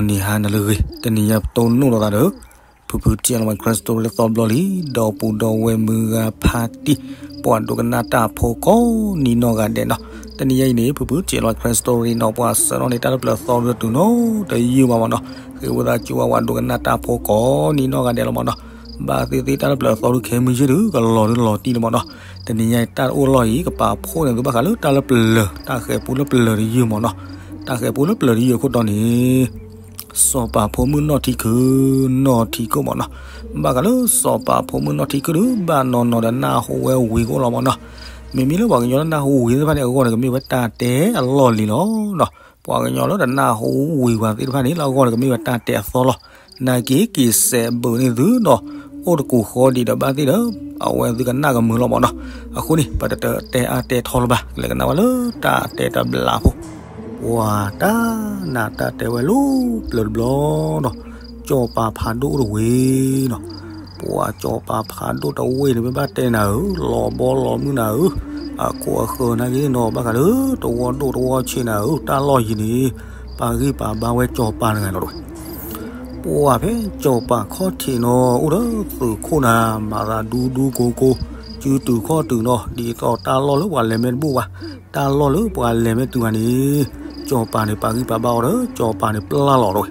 ဂီၤနံၤဟါနၤလၢအဂ့ၤ, တနံၤညါပတိၢ်နီၣ်လိာ်သးဒီး ဖုဖု ထံၣ်အလီၤဝဲ Christmas story လၢသီဘျီလံ, ဒီပုၢ်ဒီဝဲၢ်မုၢ်ဂၤဖါတံၢ်, ပှၤဒိကနၣ်တၢ်ဖိကိးနံၤနီၢ်ဂၤဒဲးနီၤ. တနံၤညါအံၤန့ၣ် ဖုဖု ထံၣ်အလီၤဝဲ Christmas story နီၤ ပှၤဆှၢထီၣ်န့ၢ်တၢ်လၢပျၢၤသီတတုၤနီတယုၢ်ဘၣ်မးနီၤ. ဃ့ဝံသးစူၤဝဲ ပှၤဒိကနၣ်တၢ်ဖိကိးနံၤနီၢ်ဂၤဒဲးလီၤမးနီၤ. ဘၣ်သ့ၣ်သ့ၣ်တၢ်လၢပျၢၤသီဒုးခဲမုၢ်ယ့ၢ်ဒုး ကလီၤဒုးလီၤတံၢ်လီၤမးနီၤ. တနံၤညါအံၤတၢ်တအိၣ်လီၢ်အံၤ ကပာ်ဖှိၣ်န့ၢ်သုဘၣ်ဃးလၢတၢ်လၢပျၢၤ, တၢ်ဃဲၤပူလၢပျၢၤတယုၢ်မးနီၤ. တၢ်ဃဲၤပူလၢပျၢၤတယုၢ်အခိၣ်တီန့ၣ် စီၤပၤဖိမုၣ်နီၢ်ထံခုၣ်, နီၢ်ထံခုၣ်မးနီၤ. ဘၣ်ဃးလၢစီၤပၤဖိမုၣ်နီၢ်ထံခုၣ်ဒုး ဘၣ်နီၢ်နီၢ်ဒီးနၢ်ဟူဝဲဝံၤကအိၣ်လီၤမးနီၤ. မ့မ့ၢ်လၢပှၤကညီလၢနၢ်ဟူဝံၤသ့ၣ်တဖၣ်န့ၣ် အဂီၢ်န့ၣ်ကမ့ၢ်ဝဲတၢ်တဲအလီၢ်လံၤလီၤနီၤ. ပှၤကညီလၢတနၢ်ဟူဝံၤဝဲသ့ၣ်တဖၣ်န့ၣ် လၢအဂီၢ်န့ၣ်ကမ့ၢ်ဝဲတၢ်တဲအသီလီၤ. နာ်က့ က့ၤစဲးဘုးန့ၢ်သုဒီး အိၣ်တကူာ်ဃီဒံးဒီးဘၣ်သ့ၣ်ဒီး အဝဲသုကနၣ်ကမုာ်လီၤမးနီၤ. အဃိန့ၣ် ပတတဲအါတဲထီလၢၤဘၣ်, ကလဲၤကနၣ်ဝဲလၢတၢ်တဲတဘျီဖိ. ပှၤတၢ်နးတၢ်တဲဝဲလၢပျၢၤတဘျီနီၤ, စီၤပၤဖးဒိၣ်အိၣ်တဝ့ၢ်နီၤ. ပှၤစီၤပၤဖးဒိၣ်တဝ့ၢ်န့ၣ် မ့ၢ်ဘၣ်တဲနၤဧၢ, လီၤဘီလီၤမုၢ်နၤဧၢ, အခိၣ်အဃၢၤနာ်က့နီၤ ဘၣ်ဃးလၢတဝီဒိၣ်တဝီဆံးနၤဧၢ, တၢ်လီၢ်ယံၤန့ၣ် ပာ်ဂံၢ်ပာ်ဘါဝဲစီၤပၤတဂၤလီၤတဝဲ. ပှၤဖဲစီၤပၤခီၣ်ထံးနီၤ အိၣ်ဒီးသုးခိၣ်နၤ မၤသးဒူဒူကိကိ, စုတုၤခီၣ်တုၤနီၤ, ဒ်သိးတၢ်လီၢ်လၢပှၤလဲၤမ့ၢ်တဘူၣ်ဘၣ်, တၢ်လီၢ်လၢပှၤလဲၤမ့ၢ်တုၤဘၣ်န့ၣ် စီၤပၤန့ၣ် ပာ်ဂံၢ်ပာ်ဘါအီၤဒီး စီၤပၤန့ၣ်ပျၢ်လီၤတဝဲ.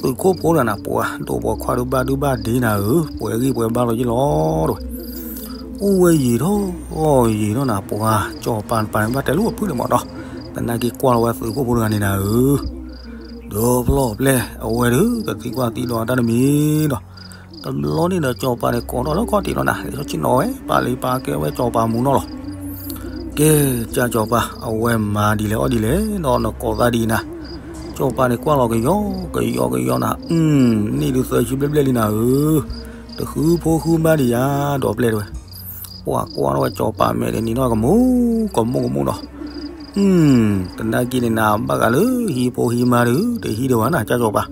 သုးခိၣ်ဖိတဂၤနၤ ပှၤဒိၣ်ပိာ်ခွါဒုးဘၣ်ဒုဘၣ်ဒ့နၤဧၢ, ပှဲၤဂံၢ်ပှဲၤဘါလီၤယ့ၢ်လီၤတဝဲ. အိၣ်ဝဲယံာ်ထီၣ်ယံာ်ထီၣ်နၤ ပှၤစီၤပၤန့ၣ်ပာ်န့ၣ် ဘၣ်တဲလိာ်အဖုၣ်န့ၣ်မးနီၤ. သနာ်က့ကွၢ်လီၤဝဲသုးခိၣ်ဖိတဂၤန့ၣ်နၤဧၢ, ဒီဖျီၣ်ပျဲၢ် အဝဲဒုးကသံကွၢ်သံဒိးတၢ်တမံၤဒီး တဘျီန့ၣ်ဒီးစီၤပၤန့ၣ်ကိးထီၣ်လၢခီၣ်ထံးလီၤနၤ, လံာ်စီဆှံနီၤဝဲ ပာ်လံပာ်ကဲဝဲစီၤပၤမူနီၤလီၤ. ကဲ ကၢ်စီၤပၤ အဝဲမၤဒ်လဲၣ်အီၣ်ဒ်လဲၣ်နီၤ, နကိးသးဒ်အံၤနၤ. စီၤပၤန့ၣ်ကွၢ်လီၤကယီကယီကယီနၤ, န့ၢ်ဒုးသၢဆံဘျဲၣ်ဘျဲၣ်လံနၤဧၢ, တဃုဖိဃုမါဒံးယၤဒီးပျဲၢ်တဝဲ. ပှၤကွၢ်ထီၣ်ဝဲစီၤပၤမဲာ်ဒီးနံၤထီၣ်ကမူကမူနီၤ. တနာ်က့န့ၣ်နၤ ဘၣ်ဃးလၢဟံဖိဟံမါဒုး တဟံးဒံးဘၣ်နၤ ကၢ်စီၤပၤ,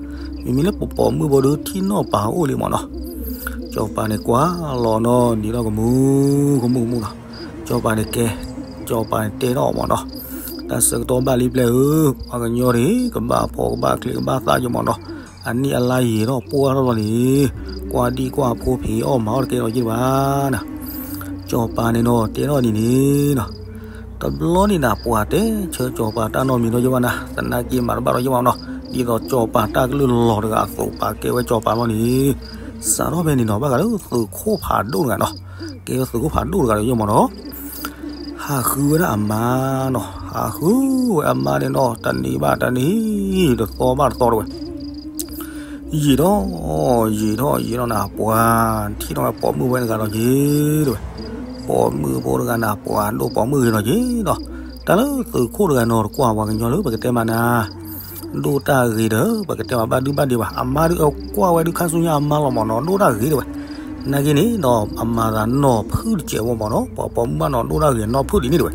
မ့မ့ၢ်လၢပပိာ်မုၣ်ဖိဒုးထံၣ်နီၣ်ပာ်အိၣ်လံမးနီၤ. စီၤပၤန့ၣ်ကွၢ်လီၤနီၤ နံၤထီၣ်ကမူကမူကမူနီၤ. စီၤပၤန့ၣ်ကဲ, စီၤပၤန့ၣ်တဲထီၣ်မးနီၤ, တၢ်ဆၢကတီၢ်ဘၣ်လံပျဲၢ်ဧၢ, ပှၤကညီန့ၣ် ကဘၣ်ဖှီၣ်ကဘၣ်ချ့ကဘၣ်သၣ်ယံမးနီၤ, အနံၣ်အလါယံာ်ထီၣ်ပှၢ်ထီၣ်လီၤန့ၣ်, ကွၢ်ဒံၣ်ကွၢ်ဖိဖံးအီၣ်မၤအီၣ်တကဲလီၤယ့ၢ်ဘၣ်နၤ. စီၤပၤန့ၣ်နီၤ တဲထီၣ်ဒ်န့ၣ်နီၤ. တဘျီန့ၣ်နၤ ပှၤတဲဆၢစီၤပၤတၢ်နီတမံၤနီတယဲၢ်ဘၣ်နၤ, သနာ်က့မၤတဘၣ်ဒီးယဲၢ်ဘၣ်နီၤ, ဒ်သိးစီၤပၤတၢ်ကလုၢ်လီၤတဂၤအသိး ပာ်ကဲဝဲစီၤပၤလီၤန့ၣ်, စးထီၣ်ဖဲန့ၣ်နီၤ ဘၣ်ဃးလၢသုးခိၣ်ဖးဒိၣ်တဂၤနီၤ, ကဲဝဲသုးခိၣ်ဖးဒိၣ်တဂၤဒီးယဲၢ်မးနီၤ. ဟးဃုဝဲဒၣ်အမါနီၤ, ဟးဃုဝဲအမါန့ၣ်နီၤ တနံၤဘၣ်တနံၤ, တသီဘၣ်တသီတဝဲ. ယံာ်ထီၣ်, ယံာ်ထီၣ်ယံာ်ထီၣ်နၤ ပှၤထံၣ်ထီၣ်ဝဲပိာ်မုၣ်ဝဲတဂၤလီၤက့ၤတဝဲ. ပိာ်မုၣ်ဖိတဂၤနၤ ပှၤဒိၣ်ပိာ်မုၣ်ဂ့ၤလီၤက့ၤဒီး, တၢ်လၢသုးခိၣ်တဂၤနီၤ တကွၢ်ပှၤကညီလၢပကတဲမးနၤ ဒိၣ်တၢ်ဂ့ၤဒီး ပကတဲမးဘၣ်ဒုဘၣ်ဒ့ဘၣ်, အမါဒုးကွၢ်ဝဲဒုးခါဆူညါအမါလီၤမးနီၤ ဒိၣ်တၢ်ဂ့ၤတဝဲ. နာ်က့န့ၣ်ဒီး အမၤသးနီၢ်ဖုၣ်တစဲးဝဲမးနီၤ, ပှၤပိာ်မုၣ်ဘၣ်နီၤ ဒိၣ်တၢ်ဂ့ၤနီၢ်ဖုၣ်ဒ်န့ၣ်တဝဲ.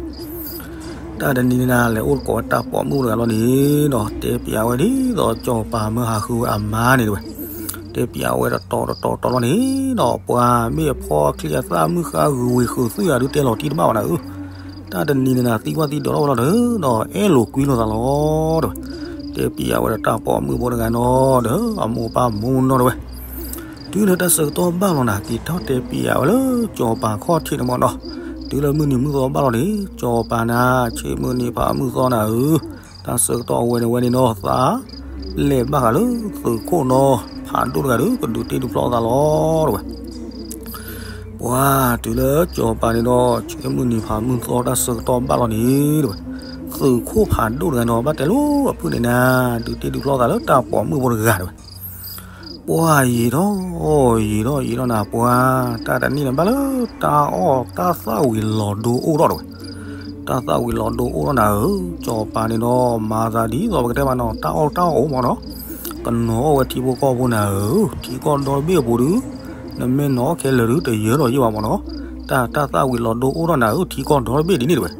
တၢ်တနံၤန့ၣ်နၤ လဲၤအိၣ်သကိးဝဲတၢ်ပိာ်မုၣ်တဂၤလီၤန့ၣ်ဒီး တဲပျးဝဲဒ်သိးစီၤပၤမၢဟးဃုဝဲအမါန့ၣ်တဝဲ. တဲပျးဝဲတတီၤတတီၤတတီၤလီၤန့ၣ်ဒီး ပှၤမ့ၢ်အဖီချံအသၣ်မုၣ်ဃါဂုၤဝံၤဃုးသုယၤဒုးတဲလီၤတံၢ်တဘၣ်ဘၣ်နၤဧၢ. တၢ်တနံၤန့ၣ်နၤ သံကွၢ်သံဒိးထီၣ်ဝဲလီၤဒီး ဒီးအဲၣ်လိာ်ကွံလိာ်သးလီၤတဝဲ. တဲပျးဝဲဒီးတၢ်ပိာ်မုၣ်ဖိတဂၤနီၤဒီး အမိၢ်ပၢ်မူနီၤတဝဲ. တုၤလၢတၢ်ဆၢကတီၢ်ဘၣ်လီၤနၤ က့ၤထီၣ်တဲပျးဝဲလၢစီၤပၤခီၣ်ထံးန့ၣ်မးနီၤ. တုၤလၢမုၢ်နံၤမုၢ်သီဘၣ်လီၤန့ၣ် စီၤပၤနၤ ဆ့မုၢ်နံၤဖးမုၢ်သီနၤဧၢ, တၢ်ဆၢကတီၢ်အဝဲန့ၣ်ဝဲန့ၣ်နီၤ သးလဲၤဘၣ်ဃးလၢသုးခိၣ်နီၤ ဖးဒိၣ်တဂၤဒီး ကဒုးတ့ဒုးဖျီသးလီၤတဝဲ. ပှၤတုၤလၢစီၤပၤန့ၣ်ဒီး ဆ့မုၢ်နံၤဖးမုၢ်သီတၢ်ဆၢကတီၢ်ဘၣ်လီၤန့ၣ်တဝဲ. သုးခိၣ်ဖးဒိၣ်တဂၤနီၤ ဘၣ်တဲလိာ်အဖုၣ်န့ၣ်နၤ ဒုးတ့ဒုးဖျီသးလၢတၢ်ပိာ်မုၣ်ဖိတဂၤတဝဲ. ပှၤယံာ်ထီၣ်, ယံာ်ထီၣ်ယံာ်ထီၣ်နၤ ပှၤ တၢ်တနံၣ်န့ၣ်ဘၣ်လၢတၢ်အီၣ်တၢ်သၣ်ဝံၤလီၤဒိအိၣ်ထီၣ်တဝဲ. တၢ်သၣ်ဝံၤလီၤဒိအိၣ်ထီၣ်နၤဧၢ, စီၤပၤန့ၣ်ဒီး မၤသးဒ်သိးပကတဲမးနီၤ တၢ်အီၣ်တၢ်အီအိၣ်မးနီၤ. ကနီၤအီၣ်ဝဲထံဖိကီၢ်ဖိနၤဧၢ, ထံကီၢ်ဒီတဘ့ၣ်အပူၤဒုး နမ့ၢ်နီၤအီၣ်ခဲလၢာ်ဒုး တယၢၤဒီးယ့ၢ်ဘၣ်မးနီၤ. တၢ် တၢ်သၣ်ဝံၤလီၤဒိအိၣ်ထီၣ်နၤဧၢ, ထံကီၢ်ဒီတဘ့ၣ်ဒ်န့ၣ်တဝဲ.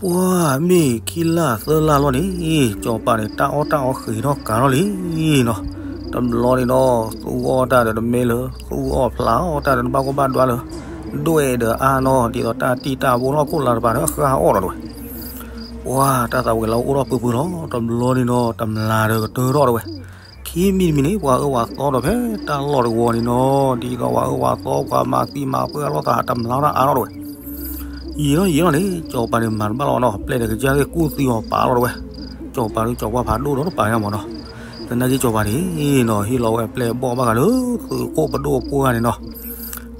ပှၤမ့ၢ်ခံလါသၢလါလီၤန့ၣ် စီၤပၤန့ၣ် တၢ်အီၣ်တၢ်အီဃ့ၤထီၣ်ကၤထီၣ်လံနီၤ. တဘျီန့ၣ်ဒီး သူၣ်အီၣ်တၢ်ဒီးတမဲလၢာ်, သူၣ်အီၣ်ဖျးအီၣ်တၢ်ဒီးတဘၣ်ကိၢ်ဘၣ်ဒွါလၢာ်, ဒွဲၣ်ဒီးအါနီၤ ဒ်သိးတၢ်တံၢ်တၢ်ဘိလီၢ်ခိၣ်လါတပၤဒီး ဃၣ်အီၣ်ဒီးတဝဲ. ပှၤတၢ်သးဝံၣ်လီၤအိၣ်ထီၣ်ပူၤပူၤလီၤ. တဘျီန့ၣ်နီၤ တမျးဒီးကတၢၢ်ထီၣ်တဝဲ. ခံမံၤတမံၤန့ၣ် ပှၤအၢပှၤသီဒီးဖဲတၢ်လီၢ်တဝီန့ၣ်နီၤ, ဒ်သိးပှၤအၢပှၤသီ ပှၤမၤသံမၤပှၢ်လိာ်သး တမျးတၢ်အါထီၣ်တဝဲ. ယံာ်ထီၣ်ယံာ်ထီၣ်န့ၣ် ကၠီၤပၤန့ၣ်မၤတဘၣ်လီၤနီၤ, ပျဲၢ်ဒီးကစၢ်သ့ၣ်ကူၣ်သံအီၤပာ်လီၤတဝဲ. ကၠီၤပၤဒီးကၠီၤပှၢ်ဖးဒိၣ်ဒီးတပာ်န့ၣ်မးနီၤ. သနာ်က့ကၠီၤပၤန့ၣ်နီၤ ဟ့ၣ်လီၤဝဲပျဲၢ်ဘီၣ်ဘၣ်ဃးလၢသုးခိၣ်ပဒိၣ်အဖိဂၤန့ၣ်နီၤ.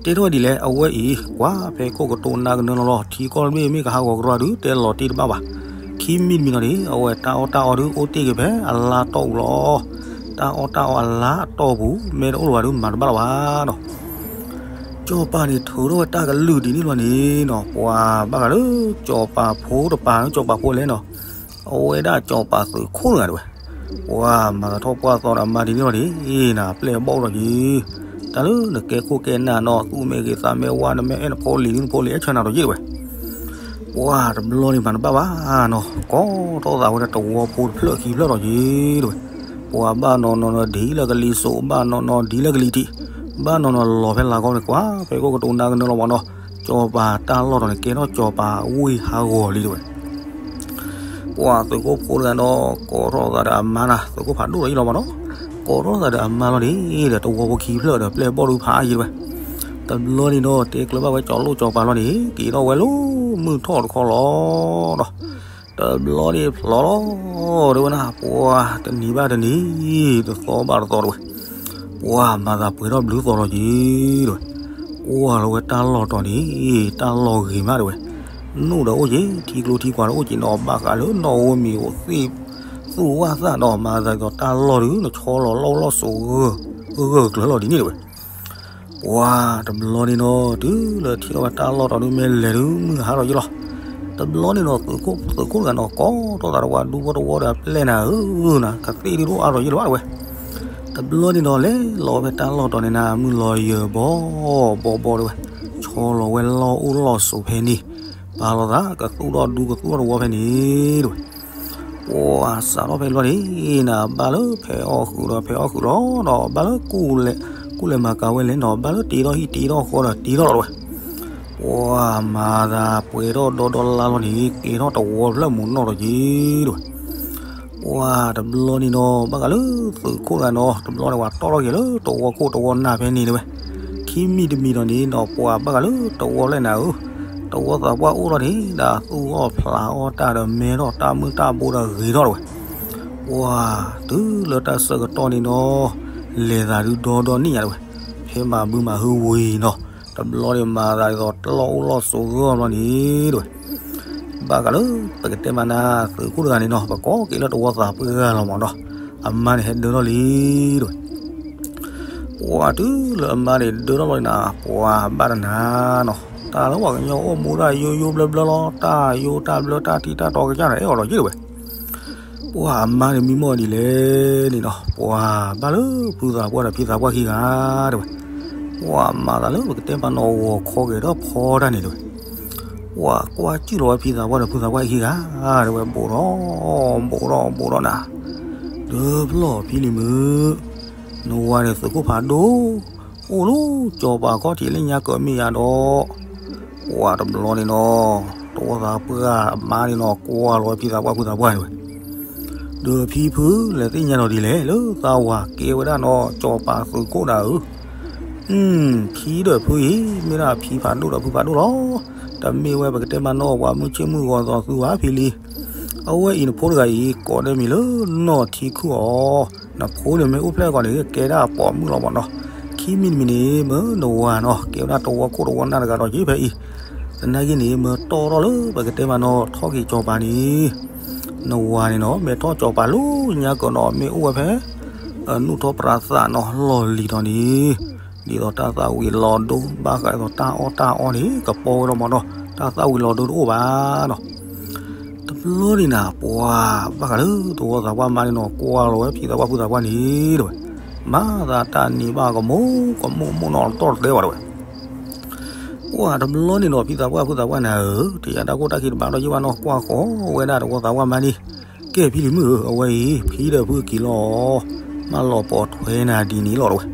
တဲထီၣ်ဒ်လဲၣ် အဝဲအံၤ ကွၢ်ဖဲခိၣ်ကတိၤနါကနၢလီၤလီၤ ထံကီၢ်တဘ့ၣ်မ့ၢ်ကဟးဂီၤကရီဒုး တဲလီၤတ့ၢ်တဘၣ်ဘၣ်. ခံမံၤတမံၤနီၤန့ၣ် အဝဲတၢ်အီၣ်တၢ်အီဒုးအိၣ်တ့ၢ်က့ၤဖဲအလါတီၢ်ပူၤလီၤ. တၢ်အီၣ်တၢ်အီအလါအတီၢ်ပူၤ မ့ၢ်တအိၣ်လၢၤဘၣ်ဒုး မၤတဘၣ်လီၤဘၣ်နီၤ. ကၠီၤပၤန့ၣ်ထုးထီၣ်ဝဲတၢ်ကလုၢ်ဒ်န့ၣ်လီၤန့ၣ်နီၤ, ပှၤဘၣ်ဃးလၢကၠီၤပၤဖိတပၤ ကၠီၤပၤဖိလဲၣ်နီၤ, အဝဲဒၣ်ကၠီၤပၤသုးခိၣ်တဂၤတဝဲ. ပှၤမၤသးထီၣ်ပှၢ်သီဒီးအမါဒ်န့ၣ်လီၤန့ၣ် နၤပျဲၢ်ဘီၣ်လီၤက့ၤ, တၢ်လၢနကဲခိၣ်ကဲနၢ်နီၤ သူၣ်မ့ၢ်ဂ့ၤသးမ့ၢ်ဝါ နမ့ၢ်အဲၣ်နဖိလံၤ နဖိလံၤအဲၣ်ဆၢနၤဒီးယ့ၢ်တဝဲ. ပှၤတဘျီန့ၣ်မၤတဘၣ်ဘၣ်နီၤ, ကိးထီၣ်သးဝဲဒၣ်တဝီဖိတဖျၢၣ်ခံဖျၢၣ်လီၤက့ၤတဝဲ. ပှၤဘၣ်နီၤနီၤနီၤဒ်လၢကလံၤစိး ဘၣ်နီၤနီၤဒ်လၢကလံၤထံး, ဘၣ်နီၤနီၤလီၤဖဲလၤကီန့ၣ် ကွၢ်ဖဲခိၣ်ကတိၤနါကနၢလီၤမးနီၤ, ကၠီၤပၤတၢ်လီၢ်တီၤန့ၣ် ကဲထီၣ်ကၠီၤပၤဝ့ၢ်ဟးဂီၤလံတဝဲ. ပှၤသုးခိၣ်ဖိတဂၤဒီး ကိးထီၣ်သးဒီးအမါနၤ သုးခိၣ်ဖးဒိၣ်လီၤယ့ၢ်လီၤမးနီၤ, ကိးထီၣ်သးဒီးအမါလီၤန့ၣ် ဒီးတဝီဖိခံဖျၢၣ်ဒီးပျဲၢ်ဘီၣ်ဒုးဖးအါယံၤတဝဲ. တဘျီန့ၣ်ဒီး တဲကျၢၤဘၣ်ဝဲကၠီၤလိၣ်ကၠီၤပၤလီၤန့ၣ် က့ၤထီၣ်ဝဲလၢမုၢ်ထီၣ်တခီလီၤဒီး တဘျီန့ၣ်ဖျိးလီၤ တဲဝဲနၤ ပှၤတနံၤဘၣ်တနံၤ တသီဘၣ်တသီတဝဲ. ပှၤမၤသးပှဲၤထီၣ်ဘျုးသီလီၤက့ၤတဝဲ. ကွၢ်လီၤဝဲတၢ်လီၢ်တီၤန့ၣ် တၢ်လီၢ်ဂ့ၤမးတဝဲ. နူၣ်ဒီးအိၣ်က့ၤ ထံကျိထံကွၢ်ဒီးအိၣ်က့ၤနီၤ ဘၣ်ဃးလၢနီၣ်ဝဲမံၤအိၣ်သ့ၣ် သူၣ်ဝၣ်သၣ်ဒီး မၤသးဒ်သိးတၢ်လီၢ်ဒုး နဆီလီၤလီၢ်အိၣ်လီၢ်ဆိး ဂၢၢ်ကျၢၤလီၤဒ်န့ၣ်တဝဲ. ပှၤတဘျီန့ၣ်နီၤ တုၤလၢထံၣ်ထီၣ်ဝဲတၢ်လီၢ်တီၤဒုး မ့ၢ်လဲၤဒုး မုၢ်ဟါထီၣ်ယံၤလီၤ. တဘျီန့ၣ်နီၤ သုးခိၣ်တဂၤနီၤ ကိးထီၣ်သးတဝါဒူဖိတဝီဒီးအပျဲၢ်နၤဧၢနၤ ကသ့ၣ်ဒုးတအိၣ်အါထီၣ်ယံၤလီၤဘၣ်တဝဲ. တဘျီန့ၣ်နီၤ လဲၤလီၤဖဲတၢ်လီၢ်တီၤန့ၣ်နၤ မုၢ်လီၤယၢၤဘီဘီတဝဲ. ဆီလီၤဝဲလီၢ်အိၣ်လီၢ်ဆိးဖဲန့ၣ်, ပာ်လီၤသးကသူၣ်ထီၣ်ဒူကသူၣ်ထီၣ်တဝီဖဲန့ၣ်တဝဲ. ပှၤစးထီၣ်ဖဲလီၤန့ၣ်နၤ ဘၣ်လၢဖဲအီၣ်ဃုာ်ဒီးဖဲအီၣ်ဃုာ်လီၤဒီး ဘၣ်လၢကူၣ်လဲၤမၤကၤဝဲလဲၣ်နီၤ ဘၣ်လၢတ့ထီၣ်ဟံၣ်တ့ထီၣ်ဃီဒီးတ့ထီၣ်လီၤတဝဲ. ပှၤမၤသးပှဲၤထီၣ်ဒီဒီလါလီၤန့ၣ် က့ၤထီၣ်တဝီဖျၢၣ်မူးနီၢ်ဒီးက့ၤတဝဲ. ပှၤတဘျီန့ၣ်နီၤ ဘၣ်ဃးလၢသုးခိၣ်တဂၤနီၤ တဘျီန့ၣ် ပှၤတီၣ်ထီၣ်က့ၤလၢတဝီခိၣ်တဝီနၢ်ဖဲန့ၣ်တဝဲ. ခံမံၤတမံၤဒီးန့ၣ်နီၤ ပှၤဘၣ်ဃးလၢတဝီဖျၢၣ်နၤဧၢ, တဝီသးပှၢ်အိၣ်ထီၣ်န့ၣ် ဒီးသူၣ်အီၣ်ဖျးအီၣ်တၢ်ဒီးမဲထီၣ်တၢ်မုၢ်တၢ်ဘိဒီးဂ့ၤထီၣ်တဝဲ. ပှၤတုၤလၢတၢ်ဆၢကတီၢ်န့ၣ်နီၤ လဲၤသးဒုးဒီဒီနံၣ်ညါတဝဲ. ဖဲမၤဘုမၤဟုဝံၤနီၤ တဘျီန့ၣ်မၤသးဒ်သိးတၢ်လီၢ်အိၣ်လီၢ်ဆိးဂၢၢ်ဘျီန့ၣ်တဝဲ. ဘၣ်ဃးလၢပကတဲမးနၤ သုးခိၣ်တဂၤန့ၣ်နီၤ ပကိးက့ၤလၢတဝီသးပှၢ်ဂၤလီၤမးနီၤ, အမါန့ၣ်ဟဲဒၢထီၣ်လံတဝဲ. ပှၤတုၤလၢအမါန့ၣ်ဒၢထီၣ်လီၤန့ၣ်နၤ ပှၤဘၣ်တနၤနီၤ တၢ်လၢပှၤကညီအိၣ်မူဒၣ်ယိယိဘျၢဘျၢလီၤ တၢ်ယိတၢ်ဘျၢတၢ်ထံတၢ်တီကစၢ်န့ၣ် အဲၣ်အီၤဒီးယ့ၢ်တဝဲ. ပှၤအမါန့ၣ်မံမီၢ်ဒ်လဲၣ်န့ၣ်နီၤ ပှၤဘၣ်လၢဖုသးပှၢ်ဒီးဖံသးပှၢ်ခံဂၤတဝဲ. ပှၤမၤသးလၢပကတဲမးနီၤ ဂီၤခီက့ၤဒီးဖီတၢ်န့ၣ်တဝဲ. ပှၤကွၢ်ကၠုၣ်လီၤဝဲဖံသးပှၢ်ဒီးဖုသးပှၢ်ခံဂၤတဝဲ ဘူးဒီး ဘူးဒီး ဘူးဒီးနၤ, ဒၢဖျီၣ်ဖံလံၤမုၣ်, နဝၤန့ၣ်သုးခိၣ်ဖးဒိၣ်, အိၣ်လၢကၠီၤပၤခီၣ်ထံးလၢညါကမ့ၢ်ယါဒီး ပှၤတဘျီန့ၣ်နီၤ, တဝီသးပှၢ်အမါန့ၣ်နီၤ ကွၢ်လီၤဝဲဖံသးပှၢ်ဖုသးပှၢ်န့ၣ်ဝဲ, ဒီးဖံဖုလဲၤသ့ၣ်ညါဒီးဒ်လဲၣ် လၢသးဝၤကဲဝဲဒၣ်နီၤ ကၠီၤပၤသုးခိၣ်ဒၣ်ဧၢ, ဖံဒီးဖုအံၤ မ့ၢ်ဒၣ်ဖံဖးဒိၣ်ဒီးဖုဖးဒိၣ်လီၤ. တမ့ၢ်ဝဲပကတဲမးနီၤ ပှၤမုၢ်ဆ့ၣ်မုၢ်ဂီၤသီသူဝဲဖံလံ, အဝဲအံၤနဖိတဂၤအံၤ ကိးန့ၢ်မံၤလၢနီၢ်ထံခုၣ်အီၤ, နဖိန့ၣ်မ့ၢ်အိၣ်ဖျဲၣ်ကီးန့ၣ် ကဲဒၣ်ပိာ်မုၣ်လီၤမးနီၤ. ခံမံၤတမံၤန့ၣ် မ့ၢ်နဝၤနီၤ ကဲဝဲဒၣ်တဝီခိၣ်တဝီနၢ်တဂၤဒီးက့ဖဲအံၤ, သနာ်က့န့ၣ် မ့ၢ်တီၢ်ထီၣ်လၢပကတဲမးနီၤ ထီၣ်က့ၤကၠီၤပၤန့ၣ် နဝၤန့ၣ်နီၤ မ့ၢ်ထီၣ်ကၠီၤပၤလၢညါကၢးနီၤ မ့ၢ်အိၣ်ဝဲဖဲ အနူၢ်ထီၣ်ပြးသးနီၤ လီၢ်လံၤထီၣ်န့ၣ်, ဒ်သိးတၢ်သၣ်ဝံၤလီၤဒိ ဘၣ်ဃးဒ်သိးတၢ်အီၣ်တၢ်အီန့ၣ် ကပီၤဝဲလီၤမးနီၤ တၢ်သၣ်ဝံၤလီၤဒိတအိၣ်ဘၣ်နီၤ. တဘျီန့ၣ်နၤ ပှၤဘၣ်ဃးလၢတဝီသးပှၢ်မါန့ၣ်နီၤ ကွၢ်လီၤဝဲဖံသးပှၢ်ဖုသးပှၢ်န့ၣ်တဝဲ, မၤသးတၢ်န့ၣ်ဘၣ်ကမိၣ်ကမိၣ်မိၣ်နီၤ တတီၢ်တတဲဘၣ်တဝဲ. ပှၤတဘျီန့ၣ်နီၤ ဖံသးပှၢ်ဖုသးပှၢ်နၤဧၢ, တယၤတၢ်ကိၢ်တၢ်ဂီၤတဘၣ်ဒီးယဘၣ်နီၤ ကွၢ်ဃီဝဲဒၣ်တဝီသးပှၢ်မါန့ၣ်, ကဲဖံလံၤမုၣ်ဧၢ အဝဲအံၤ ဖံဒီးဖုက့ၤလီၤ မၢလီၤပိာ်ထွဲနၤဒ်န့ၣ်လီၤတဝဲ.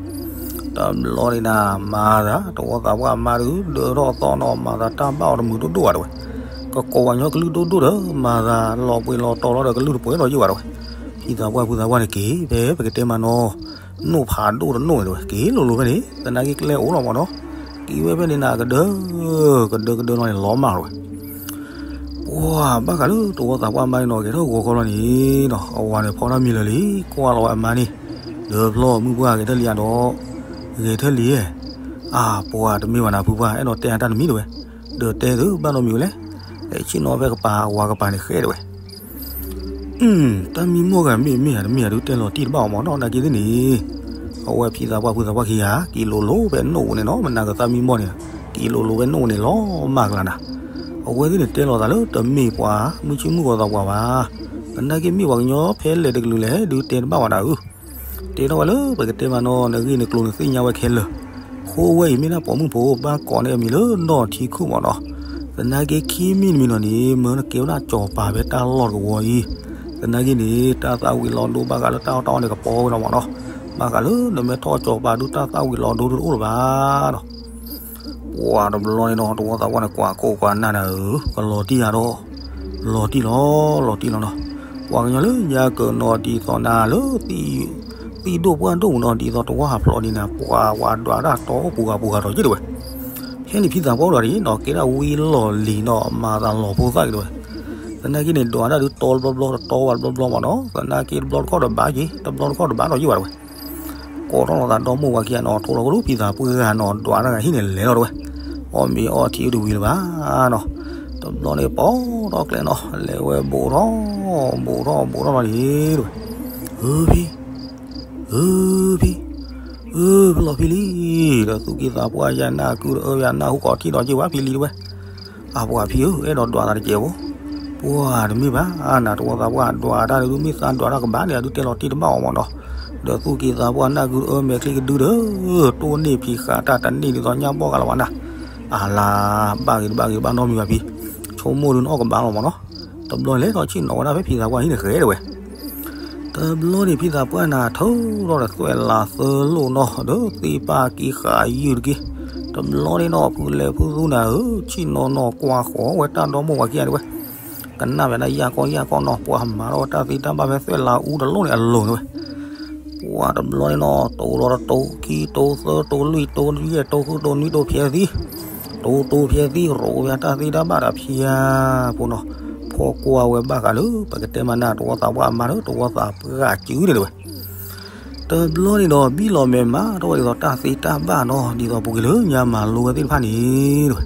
တဘျီန့ၣ်နၤ မၤသးတဝီသးပှၢ်မါဒုး ဒၢထီၣ်သီနီၤ မၤသးတၢ်ဘၣ်အီၤတမုာ်ဒိၣ်ဒိၣ်ဘၣ်တဝဲ. ကကိးဝဲညီကလုၢ်ဒိၣ်ဒိၣ်ဒီး မၤသးလီၤပှ့ၤလီၤတီၤလီၤဒီး ကလုၢ်တပှဲၤလီၤယံာ်ဘၣ်တဲဝဲ. ဖံသးပှၢ်ဖုသးပှၢ်န့ၣ်က့ၤဖဲ ပကတဲမးနီၤ နိၣ်ဖးဒိၣ်တနိၣ်န့ၣ်တဲဝဲ က့ၤလိၤလိၤဖဲန့ၣ် သနာ်က့ကျဲအိၣ်လီၤမးနီၤ. က့ၤဝဲဖဲန့ၣ်နၤကဒၢ ကဒၢကဒၢလီၤန့ၣ် လီၤမၢ်လီၤဝဲ. ပှၤဘၣ်ဃးလၢတဝီသးပှၢ်မါန့ၣ်နီၤ ကဲထီၣ်ဂီၤခီလီၤန့ၣ်နီၤ အဝၤန့ၣ်ဖီတၢ်မံၤလၢာ်လံ ကွၢ်လီၤဝဲအမါန့ၣ် ဒီးဖျီမုၢ်ပှၢ်ဂဲၤထၢၣ်လံဧါဒီး ဂဲၤထၢၣ်လံဧါ. အါ ပှၤတမ့ၢ်ဘၣ်နၤဖုပှၢ် အဲၣ်ဒိးတဲအတၢ်တမံၤတဲဝဲ. ဒီးတဲသုဘၣ်နီတမံၤဝဲလဲၣ်. အဲၣ်ဆ့ၣ်နီၤဖဲကပၤ အဝၤကပၤန့ၣ်ဃဲတဲဝဲ. တၢ်မံမီၢ်ဂၤမ့ၢ်မ့ၢ်ဧါတမ့ၢ်ဧါဒုးတဲလီၤတံၢ်တဘၣ်အီၤမးနီၤ နာ်က့သ့ၣ်န့ၣ် အဝဲဖံသးပှၢ်ဖုသးပှၢ်ခံဂၤ က့ၤလိၤလိၤဖဲနိၣ်အိၣ်န့ၣ်နီၤ မနၤကသၣ်မံမီၢ်န့ၣ် က့ၤလိၤလိၤဖဲနိၣ်အိၣ်န့ၣ်လီၤမၢ်ကလၤနၤ. အဝဲသ့ၣ်န့ၣ်တဲလီၤသးလၢတမ့ၢ်ပှၤမုၢ်ဆ့ၣ်မုၢ်ဂီၤသးပှၢ်ဘၣ်. သနာ်က့မ့ၢ်ပှၤကညီဖဲလဲၣ်တကလုာ်လဲၣ် ဒုးတဲတဘၣ်ဝဲဒၣ်ဧၢ တဲထီၣ်ဝဲလၢပကတဲမးနီၤ နဂ့ၢ်နကျိၤန့ၣ်သ့ၣ်ညါဝဲခဲလၢာ်. အဃိဝဲအံၤမ့ၢ်ဒၣ်ပိာ်မုၣ်ဖိ ဘၣ်ကိးန့ၢ်အမံၤလၢနီၢ်ထံခိၣ်မးနီၤ. သနာ်က့ခံမံၤတမံၤနီၤန့ၣ် မၢနကဲဝဲဒၣ်စီၤပၤဖဲတၢ်လီၢ်တကဝီၤအံၤ. သနာ်က့န့ၣ် တၢ်သၣ်ဝံၤလီၤဒိဘၣ်ဃးလၢတၢ်အီၣ်တၢ်အီန့ၣ်ကပီၤဝဲလီၤမးနီၤ. ဘၣ်ဃးလၢနမ့ၢ်ထီၣ်စီၤပၤဒုးတၢ်သၣ်ဝံၤလီၤဒိတအိၣ်လၢၤဘၣ်နီၤ. ပှၤတဘျီန့ၣ်နီၤ တဝီသးပှၢ်န့ၣ် ကွၢ်ကိၢ်ကွၢ်နၢ်နၤဧၢ, ကလီၤတံၢ်ယၤဒီး လီၤတံၢ်လီၤ လီၤတံၢ်လီၤနီၤ. ပှၤကညီလၢညါကနီၤဒ်သိးနၤလၢ သံၣ်ဒိၣ်ပှၢ်ဒိၣ်မးနီၤ ဒ်သိးတဝီဟးဖျိးဒ်နၤ ပှၤဝဲဒွးတၢ်တီအိၣ်ပူၤဂၤပူၤဂၤဒီးယ့ၣ်တဲဝဲ. ဟဲန့ၣ်ဖံသးပှၢ်ဒွးတဂ့ၤနီၤ ကဲဒၣ်ဝံလီၢ်လံၤနီၤ မၤသးလီၤဖိသၣ်က့ၤတဲဝဲ. သနာ်က့န့ၣ် ဒွးတၢ်ဒုးတီတဘျီဘျီ တတီဝဲတဘျီဘျီမးနီၤ သနာ်က့တဘျီတခီၣ်တဘၣ်က့ၤ တဘျီတခီၣ်တဘၣ်ဒီးယ့ၣ်ဝဲတဲဝဲ. ကိးထီၣ်လီၤသးဒီမိၢ်ဝၤခံဂၤနီၤ ထိၣ်လီၤကဒူၣ်ဖံသးပှၢ်ဂၤနီၤ ဒွးတၢ်ဂၤဟံၣ်န့ၣ်လဲၤလီၤတဲဝဲ. အီၣ်မ့ၤအီထံတဝံၤလၢၤဘၣ်နီၤ. တဘျီန့ၣ်ပိာ်ထီၣ်ကျဲနီၤ လဲၤဝဲဘူးထီၣ် ဘူးထီၣ်ဘူးထီၣ်လီၤန့ၣ်တဲဝဲ. ဧၢဖံ ဧၢဖံ ဧၢဖံလီၤဖံလံ ဒီးသူၣ်က့သးပှၢ်ယၤနၢ်ကုတအၢယၤနၢ်ဟူကိးထံၣ်ဒီးက့ၤဝဲဖံလံတဲဝဲ. အပှၤဖံဧၢ အဲၣ်ဒိးဒွးသးတကဲးဖိ. ပှၤတမ့ၢ်ဘၣ် နၤတဝီသးပှၢ်ဒွးတၢ်ဒုးမ့ၢ်သးဒွးတၢ်ကဘၣ်န့ၣ် အဒုးတဲလီၤတံၢ်တဘၣ်အီၤမးနီၤ. ဒီးသူၣ်က့သးပှၢ်နၢ်ကုတအၢမဲာ်ချံကဒုဒီး တိၢ်န့ၢ်ဖံးဃာ်တၢ်တန့ၢ်ဒ်သိးညၣ်ဘီၣ်ဂၤလီၤဘၣ်နၤ. အလၤ ဘၣ်ဂ့ၤတဘၣ်ဂ့ၤဘၣ်နီတမံၤဘၣ်ဖံ ဆိကမိၣ်ဒုးနအီၣ်ကဘၣ်လီၤမးနီၤ. တဘျီလဲၤထီၣ်ဆ့ၣ်နီၤဝဲဒၣ်ဖဲဖံသးပှၢ်ဟံၣ်န့ၣ်ဃဲတဲဝဲ. တဘျီန့ၣ်ဖံသးပှၢ်နၤထၢထီၣ်ဒီးသွဲၣ်လးသၢလိၣ်နီၤ ဒီးသ့ၣ်ပၢ်က့ၤဃာ်ယုၢ်တက့ၢ်. တဘျီန့ၣ်နီၤ ဖုလဲၤဖုသူနၤဧၢ ဆ့ၣ်နီၤနီၤကွၢ်ဃီၤဝဲတၢ်ဒီမိၢ်ဝၤခံဂၤတဲဝဲ. ကနၣ်ဝဲဒၣ်ယၢ်ကီၢ်ယၢ်ကီၢ်နီၤ ပှၤမၤထီၣ်ဝဲတၢ်သ့တၢ်ဘၣ်ဖဲသွဲၣ်လးအူတလိၣ်န့ၣ်အလိၤတဲဝဲ. ပှၤတဘျီန့ၣ်နီၤ တိၤဒီးတတိၤ ခံတိၤ သၢတိၤ လွံၢ်တိၤ ယဲၢ်တိၤ ဃုတိၤ နွံတိၤ ဖျဲးသံ တိၤတိၤဖျဲးသံ ရိးဝဲတၢ်သ့တၢ်ဘၣ်ဒီးဖျါဖိနီၤ. ဖီကွၢ်ဝဲဘၣ်ဃးလၢ ပကတဲမးနၤ တဝီသးပှၢ်အမါဒီး တဝီသးပှၢ်စုဒၣ်တဲဝဲ. တဘျီန့ၣ်ဒီး ဘံၣ်လီၤမဲာ်မးထီၣ်ဝဲဒ်သိးတၢ်သ့တၢ်ဘၣ်နီၤ ဒ်သိးပူၤကွံာ်လၢညါမၤလိဝဲသ့ၣ်တဖၣ်န့ၣ်တဲဝဲ.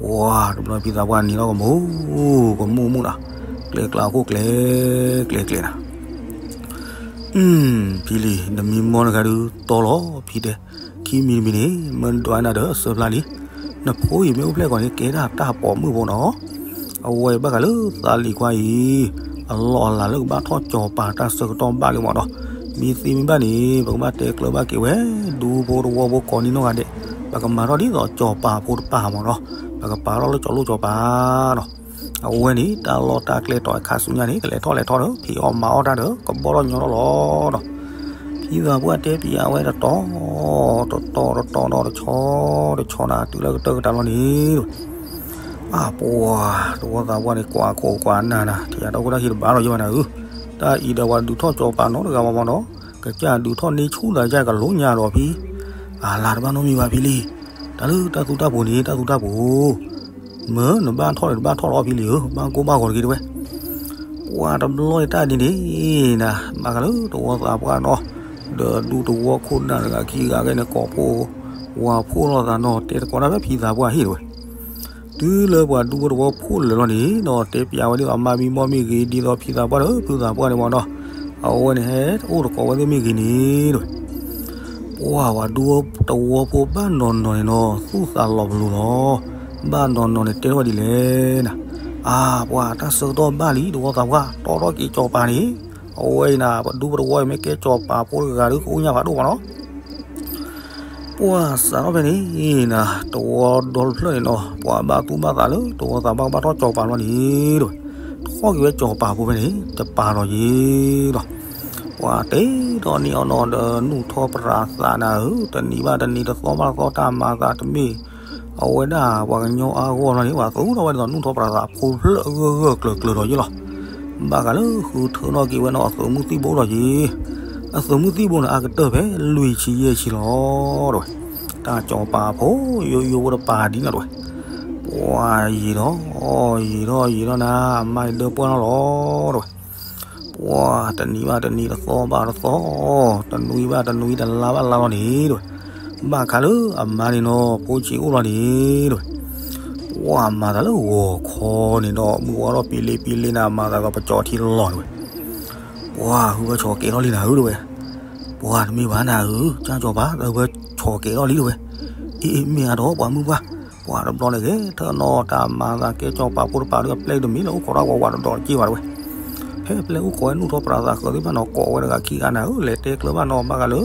ပှၤတဘျီဖံသးပှၢ်နံၤထီၣ်ကမူၤ ကမူၤမူၤနီၤ ကျဲကျါအခိၣ်ကျဲ ကျဲကျဲနၤ ဖံလံၤ နမံမီၢ်နဂၤဒုးတီလီၤဖံတဲ, ခံမံၤတမံၤန့ၣ် မၢနဒွးနၤဒီးအစၢဖျါလံ. နဖိအံၤမ့ၢ်အိၣ်ဖျဲၣ်ကီးန့ၣ် ကဲဒၣ်တၢ်ပိာ်မုၣ်ဖိနီၤ. အဝဲဘၣ်ဃးလၢသးလံၤခွါအံၤ အလီၢ်အလၤလၢကဘၣ်ထီၣ်စီၤပၤတၢ်ဆၢကတီၢ်ဘၣ်လံမးနီၤ. မ့ၢ်သ့မ့ၢ်ဘၣ်န့ၣ် ပကဘၣ်တဲကျၢၤဘၣ်က့ၤဝဲ ဒူဖိတဝီဖိကိးနံၤနီၢ်ဂၤဒဲး ပကမၤထီၣ်ဒ်သိးစီၤပၤဖိတပၤမးနီၤ. ပကပာ်ထီၣ်လၢစီၤလိၣ်စီၤပၤနီၤ. အဝဲန့ၣ် တၢ်လီၢ်တၢ်ကျဲတီၤခါဆူညါန့ၣ် ကလဲၤထီၣ်လဲၤထီၣ်ဒီး ဖံးအီၣ်မၤအီၣ်တၢ်ဒီး ကဘီၣ်ထီၣ်ညီထီၣ်လီၤဒီး ဖံသးပှၢ်တဲပၠးဝဲတတီၤ တတီၤတတီၤဒီးတဆီတဆီနၤ တုၤလၢကတၢၢ်ကတၢၢ်လီၤန့ၣ် အပှၤ တဝီသးပှၢ်န့ၣ် ကွၢ်ခိၣ်ကွၢ်နၢ်နၤ ထံၣ်အတၢ်ခိၣ်တၢ်ဟံၣ်တဘၣ်လီၤယဲၢ်ဘၣ်နၤဧၢ. တၢ်အံၤဒီးပှၤဒုးထီၣ်စီၤပၤနီတဂၤဘၣ်မးနီၤ. ကစၢ်ဒုးထီၣ်န့ၢ်ဆူၣ်သးယဲၢ်ကလိညါဒီးဖံ အလၤတဘၣ်နီတမံၤဘၣ်ဖံလံ. တၢ်လၢတၢ်သူတၢ်ပူၤန့ၣ် တၢ်သူတၢ်ပူၤ မၢနဘၣ်ထီၣ်န့ၣ် တဘၣ်ထီၣ်လီၤဖံလံၤဧၢ, ဘၣ်ကိၢ်ဘၣ်ဂီၤတဂ့ၤတဲဝဲ. ပှၤတဘျီန့ၣ်တၢ်ဒ်န့ၣ်နၤ, ဘၣ်ဃးလၢတဝီသးပှၢ်နီၤ, ဒီးဒူတဝီခိၣ်နၢ်တဂၤခံဂၤဂ့ၢ်န့ၣ် ကိးဖိ ဝၤဖှိၣ်လိာ်သးနီၤ, တဲတကိးတၢ်ဖဲဖံသးပှၢ်ဟ့ၣ်တဲဝဲ. တုၤလၢပှၤဒူဖိတဝီဖှိၣ်လၢာ်လီၤန့ၣ်နီၤ, တဲပျးဝဲဒ်သိးမါမံမီၢ်မ့ၢ်ဂ့ၤ, ဒ်သိးဖံသးပှၢ်ဒီးဖုသးပှၢ်န့ၣ်မးနီၤ, အဝဲန့ၣ်ဟဲအိၣ်တကိးဝဲသ့ၣ်မ့ၢ်ဂ့ၤန့ၣ်တဲဝဲ. ပှၤဝၤဒူတဝီဖိဘၣ်နီၢ်နီၢ်န့ၣ်နီၤ, သူၣ်သးလီၤပလိာ်လီၤ. ဘၣ်နီၢ်နီၢ်န့ၣ် တဲထီၣ်ဝဲဒ်လဲၣ်နၤ, အါ ပှၤတၢ်ဆၢကတီၢ်ဘၣ်လံ တဝီသးပှၢ် တီထီၣ်က့ၤစီၤပၤန့ၣ်, အဝဲအံၤနၤ ပဒူပတဝီအံၤမ့ၢ်ကဲစီၤပၤဖိတဂၤဒီး ကအိၣ်ညၣ်ဖးဒိၣ်မးနီၤ. ပှၤစးထီၣ်ဖဲန့ၣ်နၤ, တဝီဒီတဖျၢၣ်န့ၣ်နီၤ, ပှၤဘၣ်သူၣ်ဘၣ်သးလၢတဝီသးပှၢ်ကဘၣ်ထီၣ်စီၤပၤလီၤန့ၣ်တဲဝဲ. ထီၣ်က့ၤဝဲစီၤပၤဖိဖဲန့ၣ် တပၤလီၤယ့ၣ်လီၤ. ပှၤတ့ထီၣ်န့ၢ်အီၤနီၤ, ဒီးနူၢ်ထီၣ်ပြးသးနၤဧၢ, တနံၤဘၣ်တနံၤ တသီဘၣ်တသီ တၢ်မၤသးတမ့ၢ် အဝဲဒၣ်ပှၤကညီအါဂီၢ်လီၤန့ၣ် ပှၤသူထီၣ်ဝဲဒ်သိးနူၢ်ထီၣ်ပြးသးဖိဖျၢၣ်ဂၢၢ်ဂၢၢ်ကျၢၤကျၢၤဒီးယ့ၢ်လီၤ. ဘၣ်ဃးလၢဃုထၢထီၣ်က့ၤဝဲနီၤ အသုးမုၢ်သံၣ်ဘိဒီးက့ၤ, အသုးမုၢ်သံၣ်ဘိန့ၣ် အကတၢၢ်ဖဲလွံၢ်ဆံယဲၢ်ဆံလီၤ တဲဝဲ. တၢ်စီၤပၤဖိယိယိဖိတပၤဒ်န့ၣ်တဲဝဲ. ပှၤယံာ်ထီၣ် ယံာ်ထီၣ်ယံာ်ထီၣ်နၤ အမါန့ၣ်ဒၢပှၢ်ထီၣ်လီၤ တဲဝဲ. ပှၤတနံၤဘၣ်တနံၤ တသီဘၣ်တသီ, တနွံဘၣ်တနွံ တလါဘၣ်လါလီၤန့ၣ်တဲဝဲ. ဘၣ်ဃးလၢအမါန့ၣ်နီၤ ဖိဆံးအိၣ်လီၤန့ၣ်တဲဝဲ. ပှၤမၤသးလၢဂီၤခီန့ၣ်ဒီး မုၢ်ဝါထီၣ်ပ့လ့ပ့လ့နၤ မၤသးဒီးပကၠီၤထံလီၤတဲဝဲ. ပှၤဟုဘၣ်ဆီၣ်ကဲထီၣ်လံနၤဧၢတဲဝဲ. ပှၤတမ့ၢ်ဘၣ်နၤဧၢ ကၢ်စီၤပၤ တၢ်ဝဲဆီၣ်ကဲထီၣ်လံတဲဝဲ. အ့ မ့ၢ်အါဒီးပှၤမုၢ်ပှၢ်, ပှၤတဘျီန့ၣ်ဂဲၤထၢၣ်နီၤ တၢ်မၤသးကဲစီၤပၤဖိတပၤဒီး အပျဲၢ်တမ့ၢ်လၢအိၣ်ခိးတၢ်ဝးဝးဒီးဒီးတက့ၢ်ဘၣ်တဲဝဲ. ဖဲပျဲၢ်အိၣ်ခိးဝဲနူၢ်ထီၣ်ပြးသးဃၢၤသ့ၣ်တဖၣ်နီၤ ကိးဝဲတဂၤခံဂၤနၤဧၢ လဲၤတဲကျၢၤဘၣ်နီၤ ဘၣ်ဃးလၢ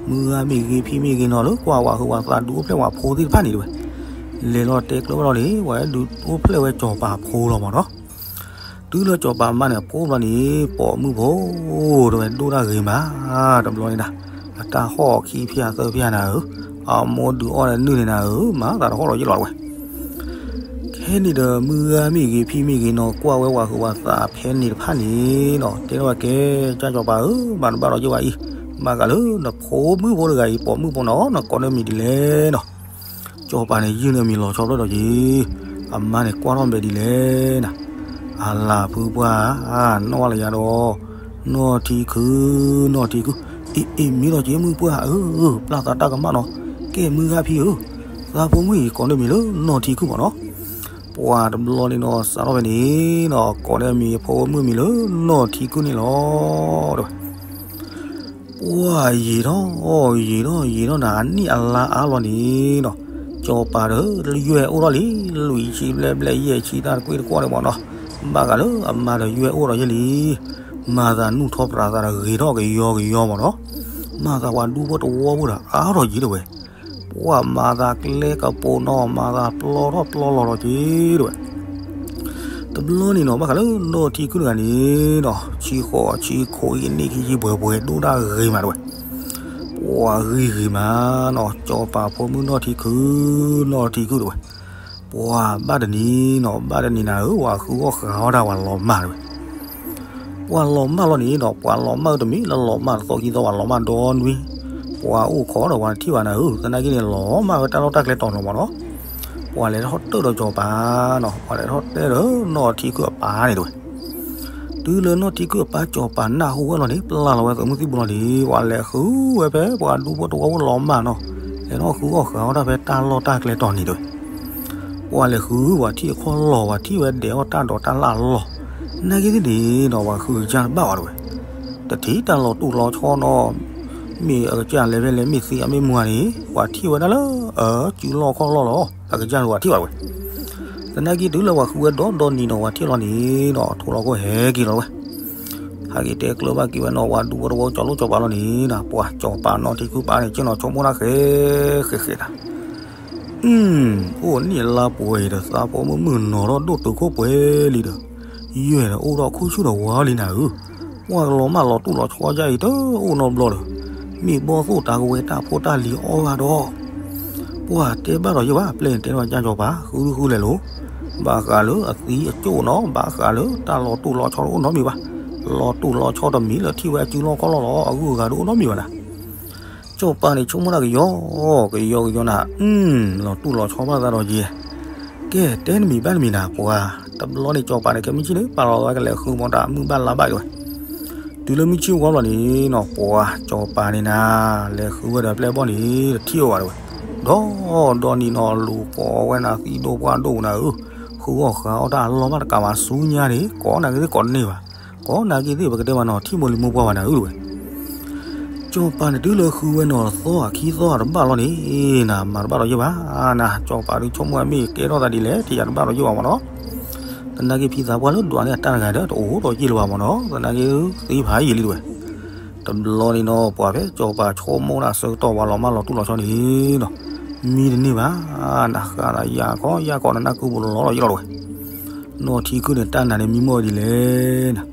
မုၢ်ဂၤမ့ၢ်ဂ့ၤဖံမ့ၢ်ဂ့ၤနီၤ လၢကွၢ်ဝဲဟုးဝဲသးဒုးအိၣ်ဖျဲၣ်ဝဲဖိသ့ၣ်တဖၣ်န့ၣ်တဲဝဲ. လဲၤလီၤတဲကျၢၤဘၣ်လီၤန့ၣ် ပှၤဒုးအိၣ်ဖျဲၣ်ဝဲစီၤပၤဖိလီၤမးနီၤ. တုၤလၢစီၤပၤမါန့ၣ်အဖိဘျီန့ၣ် ပိာ်မုၣ်ဖိ တဲဝဲဒိၣ်တၢ်ဂ့ၤမး, တဘျီန့ၣ်ဒၣ် အတၢ်ဟီၣ်ခံဖျၢၣ်သၢဖျၢၣ်နၤဧၢ, အမိၢ်ဒုးအီၣ်ဒီးနုၢ်န့ၣ်နၤဧၢ မၤသးတဟီၣ်လီၤယ့ၢ်လီၤတဲဝဲ. ခဲန့ၣ်ဒီးမုၢ်ဂၤမ့ၢ်ဂ့ၤဖံမ့ၢ်ဂ့ၤနီၤ ကွၢ်ဝဲဝဲဟုးဝဲသးဖဲန့ၣ်တဖၣ်န့ၣ်နီၤ တဲထီၣ်ဝဲကဲ ကၢ်စီၤပၤဧၢ မၤတဘၣ်ဒီးယ့ၢ်ဝဲအံၤ, ဘၣ်ဃးလၢနဖိမုၣ်ဖိတဂၤအံၤ ပိာ်မုၣ်ဖိနီၤ နကိးန့ၢ်မံၤဒ်လဲၣ်နီၤ. စီၤပၤန့ၣ်ယုၢ်န့ၢ်မံၤလီၤဆီဖျၢၣ်ဒီးက့ၤ, အမါန့ၣ်ကွၢ်ထီၣ်မဲာ်ဒ်လဲၣ်နၤ, အလၤဖုပှၢ်, နီၢ်လၢယၤဒီး, နီၢ်ထံခု, နီၢ်ထံခု, အ့ အ့ မ့ၢ်ဒီးက့ၤမုၢ်ပှၢ်ဧၢ, ပျၢ်သးတၢ်ကမၣ်နီၤ, ကဲမုၢ်ဂၤဖံဧၢ, သးဖိမုၣ်အံၤကိးန့ၢ်မံၤလၢနီၢ်ထံခုမးနီၤ. ပှၤတဘျီန့ၣ်နီၤ စးထီၣ်ဖဲန့ၣ်နီၤ ကိးန့ၢ်မံၤအဖိမုၣ်မံၤလၢနီၢ်ထံခုန့ၣ်လီၤ တဲဝဲ. ပှၤယံာ်ထီၣ် ယံာ်ထီၣ်ယံာ်ထီၣ်နၤ အနံၣ်အလါအါလီၤန့ၣ်နီၤ, စီၤပၤဒီးယွဲၢ်အိၣ်ထီၣ်လံ, လွံၢ်ဆံဘျဲၣ်ဘျဲၣ်ယဲၢ်ဆံတၢ်တကွ့ၢ်တကွီၢ်န့ၣ်မးနီၤ, ဘၣ်ဃးလၢအမါဒီးယွဲၢ်အိၣ်ဒီးယဲၢ်လံ, မၤသးနူၢ်ထီၣ်ပြးသးဒီးဂ့ၤထီၣ်ကယီကယီမးနီၤ, မၤသးပှၤဒူဖိတဝီဖိဒီးအါထီၣ်ယံာ်တဲဝဲ. ပှၤမၤသးကျဲကပူၤနီၤ မၤသးပျီထီၣ်ပျီလီၤလီၤက့ၤတဲဝဲ. တဘျီန့ၣ်နီၤ ဘၣ်ဃးလၢနီၢ်ထံခုတဂၤန့ၣ်နီၤ ဆံဃိးဆံခိၣ်အံၤန့ၣ် ခံဆံပှဲၤပှဲၤဒိၣ်ဒၣ်ဂ့ၤမးတဲဝဲ, ပှၤဂ့ၤဂ့ၤမးနီၤ စီၤပၤဖိမုၣ်နီၢ်ထံခု, နီၢ်ထံခုတဲဝဲ. ပှၤဘၣ်တနံၤနီၤ ဘၣ်တနံၤနၤဧၢ ပှၤဃုအီၣ်ဃးအီၣ်တၢ်ပှၤလီၤမၢ်တဲဝဲ. ပှၤလီၤမၢ်လီၤန့ၣ်နီၤ ပှၤလီၤမၢ်တမံၤလၢလီၤမၢ်တသီခံသီ ပှၤလီၤမၢ်ဒီနွံ, ပှၤအိၣ်ခိးဒီးပှၤတထံၣ်ဘၣ်နၤဧၢ သနာ်က့န့ၣ် လီၤမၢ်ဝဲတၢ်လီၢ်တၢ်ကျဲတီၤလီၤမးနီၤ. ပှၤလဲၤထီၣ်တၢၣ်ဒီးစီၤပၤနီၤ ပှၤလဲၤထီၣ်တဲဒီးနီၢ်ထံခုအပၢ်န့ၣ်တဲဝဲ. တုၤလၢနီၢ်ထံခုအပၢ်စီၤပၤနၢ်ဟူဝဲလီၤန့ၣ် ပျၢ်လီၤဝဲသုးမုၢ်သံၣ်ဘိလီၤန့ၣ် ပှၤလဲၤဃုဝဲဖဲပှၤဒူဖိတဝီဖိလီၤမၢ်နီၤ, လဲၤထီၣ်ဃုအီၣ်ဃးအီၣ်တၢ်ဖဲတၢ်လီၢ်တၢ်ကျဲတီၤန့ၣ်တဲဝဲ. ပှၤလဲၤဃုပှၤထံၣ်အခီၣ်လီၢ် ပှၤထံၣ်ဝဲဒဲးအီၣ်တၢ်ဒိးတၢ်လၢ်အလီၢ်, နာ်က့သ့ၣ်န့ၣ်နီၤ ပှၤဃုကစၢ်တဘၣ်ဘၣ်တဲဝဲ. တထံၣ်တၢ်လီၤတူၢ်လီၤဆီနီၤ, မ့ၢ်အကစၢ်လဲၤဖဲလဲၣ် မ့ၢ်သံအမ့ၢ်မုၢ်ဧါန့ၣ် ပှၤထံၣ်ဝဲဒၣ်လၢ အစုလီၢ်ခီၣ်လီၢ်လီၤ, အကစၢ်န့ၣ်ပှၤထံၣ်ဘၣ်တဲဝဲ. သနာ်က့တုၤလၢပှၤဃုဝဲဒီဒီနံၤနီၤ ပှၤထံၣ်လီၤန့ၣ်နီၤ ထိၣ်လီၤခိၣ်ဟဲက့ၤလီၤဝဲ. ဟဲက့ၤတဲကျၢၤဘၣ်က့ၤဝဲနီၤ ပှၤဒူဖိတဝီဖိကၠီၤလိၣ်စီၤပၤလီၤန့ၣ်နီၤ ပှၤစီၤပၤနီၢ်ထံခုပၢ်န့ၣ် က့ၤနီၤဆိကမိၣ်တၢ်ဃဲဃဲဃဲနၤ အိၣ်နံၣ်အလါပှဲၤအံၤဒီး သးဖိမုၣ်မုၣ်နီၤထီၣ်ဒိၣ်တုာ်ခိၣ်ပှဲၤလံဒီး, ယွဲၢ်ဒီးအိၣ်ထီၣ်ခိၣ်ဆူၣ်ဒီးဝါလံနၤဧၢ, ပှၤကလီၤမၢ်လီၤတူၢ်လီၤဆီယါအံၤတအိၣ်နီတဘျီဒီး, မ့ၢ်ဘီၣ်သိၣ်တၢ်ကဝဲၤတၢ်ဖိတၢ်လံၤအီၣ်ဂၤဒီး, ပှၤတဲဘၣ်ဒီးယဲၢ်ဘၣ် ပျဲၢ်န့ၣ်တဲန့ၢ်ဘၣ်ကၠၢ်စီၤပၤ ဃုဃုလဲၤလိၤ, ဘၣ်ဃးလၢအသံအကၠိၣ်နီၤ ဘၣ်ဃးလၢတၢ်လီၤတူၢ်လီၤဆီတအိၣ်နီတမံၤဘၣ်, လီၤတူၢ်လီၤဆီတမံၤလၢထံၣ်ဝဲအစုလီၢ်ခီၣ်လီၢ်လီၤ အဂုၤအဂၤတအိၣ်နီတမံၤဘၣ်နၤ ကၠီၤပၤန့ၣ်ဆိကမိၣ်တၢ်ကယီ, ကယီကယီနၤ, လီၤတူၢ်လီၤဆီဘၣ်သးဒီးယဲၢ်, ကဲတဲနမံၤဘၣ်နမံၤနၤပှၤ, တဘျီန့ၣ်ကၠီၤပၤန့ၣ် ကဲမုၢ်ဆ့ၣ်န့ၣ် ပာ်လီၤဝဲကလဲၤဃုမီၤတၢ်မုၢ်ဘၣ်လါဘၣ်အံၤဝဲ, တုၤလၢမုၢ်ဆ့ၣ်ဝါဘျီန့ၣ်နီၤ ပှၤကၠီၤပၤန့ၣ်နၤ, လဲၤဃုဝဲဒီးပျဲၢ်ဘီၣ်န့ၣ် တထံၣ်အီၤဘၣ်တဲဝဲ, ဒီဒီနံၤနီၤ လူၤကိးဝဲနၤသံဒိၣ်ပှၢ်ဒိၣ်နၤဧၢ, ဃုအီၣ်ဃးအီၣ်တၢ်အလီၢ်မးတကးဘၣ်ဆူညါန့ၣ် ကိးနာ်က့သ့ၣ်ကိးန့ၢ်ဘၣ်, ကိးနာ်က့သ့ၣ်ပကတဲမးနီၤ ထံၣ်မိၢ်လံၤမိၢ်ပှၢ်ဘၣ်နၤဧၢတဲဝဲ ကၠီၤပၤန့ၣ်တုၤလၢဃုဝဲနီၤသီအခံသီတဘၣ်လီၤန့ၣ်, နမၤတဘၣ်ဒီးယဲၢ်ဘၣ်, နကၠီၤပၤဒုးဆိကမိၣ်အမ့ၢ်ကဲထီၣ်သးဒ်လဲၣ် ထံၣ်ယၤတဘၣ်ဒီးယဲၢ်ဘၣ်မးနီၤ, သနာ်က့ဖံသးပှၢ်လၢဒွးန့ၢ်အတၢ်တဂၤဒီးတအိၣ်ဒီးယဲၢ်လၢၤဘၣ်မးနီၤ, သနာ်က့သ့ဖးယံာ်လံတဲဝဲ, တဘျီန့ၣ်နီၤ ပှၤဖဲကၠီၤပၤဆိကမိၣ်ဒၣ်ဆၢကတီၢ်ပှၤလီၤမၢ်လီၤတူၢ်လီၤဆီန့ၣ်နီၤ, မံတန့ၢ်ဘၣ်, နဃးဒီးယၤခီယၤခီနနၢ်ကုပူၤလီၤလီၤယဲၢ်လီၤတဲဝဲ နီၢ်ထံခုန့ၣ် တၢ်နာ်န့ၣ်မံမီၢ်ဒ်လဲၣ်နၤ,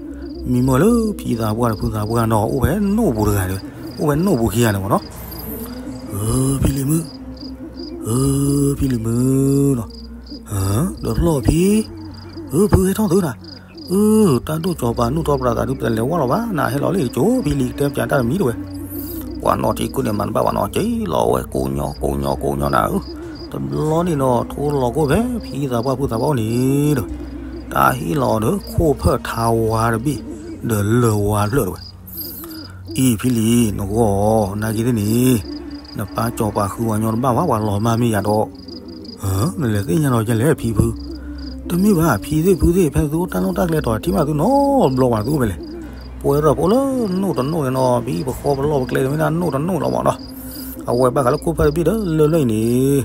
မံမီၢ်လၢဖံသးပှၢ်ဒီးဖုသးပှၢ်နီၤ အိၣ်ဖဲနိၣ်ပူၤတဂၤန့ၣ်, အိၣ်ဖဲနိၣ်ပူၤခံဂၤန့ၣ်မးနီၤ, ဧၢ ဖံလံၤမုၣ်, ပ အၢ ဖံလံၤမုၣ်နီၤ, ဒီးဖျီၣ်ဖံ, အၢ ဖုဟဲထီၣ်သုနၤ, အၢ တၢ်ဒိၣ်ကၠီၤပၤနူၢ်ထီၣ်ပြးသးဒုး ပတလဲၤဝဲလီၤဘၣ်နၤ, ဟဲလီၤလၢကၠိ ဖံလံၤကတဲပၠးတၢ်တမံၤတဝဲ, ပှၤနီၢ်ထံကူၣ်န့ၣ် မၤတဘၣ်ဘၣ်နီၤ, က့ၤလီၤဝဲကိးညီကိးညီကိးညီနၤဧၢ, တဘျီန့ၣ်နီၤ ထိလီၤကိၣ်ဖဲဖံသးပှၢ်ဖုသးပှၢ်အိၣ်န့ၣ်ဒီး, တၢ်ဟ့ၣ်လီၤဒီး ခိၣ်ဖၢၣ်ထါဝါတဘ့ၣ်, ဒီးလၢၢ်ဝါဖျၢၣ်တဝဲ အံၤဖံလံၤ နဂီၢ် နာ်က့သ့ၣ်န့ၣ်, နပၢ်ကၠီၤပၤဃုဝဲညီတဘၣ်ဘၣ် ပှၤလီၤမၢ်မ့ၢ်ယၤဒီး, နလဲၤသ့ၣ်ညါလီၤယဲလဲၣ်ဖံဖု, တမ့ၢ်ဘၣ် ဖံသ့ၣ်ဖုသ့ၣ် ဖဲသုအိၣ်တၢ်နီၣ်တၢ်ကျဲတီၤ ထံၣ်ဘၣ်သုနီတဘျီဘၣ် သုအိၣ်ဖဲလဲၣ်, ပှဲၤထီၣ်ဖိလၢနိၣ်တနိၣ်န့ၣ်နီၤ ဖံပဃီပလီၢ်ပကျဲတမ့ၢ်ဒၣ်နိၣ်တနိၣ်လီၤမးနီၤ, အဝဲဘၣ်ဃးလၢခိၣ်ဖၢၣ်တဘ့ၣ်ဒီးလၢၢ်လၢၢ်အံၤန့ၣ်,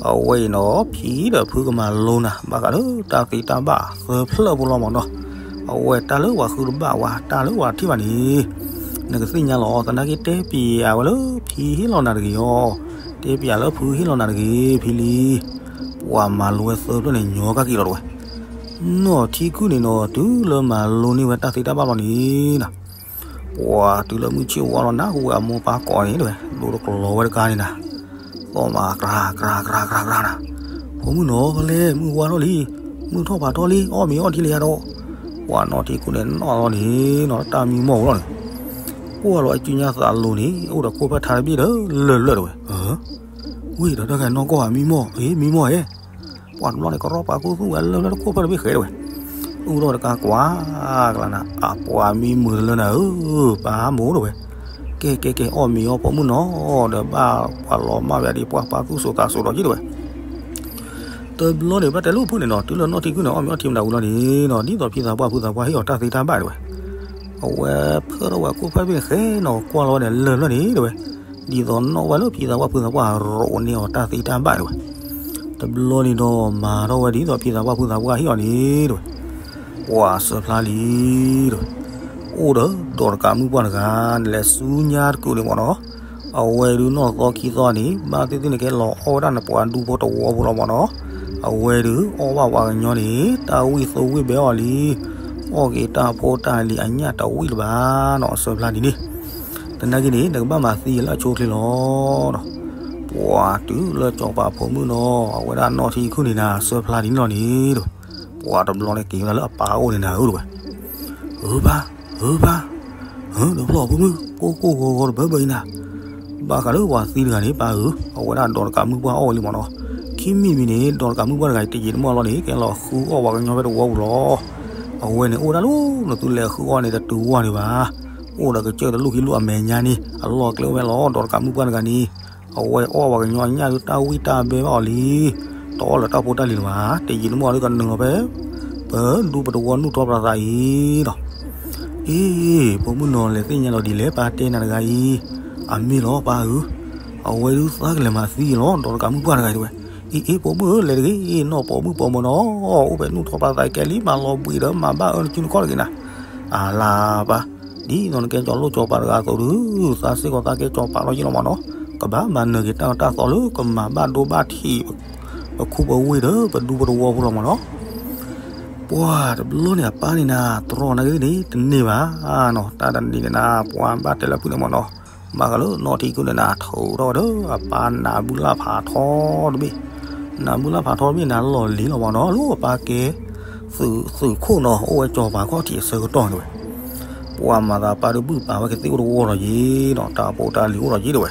အဝဲအံၤနီၤ ဖံဒီးဖုကမၤလိနၤ ဘၣ်ဃးလၢတၢ်သ့တၢ်ဘၣ်သၢဖျၢၣ်ဖိလီၤမးနီၤ, အဝဲတၢ်လၢပှၤဃုတဘၣ်ဝဲ တၢ်လၢပှၤထံၣ်ဘၣ်န့ၣ်, နကသ့ၣ်ညါလီၤ သနာ်က့တဲပျးဝဲလၢဖံဟ့ၣ်လီၤနၤတဂ့ၤအီၤ, တဲပျးလၢဖုဟ့ၣ်လီၤနၤတဂ့ၤ ဖံလံၤ, ပှၤမၤလိဝဲသၢဖျၢၣ်န့ၣ် ညီကၢ်က့ၤလီၤတဝဲ, နီၢ်ထံကုၣ်န့ၣ်နီၤ တုၤလၢမၤလိန့ၢ်ဝဲတၢ်သ့တၢ်ဘၣ်လီၤန့ၣ်နီၤ ပှၤတုၤလၢမုၢ်ဆ့ၣ်ဝါလီၤနၤ ဟူဝဲအမိၢ်ပၢ်ကိးန့ၣ်တဝဲ ဒိတကျီၤဝဲတကါန့ၣ်နၤ, သီၣ်မးကြၤကြၤကြၤကြၤနၤ, ဖိမုၣ်နီၤ ဖဲလဲၣ် မုၢ်ဝါထီၣ်လံ, မုၢ်ထီၣ်ဖးထီလံ အီၣ်မ့ၤအီထံလံယၤဒီး, ပှၤနီၢ်ထံကုၣ်န့ၣ်နီၣ်လီၤန့ၣ်နီၤ တၢ်မံမီၢ်အိၣ်လီၤန့ၣ်, ကွၢ်လီၤအစုညါသးလိၤန့ၣ် အိၣ်ဒီးခိၣ်ဖၢၣ်ထါတဘ့ၣ်ဒီးလၢၢ်လၢၢ်တဝဲ, ဝ့ၢ်ဒီးတၢ်ဂၤနီၢ်ကီၢ်ဧါ မံမီၢ် အ့ မံမီၢ်ဧဲ ပှၤတဘျီန့ၣ် ကရီပာ်ခူသူၣ်ဝဲလၢလၢတခိၣ်ဖၢၣ်တဘ့ၣ်ဃဲတဝဲ, အူထီၣ်တကါကွၢ်ကလါနၤ အပှၤမံမုာ်တလၢနၤဧၢ, ပၢ်မိၢ်တဝဲ, ကဲကဲကဲ အီၣ်မ့ၤအီဖိမုၣ်နီၤ, ဒီးဘၣ်ပှၤလီၤမၢ်ဝဲဒ်ပှၤပာ်သူၣ်စိၤသးစိၤဒီးက့တဝဲ တဘျီန့ၣ် ဘၣ်တဲလၢဖိန့ၣ်နီၤ တုၤလၢနီၢ်ထံကုၣ်န့ၣ် အီၣ်မ့ၤအီထံမနုၤဝံၤလီၤန့ၣ်နီၤ ဒ်သိးဖံသးပှၢ်ဖုသးပှၢ်ဟ့ၣ်အီၤတၢ်သ့တၢ်ဘၣ်တဝဲ, အဝဲဖၢထီၣ်ဝဲခိၣ်ဖၢၣ်တဘ့ၣ်ဃဲနီၤ ကွၢ်လီၤဝဲန့ၣ်လၢၢ်လၢၢ်န့ၣ်တဝဲ, ဒ်သိးနီၣ်ဝဲလၢဖံသးပှၢ်ဖုသးပှၢ်ရိးန့ၢ်အီၤတၢ်သ့တၢ်ဘၣ်တဝဲ, တဘျီန့ၣ်ဒီးမၤထီၣ်ဝဲဒ်သိးဖံသးပှၢ်ဖုသးပှၢ်ဟ့ၣ်အီၤန့ၣ်တဝဲ, ပှၤစၢဖျါလံတဝဲ, အိၣ်ဒီးဒီးတကးမုၣ်ပှၢ်တဂၤ နလဲၤဆူညါတကုာ်န့ၣ်မ့ၢ်နီၤ, အဝဲဒုးနီၢ်သီခံသီန့ၣ် ဘၣ်သ့ၣ်သ့ၣ်န့ၣ်ကဲလီၤအီၣ်ဝဲဒၣ်နပှၤဒူဖိတဝီဖိလီၤမ့ၢ်နီၤ, အဝဲဒုးအီၣ်ဘၣ်ပှၤကညီန့ၣ် တၢ်ဝံၣ်သိဝံၣ်ဘဲအီၤလံ, အီၣ်က့ၤတၢ်ဖိတၢ်လံၤအညၣ်တဝံၣ်လၢၤဘၣ်နီၤ အစၢဖျါဒ်န့ၣ်, သနာ်က့န့ၣ် နကဘၣ်မၤသံလၢအဆိအချ့လီၤနီၤ, ပှၤတုၤလၢကၠီၤပၤဖိမုၣ်နီၤ အဝဲဒၣ်နီၢ်ထံကုၣ်န့ၣ်နၤ စၢဖျါဒ်န့ၣ်လီၤန့ၣ်တဝဲ, ပှၤတဘျီန့ၣ်က့ၤဝဲဒၣ်လၢအပၢ်အိၣ်န့ၣ်နၤဧၢတဝဲ, ဧၢပၢ်, ဧၢပၢ်, ဒီးဖျီၣ်ဖိမုၣ် ကိၢ်ကိၢ်ဂီၤဂီၤတဘၢဘၢအံၤနၤ, ဘၣ်ဃးလၢပှၤသံတဂၤန့ၣ် ပၢ်ဧၢ, အဝဲဒၣ်ဒီးတကးမုၣ်ပှၢ်အီၣ်ဝဲလံမ့ၢ်နီၤ, ခံမံၤမံၤန့ၣ် ဒီးတကးမုၣ်ပှၢ်တဂၤအံၤ တယံာ်တမီၢ်လီၤန့ၣ် ကဲလီၤဃုအီၣ်ပှၤကညီဖဲတဝီပူၤလီၤ, အဝဲန့ၣ်အိၣ်ဒၣ်လၢနသုလဲၤဃုအီၣ်န့ၣ် တတုၤဝဲန့ၣ်ဘၣ်, အိၣ်ဒီးကစၢၢ်တလူၢ်ခံလူၢ်အမဲာ်ညါန့ၣ် အလီၢ်ကျဲအိၣ်ဝဲလီၤ ဒီးတကးမုၣ်ပှၢ်တဂၤန့ၣ်, အဝဲအီၣ်ပှၤကညီအညၣ်ဒုးတၢ်ဝံၣ်တၢ်ဘဲဘၣ်အီၤလံ, တအီၣ်လၢၤတၢ်ဖိတၢ်လံၤလၢၤဘၣ်, တယံာ်တမီၢ်ဒုးကနုာ်လီၤဖဲ ပဒူပတဝီနူၢ်ထီၣ်ပြးသးအံၤလီၤ အ့ ဖိမုၣ်နီၤလဲၤသ့ၣ်ညါလီၤဒ်လဲၣ် ပၢ်တဲနၤတဂၤအံၤ, အမ့ၢ်လီၤပၢ်ဧၢ, အဝဲဒုးသးကလဲၤမၤသံလီၤ ဒီးတကးမုၣ်ပှၢ်တဂၤအံၤတဝဲ, အ့ အ့ ဖိမုၣ်ဧၢ လဲၤတဂ့ၤ နီၢ်ပိာ်မုၣ်ပိာ်မၢၤနီၤ, အိၣ်ဖဲနူၢ်ထီၣ်ပြးသးအံၤကဲလံ မၤလီၤဘှံးဒီးမၤဘၣ်အၢနစုနခီၣ်တဂ့ၤနၤ, အလၤပၢ်, ဒ်သိးနကဲကၠီၤလိၣ်ကၠီၤပၤတဂၤအသိးဒုး, သးစ့ၢ်ကီးသးကဲကၠီၤပၤလီၤယ့ၢ်လီၤမးနီၤ, ကဘၣ်မၤနၢၤက့ၤတၢ်အတၢ်သီလၢကမၤဘၣ်ဒိဘၣ်ထံး ပခူပဝ့ၢ်ဒီးပဒူပတဝီဖိလီၤမးနီၤ ပှၤတဘျီန့ၣ် အပၢ်န့ၣ်နၤ တြီနာ်က့သ့ၣ်န့ၣ် တန့ၢ်ဘၣ်နီၤ, တၢ်တနံၤန့ၣ်နၤ ပှၤဘၣ်တဲလၢဖုန့ၣ်မးနီၤ, ဘၣ်ဃးလၢနီၢ်ထံကုၣ်န့ၣ်နၤ ထုးထီၣ်ဝဲဒီး အပၢ်နးဘုလၢ်ဖးထီတဘ့ၣ်, နးဘုလၢ်ဖးထီတဘ့ၣ်နၤ လီၢ်လံၤလီၤမးနီၤ, လၢအပၢ်ကဲ သုးခိၣ်နီၤ အိၣ်ဝဲကၠီၤပၤခီၣ်ထံးအဆၢကတီၢ်န့ၣ်ဝဲ, ပှၤမၤသးပၢ်ဒုးဘုၣ်ပာ်ဝဲကသ့ၣ်အိၣ်တဝီလီၤယ့ၢ်နီၤ, တၢ်ဖိတၢ်လံၤအိၣ်လီၤယ့ၢ်တဝဲ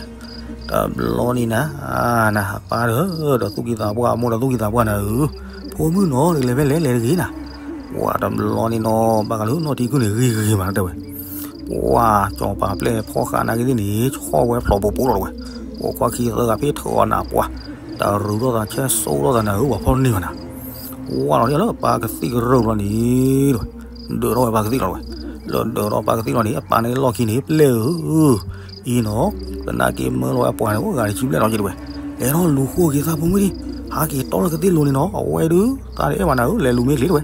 တဘျီန့ၣ်နၤ, နအပၢ်ဒီး ဒီးသူၣ်က့သးပှၢ် အမိၢ်ဒီးသူၣ်က့သးပှၢ်နၤဧၢ, ဖိမုၣ်နီၤ တလဲၤဖဲလဲၣ် လဲၤတဂ့ၤနၤ, ပှၤတဘျီန့ၣ်နီၤ ဘၣ်ဃးလၢနီၢ်ထံကုၣ်န့ၣ် ဂ့ၤဂ့ၤမးတဲဝဲ, ပှၤကၠီၤပၤပျဲၢ်ဖီၣ်ဃာ်နာ်က့သ့ၣ်န့ၣ် ဆီၣ်ဝဲဖျိးပူၤပူၤလီၤတဝဲ, ပိာ်ခွါခံသၢဂၤဖ့ၣ်ထၢအီၤနၤပှၤ, တရူးထီၣ်သး ဆဲစိထီၣ်သးနၤဧၢ ပှၤဖီၣ်န့ၢ်ဘၣ်နၤ ဝါလီၤဒ်လၢအပၢ်ကသံၣ်ကရၢၢ်ဘျီန့ၣ်, ဒၢးထီၣ်ဝဲပၢ်ကသံၣ်လီၤတဝဲ, လၢဒၢးထီၣ်ပၢ်ကသံၣ်လီၤန့ၣ် အပၢ်န့ၣ်လီၢ်ခံန့ၣ် ပျဲၢ်ဧၢ, အံၤနီၤ, သနာ်က့မၢလီၤဝဲအပှၤန့ၣ် အိၣ်ဂၤတဆံဘျဲၣ်လီၤက့တဝဲ, လဲၤထီၣ်လူၤဃိက့ၤသးဖိမုၣ်ဒံး, ဟးက့ၤတီလီၤကသံၣ်လိၤန့ၣ်နီၤ, အဝဲဒုး သးတအဲၣ်ဘၣ်နၤဧၢ လဲၤလူၤမ့ၢ်ချ့တဝဲ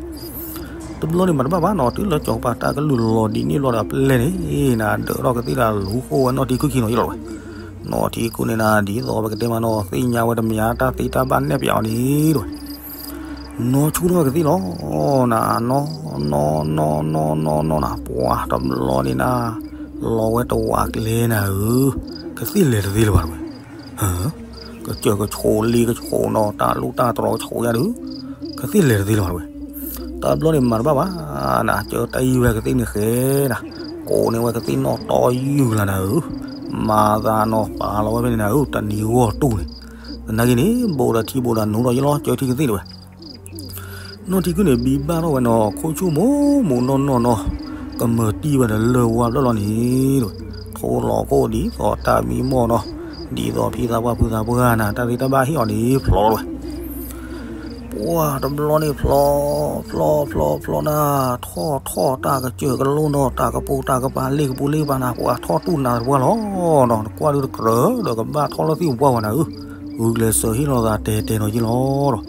တဘျီန့ၣ်မၤတဘၣ်ဘၣ်နီၤ, တုၤလၢကၠီၤပၤတၢ်ကလုၢ်လီၤဒ်န့ၣ်ဘျီဒီးအပျဲၢ်န့ၣ် နၤဒၢးထီၣ်ကသံၣ်ဒီးလူၤဃိဝဲနီၢ်ထံကုၣ်ခံနီၤယ့ၣ်လီၤတဝဲ, နီၢ်ထံကုၣ်န့ၣ်နၤ ဒ်သိးပကတဲမးနီၤ သ့ၣ်ညါဝဲတမံၤတၢ်သ့တၢ်ဘၣ်နဲၣ်ပၠးအီၤန့ၣ်တဝဲ နီၢ်ဆူၣ်ထီၣ်ကသံၣ်လီၤ, နၤနီၢ်, နီၢ်နီၢ်နီၢ်နီၢ်နီၢ်နၤ ပှၤတဘျီန့ၣ်နၤ, လီၤဝဲတဝးကျဲနၤဧၢ, ကသံၣ်လဲၤတသ့လၢၤဘၣ်တဝဲ, ဟၢ, က ကစၢၢ်ကဆိးလ့ကဆိးနီၤ တၢ်လူၢ်တၢ်တြီၤကဆိးယါဒုး ကသ့ၣ်လဲၤတသ့လၢၤဘၣ်တဝဲ. တဘျီန့ၣ်မၤတဘၣ်ဘၣ်နၤ ကၢတၢ်အံၤဝဲကသ့ၣ်န့ၣ်ဃဲနၤ ကိးန့ၢ်ဝဲကသ့ၣ်နီၣ်တီယုၢ်လၢနၤဧၢ, မၤသးနီၤပာ်လီၤဝဲဖဲန့ၣ်နၤဧၢ တနံၤဂီၢ်တူၢ်န့ၣ်, သနာ်က့န့ၣ် ဘိးဒီးထံဘိးဒီးနိဒီးယလီၤ ကၢထံကသ့ၣ်တဝဲ နီၢ်ထံကုန့ၣ် ဘံဘၣ်ထီၣ်ဝဲနီၤ ခိၣ်ဆူၣ်မိၢ်မိၢ်နီၢ်နီၢ်နီၤ, ကမၤတံၢ်ဝဲဒီးလၢၢ်ဝါဖျၢၣ်လီၤန့ၣ်, ထိလီၤခိၣ်ဒ်သိးတၢ်မံမီၢ်နီၤ, ဒ်သိးဖံသးပှၢ်ဖုသးပှၢ်နၤ တၢ်သ့တၢ်ဘၣ်ဟ့ၣ်အီၤန့ၣ် ဖျိလီၤဝဲ. ပှၢ်တဘျီန့ၣ်ဖျိ ဖျိဖျိဖျိနၤ, ထီၣ်ထီၣ်တၢ်ကစၢၢ်ကလိၣ်နီၤ တၢ်ကပိာ်တၢ်ကပၤလ့ၣ်ကပူၤလ့ၣ်ကပၤနၤ ပှၢ်ထီၣ်တူၢ်နၤတပှၢ်လီၤနီၤ, နကွၢ်ဒုးတကြၢးဒီးကဘၣ်ထီၣ်လၢသ့ၣ်ပှၢ်ဝဲနၤဧၢ, ဂုာ်ကျဲးစၢးဟ့ၣ်လီၤသးတဲတဲနီၤယ့လီၤဒီး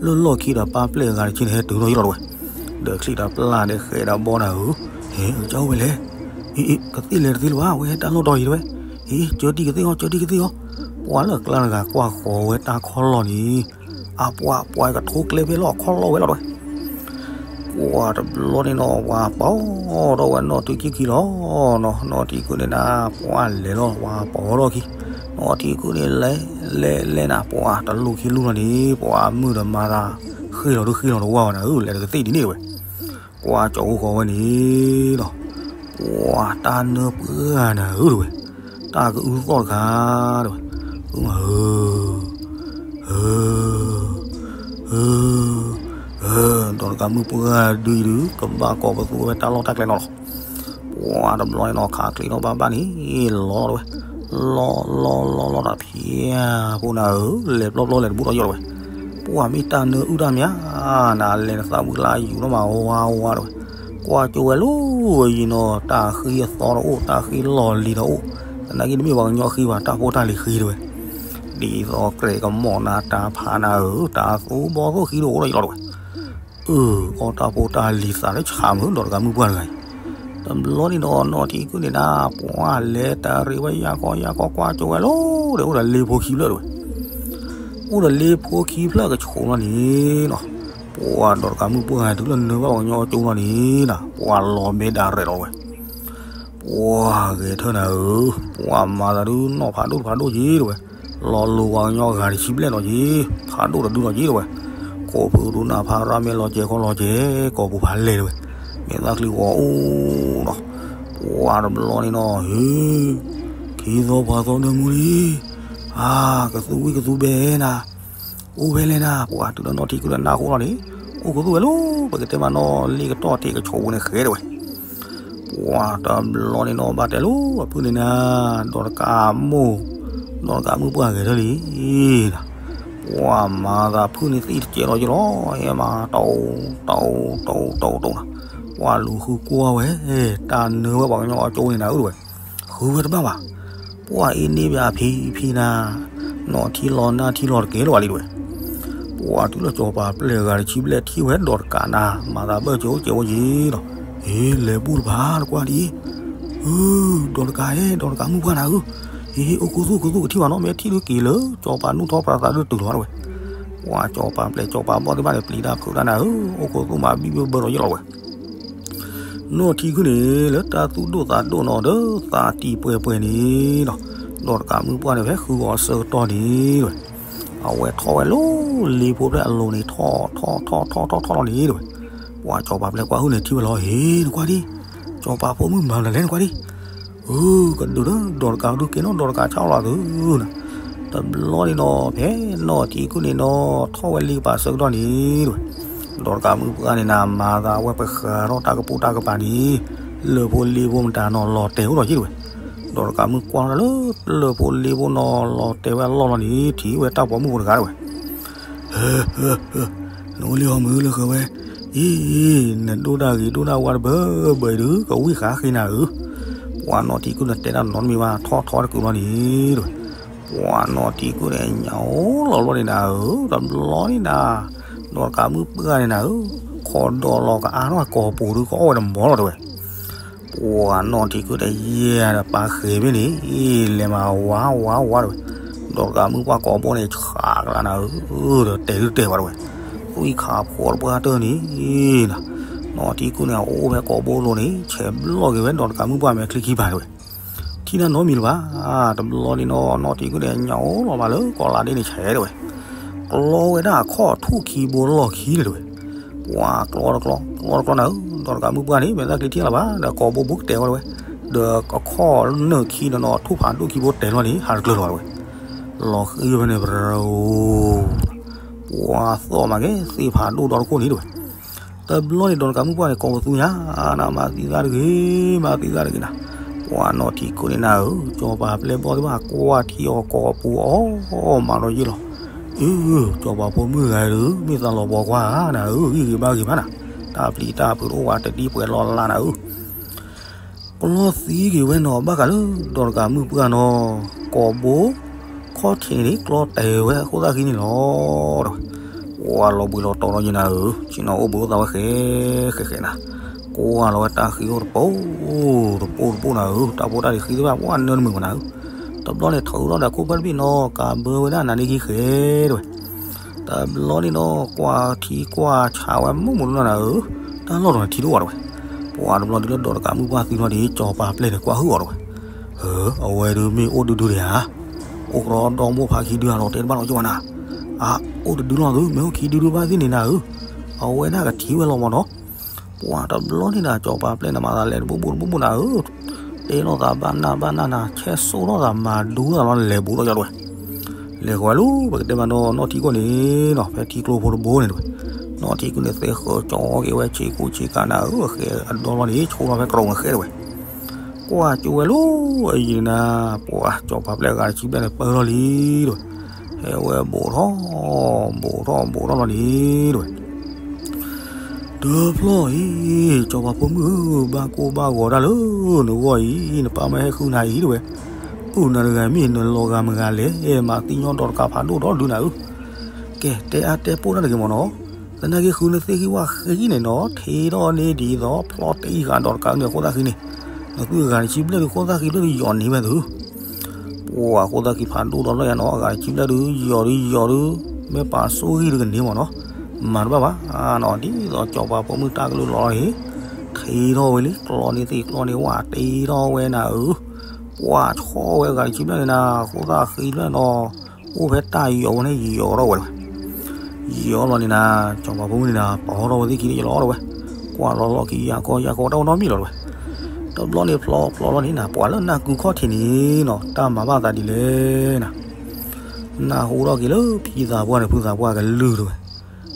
လၢလီၢ်ခံဒီးပၢ်ပျဲၢ်အဂၤတဆ့န့ၣ် ဟဲတုၤထီၣ်ယ့လီၤတဝဲ, ဒီးချံၣ်ဒီးပျၢ်ဒီးဃဲးဒီးဘီနၤဧၢ, ဟဲကၢအိၣ်ဝဲလဲၣ်, အ့ အ့ ကသ့ၣ်လဲၤတသ့လၢၤဘၣ် ဝဲဟဲတၢ်လီၢ်တီၤအံၤတဝဲ, အ့ ကၢတံၢ်ကသ့ၣ်အီၤ ကၢတံၢ်ကသ့ၣ်အီၤ, ပှၢ်လၢအကျါတဂၤကွၢ်ဃီၤဝဲတၢ်ခီၣ်လီၢ်န့ၣ်, အပှၤပှၤကထိကျဲဖဲလီၢ်ခီၣ်လီၢ်ဝဲလီၤတဝဲ ပှၢ်တဘျီန့ၣ်နီၤ ပှၤပီၢ်ထီၣ်ဝဲနီၢ်ထံကုခံလီၤ, နီၢ်ထံကုန့ၣ်နၤ ပှၤလဲၤလီၤ ပှၤပီၢ်ထီၣ်ခံ, နီၢ်ထံကုန့ၣ်လဲၤ လဲၤလဲၤနၤ ပှၤတလူၢ်ခံလူၢ်လီၤန့ၣ် ပှၤမုၢ်ဒီးမၤသး ဃ့ၢ်လီၤဒုဃ့ၢ်လီၤတဝၢ်ဝဲနၤဧၢ လဲၤတကသ့ၣ်ဒ်န့ၣ်တဝဲ, ကွၢ်ကၠီၤအိၣ်ဃီၤဝဲန့ၣ်နီၤ, ပှၤတၢ်နၢပှၢ်နၤဧၢတဝဲ, တၢ်ကအုသီၣ်တခါတဝဲ, အမ ဒီးတကးမုၢ်ပှၢ်ဒုအံၤဒုး ကဘၣ်ကိးပသူဝဲတၢ်လီၢ်တၢ်ကျဲနီၤလီၤ. ပှၢ်တဘျီန့ၣ်နီၤ ခးချံးထီၣ်ဘၣ်ဘၣ်န့ၣ် လီၤလီၤတဝဲ, လီၤလီၤလီၤလီၤဒီးဖျဲးဖိနၤဧၢ လဲၤပျီပျီလဲၤတဘူးဒီးယီၢ်လီၤဝဲ, ပှၢ်မ့ၢ်တၢ်နၢအုၣ်တၢ်မးနၤ လဲၤနသးဝံၤလၢယူၤနီၣ်မးဝါဝါတဝဲ, ကွၢ်ကၠိဝဲလၢအံၤနီၤ တၢ်ဃံအသီတအိၣ် တၢ်ဃံလီၢ်လံၤတအိၣ်, သနာ်က့တမ့ၢ်ပှၤကညီဃံဘၣ် တၢ်ဖိတၢ်လံၤဃံတဝဲ ဒ်သိးကြဲးကမီၣ်နၤ တၢ်ဖးနၤဧၢ တၢ်သူဘီသိၣ်ဃံတအိၣ်ဒီးယလီၤတဝဲ, အၢ အီၣ်တၢ်ဖိတၢ်လံၤသးလၢဆးမုာ် ဒီးတကးမုၢ်ပှၢ်တဂၤအံၤ, တဘျီန့ၣ်ဒီး နီၢ်ထံကုန့ၣ်နၤ ပှၢ်လဲၤတရံးဝဲယၢ်ကီယၢ်ကီကွၢ်ကၠိဝဲလီၤဒီး အိၣ်ဒီးလ့ဖိခံဖျၢၣ်တဝဲ အိၣ်ဒီးလ့ဖိခံဖျၢၣ်ကဆိးလီၤန့ၣ်နီၤ, ပှၢ်ဒီးတကးမုၢ်ပှၢ်တုၤလၢနၢဘၣ်ပှၤကညီအကၠိလီၤန့ၣ်နီၤ ပှၢ်လီၤဘဲဒၣ်ရဲၣ်လီၤဝဲ ပှၢ်ဂဲၤထၢၣ်နၤဧၢ, ပှၢ်မၤသးဒုးနီၢ်ဖးဒိၣ်တဖးဒိၣ်က့ၤတဝဲ, လီၤလိၤပှၤကညီဂၤတဆံဘျဲၣ်လီၤက့ၤ, ဖးဒိၣ်တဒုလီၤက့ၤတဝဲ, ကိးဖုဒုနၢ်ဖးရၣ်မဲာ်လီၤကဲၤခီလီၤကဲၤ, ကိးပူၤဖးလဲၢ်တဝဲ, မဲာ်သၣ်ချံဂီၤအိၣ်နီၤ, ပှၢ်တဘျီန့ၣ်နီၤ ဟ့ၣ်, ခံသီပှၤသီနၢမူလံ, အါ, ကသူဝံၣ်ကသူဘဲနၤ အိၣ်ဖဲလဲၣ်နၤ ပှၤတုၤလၢနီၢ်ထံကုလၢနၢ်ဃိလီၤန့ၣ်, အိၣ်ကသူဝဲလီၤ ပကတဲမးနီၢ်လ့ကတီၢ်တ့ၢ်ကဆိးပူၤန့ၣ်ဃဲတဝဲ, ပှၢ်တဘျီန့ၣ်နီၤ ဘၣ်တဲလိာ်အဖုၣ်န့ၣ်နၤ, ဒီးတကးမိၢ်, ဒီးတကးမုၢ်ပှၢ်ဂဲၤထၢၣ်လံ, ပှၢ်မၤသးဖုၣ်န့ၣ်သံၣ်တကဲလီၤက့ၤလီၤ, ဟဲမၤတအိၣ်, တအိၣ်, တအိၣ်, တအိၣ်, တအိၣ်နၤ, ပှၢ်လူၤဃုကွၢ်ဝဲ, တၢ်နၢဝဲပှၤကညီအကၠိန့ၣ်နၤဧၢတဝဲ ဃုဝဲတဘၣ်ဘၣ်, ပှၢ်အ့န့ၣ်ဘၣ်ဖံဖံနၤ, နီၢ်ထံလီၤနၢ်ထံလီၤတကဲလၢၤဘၣ်လံတဝဲ, ပှၢ်တုၤလၢစီၤပၤပျဲၢ်အဂၤတဆံဘျဲၣ်ထံၣ်ဝဲဒီးတကးနၤ မၤသးဘၣ်ကၠိကဲဝဲယ့ၤဒီး, အ့ လဲၤဘူၣ်တဖၣ်တကွၢ်ဒ်အံၤ, အၢ ဒီးတကးဧၢ ဒီးတကးမုၢ်ပှၢ်နၤဧၢ, အ့ အိၣ်ခိၣ်သူၣ်ခိၣ်သူၣ်ကထံၣ်ဘၣ်နီၤ မ့ၢ်ထံၣ်ဒုးက့ၤလၢစီၤပၤနူၢ်ထီၣ်ပြးသးဒုးတုၤလီၤတဝဲ, ပှၢ်စီၤပၤပျဲၢ်စီၤပၤဘီၣ်သ့ၣ်တဖၣ်န့ၣ် ပျံၤတၢ်ဖုးတၢ်နၤဧၢ, အိၣ်ခိၣ်သူၣ်မးဘံၣ်ဘၢဘၢဒီးယလီၤဝဲ နီၢ်ထံကုန့ၣ် လၢတၢ်သူၣ်ဒိၣ်သးဒိၣ်နီၤဒီးသးတံၢ်ပှဲၤပှဲၤန့ၣ်ဒီး, ဒီးတကးမုၢ်ပှၢ်န့ၣ် ဖဲဃုဂီၤအဆၢကတီၢ်န့ၣ်တဝဲ, အဝဲထီၣ်ဝဲလၢလ့ဖိဖျဲၣ်အလိၤန့ၣ် ထီၣ်ထီၣ်ထီၣ်ထီၣ်ထီၣ်လီၤန့ၣ်တဝဲ, ပှၢ်စီၤပၤပျဲၢ်ကွၢ်ဟုၣ်န့ၣ်ထံၣ်ဝဲလီၤ ဟ့ၣ် နကွၢ်ဒ်, စီၤပၤဖိမုၣ်မၤမနုၤလဲၣ်နကွၢ်ဒ် အၢ ကဒုးဒီးဒီးတကးဒုးကဲနီၤ ဒီးတကးဆါလီၤသုနၤ, တဘျီန့ၣ်နီၤ ဖဲနီၢ်ထံကုန့ၣ်နီၤ ထီၣ်ဝဲလ့ကပၤဆၢကတီၢ်န့ၣ်တဝဲ, ဒီးတကးမုၢ်ပှၢ်န့ၣ်နၤ မၤသးဝဲပဃးထီၣ်တၢ်ကပိာ်တၢ်ကပၤန့ၣ်, လၢၢ်ဖိလ့ဖိမတၤနီၤလီၤတဲာ်အိၣ်လီၤက့တဝဲ, ဒီးတကးမုၢ်ကွၢ်လၢလၢၢ်ဖိလ့ဖိနီၤလီၤတဲာ်ဝဲအလီၢ်လီၤန့ၣ် ထံၣ်ဝဲတၢ်ပိာ်မုၣ်ဖိတဂၤတဝဲ ဟၢ ဟၢ ဟၢ, နအိၣ်လံဟီမုၢ်လၢဃၢၤဝဲ, အံၤ နဒိၣ်တၢ်ဂ့ၤဒိၣ်တၢ်ဝါတဘၢဘၢအံၤဒုး ကဝံၣ်ဃာ်ဃ့နၤဧၢ, ပှၤနီၢ်ထံကုန့ၣ်တဲတၢ်နီတမံၤဘၣ် ထီၣ်ထီတကုာ်လီၤန့ၣ်တဝဲ, ပှၤနီၢ်ထံကုန့ၣ် ညၣ်အိၣ်လီၤဘျီန့ၣ်နၤဧၢ, တဘျီန့ၣ်နၤ, ဒီးတကးမုၢ်ပှၢ်န့ၣ်နၤဧၢ, ခီဒီးလီၤကအါထီၣ်ကိာ်ပူၤဒုး ကအီၣ်ဝဲတမီၤလီၤတဝဲ ပှၤနီၢ်ထံကုဒီးယဲၢ်ဒီးပာ်ဃဲၤဖဲန့ၣ်, လဲၤမၤဝါဝါဝါတဝဲ, ဒီးတကးမုၢ်ပှၢ်ကိာ်ဘိန့ၣ် ဆးကလးနၤဧၢ, ဒီးတဲာ်ဒုးတဲာ်ဝဲတဝဲ, သွံၣ်ခးဖိတပှၢ်တၢၢ်န့ၣ်နၤ, နီၢ်ထံကုန့ၣ် အအိၣ်ဖဲကိာ်ဘိလိၤန့ၣ် ဆဲးဘျီၣ်က့ၤဝဲ ဒီးတကးမုၢ်ပှၢ်မဲာ်ချံခံပၤတဝဲ, ထံၣ်တၢ်နီတမံၤလၢၤဘၣ်. တဘျီန့ၣ်နီၤ နီၢ်ထံကိၣ်န့ၣ် ညၣ်အိၣ်လီၤဘၣ်လၢကီးလါဒ့န့ၣ်ဆဲးတဲဝဲ, ကျီဝဲဒၣ်အခီၣ်ထူၣ်ခံဘိလီၢ်ခံန့ၣ်တဲဝဲ, ပှၤကျီတကျီ ကျီတကျီနၤဧၢ, ဒီးတကးမုၢ်ပှၢ်န့ၣ် မဲာ်သၣ်ချံထံၣ်လၢၤဘၣ် ဒီးကိးဘိဘိကတဲာ်ဝဲတဲဝဲ, ဒီးအခီၣ်နၢၣ်ခံဒီးနီၤ ထူၣ်ဖးဒိၣ်ခံဘိတဲာ်လီၤန့ၣ် ဟးတကျၢၤလီၤတဲဝဲ, လီၤဃံဝဲန့ၣ် ပှၤသီၣ်မးက့ၤ သ့ၣ်ဖးဒိၣ်ဒီတခိၣ်န့ၣ်တဲဝဲ. တဘျီန့ၣ် ဒီးတကးမုၢ်ပှၢ်န့ၣ် ကိးပသူညါနၤ မၤသံသးတဂ့ၤ, မၤသံသးတဂ့ၤနၤ, ပှၤနီၢ်ထံကိၣ်န့ၣ်နၤဧၢ, စီၤပၤပျဲၢ်ဘီၣ်သ့ၣ်တဖၣ်ကွၢ်ထံအီၤကိးပူၤအီၣ်မးဒီးယ့ၣ်လီၤ. အၢ စီၤပၤဖိမုၣ်ဂၤဒီး မ့ၢ်သးလီၤပှီၤကွၢ်ဧါနၤဧၢ, ဂံၢ်ဂ့ၤဘါဂ့ၤမးနၤ, တၢ်ပျံၤတၢ်ဖုးတအိၣ်ဝဲတဒ်ပှဲၤလီၤလါနၤဧၢ. ကျီသံက့ၤဝဲနီၤ ဘၣ်ဃးလၢ ဒီးတကးမုၢ်ပှၢ်နီၤ, ကိးဘိ ခီၣ်ထံးန့ၣ် ကျီတဲာ်ဝဲအဃိသတးဃံန့ၣ်လီၤ. ပှၤလီၤဘှံးလီၤတီၤလီၤယ့ၣ်နၤဧၢ, ဆ့ၣ်နီၤအိၣ်ဘှံးအိၣ်သါဝဲဃဲဃဲဃဲနၤ, ကွၢ်လီၤဝဲတၢ်ဃံအိၣ်တပိၢ်တပိၢ်တပိၢ်နၤဧၢ, တၢ်ဖိတၢ်လံၤဃံသ့ၣ်တဖၣ် ပှၤနၢနမုာ်မးနၤဧၢ. တဘျီန့ၣ် ထုးထီၣ်ဒီးခိၣ်ဖၢၣ်တဘ့ၣ်နီၤ ကးဘၢဝဲဒၣ်နၤန့ၣ်က့ၤဃဲတဲဝဲ တဘျီန့ၣ်ဒီး ကွၢ်ထံကွၢ်ဆးဝဲမုၢ်မုၢ်နီၢ်နၤဧၢ, တၢ်လီၢ်ဒီးနထံတအိၣ်ဘၣ်တဲဝဲ. ပှၤတဘျီဒုးလၢဒီးတကးမုၢ်ပှၢ်သံလီၤဒီး စီၤပၤပျဲၢ်န့ၣ်ကွၢ်ဟုၣ်အီၤတဲဝဲ, အဝဲဒုးမ့ၢ်အိၣ်ဒုဒုဒံးဧါ, အိၣ်ကရီဒီမိၢ်ဖးခံဒုဧါဒီးတဲတဘၣ်လီၤကၠိဝဲနၤ, အအိၣ်တဒုလီၤသု မ့ၢ်အိၣ်ခံဒုဒုဘၣ်သ့ၣ်န့ၣ်နၤဧၢ, အဝဲဒၣ်ကထံၣ်ဝဲလီၤမးနီၤ. ပှၤတဘျီန့ၣ်ဒီး စီၤပၤပျဲၢ်န့ၣ်မၤသးလဲၤတဘိဘိတဘိဘိနၤဧၢ, တဲလိာ်သးဘၣ်နၢ်ဘၣ်နၢ်နၤ ဆဲးစိၣ်ထီၣ်သးမၤဒူသးလီၤ လဲၤဘူးထီၣ်ကၠီတဲဝဲ လဲၤဃီၤဝဲလၢ ပကတဲမးနီၤ နီၢ်ထံကိၣ်န့ၣ်နီၤ ဖဲထံကျိဖိတဘိန့ၣ်တဲဝဲ, နီၢ်ထံကိၣ်န့ၣ် သဲဃၢၤကၠီက့ၤဝဲဆံးကူဆံးကၤနၤဧၢ, အဃဲအဒီလီၤန့ၣ် ဆိလီၤဖဲကရိးန့ၣ်ဃဲတဲဝဲ, ကွၢ်ကၠိဝဲလၢအယံၤနၤ, ပှၤစီၤပၤပျဲၢ်ဂၤတဆံဘျဲၣ်န့ၣ် ပၢလီၤလံတဲဝဲ, ဟဲဝဲဘူးထီၣ် ဘူးထီၣ်ဘူးထီၣ်လီၤန့ၣ်တဲဝဲ တဖျီၣ်အံၤ, စီၤပၤဖိမုၣ်ဧၢ, ဘၣ်ကိၢ်ဘၣ်ဂီၤတၢ်လၢနဂီၢ်အံၤ, နပၢ်မ့ၢ်ဟဲဃုနၤအံၤတဲဝဲ, အိၣ်နၤတဂၤမ့ၢ်နလီၤဂာ်မဂၤလဲၣ်, မၤသံညီဒီးတကးဖးဒိၣ်ဒီဒုနၤဧၢ, ကဲ တဲအါတဲပိၢ်တၢ်တဂ့ၤမးနီၤ, သနာ်က့ဃုနသ့ၣ်ဃံဝၣ်ဃံန့ၣ်နီၤ, ထံထီၣ်န့ၢ်ဒ်သိးဖျီၣ်တအံၤဃာ်ဒီးတကးန့ၣ်အဃိသတးဃံန့ၣ်, နသုအဂၤတဆံဘျဲၣ်ဒုးဃိသတးဃံဘျဲၣ်ဒုးယီၤန့ၢ်ဝဲသု ပှၤအဃိသတးဃံဖးဒိၣ်ဒီးလီၤယၤနီၤ, အဂၤတဆံဘျဲၣ်ဒုး ယီၤဒုးယီၤဒုး, မ့ၢ်ပာ်ဆိၣ်ဂံၢ်ဒုးကန့ၢ်မးနီၤ, မၤတဘၣ်ဘၣ်နီၤ, ဒ်သိးစီၤပၤဖိမုၣ်တၢ်ကလုၢ်လီၤလီၤန့ၣ်, ထံထီၣ်ဝဲလံ ကျီန့ၢ်သ့ၣ်ကျီန့ၢ်ဝၣ်တ့ထီၣ်ဝဲနၤဧၢ, ပှၤဆီၣ်ဝဲအဂၤတဆံဘျဲၣ်န့ၣ်နၤ, အဃိသတးဃံဘျဲၣ်နီၤ, အိၣ်ဖဲတၢ်ယီၤဝဲန့ၣ်ယီၤထီၣ်ဝဲတဲဝဲ ယီၤလီၤန့ၣ်နၤ, စီၤပၤဖိမုၣ်န့ၣ်နၤ ပီထီၣ်ဝဲသ့ၣ်ခံန့ၣ်ယလီၤတဲဝဲ, ကွၢ်လီၤလီၢ်ခံယၤကီယၤကီတၢ်အိၣ်နီတမံၤလီၤတဲဝဲ, တဘျီန့ၣ်ဖျီဖျီလီၤန့ၣ်နၤ, ပှၤလၢနၢ်ကုခီၣ်ထံးန့ၣ်နီၤ, တၢ်မၤဘၣ်သးဒ်လဲၣ်နၤ, နၢ်ဟူထီၣ်က့ၤလၢဖံသးပှၢ်န့ၣ် ဖုသးပှၢ်ကလုၢ်တဲဝဲ,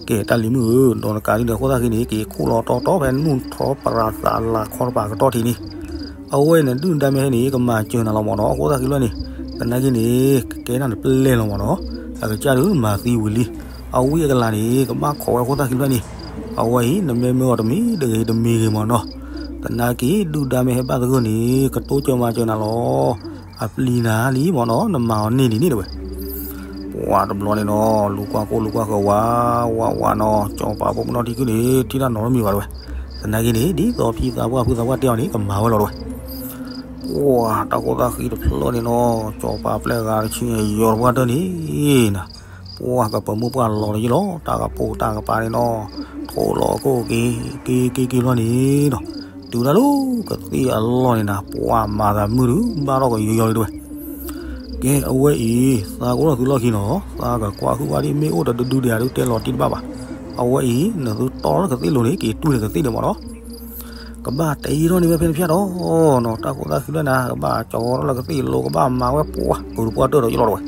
ကဲတၢ်လံၤမုၣ်ဧၢ, ဒီးနကးဒုဒီးအဃိသတးဃံန့ၣ် က့ၤခိၣ်လီၤတီတီဖဲနူၢ်ထီၣ်ပရးသးလၤခီတပၤကတီၢ်ထံးန့ၣ်, အဝဲအံၤနဒုၣ်နဒါမ့ၢ်ဟဲန့ၣ် ကမၤစၢၤနၤလီၤမးနီၤ, အဃိသတးဃံလီၤန့ၣ်, သနာ်က့န့ၣ် ကကဲနၤနပျဲၢ်လီၤမးနီၤ, အကစၢ်ဒုးမၤသံဝံၤလံ, အဝံအကလၤန့ၣ် ကဘၣ်ခိးဝဲအဃိသတးဃံလီၤန့ၣ်, အဝဲအံၤနမ့ၢ်မၢအီၤတမံၤတဂ့ၤတမံၤဂ့ၤမးနီၤ, သနာ်က့ဒုၣ်ဒါမ့ၢ်ဟဲဘၣ်သဂၢၢ်န့ၣ် ကတိစၢၤမၤစၢၤနၤလီၤ, အပျံၤနၤလံမးနီၤ, နမၤအီၤန့ၢ်ဒ်န့ၣ်တဲဝဲ ပှၤတဘျီန့ၣ်နီၤ, လူၤကွၢ်ကိၢ်လူၤကွၢ်ဃၢၤဝးဝးဝးနီၤ, စီၤပၤဖိမုၣ်နီၢ်ထံကိၣ်န့ၣ် ထံၣ်တၢ်နီတမံၤဘၣ်တဲဝဲ, သနာ်က့န့ၣ် ဒ်သိးဖံသးပှၢ်ဖုသးပှၢ်တဲအီၤန့ၣ် ကမၤဝဲလီၤတဲဝဲ, ပှၤတၢ်ဃိသတးဃံတဖျၢၣ်န့ၣ်နီၤ, စီၤပၤပျဲၢ်ဂၤတဆံယီၤတပှၢ်တၢၢ်န့ၣ်နၤ, ပှၤကပၢၤမိၢ်ပှၢ်လီၤလၢယလီၤ, တၢ်ကပိာ်တၢ်ကပၤန့ၣ်နီၤ, ထိးလီၤအခိၣ်က့ၤက့ၤက့ၤက့ၤလီၤန့ၣ်နီၤ, တုၤဒၣ်လၢကသ့ၣ်အလီၢ်န့ၣ်နၤ, ပှၤမၤသးမုၢ်ဒုး ဘၣ်ထီၣ်ကယီယီလံတဲဝဲ ကဲ အဝဲအံၤ သးကအိၣ်ထီၣ်သုလီၢ်ခံနီၤ, သးကကွၢ်ဟုၣ်ဘၣ်ဒ်မ့ၢ်အိၣ်တဒုဒုဒံးဧါဒုးတဲလီၤတံၢ်တဘၣ်ဘၣ်, အဝဲအံၤ နသုတီလၢကသ့ၣ်လိၤန့ၣ် က့ၤတွံၢ်န့ၢ်ကသ့ၣ်န့ၣ်မးနီၤ, ကဘၣ်တ့ထီၣ်န့ၢ်ဝဲဖဲန့ၣ်ဖျၢၣ်ဒီးနီၤ, တၢ်ဃိသတးဃံလၢနၤ ကဘၣ်ကၠီထီၣ်လၢကသ့ၣ်လိၤ ကဘၣ်မၤဝဲပှၤ ပူၤတပှၢ်တၢၢ်ဒီးယလီၤတဲဝဲ,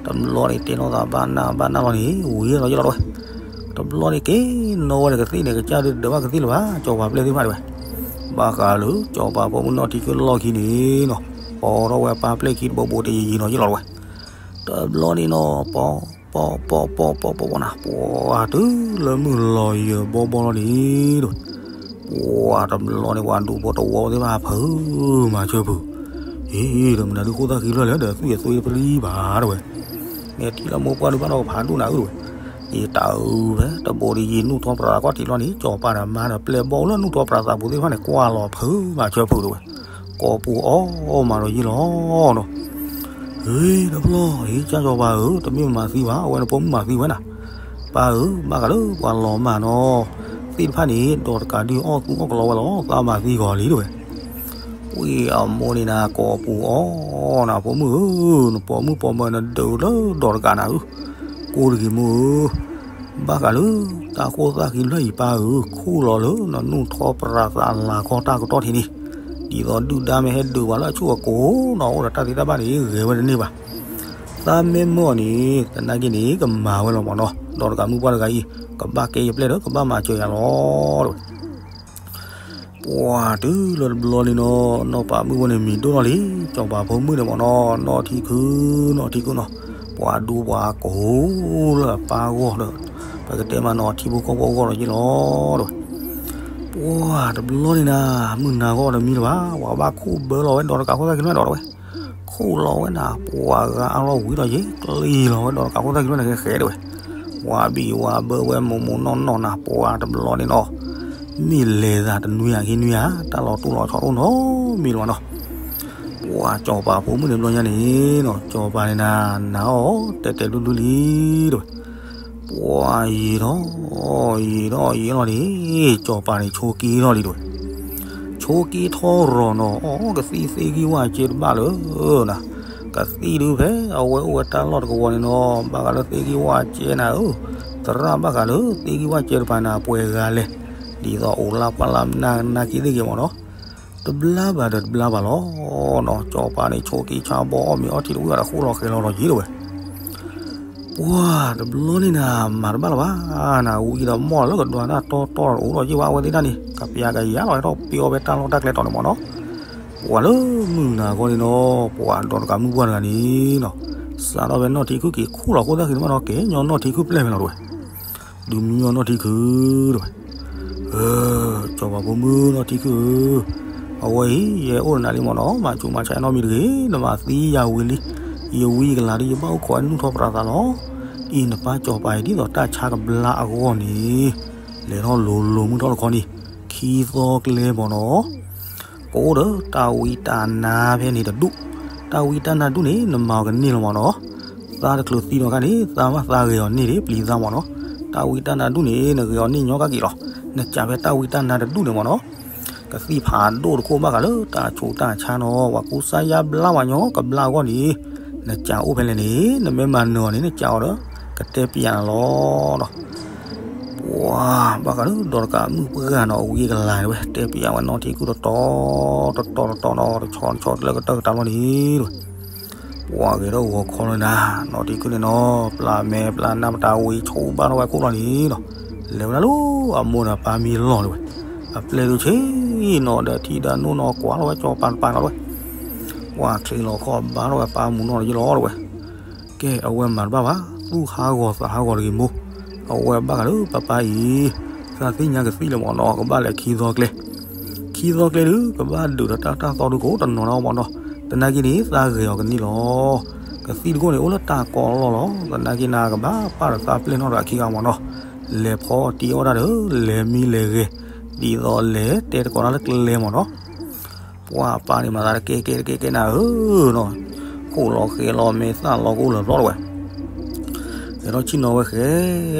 တဘျီန့ၣ်တဲနီၢ်သးဘၣ်နၢ်ဘၣ်နၢ်လီၤန့ၣ် ဝံၤလီၤယလီၤတဲဝဲ, တဘျီန့ၣ်က့ၤနီၢ်ဝဲန့ၣ်ကသ့ၣ်န့ၣ် ကစၢ်ဒုးဒၢးဘၣ်ကသ့ၣ်လၢၤဘၣ် စီၤပၤပျဲၢ်သ့ၣ်တဖၣ်တဲဝဲ ဘၣ်ဃးလၢ စီၤပၤဖိမုၣ်နီၢ်ထံကိၣ်လီၢ်ခံန့ၣ်နီၤ, ပီထီၣ်ဝဲပၢ်ပျဲၢ်ခံတဘိဘိတယံာ်ယံာ်နီၤယလီၤတဲဝဲ, တဘျီန့ၣ်နီၤ ပီ ပီ ပီ ပီ ပီ ပီ ပီနၤ ပှၤတုၤလၢမုၢ်လီၤယၢၤဘီဘီလီၤန့ၣ်တဲဝဲ, ပှၤတဘျီန့ၣ် ပှၤဒူဖိတဝီသ့ၣ်တဖၣ်ဖုးမၤစၢၤဖုး, အံၤ ဒီးမနုၤဒုးဃိသတးဃံလၢာ်လဲၣ် ဒီးသွံၣ်အသွံၣ်တပျံၤဘၣ်တဲဝဲ, မ့ၢ်ထံၣ်လၢမိၢ်ပှၢ်ဒုးဘၣ်ဒီးကဖးဒိၣ်နၤဧၢတဲဝဲ, ယတၢ်အုးဖဲတဘိဒီးယနူၢ်ထီၣ်ပြးကွၢ်ထံးလီၤန့ၣ် စီၤပၤဒီးမါဒီးပျဲၢ်ဘီၣ်လၢနူၢ်ထီၣ်ပြးသးပူၤသ့ၣ်တဖၣ်န့ၣ် ကွၢ်လီၤဖုးမၤစၢၤဖုးတဲဝဲ, ကိးပူၤအီၣ်မးဒီးယ့ၢ်လီၤနီၤ, ဟ့ၣ် တဖျီၣ် ဟ့ၣ် ကၢ်စီၤပၤဧၢ တမ့ၢ်မၤသံဘၣ် အဝဲနဖိမုၣ်မၤသံဝဲနၤ, ပၢ်ဧၢ ဘၣ်ဃးလၢပှၤလီၤမၢ်နီၤ သ့ၣ်တဖၣ်န့ၣ် ဒီးတကးဒုးအီၣ်သူအီၣ်ကလီဝဲလီၤ သးမၤသံဂီၤလံတဲဝဲ, ဝံၤအမိၢ်န့ၣ်နၤ ကိးပူၤအီၤနၤ ဖိမုၣ်ဧၢ, နပိာ်မုၣ်ပိာ်မၢၤနဒုးလၢဒီးတကးနၤဧၢ, ကိးတဂ့ၤမိၢ်ဧၢ, ဘၣ်ဃးလၢ တၢ်ခိၣ်သၣ်ဃံလွဲၢ်အံၤပၢ်ဧၢ, ခူၣ်လီၤလၢနနူၢ်ထီၣ်ပြးသးလၤခီတၢ်ကတီၢ်ထံးန့ၣ်, ဒ်သိးဒုၣ်ဒါမ့ၢ်ဟဲဒုးပှၤလၢအဆူၣ်အကိာ်နီၤ အိၣ်ဒီးတၢ်သ့တၢ်ဘၣ်န့ၣ် ဂဲၤဝဲတန့ၢ်ဘၣ်. သးမ့ၢ်မၢအီၤန့ၣ် သနာ်က့န့ၣ် ကမၤဝဲလီၤမၢ်နီၤ, ဒီးတကးမုၣ်ပှၢ်တဂၤအံၤ ကဘၣ်ကဲယပျဲၢ်ဒီး ကဘၣ်မၤစၢၤယၤလီၤ တဲဝဲ ပှၤတုၤလၢတဘျီန့ၣ်နီၤ နီၢ်ပၤမုၣ်ဝဲန့ၣ်မံၤဒိၣ်ထီၣ်လံ, စီၤပၤဖိမုၣ်န့ၣ်မၢ်နီၤ နီၢ်ထံခု, နီၢ်ထံခုနီၤ, ပှၤဒူပှၤကိၢ်လၢအပၢ်အဂီၢ်ဒီး ပကတဲမးနီၤ ထံဖိကီၢ်ဖိအဂီၢ်ဒီးယ့ၢ်လီၤ တဲဝဲ. ပှၤတဘျီန့ၣ်နၤ မုၢ်နၤဂီၢ်တမံၤလၢၤဘၣ် ပှၤဘၣ်ခူၣ်ဘၢလီၤဝဲဒီးတကးခိၣ်သၣ်ခံမးဒီး တဲဝဲ ခူၣ်လီၤဝဲနၤ ပှၤဂၤအါလီၤဝံၤလီၤယ့ၢ် ကျ့လီၤဝဲဒီးတကးခိၣ်သၣ်ခံမးန့ၣ် ဃဲဃဲ တဲဝဲ. ပှၤဘံၣ်ဝါဘၢဝဲမိၢ်မိၢ်နီၢ်နီၢ်နၤ ပှၤတဘျီန့ၣ်နီၤ မ့ၢ်လဲၤသးတနွံဧါ ခံနွံဧါ တၢ်လီၤတူၢ်လီၤဆီအိၣ်နီတမံၤလၢၤဘၣ်နီၤ. ပှၤစီၤပၤဖိမုၣ်န့ၣ်ဘျီညါန့ၣ်နီၤ စီၤပၤန့ၣ်နၤ နၤအီၤတဲာ်တဲာ်လွံၢ်လွံၢ်လံ တဲဝဲ. ပှၤယံာ်ထီၣ် ယံာ်ထီၣ်ယံာ်လီၤန့ၣ် စီၤပၤန့ၣ်ဆိးက့ထီၣ်လံ တဲဝဲ. ဆိးက့ထီၣ်ရီၤနီၤ အီၣ်ကသံၣ်သ့ၣ်ဂံၢ်ဝၣ်စဲတဘၣ်လၢၤနၤ, ကသံၣ်ဒုးဖဲအဝဲအိၣ်ဝဲတၢ်လီၢ်တကဝီၤန့ၣ်နီၤ ဘၣ်ဃးလၢသ့ၣ်ဂံၢ်ဝၣ်စဲနၤဧၢ, သရၣ်ဘၣ်ဃးလၢသ့ၣ်ဂံၢ်ဝၣ်စဲတပၤနၤ ပှဲၤဂၤလဲၣ်, ဒ်သိးအိၣ်လၢပှၢ်လၢ်မနုၤနာ်က့သ့ၣ်ဂ့ၤမၢ်နီၤ တဘျါဘၣ်ဒီးတဘျါဘၣ်လီၤနီၤ. စီၤပၤန့ၣ်ဆိးက့ဆါဘီအီၣ်မ့ၤအီထံတဝံၣ်ဘၣ်ဒီးဃိလီၤဃဲၤလီၤဒီးယ့ၢ် တဲဝဲ. ပှၤတဘျီန့ၣ်နၤ မၤတဘၣ်လၢၤဘၣ်နၤ ဝံၤဒီးမီၢ်လၢကဒွးတၢ်တီတီဒီးအိၣ်ဒီးယ့ၢ်ဘၣ် အဝဲသ့ၣ်တၢ်န့ၣ် ကပျးကယၤလီၤ ဟဲထီၣ်ပ့ၤအီၣ်ဖဲတၢ်လီၢ်တၢ်ကျဲတီၤန့ၣ်မၢ်နီၤ. ပှၤလၢမုၢ်နၤဂီၢ်န့ၣ်နီၤ ပှၤဒီးတကးမုၣ်ပှၢ်တဂၤန့ၣ်နီၤ စးထီၣ်ဖဲနီၢ်ထံခုက့ၤခူၣ်လီၤခိၣ်သၣ်ဃံတမးနီၤ ကဲညီနီၢ်ထံခုပျဲၢ်ဖဲလီၤ တဲဝဲ. ဒုးမံညီနီၢ်ထံခု တဲဝဲ. စီၤပၤဖိမုၣ်နီၢ်ထံခုဧၢ, အဝဲအံၤ ယဲအိၣ်ဒီးနၤလံမၢ်နီၤ မၤဆူးမၤဆါနီတမံၤတဂ့ၤ, နမၤသံယၤဝံၤလံ, ယဝံယကလၤဒီး ယဘၣ်အိၣ်ခိးဝဲနူၢ်ထီၣ်ပြးသးလီၤ. အံၤနပၢ်စီၤပၤအံၤဒ်သိးတၢ်ဆါကဘျါအဂီၢ်န့ၣ် လဲၤထီၣ်လိၤလိၤမုၢ်ထီၣ်တခီန့ၣ် ခံသီကျဲမၢ်နီၤ ကအိၣ်ဒီးတၢ်ဝံတၢ်နါဖဲန့ၣ်တဒူၣ်, တၢ်ဝံတၢ်နါဒူၣ်န့ၣ် နမၤအီၤကန့ၢ်လီၤမၢ်နီၤ. သးတချုးသံဒီးခါန့ၣ် သးဘၣ်သးဂဲၤအီၤန့ၢ်ဒံးပျံၤသးမၢ်နီၤ. တၢ်ဝံတၢ်နါဒူၣ်န့ၣ် နဂဲၤအီၤန့ၢ်ညီကက့ၤလီၤ. နကးဖဲတၢ်ဝံတၢ်နါတဒူၣ်န့ၣ်မၢ်နီၤ. ကသံၣ်ဖးဒိၣ်တခိၣ်ဘၣ်ဃးလၢတၢ်ဆူးတၢ်ဆါနီၤ ပှၤကူစါယါဘျါဝဲညီကဘျါအဂီၢ်န့ၣ် နကးအိၣ်ဖဲလဲၣ်န့ၣ် နမ့ၢ်မၤနၢၤအီၤန့ၣ် နကးအီၤဒီး ကတဲပျးနၤလီၤနီၤ. ပှၤဘၣ်ဃးလၢဒီးတကးမုၣ်ပှၢ်နီၤ အဝံအကလၤတဲဝဲ တဲပျးဝဲနီၢ်ထံခုတတီၤတတီၤတတီၤနီၤ တဆီတဆီတလၢကတၢၢ်ကတၢၢ်လီၤန့ၣ် တဲဝဲ. ပှၤဂဲၤထီၣ်ဂီၤခီလၢနၤ နီၢ်ထံခုန့ၣ်နီၤ ပျၢ်မဲာ်ပျၢ်နါပတၢ်ဝံဆိဘၣ်ထီၣ်ဝဲခိၣ်လီၤန့ၣ်နီၤ လဲၤဝဲဒၣ်လၢအမိၢ်ဒီးပၢ်မံလီၢ်တဲဝဲ. အပျဲၢ်ဒုးဆ့ၣ်နီၤဒီးထံဒီးနိၣ်နီၤ ကွၢ်ထီၣ်ဝဲကၠီၤပၤတပၤနီၤတဲဝဲ. ပှၤချံးလီၤခီၣ်ဘါထီၣ်ဝဲပၢ်မုၢ်နီၢ်လီၤယလီၤတဲဝဲ. ကဲ အဝဲမၤတဘၣ်ဘၣ် သူၣ်ဟးဂီၤသးဟးဂီၤတဂ့ၤမိၢ်, အဝဲဘၣ်ဃးလၢပၢ်ပၢ်အံၤ သးသ့ၣ်ညါကသံၣ်လၢမၢ်နီၤ ကဘၣ်လဲၤခံသီကျဲ, ခံသီကျဲဒုး ကဘၣ်ဒုးဒီးတၢ်တၢ်သီဒုးကအိၣ်တနီၤနီၤမၢ်နီၤ, သနာ်က့န့ၣ် သးဂဲၤအီၤကန့ၢ်လီၤ. ကသံၣ်တခိၣ်န့ၣ် အိၣ်လၢတၢ်ကီလီၢ်လီၤ. သနာ်က့နၤကဘၣ်ပာ်ဒီးသးပျဲၢ်နီၣ်ဒီးအခံဂၤမၢ်နီၤ, လဲၤဖီတံၢ်အီၣ်တၢ်ဒီး လဲၤမံလဲၤဂဲၤ, ဒ်သိးလဲၤတဲတကိးတၢ်လၢကျဲမၢ်နီၤ. ပှၤပၢ်န့ၣ်မၤသးတကဲကဲတကဲကဲနၤဧၢနီၤ, ဃိၣ်လီၤဃဲၤလီၤမဲာ်သၣ်လီၤကအိၣ်လၢၤဘျီတဲဝဲ. လဲၤထီၣ်ဆံၣ်နီၤဝဲဃဲ,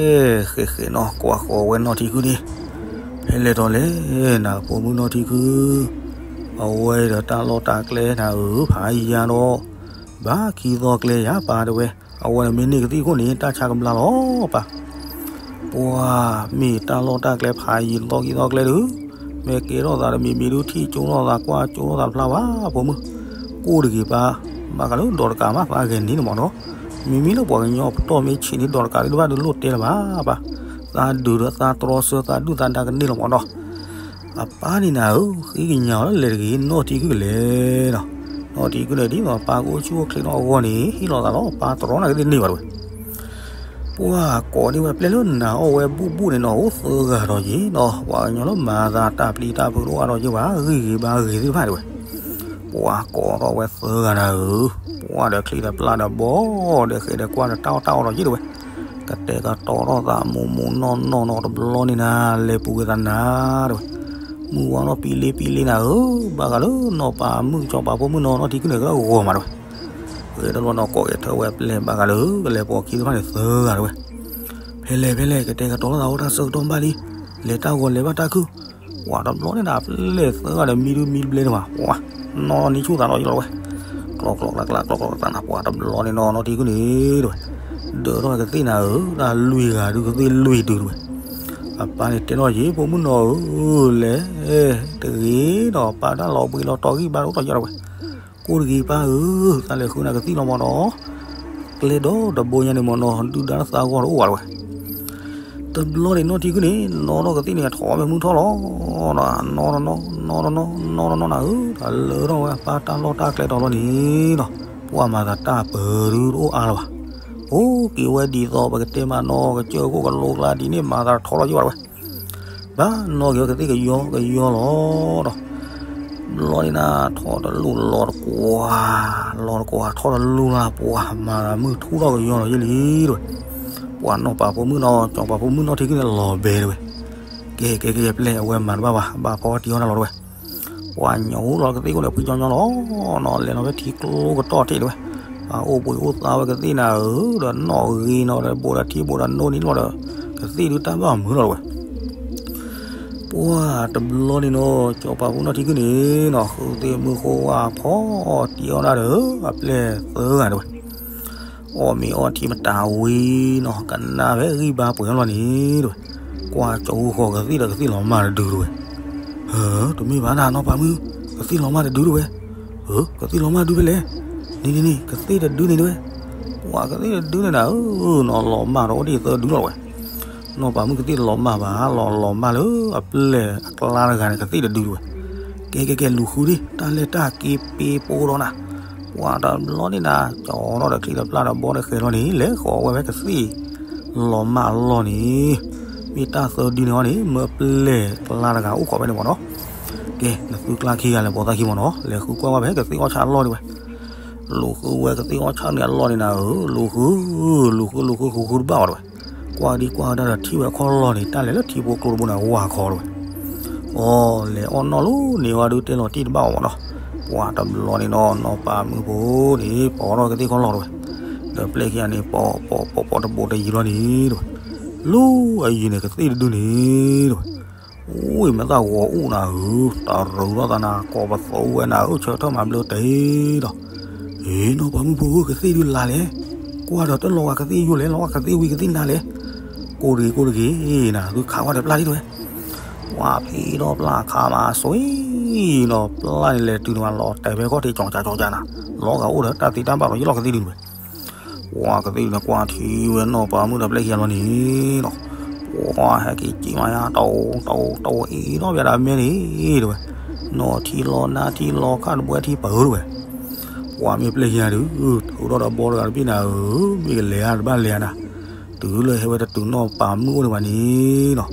ဃဲဃဲနီၤ ကွၢ်ဃီၤဝဲနီၢ်ထံခုန့ၣ်, ဖဲလဲၣ်တီၤလဲၣ်နၤ ဖိမုၣ်နီၢ်ထံခု, အဝဲဒီးတၢ်လီၢ်တၢ်ကျဲနၤဧၢ ဖးယံၤယၤဒီး, ဘၣ်ခံသီကျဲယၤပၢ်တဲဝဲ, အဝဲန့ၣ်မ့ၢ်န့ၢ်ကသံၣ်ခိၣ်န့ၣ် တၢ်ဆါကဘျါလီၤပၢ်. ပှၤမ့ၢ်တၢ်လီၢ်တၢ်ကျဲဖးယံၤသီခံသီကျဲဒုး, မ့ၢ်ကဲထီၣ်သးတမံၤမံၤဒုး ထံၣ်ကၠိထီၣ်သးကွၢ်ကၠိထီၣ်သးဖျါဘၣ် ဖိမုၣ်, ကိၢ်တဂ့ၤပၢ်, ဘၣ်ဃးလၢဒီးတကးမးသးဂဲၤန့ၢ်န့ၣ်မၢ်နီၤ, မ့မ့ၢ်လၢပှၤကညီပတီၢ်မ့ၢ်ဆံးန့ၢ်ဒီးတကးသ့ၣ်တဖၣ်ဒုးလိၣ်တဲလၢၤဘၣ်ပၢ်, သးဒုးဒီးသးတြီဆၢသးဒုၣ်သးဒါကန့ၢ်လီၤမၢ်နီၤ. အပၢ်န့ၣ်နၤဧၢ, ဃ့ကညးအီၤလၢလဲၤတဂ့ၤ နီၢ်ထံခုကလဲၤနီၤ, နီၢ်ထံခုန့ၣ်ဒ်သိးပၢ်ကအိၣ်ဆူၣ်အိၣ်ချ့ထီၣ်အဂီၢ်န့ၣ် ဟ့ၣ်လီၤသးလီၤ ပၢ်တြီနာ်က့သ့ၣ်န့ၢ်ဘၣ်တဲဝဲ. ပှၤကိးန့ၢ်ဝဲပျဲၢ်လၢနၤအီၣ်ဝဲဘူၣ်ဘူၣ်န့ၣ်နီၤ အိၣ်သၢဂၤဒီးယ့ၢ်နီၤ, ပှၤကညီလၢမၤသးတၢ်ပျံၤတၢ်ဖုးတအိၣ်အါဒီးယ့ၢ်ဘၣ် ဂံၢ်ဂ့ၤဘါဂ့ၤသ့ၣ်တဖၣ်တဲဝဲ. ပှၤကိးထီၣ်ဝဲသၢဂၤနၤဧၢ, ပှၤဒီးချံဒီးပျၢ်ဒီးဘီၣ်ဒီးဃဲၤဒီးကွၢ်ဒီးတၢ်အီၣ်တၢ်အီဒီးယ့ၢ်တဲဝဲ, ကတဲာ်ကတီၤထီၣ်သးမိၢ်မိၢ်နီၢ်နီၢ်နီၤ တဘျီန့ၣ်နၤ လဲၤပူၤက့ၤသးနၤတဲဝဲ. မုၢ်ဝါထီၣ်ပံလ့ပံလ့နၤဧၢ, ဘၣ်ဃးလၢနီၢ်ပၤမုၣ်စီၤပၤဖိမုၣ်နီၤ နီၢ်ထံခုန့ၣ်ကဂီၤမးတဲဝဲ. ဂဲၤတဘျီနီၤကိးဂဲၤထၢဝဲပျဲၢ်ဘၣ်ဃးလၢကလဲၤပိာ်ခံသ့ၣ်တဖၣ်န့ၣ်သၢဂၤတဲဝဲ. ဖဲလဲၣ်ဖဲလဲၣ် ကတဲာ်ကတီၤထီၣ်သးအိၣ်တၢ်ဆၢကတီၢ်ဘၣ်လံ, လဲၤတၢ်ဂီၤလဲၤဘၣ်တၢ်ခုၣ်, ပှၤတဘျီန့ၣ်နၤ ပျဲၢ်သၢဂၤဒီးမံဒုမံတဘျဲတဲဝဲ, ပှၤ နီၢ်နီၢ်နံၣ်ဆူၣ်သးနီၢ်ယလီၤတဝဲ, ကျီကျီကျီကျီကျီကျီကျီနၤ ပှၤတဘျီန့ၣ်နီၢ်နီၢ်ထံခုၣ်န့ၣ်တဝဲ, ဒၢးထီၣ်ကသ့ၣ်နၤဧၢ, တၢ်လွံၢ်ဂၤဒုးကသ့ၣ်လွံၢ်ဒုးတဝဲ, အပၢ်န့ၣ်တဲနီၢ်ယ့ၣ် ဖိမုၣ်နီၢ်ဧၢ, လဲၤတဂ့ၤဒီး ပၢ်တၢ်လီၤဘှံးလီၤတီၤဂံၢ်ဘါတအိၣ်ထီၣ်ယီၢ်တဝဲ, ကိၢ်တဂ့ၤပၢ်ဧၢ, သးလဲၤဃုနၤကသံၣ်လီၤမၢ်နီၤ, ကျဲဒီတဘိညါန့ၣ်မၢ်နီၤ ဒုၣ်ဒါသးဂီၢ်တအိၣ်ဘၣ်တဝဲ တဘျီန့ၣ်နီၢ်ထံခုၣ်န့ၣ် နီၢ်ထီၣ်ကသ့ၣ်န့ၣ် အထီၣ်ဝဲမုၢ်ထီၣ်လီၤ, နီၢ်တနီၢ် နီၢ်တနီၢ် နီၢ်တနီၢ် နီၢ်တနီၢ်နၤဧၢ, တၢ်လၢထီၣ်ဝဲအပၢ်တၢ်လီၢ်တၢ်ကျဲတီၤလီၤန့ၣ်ဒီး ပှၤမၤသးတၢ်ပၢၤဒုးတအိၣ်အါလၢၤဘၣ်, အိၣ်က့ၤဝဲဒ်သိးပကတဲမးနီၤ ကစၢၢ်ခိၣ်ကလိကျါဒ်န့ၣ် မၤသးထီထီၣ်ယိၣ်ဘၣ်တဝဲ ဘၣ်နီၢ်က့ၤဝဲကသ့ၣ်ကယီကယီလီၤဒီး ဘျီန့ၣ်နၤ ထီၣ်တလူၢ်လီၤတကွၢ်, လီၤတကွၢ်ထီၣ်တလူၢ်လၢပှၤမၤသး မုၢ်ထူၣ်ထီၣ်ကယီလီၤယလံတဝဲ, ပှၤနီၢ်ပၤဖိမုၣ်နီၢ် ကၠီၤပၤဖိမုၣ်နီၢ်ထံခုၣ်န့ၣ်လီၤဘဲတဝဲ, ကဲကဲကဲ ပျဲၢ်အဝဲမၤတဘၣ်ဘၣ် ဘၣ်ဖီအီၣ်တံၢ်အီၣ်တၢ်လီၤတဝဲ, ပှၤညိးလီၤကသ့ၣ်အိၣ်ဒီးဖှံကၠီကၠီလီၤ, နီၢ်လဲၤလီၤဖဲထံကျိကတီၢ်ထံးတဝဲ, အအိၣ်ဘှံးအိၣ်သါဝဲကသ့ၣ်နၤဧၢ, ဒီးနီၢ်ဂ့ၤနီၤဒီး ဘိးဒီးထံဘိးဒီးနိန့ၣ်လီၤဒီး ကသ့ၣ်ဒုးတၢ်ဘၣ်မုာ်လီၤတဝဲ ပှၤတဘျီန့ၣ်နီၤ ကၠီၤပၤဖိနီၢ်ထံခုၣ်န့ၣ်နီၤ ဃုသ့ၣ်မုၢ်ဃိဝါဖီအီၣ်တံၢ်အီၣ်တၢ်ဒီး အပျဲၢ်သၢဂၤတဝဲ, အီၣ်မ့ၤအီထံမတၤဝံၤနီၤ ကနၣ်ဖဲဂံၢ်ဘါပှဲၤအလီၢ်န့ၣ်တဝဲ, ကွၢ်ကၠီၤဃီၤကသ့ၣ်ဒီးကသ့ၣ်လီၤမၢ်တဒုတဝဲ, ဟၢ တမ့ၢ်ဘၣ်နၤနီၢ်ပၤမုၣ်, ကသ့ၣ်လီၤမၢ်တဒုတဝဲ, ဟၢ ကသ့ၣ်လီၤမၢ်ဒုဖဲလဲၣ်, န့ၣ်န့ၣ်န့ၣ် ကသ့ၣ်တဒုန့ၣ်တဝဲ, ပှၤကသ့ၣ်တဒုန့ၣ်နၤဧၢ, နီၤလီၤမၢ်ဒီးအိၣ်ဒံးသၢဒုလီၤတဝဲ နီၢ်ပၤမုၣ်ကသ့ၣ်တလီၤမၢ်ဘၣ် လီၤလီၤမၢ်လၢအပျဲၢ်အကျါတဂၤန့ၣ် ကသ့ၣ်တဒုတဝဲ, ကဲကဲကဲ လူၤဃုဒံး တၢ်လဲၣ်တၢ်က့ၤပ့ၤပိဒီးနၤ, ပှၤတဘျီန့ၣ်နၤ ကၠီၤထီၣ်ဒီးချံတဖျၢၣ်ဒီးဘီတဃဲၤလီၤန့ၣ် လဲၤဃီၤဝဲဖဲကသ့ၣ်လီၤမၢ်အလီၢ်န့ၣ်, မ့ၢ်တၢ်သၢဒုန့ၣ်အီၤန့ၣ် မၢပျဲၢ်ကျါတဂၤအိၣ်ခိးဖဲန့ၣ်မၢ်နီၤ, ကဲ နသုကျါခံဂၤလဲၤပိာ်သးခံမၢ်နီၤ လဲၤဃုကွၢ်ဝဲဖဲကသ့ၣ်အီၣ်ဆၣ်အလီၢ်ဒံးဝဲ လူၤဃုဝဲကသ့ၣ်အီၣ်ဆၣ်န့ၣ်အလီၢ်န့ၣ်နၤဧၢ, လူၤဃု, လူၤဃုလူၤဃုဃုဃုတဘၣ်ဝဲတဝဲ, ကွၢ်ဒံကွၢ်ဝဲဒၣ်ဒီးထံၣ်ဝဲအခီၣ်လီၢ်န့ၣ် တၢ်လဲၤလၢထံဖိကျိတဘိန့ၣ် ဝါခီတဝဲ, အီၣ်လဲၤအီၣ်နီၢ်လီၤန့ၢ်ဝဲဒုးတဲလီၤတံၢ်တဘၣ်အီၤမၢ်နီၤ, ပှၤတဘျီန့ၣ်နီၤ နီၢ်ပၤမုၣ်ဖိန့ၣ် ပိာ်ထီၣ်ကသ့ၣ်ခီၣ်လီၢ်တဝဲ, ဒီးပျဲၢ်ခံဂၤန့ၣ် ပိာ်ပိာ်ပိာ်ပိာ်တဘိးတယံၤလီၤန့ၣ်တဝဲ, လၢအယံၤန့ၣ် ကသ့ၣ်တဒုန့ၣ်တဝဲ အိၣ်မ့ၢ်သၣ်ဂီၤအိၣ်နၤဧၢ, တရူးထီၣ်သးနၤ ကိးပသူဝဲနၤဧၢ, ဆၢထၢၣ်မၤဘျၢတ့ၢ်ဒီး, အ့ နီၢ်ပၤမုၣ်ဖိဧၢ ကသ့ၣ်ဒုးလါလဲၣ်, ကွၢ်ဒီးတလီၤဂာ်ကသ့ၣ်ယိာ်လဲၣ်, လီၤဂာ်ကသ့ၣ်ဝံၤကသ့ၣ်နါလဲၣ်, ကိၢ်တဂ့ၤ ကိၢ်တဂ့ၤနၤ သုခးဝဲဒီးပျၢ်ဒံးတဝဲ, ပှၤဖံးထီၣ်ပျၢ်ခးမးစွံနီၤ ပျၢ်န့ၣ်လဲၤတုၤန့ၣ်မး လီၤတဲာ်ဖဲခီၣ်ထံးကၠီၤကၠၤကၠီၤကၠၤနၤ, လီၤဂာ်အိၣ်ဒီးတၢ်သ့တၢ်ဘၣ်ဒီးယလီၢ်ကသ့ၣ်ဒုးတဝဲ ပှၤကသ့ၣ်ဒုးန့ၣ် ကွၢ်ထံဝဲနီၢ်ပၤမုၣ်ဒီးပျဲၢ်ခံဂၤလီၤန့ၣ်နီၤ, ပှၤဟဲက့ၤက့ၤမးယါ တအိၣ်တအိၣ်တအိၣ်အံၤဒီး ပျဲၢ်ဒၣ်မဲန့ၣ်တဝဲ, နီၢ်ထံလီၤနါထံလီၤခၣ်တဘှဲထံပၢၢ်တဝဲ, ပှၤမ့ၢ်ပျဲၢ်ခံဂၤဒုး ထုးထီၣ်ဒီးဘီတဂၤတဘ့ၣ်နၤဧၢ, မ့ၢ်ကလဲၤဧါတဘၣ်လဲၤဧါနၤ, တုၤလၢဟဲဝဲတတုၤနီၢ်ပၤမုၣ်အိၣ်န့ၣ်ဘၣ်န့ၣ်နီၤ,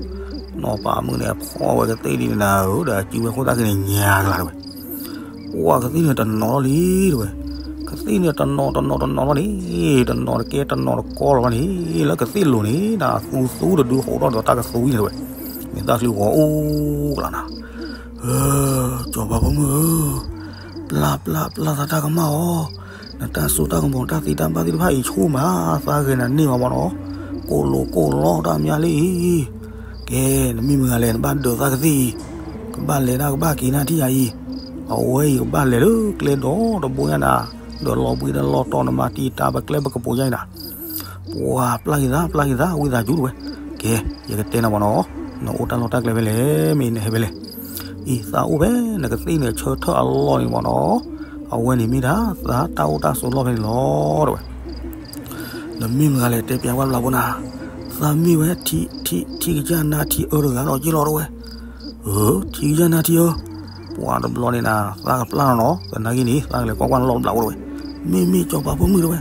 နီၢ်ပၤမုၣ်န့ၣ် အဖီၣ်ဝဲကသ့ၣ်ဒ်န့ၣ်နၤဧၢ, ဒီးအစုဝဲခိၣ်သၣ်ခံန့ၣ်ညါကလၤတဝဲ ပှၤကသ့ၣ်န့ၣ်တနီၤလီၤလံတဝဲ, ကသ့ၣ်န့ၣ်တနီၤတနီၤတနီၤလီၤန့ၣ်, တနီၤတကဲတနီၤတကီလီၤဘၣ်န့ၣ်, လၢကသ့ၣ်လိၤန့ၣ် နသူသူတဒုဟိးထီၣ်ဒီးတၢ်ကသူအံၤန့ၣ်တဝဲ, မ့ၢ်သၣ်ချံဂီၤအိၣ်ကလၤနၤ, ကၠီၤပၤဖိမုၣ်ဧၢ, ပျၢ်ပျၢ်ပျၢ်သးတၢ်ကမၣ်အီၤ, နတၢ်စိတၢ်ကမီၤတၢ်သ့တၢ်ဘၣ်သ့ၣ်တဖၣ်အံၤဆူၣ်မး, သးဂဲၤနၤန့ၢ်မးမၢ်နီၤ, ကိၢ်လိာ်ကိၢ်လီတၢ်မၠါလံအံၤ, ကဲ နမ့ၢ်မတၤလဲၣ် နဘၣ်ဒၢးသးကသ့ၣ်အံၤ, ကဘၣ်လဲၤတၢ်ကဘၣ်က့ၤနၢ်ထံၣ်ယၤအံၤ, အဝဲအံၤကဘၣ်လဲၤလၢကျဲဒီတဘိညါနၤ, ဒီးလီၤဘှံးဒီးလီၤတီၤနမၤတံာ်တာ်ပကျဲပကပိာ်ညါအံၤနၤ ပှၤပျၢ်က့ၤသး ပျၢ်က့ၤသး ဝံသးစူၤတဝဲ, ကဲ ယကတဲနၤမၢ်နီၤ, နအိၣ်တၢ်လီၢ်တၢ်ကျဲဖဲလဲၣ်, မ့ၢ်နဟဲဖဲလဲၣ်, အံၤသးအိၣ်ဖဲ နကသ့ၣ်န့ၣ်ဆၢထၢၣ်အလီၢ်န့ၣ်မၢ်နီၤ, အဝဲန့ၣ်မ့ၢ်ဒၣ်သးတၢ်အိၣ်တၢ်ဆိးလီၢ်ဖဲန့ၣ်လီၤတဝဲ နမ့ၢ်မတၤလဲၣ် တဲပျးဝဲဘျးဖိနၤ, သးမ့ၢ်ဝဲ ထံကစၢ်နါထံအၢတဂၤဒီးက့ၤလီၤတဝဲ, အၢ ထံကစၢ်နါထံအၢ, ပှၤတဘျီန့ၣ်နၤ သးကပျၢ်နီၤနီၤ, သနာ်က့န့ၣ် သးကလဲၤကွၢ်ကွၢ်လီၢ်ဘျးဖိတဝဲ, မ့မ့ၢ်ကၠီၤပၤဖိမုၣ်တဝဲ,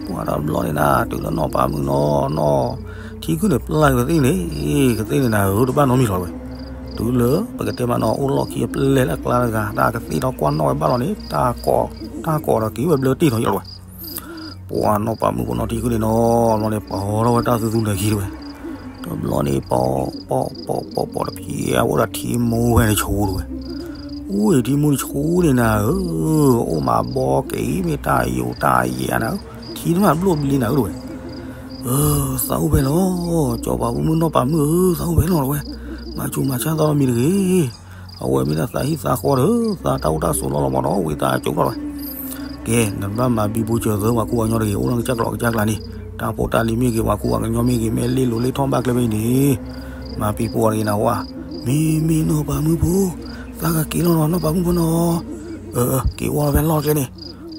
ပှၤတဘျီန့ၣ်နၤ တုၤလၢနီၢ်ပၤမုၣ်နီၤနီၤ, ထံခုၣ်န့ၣ်ပျၢ်ကသ့ၣ်န့ၣ်, ကသ့ၣ်န့ၣ်နၤဧၢ တဘၣ်နီတမံၤလီၤတဝဲ, တုၤလၢပကတဲမးနီၤ အိၣ်လီၢ်ခံအပျဲၢ်လၢအကျါတဂၤ တၢ်ကသ့ၣ်ထီၣ်ကွၢ်နီၣ်ဝဲဘၣ်လီၤန့ၣ် တၢ်ကိးဒီးက့ၤဝဲဘျၢတ့ၢ်ထီၣ်ယီၤလီၤဝဲ ပှၤနီၢ်ပၤမုၣ်ဖိနီၢ်ထံခုၣ်န့ၣ်နီၤ ဘျီန့ၣ် ပီၤထီၣ်ဝဲတၢ်သူသူနာ်ခံတဝဲ, တဘျီန့ၣ် ပီၤ ပီၤ ပီၤ ပီၤ ပီၤတဖံး အအိၣ်ဒီးထံမူဖဲန့ၣ်တဆူတဝဲ, အူအံၤထံမူတဆူန့ၣ်နၤဧၢ, အိၣ်မးဘီက့ၤ မ့ၢ်တၢ်ယိာ်တၢ်ယဲၢ်နၤဧၢ, ထံတမၤဘျိၣ်ဘျ့နၤဧၢတဝဲ, သးအိၣ်ဖဲလီၤ, ကၠီၤပၤဖိမုၣ်နီၢ်ပၤမုၣ်ဧၢ, သးအိၣ်ဖဲလီၤတဝဲ, မၤဆူးမၤဆါသးလီၤမံၤတဂ့ၤ အဝဲမ့ၢ်ဒၣ်သးဟံၣ်သးဃီဒီး သးတၢ်အိၣ်တၢ်ဆိးလီၤလီၤမးဒီး ဝံသးစူၤထီၣ်ဝဲ. ကဲ နဘၣ်မၤဘံဘူစၢၤသၢ ပှၤကူပှၤကညီတဂ့ၤ, အိၣ်လၢကစၢ်ကျိၤကစၢ်ကျါန့ၣ်, တၢ်ဖိတၢ်လံၤမ့ၢ်ဂ့ၤ, ပှၤကူပှၤကညီမ့ၢ်ဂ့ၤ, မ့ၢ်လ့လိၤလ့ထီၣ်ဘၣ်ကျဲဖဲအံၤန့ၣ်, မၤပံၤပှၤတဂ့ၤနၤဝဲ. မ့မ့ၢ်နီၢ်ပၤမုၣ်ဖိ, သးကက့ၤလီၤနီၤ, နီၢ်ပၤမုၣ်ဖိနီၤ. အၢ က့ၤအိၣ်လီၤဖဲလီၢ်ကျဲန့ၣ်,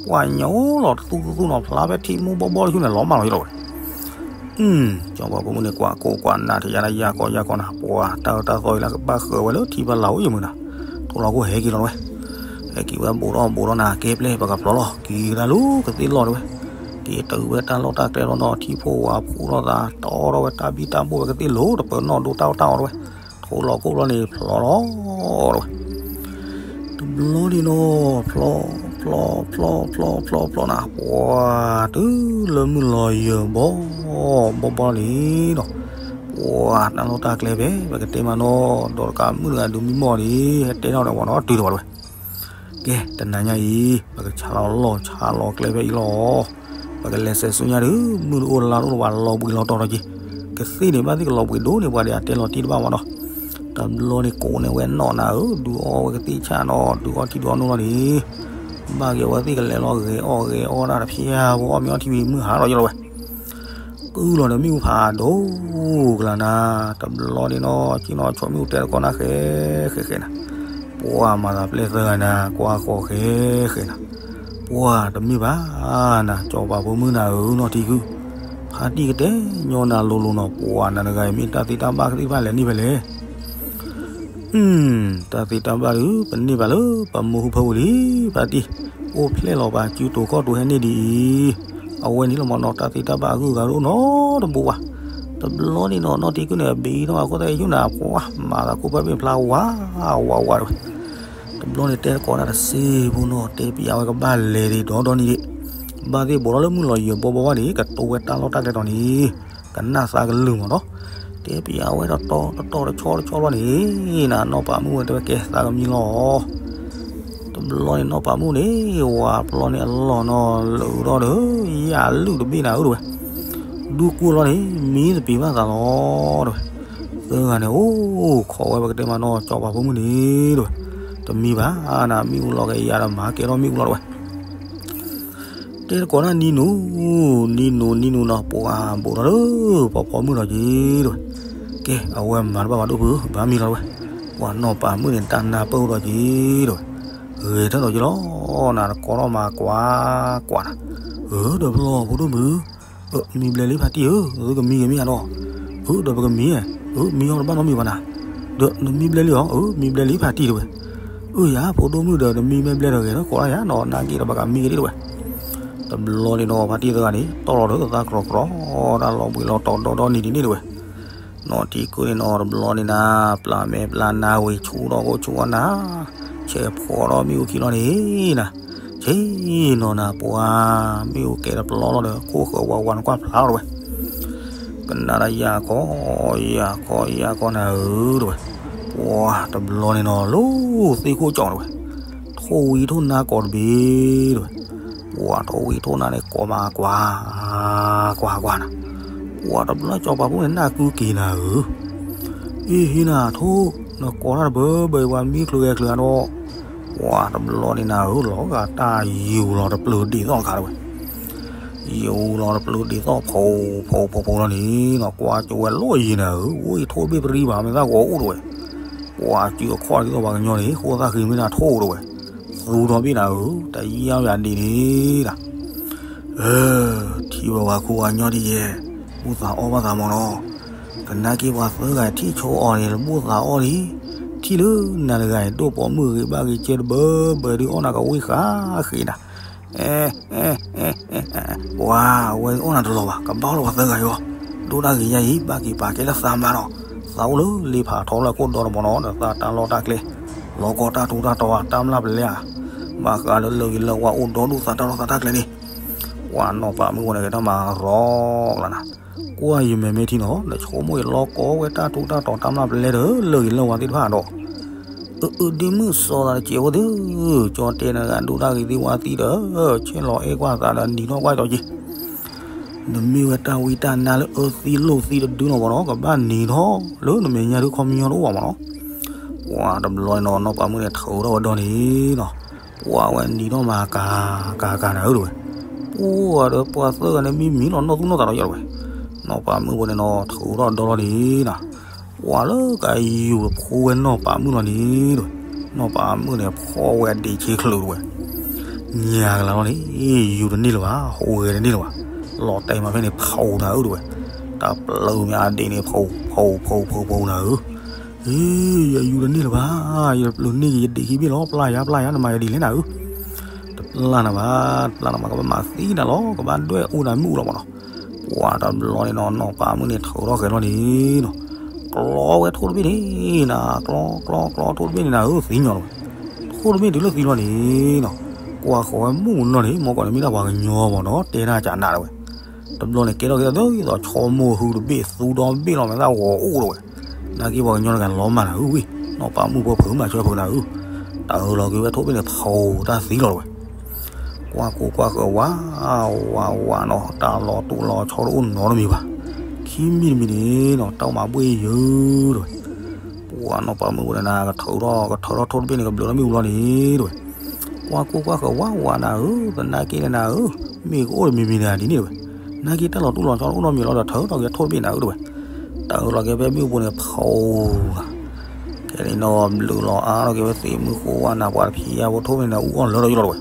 ပှၤညိလီၤတသူသူသူနီၤ, ဖျါဖဲထံမူဘီဘီတဆူန့ၣ် လီၤမၢ်လီၤယလီၤဝဲ. စီၤပၤဖိမုၣ်န့ၣ် ကွၢ်ကိးကွၢ်နၢ်ထံးယါန့ၣ် ယၤကီယၤကီနၤ, ပှၤတၢ်အၢတၢ်သီအံၤလၢကဘၣ်ဃၢၤဝဲလၢထံဖီလာ်အိၣ်ယမုာ်နၤ, ထိၣ်လီၤခိၣ်ဟဲက့ၤလီၤဝဲ. ဟဲက့ၤဝဲဘူးထီၣ်ဘူးထီၣ်နၤ, ကဲပျဲၢ် ပကဖျီလီၤ, က့ၤကဒါလၢကသ့ၣ်လီၢ်တဝဲ. က့ၤတုၤဝဲတၢ်လီၢ်တၢ်ကျဲလီၤနီၤ, ထံဖိဝၤဖှိၣ်ထီၣ်သး တီထီၣ်ဝဲတၢ်ဘံၣ်တၢ်ဘိၣ်ဝဲကသ့ၣ်လိၤတပၢၤနီၣ်ဒိတၢ်အီၣ်တၢ်အီတဝဲ. ထိၣ်လီၤခိၣ်လီၤန့ၣ် ဖျီလီၤတဝဲ. တဘျီန့ၣ်နီၤ, ဖျီ ဖျီ ဖျီ ဖျီ ဖျီ ဖျီ ဖျီနၤ, ပှၤတုၤလၢမုၢ်လီၤယၢၤဘီ ဘီဘီန့ၣ်ဒီး, ပှၤတၢ်လီၢ်တၢ်ကျဲဖဲ ပကတဲမးနီၤ, ဒီးတကးမုၣ်တဂၤဒုးမံမီၢ်န့ၣ် ဟဲတဲထီၣ်ဒီးဝဲနီၤ တုၤဒီးဝဲတဝဲ. ကဲ တနၤညါအံၤ ပကဆါလီၤလီၢ်ဆါလီၤကျဲဖဲအံၤလီၤ. ပကလဲၤစဲးဆူညါဒီး မုၢ်တအိၣ်လါတအိၣ်လၢၤဘၣ် လီၤဘှံးလီၤတီၤဒီးက့ၤ, ကသ့ၣ်န့ၣ် ဘၣ်သ့ၣ်ကလီၤဘှံးဒိၣ်န့ၢ်ပှၤဒီး အတဲလီၤတံၢ်တဘၣ်မးနီၤ. တဘျီန့ၣ်ကိးန့ၢ်ဝဲနီၣ်နၤဧၢ, ဒုးအီဝဲကသ့ၣ်ဆၣ်နီၤ, ဒုးအီထံဒုးအီနိလီၤန့ၣ်, ဘၣ်က့ၤအဝဲသ့ၣ်ကလဲၤလီၤဂဲၤအီၣ်ဂဲၤအီဒၣ်တဖျၢၣ်ဖိ အီၣ်မ့ၤအီထံဝံၤမုၢ်ဟါလီၤယလီၤဝဲ. ကုၢ်လီၤဒီးမ့ၣ်အူဖးဒိၣ်ကလၤနၤ, တဘျီန့ၣ်နီၤ က့နီၤ ဆိမ့ၣ်အူတဲတကီနၢ်ဃဲဃဲဃဲနၤ, ပှၤမၤသးပျဲၢ်သၢဂၤနၤ ကွၢ်ဃီၤဃဲဃဲနၤ, ပှၤတမ့ၢ်ဘၣ်နၤ စီၤပၤဖိမုၣ်နၤဧၢ နီၢ်ထံကုၢ်, ဖါတံၢ်ကတဲညီနၤလိၤလိၤနီၤ, ပှၤနၤတဂၤအံၤမ့ၢ်တၢ်သ့တၢ်ဘၣ်ကသ့ၣ်တဖၣ်လဲၤန့ၢ်ဖဲလဲၣ်. တၢ်သ့တၢ်ဘၣ်ဒုး ပန့ၢ်ဘၣ်လၢပမိၢ်ဟုဖၢပူၤလံ, ဖါတံၢ်, အိၣ်ဖျဲၣ်လီၤပာ်စုတိၤခီၣ်တိၤဟဲန့ၢ်ဒ်အံၤ, အဝဲန့ၣ်လီၤမးနီၤ တၢ်သ့တၢ်ဘၣ်အဂုၤအဂၤတအိၣ်နီတဘိဘၣ်. တဘျီန့ၣ်နီၤ နီၢ်ထံကုၢ်န့ၣ် အဘံထီၣ်အခိၣ်သၣ်အံၤဆူနၤ ပှၤမၤသးကိၢ်ဖးဘ့ၣ်ဖျါဝး ဝးဝးတဝဲ. တဘျီန့ၣ်တဲတကိးတၢ်တစ့ဖိနီၤ တဲပျးဝဲကဘၣ်လဲၤဒံးဒီဒီနံၤဒံး, ဘၣ်သ့ၣ်ဘူးထီၣ်လၢမုၢ်လီၤယၢၤဘီဘီဘၣ်န့ၣ် ကတိၤဝဲတၢ်လီၢ်တၢ်ကျဲတီၤန့ၣ်, ကနၣ်သးကလုၢ်မးနီၤ, တဲပျးဝဲတတီတတီတဆီတဆီဘျီန့ၣ်, နနီၢ်ပၤမုၣ်ဝဲတဲဝဲကဲသးကမံလီၤ တဘျီန့ၣ်နီၢ်ပၤမုၣ်န့ၣ် ဝၤပျီန့ၣ်အလီၢ်နီၤ လၢာ်ဒီး ယၢ်လုၢ်တဘ့ၣ်နၤဧၢတဝဲ, ဒူကိၢ်လီၤန့ၣ် မံသပ့ၤဘၣ်သးလီၤတဝဲ. သၢဂၤန့ၣ် အိၣ်ခိးဝဲပကတဲမးနီၤ စီၤပၤဖိမုၣ်န့ၣ်တဝဲ, တမံဘၣ်နၤ မ့ၣ်အူလီၤက့ၤယၤဒီးမၤကဲထီၣ်မ့ၣ်အူလီၤတဝဲ. တဲတကိးတၢ်နံၤနူၤ, နံၤနူၤ နံၤနူၤနီၤ ပှၤဘူးထီၣ်လၢ ပှၤဖီမုၣ်ဒီးက့ၤတဝဲ. ကဲ အဝဲမၤတဘၣ်ဘၣ်ဒိၣ်ဖု ဘၣ်မံလီၤတဝဲ, ပှၤနီၢ်ပၤမုၣ်န့ၣ် တၢ်နၢ်ပၢၢ်အိၣ်ဒီးက့ၤတဝဲ, ဂဲၤထၢၣ်ဒီးက့ၤလီၤ, နတကိးထီၣ်မၤကွၢ်ကွၢ်နၤ, ဧၢ ဒီးဖျီၣ်ဖိဒိၣ်မုၣ် မံဘျဲလံဖါတံၢ်ဧၢ, သုကမံဂ့ၤမ့ၢ်ဧါနီၤ, ဧၢ ဒီးပကမံ, ဧၢ မံအီၤတဘၣ်နီတမံၤဘၣ်နၤ, ဒီးနမံဘျဲလံဧါ, ဧၢ မံဘျဲလံဖါတံၢ်တဝဲ, အၢ ယၤ ဖိဒိၣ်မုၣ်ဒီး နမံမ့ၢ်ဘျဲဒီးဂဲၤထီၣ်ကိးတၢ်ယၤနီၤ, နာ်က့ဒီးပကမံက့ၤဒံးတဝဲ. တဘျီန့ၣ်နီၤ ဖါတံၢ်သၢဂၤန့ၣ် တီၢ်လီၤဒီးသးကြီကြီ တၢ်လီၤဘှံးလီၤတီၤဒီဒီနံၤဒ်န့ၣ်တဝဲ. နီၢ်ထံကုၢ်န့ၣ်နီၤ တဘျီန့ၣ်နၤ ပျၢ်မဲာ်ပျၢ်နါဝံၤ ဆူၣ်ထီၣ်ခိၣ်ဆူၣ်အီၣ်နၤ, ဆဲးဖှီၣ်ဒီးမ့ၣ်အူခံလီၤန့ၣ်နၤ, ဆ့ၣ်နီၤနၤပှၤ, မ့ၣ်အူကဲတပျီလီၤဒီး ခိၣ်ဃၢၤဝးဝးနကွၢ်ဖျါလီၤတဝဲ. ကနၣ်ဒၣ်ယၤခီ, ယၤခီ ယၤခီနၤဧၢတဝဲ, ပှၤတဘျီန့ၣ်နီၤ လၢသ့ၣ်ခိၣ်ကၠီၣ်တဝဲ, ထိၣ်ဝံၤထိၣ်နါကိးတဘ့ၣ်တဝဲ, ပှၤထိၣ်ဝံၤထိၣ်နါန့ၣ်ကိးမးကွၢ်, ကွၢ်ကွၢ်နၤ, ပှၤတဘျီစီၤပၤဖိန့ၣ် နၢ်ကုက့ၤနၤဧၢ အ့ ဟ့ၣ်နၤထိၣ်, နကိးတၢ်တဘၢဘၢအံၤ ပှၤမံချုးဂဲၤချုးအါဒီး, ပှၤတဘျီန့ၣ်နၤဧၢ လီၤဂာ်တၢ်ယိၤလီၤတပျၢၤဒ်သိးတခါတဝဲ, ယိၤလီၤတပျၢၤဒ်သိးဖိ ဖိ ဖိ ဖိလီၤန့ၣ်နီၤ ကွၢ်ကၠိဝဲလီၤယံၤနၤဧၢ အိၣ်အံၤထိၣ်တဘ့ၣ်ပရံဘၣ် မ့ၢ်သၣ်ဂီၤအိၣ်တဝဲ, ပှၤစုအခီၣ်ဒ်သိးပှၤကညီန့ၣ် ဃိသၣ်ဃံမ့ၢ်နၤထိၣ်တဝဲ, သူဒီဘ့ၣ်နၤဧၢ တယံာ်ယၤဒ်န့ၣ်နၤ ထံၣ်ဝဲပှၤခူပှၤကညီဒ်ယဲၢ်, ဘူၣ်သးအီၣ်ဘၣ်သးမးနီၤ, သနာ်က့ပှၤသၢဂၤထံၣ်ဆိအီၤန့ၣ် တဘူၣ်သးအီၣ်လံ, ထံၣ်လၢနၤတဂၤအံၤ ဒိၣ်ပိာ်မုၣ်ဂ့ၤဘၣ်ဂ့ၤကဲတဘၢဘၢဒုးအီၣ်နၤကဝံၣ်ဃာ်ဃ့နၤ, အဲ အဲ အဲ အဲ ပှၤအဝဲအီၣ်နၤတလီၤဘၣ် ကဘၣ်အီၣ်လၢပှၤသၢဂၤအံၤအီၤ, ဒိၣ်ဒၣ်ဂ့ၤယါအံၤ ဘၣ်က့ၤပာ်ကဲလၢသးမါနီၤ, သးအိၣ်လၢလ့ဖးထီလၢအခိၣ်ဒီတဘီနီၤ ဒီးသးတၢ်လီၢ်တၢ်ကျဲ, လီၤကီတၢ်ထူးတၢ်တီၤဧါ တၢ်မျၢ်ပလဲဧါ, ဘၣ်ဃးလၢလၢဂ့ၤလၢဝါအိၣ်ဒီဒူၣ်သးတၢ်လီၢ်သးတၢ်ကျဲန့ၣ်, ပှၤနီၢ်ပၤမုၣ်ဝဲန့ၣ် ကထီၣ်မၤရီကျါနၤ, ကွၢ်ယမဲာ်မ့ၢ်ထံနီၤ နဆိကမိၣ်အံၤလီၤကီဝဲတၢ်ထူးတၢ်တီၤတၢ်မျၢ်ပလဲဒီး လၢဂ့ၤလၢဝါသ့ၣ်တဖၣ်ဒီး, အၢ အၢ ဒ့မုၣ်စီၤသးတစဲးဝဲသ့ၣ်, ကၠီတဲနဂၤဒိၣ်တၢ်ဂ့ၤသ့ၣ်ဝါသံဒီး, ဆဲးလီၤအဲၣ်ကွၢ်သးဒီးနံၤထီၣ်ကွၢ်ကၠီက့ၤ နမ့ၢ်ဝဲတၢ်ဝံတၢ်နါလၢအၢသံလိာ်သံတဒုနီၤမးနီၤ ကဘၣ်နံၤထီၣ်လၢနမဲာ်ညါဒုခီပညီတအိၣ်ဘၣ်မးနီၤ, ပ ပှၤတဘျီန့ၣ်နီၤ နီၢ်ပၤမုၣ်န့ၣ်ထုးထီၣ်ဝဲဒီန့ၣ်နီၤ, ပှၤဝဲနံၤထီၣ်မၤကၤကၤကၤနၤဧၢတဝဲ, ပှၤဒီးပှၤသၢဂၤန့ၣ်မံမံလီၤနီၢ်သူၣ်နီၢ်သးဒီးယီၢ်တဝဲ, နီၢ်ပၤမုၣ်ဖိန့ၣ်နီၤ ထုးထီၣ်ဒီလီၤန့ၣ်နီၤ, ပှၤလၢကယူၤဖိဝဲနီၢ်ပၤမုၣ်လီၤန့ၣ်တဝဲ, နီၢ်ပၤမုၣ်န့ၣ်ဖီၣ်ဝဲဒ့ဆ့ချၢးတဝဲ, ညါကလၤလီၤန့ၣ်, ယူၤတန့ၢ်လၢၤဘၣ်, ဟိးဂဲၤတန့ၢ်လၢၤဘၣ်, လီၤတဲာ်မးဖဲန့ၣ် ဖီၣ်နၤဧၢတဝဲ, တၢ်ပျၢၤမ့ၢ်အဒ့န့ၣ် ဖီၣ်ဖီၣ်ဖီၣ်ဖီၣ်ဖီၣ်နၤဧၢ အ့ ယယူၤတန့ၢ်လၢၤဘၣ်, ယပျၢၤန့ၢ်က့ၤယဒ့ခံဘ့ၣ်လီၤ, ပျၢ်ယၤပျၢ်ယၤ နမၤယၤဒ်လဲၣ်နၤဧၢ, တပျၢ်နၤဘၣ်, တပျၢ်နၤဘၣ် ကဘၣ်မၤသံနၤလီၤ, ကဘၣ်ဒွဲၣ်အိၣ်နၤမ့ၣ်အူလီၤမးနီၤ, ပှၤတဘျီန့ၣ်နီၤ နီၢ်ပၤမုၣ်န့ၣ်ထုးထီၣ်ဃဲၤလီၤန့ၣ်နီၤ, ကျီဝဲထိၣ်တဘ့ၣ်န့ၣ်နၤ, ကျီကျီကျီထိၣ်တဘ့ၣ်န့ၣ်နၤဧၢ သံညီလီၤဝဲ, ထိၣ်တဘ့ၣ်တုၤလၢသံလီၤန့ၣ်နီၤ, ကွၢ်ဃီၤဝဲမုၣ်နီၤန့ၣ် မ့ၢ်ကွၢ်န့ၣ်မ့ၢ်ဒၣ်ပှၤကညီမးနီၤ တဲတၢ်ကနးတဝဲ တဘျီန့ၣ်ကဲထီၣ်က့ၤဒ်သိး ဆီမိၢ်ဟုတဘ့ၣ် သူဒီဘ့ၣ်လီၤ မ့ၢ်သၣ်ဂီၤအိၣ်တဝဲ, နာ်က့ပှၤကညီတဂၤလီၤမၢ်နၤဧၢဝံၤ, နီၢ်ပၤမုၣ်ဖိဖုးမၤဆၢဖုးနၤဧၢ, တၢ်အၢၣ်လီၤက့ၤဝဲထိၣ်ဘ့ၣ်န့ၣ် ဖီၣ်တၢ်သံလီၤတဝဲ, ကွၢ်ကိၢ်ကွၢ်ဃၢၤဝး, ဝးဝးနီၤ တၢ်လီၤတူၢ်လီၤဆီတအိၣ်နီတမံၤဘၣ်, ခံမံၤတမံၤန့ၣ်နီၤ တၢ်မၤဘှ့ၣ်ယၢၤတဝဲ, ပှၤနီၢ်ပၤမုၣ်ဖိန့ၣ်နၤ ကထုးထီၣ်ကထုးထီၣ်ထိၣ်တဘ့ၣ်န့ၣ် ကဘျုးထီၣ်မ့ၣ်အူလီၤန့ၣ်တဝဲ ကွၢ်ကိၢ်ကွၢ်ဃၢၤဝးဝးနၤဧၢ, သနာ်က့န့ၣ်နၤဧၢ, မ့ၢ်ကအိၣ်တမံၤမံၤန့ၣ်ဒ်န့ၣ်တဝဲ, နာ်က့တၢ်လီၤတူၢ်လီၤဆီတအိၣ်နီတမံၤလီၤဒီး ထုးထီၣ်က့ၤထိၣ်တဘ့ၣ်နၤဧၢတဝဲ, တၢ်အၢၣ်လီၤက့ၤဖဲမ့ၣ်အူပူၤန့ၣ် ဖီၣ်, ခဲန့ၣ်နီၤ ဘျုးလီၤအါထီၣ်က့ၤဝဲသ့ၣ်မုၢ်ဃိဝါနၤ ပှၤတဖံးယါဖိထိၣ်ဖဲန့ၣ် အူအီၣ်လၢထီၣ်ယိၣ်လီၤတဝဲ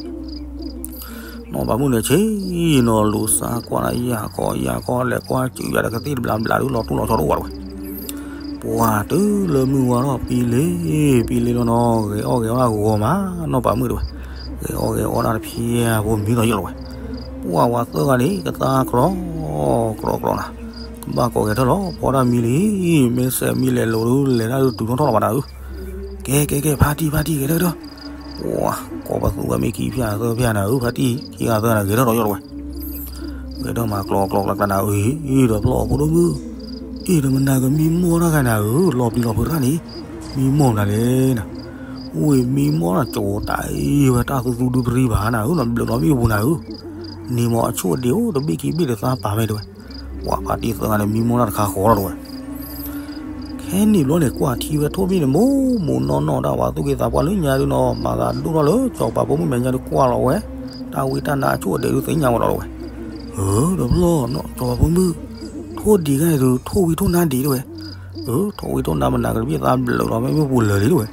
နီၢ်ပၤမုၣ်န့ၣ်ဆ့ၣ်နီၤ လူၤစါကွၢ်နၤ ယၢ်ကီယၢ်ကီ လဲၤကွၢ်စူၤယၤဒီး ကသ့ၣ်တဘျးဘျးဒုး လီၤတူၢ်လီၤဆီတအိၣ်ဘၣ်တဝဲ, ပှၤတုၤလၢမုၢ်ဝါထီၣ် ပံလ့ၤ ပံလ့ၤလီၤနီၤ ဂဲၤအီၣ်ဂဲၤအီၣ်တၢ်ဂီၤမး နီၢ်ပၤမုၣ်တဝဲ, ဂဲၤအီၣ်ဂဲၤအီၣ်တၢ်တဖံးယါဖိမံလီၤယိၣ်လီၤဝဲ, ပှၤဝၤသၢဂၤန့ၣ် ကသါကြီ ကြီကြီနၤ, ကဘၣ်ကိးဂဲၤထၢၣ်လီၤ ဖီတၢ်မံလံ, မ့ၢ်စဲးမံလဲၤလိၤဒုး လဲၤတၢ်ဒုးတုၤထီၣ်ထီၣ်လီၤဘၣ်နၤဧၢ, ကဲကဲကဲ ဖါတံၢ်ဖါတံၢ် ဂဲၤထၢၣ်ဒီး, ပှၤ ကိးပသူဝဲမ့ၢ်ခံဖၠၣ်သၢဖၠၣ်နၤဧၢ ဖါတံၢ် ခံဂၤသၢဂၤန့ၣ် ဂဲၤထီၣ်ဒီးယိၣ်လီၤဝဲ ဂဲၤထီၣ်မၤကျီကျီကျါကျါနၤဧၢ, ဒီးဖျီၣ်ဖိဒိၣ်မုၣ်, အ့ၣ် ဒီးမနၤကမံမီၢ်တၢ်ဂၤနၤဧၢ, လီၤပျံၤလီၤဖုးတၢ်န့ၣ်, မံမီၢ်မနုၤလဲၣ်နၤ, အိၣ်မံမီၢ်တၢ်ကၠိတၢ်အံၤဝဲ တၢ်သူသူဒုပရံဘၣ်နၤဧၢ, နဘျုးလီၤမ့ၣ်အူပူၤနၤဧၢ, န့ၣ်မ့ၢ်အဆိၣ်အဒ့အိၣ်တဘ့ၣ်ခံဘ့ၣ်တသါပာ်ဝဲတဝဲ, ပှၤဖါတံၢ်သၢဂၤန့ၣ် မံမီၢ်တၢ်တခါဃီလီၤတဝဲ ခဲန့ၣ်ဘျီန့ၣ် ကွၢ်ထံဝဲထိၣ်ဘ့ၣ်န့ၣ် မိၢ်မိၢ်နီၢ်နီၢ်တၢ် ပှၤသူၣ်က့သးပှၢ်လၢညါဒုးနီၤ မၤသးဒိၣ်ထီၣ်လၢ စီၤပၤဖိမုၣ်မဲာ်ညါဒုး ကွၢ်လီၤဝဲ တၢ်ဝံတၢ်နါအဆိၣ်အဒဲးဒုးသ့ၣ်ညါဝဲလီၤတဝဲ, ဧၢ ဒီးဖျီၣ်နီၤ စီၤပၤဖိမုၣ်, ထိၣ်ဒံးခါန့ၣ်ဒုး ထိၣ်ဝံထိၣ်နါဒံးတဝဲ, ဧၢ ထိၣ်ဝံထိၣ်နါမနၤကတဘ့ၣ်သးဘျုးလီၤ မ့ၢ်မ့ၢ်ပူၤလၢာ်လံတဝဲ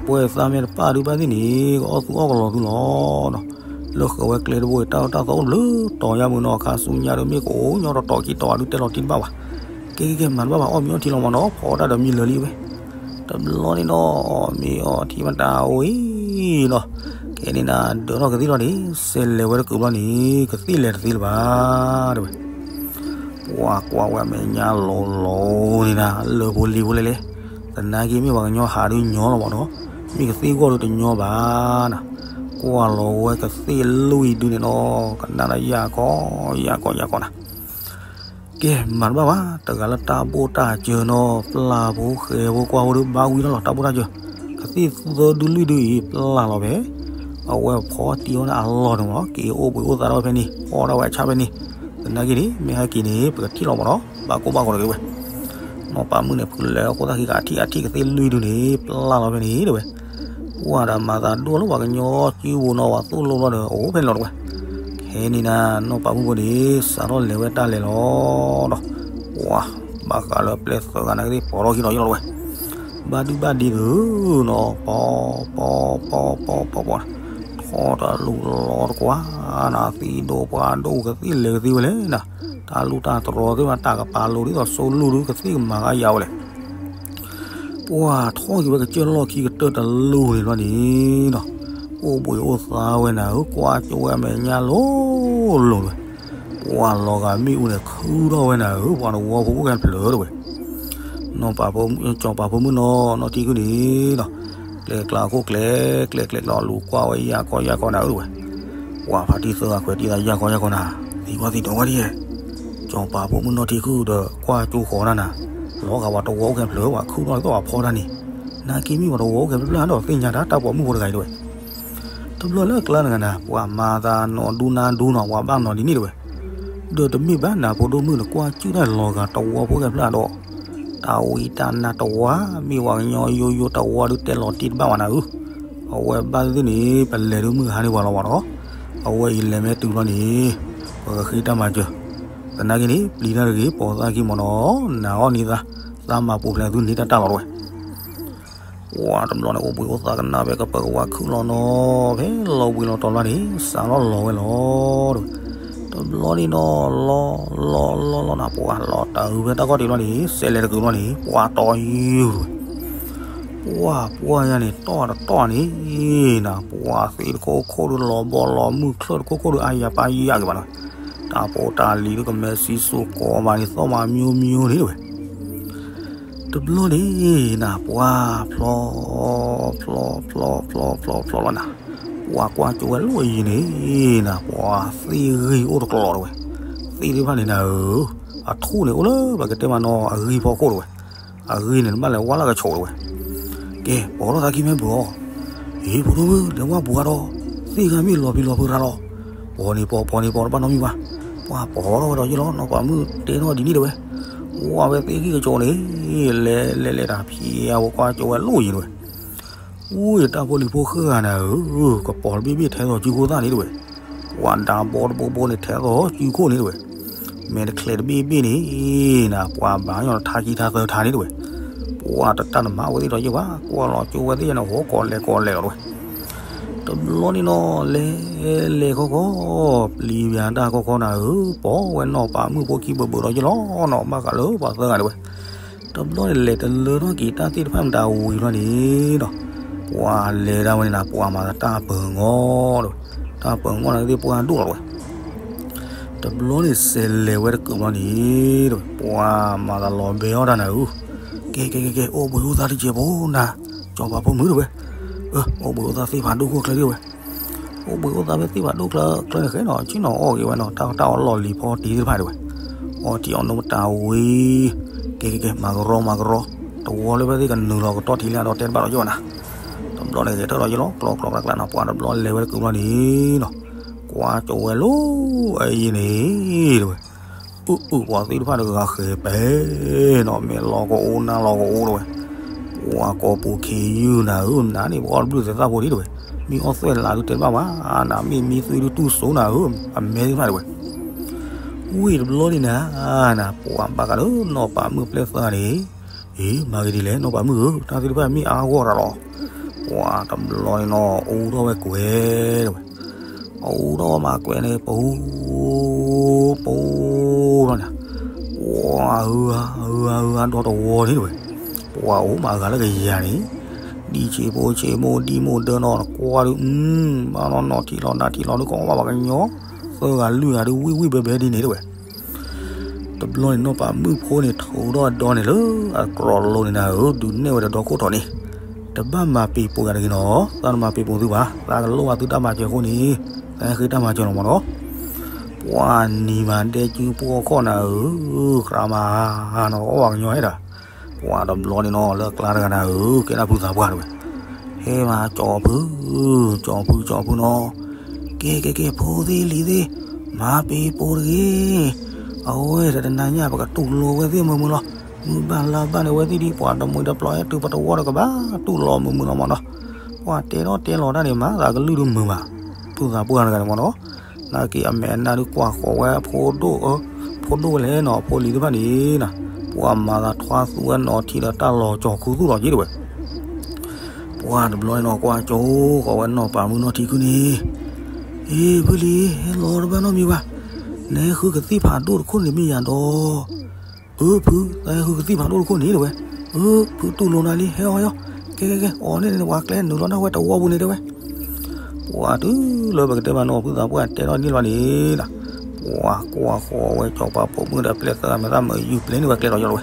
ပှဲၤသးမ့ၢ်တပၣ်ဒုးဘၣ်သ့ၣ်န့ၣ် ကအီၣ်သူအီၣ်ကလီၤသုလီၤနီၤ, လၢဃၢၤဝဲကျဲတဘိ တၢ်အၢတၢ်သီအိၣ်တဘျုးတီၤယါမုၢ်နီၤ ခါဆူညါဒုးမ့ၢ်ကအိၣ်ညီတီၤတီၤခံတီၤဒုးတဲလီၤတံၢ်တဘၣ်ဘၣ်, ကဲကဲကဲ မၤတဘၣ်ဘၣ် အီၣ်မ့ၤအီထံလီၤမးနီၤ ဖီတၢ်ဒီးမံလၢာ်လံဝဲ, တဘျီန့ၣ်နီၤ အီၣ်မ့ၤအီထံမတၤအိၣ်အံၤနီၤ, ခဲန့ၣ်နၤ ဒၢးထီၣ်ကသ့ၣ်လီၤန့ၣ် စဲးလဲၤဝဲတကုာ်ဘျီန့ၣ် ကသ့ၣ်လဲၤတသ့လၢၤဘၣ် တဝဲ ပှၤကွၢ်ဝဲအမဲာ်ညါလီၤလီၤန့ၣ်နၤ လၢဖိလံၤဖိလဲၣ်လဲၣ်, သနာ်က့မ့ၢ်ပှၤကညီဟးဒုးညီလီၤမးနီၤ, မ့ၢ်ကသ့ၣ်ဂီၢ်ဒုးတညီဘၣ်နၤ, ကွၢ်လီၤဝဲကသ့ၣ်လွံၢ်ဒုးန့ၣ်နီၤ ကနၣ်ဒီးယၢ်ကီယၢ်ကီယၢ်ကီနၤ, ကဲမၤတဘၣ်ဘၣ် တဂၤလၢတၢ်ဘိၣ်တၢ်စၢၤနီၤ ပျၢ်ဖိဃဲဖိကွၢ်ဖိဒုးဘၣ်ဝံၤထီၣ်လီၤ တၢ်ဘိၣ်တၢ်စၢၤ, ကသ့ၣ်သၢဒုလွံၢ်ဒုအံၤ ပျၢ်လီၤဖဲ အဝဲဖီတံၢ်ဝဲန့ၣ်အလီၢ်န့ၣ်မးနီၤ က့ၤအိၣ်ဘှံးအိၣ်သါထီၣ်ဝဲဖဲန့ၣ် ဖီထီၣ်ဝဲအဆၣ်ဖဲန့ၣ်, သနာ်က့န့ၣ် မ့ၢ်ဟဲက့ၤန့ၣ် ပကထံၣ်လီၤမးနီၤ ဘၣ်ကိၢ်ဘၣ်ဂီၤတဂ့ၤဝဲ, နီၢ်ပၤမုၣ်န့ၣ် ဖုလဲၤအဃိသတးခံဂၤအထံၣ်အထံၣ်ကသ့ၣ်လွံၢ်ဒုန့ၣ် ပျၢ်လီၤဖဲန့ၣ်တဝဲ, ပှၤဒီးမၤသးဒိၣ်လၢပှၤကညီစုဖိနီၤ ပှၤသိၣ်လိဘျီဒီး အိၣ်ဖဲလီၤတဝဲ, ခဲန့ၣ်နၤ နီၢ်ပၤမုၣ်ဖိန့ၣ် စးထီၣ်လဲၤဝဲတၢ်လဲၤလီၤဒီး ပှၤ ဘၣ်ဃးလၢပျဲၢ်သၢဂၤန့ၣ်ကသ့ၣ်ပိာ်ထီၣ်ခံလီၤယိၣ်လီၤတဝဲ ဘၣ်ဒုဘၣ်ဒံးဒုးနီၤ ပီၤ ပီၤ ပီၤ ပီၤ ပီၤ ပီၤ ထီၣ်တလူၤလီၤတကွၢ်နၤ သံဒိၣ်ပှၢ်ဒိၣ်ကသ့ၣ်လဲၤကသ့ဝဲလဲၣ်နၤ, တၢ်လူၢ်တၢ်တြီၤသ့ၣ်မး တၢ်ကပၤလိၤဒ်သိးစိလူၢ်ဒုး ကသ့ၣ်ကမၤကယၤဝဲလဲၣ် ပှၤထီၣ်က့ၤဝဲကစၢၢ်လီၢ်ခံကတၢၢ်တလူၢ်န့ၣ်ဘျီန့ၣ်နီၤ, အိၣ်ဘှံးအိၣ်သါဝဲနၤဧၢ, ကွၢ်ကၠိဝဲအမဲာ်ညါလိၤလိၤဝဲ, ပှၤလီၤဂာ်မ့ၣ်အူန့ၣ် ခုထီၣ်ဝဲနၤဧၢ, ပှၤတဝီဖိအိၣ်ကဲဖျၢၣ်တဝဲ, နီၢ်ပၤဖိ, စီၤပၤဖိမုၣ်နီၤ နီၢ်ထံခုၣ်န့ၣ်နီၤ, ကျဲကျါခိၣ်ကျဲ, ကျဲကျဲကျီလူၤကွၢ်ဝဲယၢ်ကီယၢ်ကီနၤဧၢတဝဲ, ပှၤဖါတံၢ်သၢဂၤခွဲးတံၢ်သးယၢ်ကီယၢ်ကီနၤ, သံကွၢ်သံဒိးကွၢ်ဒ်ယဲၢ်, စီၤပၤဖိမုၣ်နီၢ်ထံခုၣ်ဒီးကွၢ်ကၠိဃီနၤနၤ, လီၤဂာ်ပှၤတဝီအိၣ်ကဲဖျၢၣ် ပှၤခုထီၣ်သီၣ်ပှၤဖီတၢ်န့ၣ်, နာ်က့မ့ၢ်ပှၤတဝီအိၣ်ကဲဖျၢၣ်ဖျၢၣ်ဒီးသ့ၣ်ညါတၢ် တၢ်ပိာ်မုၣ်ဖိတဂၤအံၤတဝဲ တဘျီလၢအကျါတဂၤနၤ ပှၤမၤသးနီၢ်ဒူနၤဒူနီၤ ပှၤဘၣ်နီၤဒ်န့ၣ်တဝဲ, ဒီးတမ့ၢ်ဘၣ်နၤဖိဒိၣ်မုၣ်န့ၣ် ကွၢ်ကၠူၣ်တၢ်လီၤဂာ်တဝီဖိကဲဖျၢၣ်ဒီး, တၢ်ဝံတၢ်နါတဝါ မ့ၢ်ပှၤကညီယိယိတဝါဒုးတဲလီၤတံၢ်တဘၣ်ဘၣ်နၤဧၢ, အဝဲဘၣ်သ့ၣ်သ့ၣ်န့ၣ် ပလဲၤဒုးမုၢ်ဟါန့ၢ်ပှၤလီၤဘၣ်ဒီး, အဝဲအံၤလဲၤမ့ၢ်တုၤလီၤန့ၣ် ပကဃ့တၢ်မၤစၢၤ, သနာ်က့န့ၣ် ပျံၤတၢ်တဂ့ၤ ပိာ်သၣ်ခံမီၤနီၤ, နၤအီၣ်နံၤသး, သးမၤပူၤဖျဲးသုန့ၢ်တၢ်တၢ်လီၤတဝဲ ပှၤတဘျီန့ၣ် အိၣ်ဘှံးအိၣ်သါကနၣ်ဖဲကပၢၤကဝါခုၣ်လီၤနီၤ, ဖဲလီၤဘှံးလီၤတီၤလီၤန့ၣ် စးလီၤလီၤဝဲလီၤ, တဘျီန့ၣ်နီၤ လီၤလီၤလီၤလီၤနၤ ပှၤလီၤတၢ်အုးဖဲတၢ်ခီၣ်ထံးလီၤန့ၣ် စဲးလဲၤတကုာ်လီၤန့ၣ် ပှၤတီယုၢ်ဝဲ, ပှၤပှၢ်ယၤန့ၣ် တီၢ်တတီၢ်န့ၣ် နၤ ပှၤသ့ၣ်တခိၣ်ခိၣ်ဒီး လီၤဘီလီၤမုၢ်ချၢၣ်တခိၣ်ခိၣ်ဒီးအါယၤပၢ်ယၤက့ၤဘၣ်နီၤ, တၢ်ဖိတၢ်လံၤဒီးကမဲစံစိကိးမးန့ၣ် သီၣ်မးမိမိန့ၣ်တဝဲ တဘျီန့ၣ် နၤ ပှၤဖျီ ဖျီ ဖျီ ဖျီ ဖျီ ဖျီလီၤနၤ, ပှၤကွၢ်ကၠိဝဲလီၤအံၤန့ၣ် နၤ ပှၤသ့ၣ်ဂ့ၤအိၣ်တကျိၤတဝဲ, သ့ၣ်သ့ၣ်တဖၣ်န့ၣ်နၤဧၢ, အထူၣ်န့ၣ်အိၣ်လၢပကတဲမးနီၤ အဂံၢ်ဖီခိၣ်တဝဲ, အဂံၢ်န့ၣ် နဘၣ်လဲၤဝါလၢကဆိးတဝဲ, ကဲ ပိာ်ထီၣ်သးခံမ့ၢ်ဘုၣ်အီၤ, ဟ့ၣ် ဖိဒိၣ်မုၣ် လဲၤဝါပှၤဒီး, သ့ၣ်ဂၤမ့ၢ်လီၤပျံၤလီၤဖုးရၤလီၤ, ပိာ်န့ၣ်ပိာ် ပိာ်န့ၣ်ပိာ် တဘၣ်နီတမံၤဘၣ်, ပှၤပိာ်ထီၣ်ဝဲဒီးယ့ၢ်လီၤ နီၢ်ပၤမုၣ်တဲထီၣ်ဒ်န့ၣ်တဝဲ, ဝါဝဲသ့ၣ်ဂံၢ်ကဆိးန့ၣ်, လဲၤလဲၤလဲၤတၢ်ဖံးအဝဲကွၢ်ကၠိဝဲလီၤအံၤတဝဲ အူတၢ်ဖိလံၤဖိဃၢဂၤနၤဧၢ, ကပီၤတဘ့ၣ်ဘ့ၣ်ထဲသိးစုခိၣ်သၣ်န့ၣ်တဝဲ, ပှၤဒါဘီတဘိဘိန့ၣ်ထဲသိးစုခိၣ်န့ၣ်တဝဲ, မဲာ်တချဲးတဘ့ၣ်ဘ့ၣ်န့ၣ်, နၤ ပှၤဘၣ်ညီထါခံထါသၢထါန့ၣ်တဝဲ, ပှၤတတၢ်တမၤဝဲသ့ၣ်ဒီးယ့ၢ်ဘၣ် ကွၢ်လီၤကၠိဝဲသ့ၣ်ယဲန့ၣ် ဟိကီးလဲၤကီးလဲၤလီၤတဝဲ တဘျီန့ၣ်နီၤ လဲၤလဲၤခီခီ, ပျံၤဘၣ်တၢ်ခီခီနၤဧၢ, ပိာ်ဝဲနီၢ်ပၤမုၣ်ဖိခံဘၢၣ်ဘၢၣ်ဒီးယ့ၢ်လီၤနီၤ ဘၣ်ဃးလၢပှၤသၢဂၤတဝဲ, တဘျီန့ၣ်လဲၤတလၢထီၣ်က့ၤတၢ်သ့ၣ်တဖၣ်မတၤဝံၤလီၤန့ၣ်ဒီး, ပှၤလဲၤဒၣ်ဝဲန့ၣ်နၤ ပှၤမၤသးတၢ်ပၢၤငီၢ်တဝဲ, တၢ်ပၢၤငီၢ်န့ၣ်သ့ၣ်ပှၢ်ဒိၣ်လီၤတဝဲ တဘျီန့ၣ်စဲးလဲၤဝဲတကုာ်ဘျီန့ၣ်, ပှၤမၤသးလီၤဘဲအီၣ်တၢ်နၤဧၢ, ကဲကဲကဲကဲ အိၣ်ဘှံးအိၣ်သါတစဲးဖိနၤ, စီၤပၤဖိမုၣ်တဝဲ, အိၣ်ဘှံးအိၣ်သါသ့ၣ်ဖးဒိၣ်ခိၣ်ချၢဒၣ်ဝဲ, အိၣ်ဘှံးအိၣ်သါဖဲသ့ၣ်ဖးဒိၣ်ချၢချၢန့ၣ်ဃဲနီၤ ဆ့ၣ်နီၤအီၣ်က့ၤဝဲနီၤ တၢ်တၢ်အီၣ်လီၢ်လံၤဖီတံၢ်သ့ၣ်တဖၣ်တဝဲ, အီၣ်တံၢ်အီၣ်နိမတၤဝံၤ, ကဲကဲကဲ မၤကရီမၤကရီ, တဝီလၢဖဲသ့ၣ်ကနုာ်လီၤကတီၢ်ထံလၢအဒီးတဲတဘၣ်ဒီးယ့ၢ်ဘၣ်နၤ တဘျီန့ၣ်ဂဲၤထၢၣ်ဒီးယ့ၢ်လီၤ ကျီကျီကျါကျါနီၤ ပှၤတဘျီလဲၤဝဲတကုာ်ဘျီန့ၣ်နီၤ, ကွၢ်ကၠိဝဲလီၤအံၤန့ၣ်တဝဲ, အုၣ်အုၣ်ပှၤသ့ၣ်တဖၣ်တဂၤဃဲၤပဲနီၤ မဲာ်လီၤကအိနါလီၤကအိတဝဲ, ပှၤကိးပူၤခ့ယုၢ်နၤဧၢ နၤန့ၣ် ပှၤအီၣ်တဘျုးသဲးသၣ်ဖိဒ်တဝဲ, မ့ၢ်အီၣ်သွဲၣ်လးဒုးတဲတဘၣ်ဘၣ်, နၤမ့ၢ်မံသွံဒုးတူၢ်စိနၤဧၢ, အမဲာ်သ့ၣ်တဖၣ်တဝဲ ဝံၤတဘျီန့ၣ်နၤ, နၤ ပှၤဘၣ်ဃးလၢနီၢ်ပၤမုၣ်ပျဲၢ်သၢဂၤန့ၣ်, အ့ မၤဂ့ၤဒ်လဲၣ် နီၢ်ပၤမုၣ်ဧၢ, တၢ်သ့ၣ်တဖၣ်မ့ၢ်အါဂီၢ်တၢ်လီၤ, ပှၤတဘျီန့ၣ်နီၤ အူထီၣ်ဝဲကွဲးတဝဲ, အူထီၣ်ဝဲမၤကွဲးန့ၣ် ပူၤ ပူၤထီၣ်န့ၣ်, ပှၤအုအုအုအုအုဒီတဝီန့ၣ်တဝဲ, ပှၤအိၣ်မးအဂၤလၢကယၤန့ၣ်, ဒ်ဆ့ဖိဆ့မိၢ်ဒ်မိၢ်ဒၢနီၤ ကွၢ်ဒုး ဘၣ်နီၢ်နီၢ်ထံၣ်လီၤနါထံၣ်လီၤဒုး ကီးဘၣ်ပှၤကညီ သၢဂၤလွံၢ်ဂၤဒုး ဝံၣ်ဝံၣ်ဘဲဘဲဒ်န့ၣ်တဝဲ တဘျီန့ၣ် နီၢ်ပၤမုၣ်ဖိန့ၣ် ထိးဒီးအဒီန့ၣ်လၢအကြီၤလိၤန့ၣ်နၤဧၢ, ဒုးနဲၣ်ဝဲဒီးဒီခိၣ်ထီၣ်န့ၣ်, တဘၣ်မၤပ့ၤပိာ်ယၤတဂ့ၤနီၤ, သးတမၤပ့ၤပိာ်သုဘၣ်, သးကလိၣ်ဘၣ်သုတၢ်မၤစၢၤအဃိန့ၣ်, သးဟဲဃ့တၢ်မၤစၢၤလီၤမးနီၤ, ပှၤနံၤမၤဒဲကၠူပှီၢ်ခီၣ်နၤဧၢ, ကြးမးနီၤ အီၣ်ဘၣ်ကညီဟဲဒၣ်, ပှၤတဘျီန့ၣ်နီၤ လၢအကျါတဂၤနၤဧၢ, ကဲဒၣ်ဖုသးပှၢ်တဝဲ ဟဲမၤကၠီဖု, ကၠီဖုကၠီဖုနီၤ, ကဲကဲကဲ ဖိသ့ၣ်လံၤသ့ၣ်, မၤပ့ၤပိာ်တဂ့ၤ, အဝဲတနၤညါပကတူၢ်လိာ်ဝဲသ့ၣ်မုာ်မုာ်လီၤ, မုၢ်ဘၣ်လါဘၣ်န့ၣ် အဝဲသ့ၣ်ဒ်ပှၤတမှံၤတပျီၤဟဲတုၤပတဝီဒီးကဘၣ်တူၢ်လိာ်မုာ်မုာ်လီၤမးနီၤ, ပှၤတဲထီၣ်တဲလီၤတၢ်န့ၣ် မၤသးကလုၢ်ဒုးမုာ်ဘၣ်, ဖုသးပှၢ်တဂၤန့ၣ်မးနီၤ နာ်က့အမဲာ်အနါဒုးကွၢ်ဃီၤဝဲအဖိဒိၣ်, ဖိဒိၣ်ဝဲလဲၣ်နီၤ အဖိလံၤသ့ၣ်တဖၣ်န့ၣ်, ပှၤမၤသးထွါသူဝဲနီၤထံဒီးတၢ်လီၤကၠီၤခူသူၣ်လီၤက့တဝဲ, ပှၤတဘျီန့ၣ်နီၤ ကွၢ်ကၠိဃီၤဝဲနီၢ်ပၤမုၣ်နီၢ်ထံခုန့ၣ်, အ့ ဖုလံၤ ဟဲလီၤတဘၣ်နီတမံၤဘၣ်, နဟဲဃုကသံၣ်ဖးဒိၣ်တခိၣ်န့ၣ်မ့ၢ်ယၤဒီး အၢ ဖု သးဟဲဃုကသံၣ်ဖးဒိၣ်တခိၣ်န့ၣ်တဝဲ, အၢ ဖုတူၢ်လိာ်နၤလံ ဟဲအီၣ်ဟဲအီၣ်, ကဲကဲကဲ အီၣ်န့ၣ်န့ၣ် ပှၤကျဲနုာ်လီၤနၢ်ဝဲတဝီပူၤန့ၣ်တဲဝဲ, ပှၤတုၤလၢပကတဲမးနီၤ ဖုသးပှၢ်တဲထီၣ်န့ၣ်လီၤန့ၣ်, ပှၤကွၢ်ဃီၤဝဲစီၤပၤပိာ်မုၣ်ဒီးပျဲၢ်သၢဂၤမဲာ်သၣ်မုာ်ယူၤပျဲန့ၢ်ဝဲကျဲလီၤယီၤတဝဲ,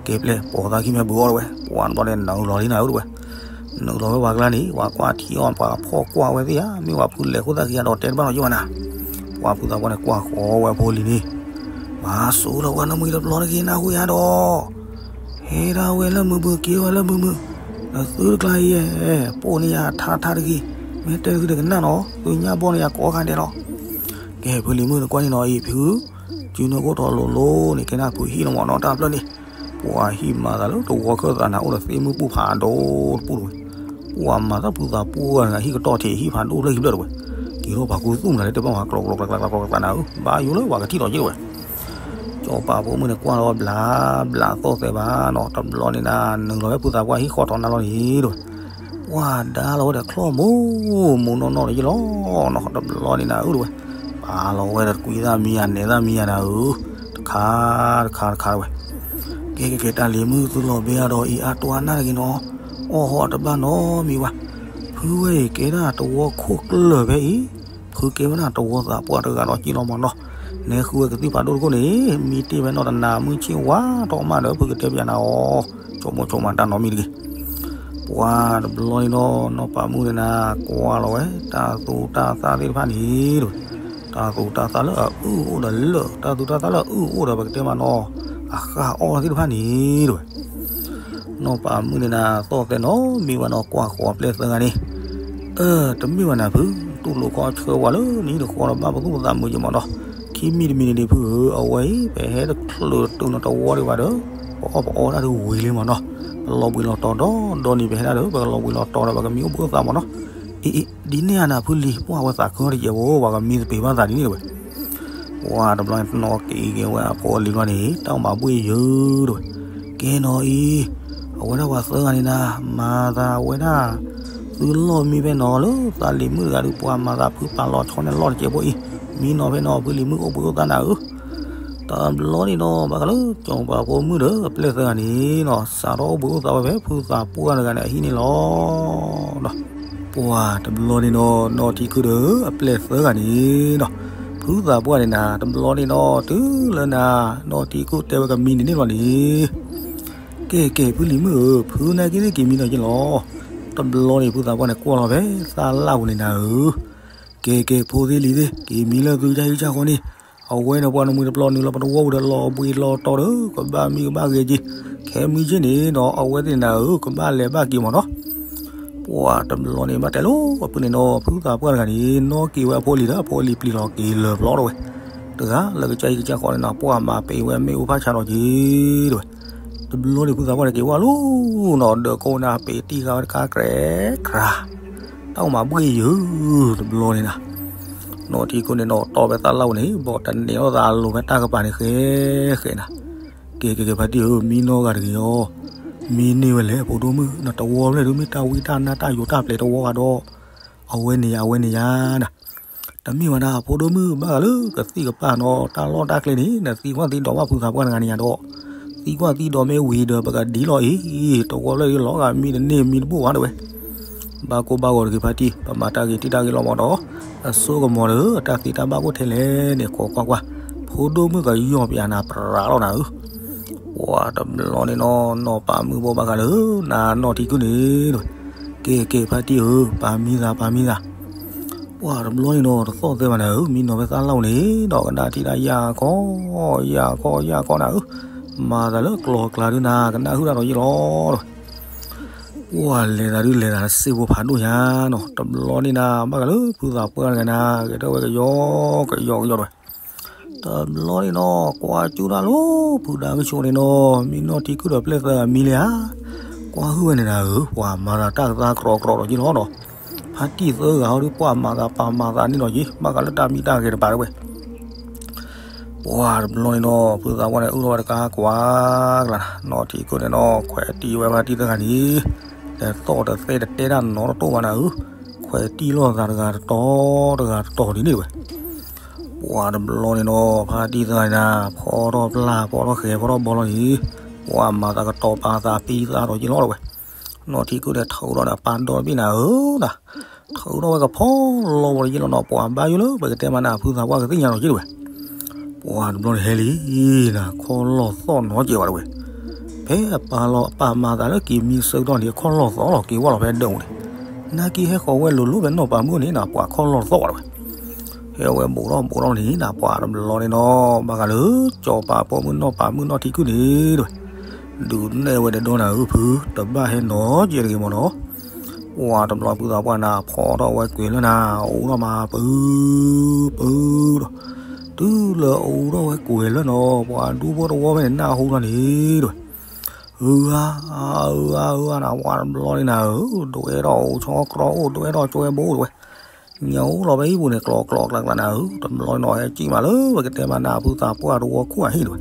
ကဲပျဲၢ် ပိာ်သးခံမ့ၢ်ဘုၣ်အီၣ်တဝဲ, ပှၤတဘျီန့ၣ်နုာ်လီၤလံနၤဧၢတဝဲ နုာ်လီၤဝဲပှၤကျါန့ၣ် ပှၤကွၢ်ထံအီၣ် ပှၤဖီၣ်ကွၢ်ဝဲသ့ၣ်ဧါ မ့ၢ်ပှၤဖုလဲၤဃိသးခံဂၤဒီးတဲတဘၣ်လီၤယိၣ်ဝဲနၤ, ပှၤဖုသးပှၢ်န့ၣ်ကွၢ်ဃီၤဝဲအဖိလံၤန့ၣ်, မၤစိလီၤဝဲနမုၢ်တဘျီတဂ့ၤ နၢ်ဟူယၤဒီး, ဟဲဒၣ်ဝဲလၢမုာ်မုာ်က့ၤဝဲလၢမုာ်မုာ်, နသုတကျါအံၤယဲ, ပိာ်န့ၢ်ယၤထါထါတဂ့ၤ, မ့ၢ်တဲသုတကနၣ်နီၤ သုညၣ်ဘီန့ၢ်ယၤကိးခါဒဲးလီၤ, ကဲဖုလံၤမုၣ်နကွၢ်န့ၣ်နီၤအံၤဖု, စုနၢ်ကိၣ်ထီၣ်လိၤလိၤန့ၣ် ကဲနၢ်ဖုဟံၣ်လီၤမးနီၤ တၢ်ဖျၢၣ်န့ၣ်, ပှၤဟံၣ်မၤသးလၢတဝီခၢၣ်သးန့ၣ် အိၣ်ဒီးသ့ၣ်မုၢ်ပူၤဖးဒိၣ်တပူၤတဝဲ, ပှၤမၤသးဖုသးပှၢ်တဂၤ ဟံၣ်ကတီၢ်ထံး ဟံၣ်ဖးဒိၣ်ဖျၢၣ်ခံဖျၢၣ်တဝဲ, က့ၤထီၣ်ပာ်ခူသူၣ်မနုၤလဲၣ် တဘၣ်မၤကျိးကျိးကျါကျါကျါကျါနၤဧၢ, ဘၣ်ယိၣ်လၢပှၤကထံၣ်လီၤက့ၤတဝဲ. ကၠီၤပၤဖိမုၣ်န့ၣ် ကွၢ်လီၤဘျးဘျးသီၣ်သဲးဘၣ်နီၤ, တဘျီန့ၣ်နၤ နုာ်လီၤဝဲဖုသးပှၢ်ဟံၣ်ဃီထီးနၢ်လီၤန့ၣ်တဝဲ, ပှၤဒါလီၤဝဲဒီးချီၣ်မိၢ်မိၢ်နီၢ်နီၢ်လီၤယ့ၣ်လီၤနီၤ, တဘျီန့ၣ်နၤဧၢတဝဲ, ပာ်လီၤဝဲဒီးတကွံသၣ်မံယၤ နဲၣ်သၣ်မံယၤနၤဧၢ, တခါတခါတခါတဝဲ. ကဲကဲကဲ တၢ်လံၤမုၣ်သုလီၤဘဲအဒီးအံၤ အါတွၤနၢ်တဂ့ၤနီၤ, အီၣ်ဟီၣ်တဘၣ်နီတမံၤဘၣ်. ဖုဝဲအံၤကဲဒၣ်တဝီခိၣ်ကျၢၢ်ဖဲအံၤ, ဖုကဲဝဲဒၣ်တဝီသးပှၢ်တဂၤဒီးက့ၤလီၤမးနီၤ, နဲဃုဝဲကသံၣ်ဖးဒိၣ်တခိၣ်န့ၣ် မံတ့ၢ်ဝဲနီၢ်တနၤ မုၢ်ဆ့ၣ်ဝါထီၣ်မးဒီး ဖုကတဲပၠးနၤအီၤ, ဆိကမိၣ်ဆိကမးတၢ်နီတမံၤတဂ့ၤ. ပှၤတဘျီန့ၣ်ဒီး နီၢ်ပၤမုၣ်န့ၣ်နၤ ကွၢ်လီၤဝဲ တၢ်သူတၢ်သၣ်သ့ၣ်တဖၣ်န့ၣ်တဝဲ, တၢ်သူတၢ်သၣ်လၢအအုၣ်အိၣ်ဒီးလၢၢ်, တၢ်သူတၢ်သၣ်လၢအအုၣ်အိၣ်ဒီးပကတဲမးနီၤ, အဃၣ်အီၣ်သ့ၣ်တဖၣ်န့ၣ်တဝဲ. နီၢ်ပၤမုၣ်န့ၣ်နၤ သီၣ်သဲနီၤ မ့ၢ်ဝဲနီၤ ကွၢ်ဃီၤပျဲၢ်သၢဂၤန့ၣ်, အၢ တမ့ၢ်ဘၣ်နၤဖု, တူၢ်လိာ်ခီဆၢဝဲလၢနဟံၣ်တဃီဒီး ဘၣ်ပသူၣ်ပသးမုာ်က့ၤမးနီၤ, ခံမံၤတမံၤန့ၣ်ဒံးဖုဧၢ, အဝဲအံၤ ပဟဲတချုးတုၤနတဝီဒံးဘၣ်ဒီး ပအီၣ်ပအီတၢ်တဝံၤလံမးနီၤ, ပလီၤဘှံးလီၤတီၤဒီးဒီနံၤ ပဟဲဒၣ်ဒီး ပကလီၤဘှံးလီၤတီၤဒီးပကမံအိၣ်ဘှံးအိၣ်သးမးနီၤ, အံၤအံၤ ဒ်န့ၣ်ဧါနၤဖုလံၤ, ပှၢ်ဝဲသးခုတယဲၢ်ဖိ ပှၤကမံသပ့ၤဘၣ်သးဒ်န့ၣ်တဝဲ. ပှၤတဘျီန့ၣ် နီၢ်က့ၤက့ၤဝဲအဖိအလံၤတဘျီန့ၣ် တၢ်အိၣ်မးဘှ့ၣ်ယၢၤတဝဲ, ကဲနီၤအံၤ, အဝဲဒၣ်ပှၤသၢဂၤန့ၣ်နၤ မၤသးဝဲဒၣ် သုလီၢ်မံဖဲနီၤလၢ သးလံၤမုၣ်တဂၤဒုး ပှၤမၤသးဖုပာ်လီၤဆီန့ၣ်လီၢ်တကဲးဖိအံၤ, မံနီၤဖဲနီၤ ဖုလံၤမုၣ်အိၣ်ဘှံးအိၣ်သးနၤဧၢ. တဘျီန့ၣ်နီၤ ဘၣ်ဃးလၢ ကၠီၤပၤဖိမုၣ်ဒီးအပျဲၢ်သၢဂၤန့ၣ်နီၤ စးထီၣ်အိၣ်ဘှံးအိၣ်သးဝဲဖဲဖုသးပှၢ်တဂၤန့ၣ် အဟံၣ်န့ၣ်လီၤ. ပှၤတဘျီန့ၣ်နီၤ နီၢ်ထံခုၣ်ဒီးအပျဲၢ်သၢဂၤန့ၣ်နီၤ, ဖုသးပှၢ်န့ၣ်နၤ တဘျီန့ၣ်နီၤ တုၤလၢနၤ နီၢ်ထံခုၣ်တဲဝဲကမံန့ၣ်န့ၣ်လီၤန့ၣ်, ကဲကဲ ဖုလံၤမုၣ်ဧၢ, ဖုနာ်က့သ့ၣ်က့ၤမံနီၤက့လီၤ. တဘျီန့ၣ် ဖုသးပှၢ်န့ၣ် ကွၢ်လီၤဖဲသးလၢ်ပူၤန့ၣ်နၤဧၢ, ကဲကဲ ဖိသ့ၣ်လံၤသ့ၣ် က့ၤမံလၢသုကၢ်ဟံၣ်ကၢ်ဃီန့ၣ်, အဝဲန့ၣ်ပှၤနမှံၤတပျီနုာ်လီၤပတဝီပူၤဒီး လီၤဘှံးလီၤတီၤဒီး ကဘၣ်မံကဘၣ်ဂဲၤက့ၤ, ခဲမံက့န့ၣ်နီၤ အဝဲသ့ၣ်နၤဧၢ ကဘၣ်လဲၤဘၣ်က့ၤမးနီၤ. ပှၤတဘျီန့ၣ် ဘၣ်တဲလိာ်အဖုန့ၣ်နီၤ ဖုသးပှၢ်တဂၤန့ၣ် နီၣ်က့ၤဝဲအဖိအလံၤဒီး အဖိအလံၤပျံၤလီၤက့ၤလၢာ်ပျီတဝဲ, တဂၤလၢကစၢ်အံၤကစၢ်ဃီန့ၣ်နီၤ ပှၤမၤပံာ်ဝဲမ့ၣ်အူဖးဆါဒီးက့ၤတဝဲ. တဘျီန့ၣ် ဖုသးပှၢ်န့ၣ်က့ၤဝဲလီၤနီၤ ဒီးကိးနၤပံာ်တံၢ်ဃာ်ဝဲတခါ ကြဲးကြး တၢ်အိၣ်မးဘှ့ၣ်ယၢၤ တဘျီန့ၣ်နၤ, နီၢ်ထံခိၣ်န့ၣ်နီၤ တီၢ်ဖဲသးလၢ်ပူၤန့ၣ် ဘီးတန့ၢ်အီၣ်သးအလိၤဖဲတၢ်ကပၤန့ၣ် ဃဲဃဲနၤ, ကဲကဲကဲ ဖါတံၢ်ဧၢ မံနီၢ်ဂၤတဂ့ၤအီၤ, မံန့ၢ်ဝဲလဲၣ် ဖိဒိၣ်မုၣ် နတဝီဖျၢၣ်ဒုး မ့ၢ်တၢ်ဝံတၢ်နါတၢ်ယိာ်တၢ်ပျဲၤတဝီဂၤဒီး, အဝဲန့ၣ်ယၤ အဝဲန့ၣ်ယၤနၤ တမ့ၢ်ဝဲဒၣ် ဖိဒိၣ်မုၣ်ဘၣ်ဂၤလၢကသံၣ်ကပၤနီၤ တၢ်လီၢ်တၢ်ကျဲန့ၣ် နသံကွၢ်သံဒိးဘၣ်ဖုသးပှၢ်တဂၤန့ၣ်ယၤဒီး, သံကွၢ်သံဒိးမ့ၢ်ဝံၤဒီး ပကဒ်လီၤအံၤ, တဝီဖျၢၣ်လီၤဂာ်မံတန့ၢ်မံတဘူၣ်ဘၣ်တဝဲ. ဘၣ်ကိၢ်ဘၣ်ဂီၤတဂ့ၤဖါတံၢ်, ပမၤတၢ်ဂ့ၤတံၢ်တၢ်ဂ့ၤလီၤမးဒီး, အစိကမီၤဒီး တၢ်သံတၢ်ဘၣ်အိၣ်ထဲလဲၣ်န့ၣ် ခိးကွၢ်ကွၢ်, ဖိဒိၣ်မုၣ်ကယီၢ်ပယၤနၤပြးလီၤနၤဧၢ. ပှၤတဘျီန့ၣ်နီၤ နီၢ်ပၤမုၣ်ဘိဘၣ်ဃးလၢ နၤနီၢ်ထံကုၢ်န့ၣ်တဝဲ, ကဲကဲဖါတံၢ်ဧၢ ပာ်မံသးပာ်မံသး ပှၤတဘျီန့ၣ်နီၤ တသီၣ်သဲဘၣ်နၤဧၢ, မံနီၤဖဲသးလၢ်ပူၤန့ၣ်ဒီး ကနၣ်ထံၣ်တၢ်ယၢ်ခီ ယၢ်ခီ ယၢ်ခီနၤဧၢ, မၤသးလၢကျီၤကျါဒုးနၤ ကနၣ်ဟုၣ်တၢ်ဒီးယ့ၢ်လီၤတဝဲ. ပှၤလဲၤသးဒုးလဲၤသးစ့ဖိဖးဒိၣ်ညါနီၤ, တဘျီန့ၣ်နၤ ဘၣ်ဃးလၢဖုသးပှၢ်တဂၤနၤ ဂဲၤထီၣ်ဝဲကယီ ကယီကယီတဝဲ. တဘျီန့ၣ်နီၤ ကွၢ်ကၠူၣ်တၢ်လီၤ ဖုဒါကဆှီန့ၣ်နီၤ မ့ၢ်နီၢ်ထံကုၢ်ဒီးပျဲၢ်သၢဂၤမံလံဧါ, ကွၢ်ဟုၣ်ဝဲန့ၣ်နၤဧၢ, ပှၤမၤသးတၢ်ကသါကြီကြီဒီးယ့ၢ်လီၤနီၤ, ဖါတံၢ်သၢဂၤဟီဒုး ပှၤမၤသးပာ်မၤသးန့ၣ်လီၤက့ၤ ဘၣ်ဃးလၢတၢ်မံတၢ်ဂဲၤတပၤတဝဲ. ပှၤတဘျီန့ၣ်နီၤ ဖုသးပှၢ်န့ၣ် အုၣ်ထီၣ်ဝဲတကါကွၢ်ကျါနၤ, နီၢ်ထံကုၢ်န့ၣ်နီၤ ခွဲးတံၢ်ဝဲဖါတံၢ်သၢဂၤန့ၣ်, တသီၣ်တသဲတတဲတၢ်နီတတိၢ်ဘၣ်နၤဧၢ, ခွဲးတံၢ်လိာ်သးတဂၤတတီၤ တဂၤတတီၤဒ်န့ၣ်တဝဲ. ပှၤတဘျီန့ၣ်နီၤ ဖါတံၢ်သၢဂၤန့ၣ်နၤ ဖီထီၣ်ပျၢ် ဖီထီၣ်ဃဲၤ ဖီထီၣ်ဘီလီၤန့ၣ်, ပှၤမၤသးကတီၤပာ်သးပံသးဒီးယ့ၢ်လီၤတဝဲ. နီၢ်ထံကုၢ်န့ၣ် ထုးထီၣ်န့ၣ်ပာ်ဒီးဘ့ၣ်နၤဧၢနၤ, ထုးထီၣ်ဝဲကဖီလီၤဝဲဒီးယ့ၢ်လီၤနီၤ, ပှၤဘၣ်ယိၣ်လၢပကတဲမးနၤ ဖုသးပှၢ်ကသ့ၣ်ညါလီၤက့ၤတဝဲ. ပှၤတဘျီန့ၣ်ဟဲလံနၤ ခီၣ်လီၢ်သီၣ်နီၤကဲးဝဲတဝဲ. ဖဲအပာ်လီၤအပာ်မၤသးလၢက့ၤမံဆၢကတီၢ်န့ၣ် အခီၣ်လီၢ်သီၣ်လီၤက့ၤဝဲလီၤဖဲဒၢးပူၤန့ၣ်, နာ်က့ဟဲဃီၤဝဲလိၤလိၤဖဲနီၢ်ပၤမုၣ်န့ၣ်နၤ ပှၤခီၣ်လီၢ်သီၣ်ဝဲတဝဲ. ဟဲဝဲဘူးထီၣ်ဘူးထီၣ်န့ၣ်နၤ ပှၤတဘျီန့ၣ်နီၤ ဘၣ်ဃးလၢ ကၠီၤပၤပိာ်မုၣ်နီၢ်ပၤမုၣ်နီၢ်ထံကုၢ်န့ၣ်တဝဲ. ဒုးနဲၣ်ဝဲဒီးဒီနၤဧၢဖု တဘၣ်ဟဲနီၤကဲးတဂ့ၤမးနီၤ. ပှၤတဘျီဖုသးပှၢ်နၤ ဖီထီၣ်ဝဲကွံာ်လၢနၤ အူထီၣ်မးပုၢ်ပုၢ်ဒီး, တုၤလၢအူထီၣ်ဝဲကွံာ်လၢနီၤ ပှၤဒူဖိတဝီဖဲန့ၣ် နၢ်ဟူထီၣ်န့ၣ်တဝဲ. အၢ အၢ အၢ နၤ ဝဲတဘျီန့ၣ်နၤဧၢ, ဒွဲၣ်ထီၣ်အိၣ်ဆီကြီအိၣ် ဒွဲၣ်ထီၣ်ကၠွဲဘိတဝဲ, ညၣ်အိၣ်လီၤဖဲဟံၣ်ပူၤန့ၣ် ကျီကျီကျါကျါနၤဧၢ, တဘျီန့ၣ်နီၤ ဟဲကံၣ်မးလၢပကတဲမးနၤ ဖုသးပှၢ်တဝီခိၣ်အဟံၣ်တဝဲ,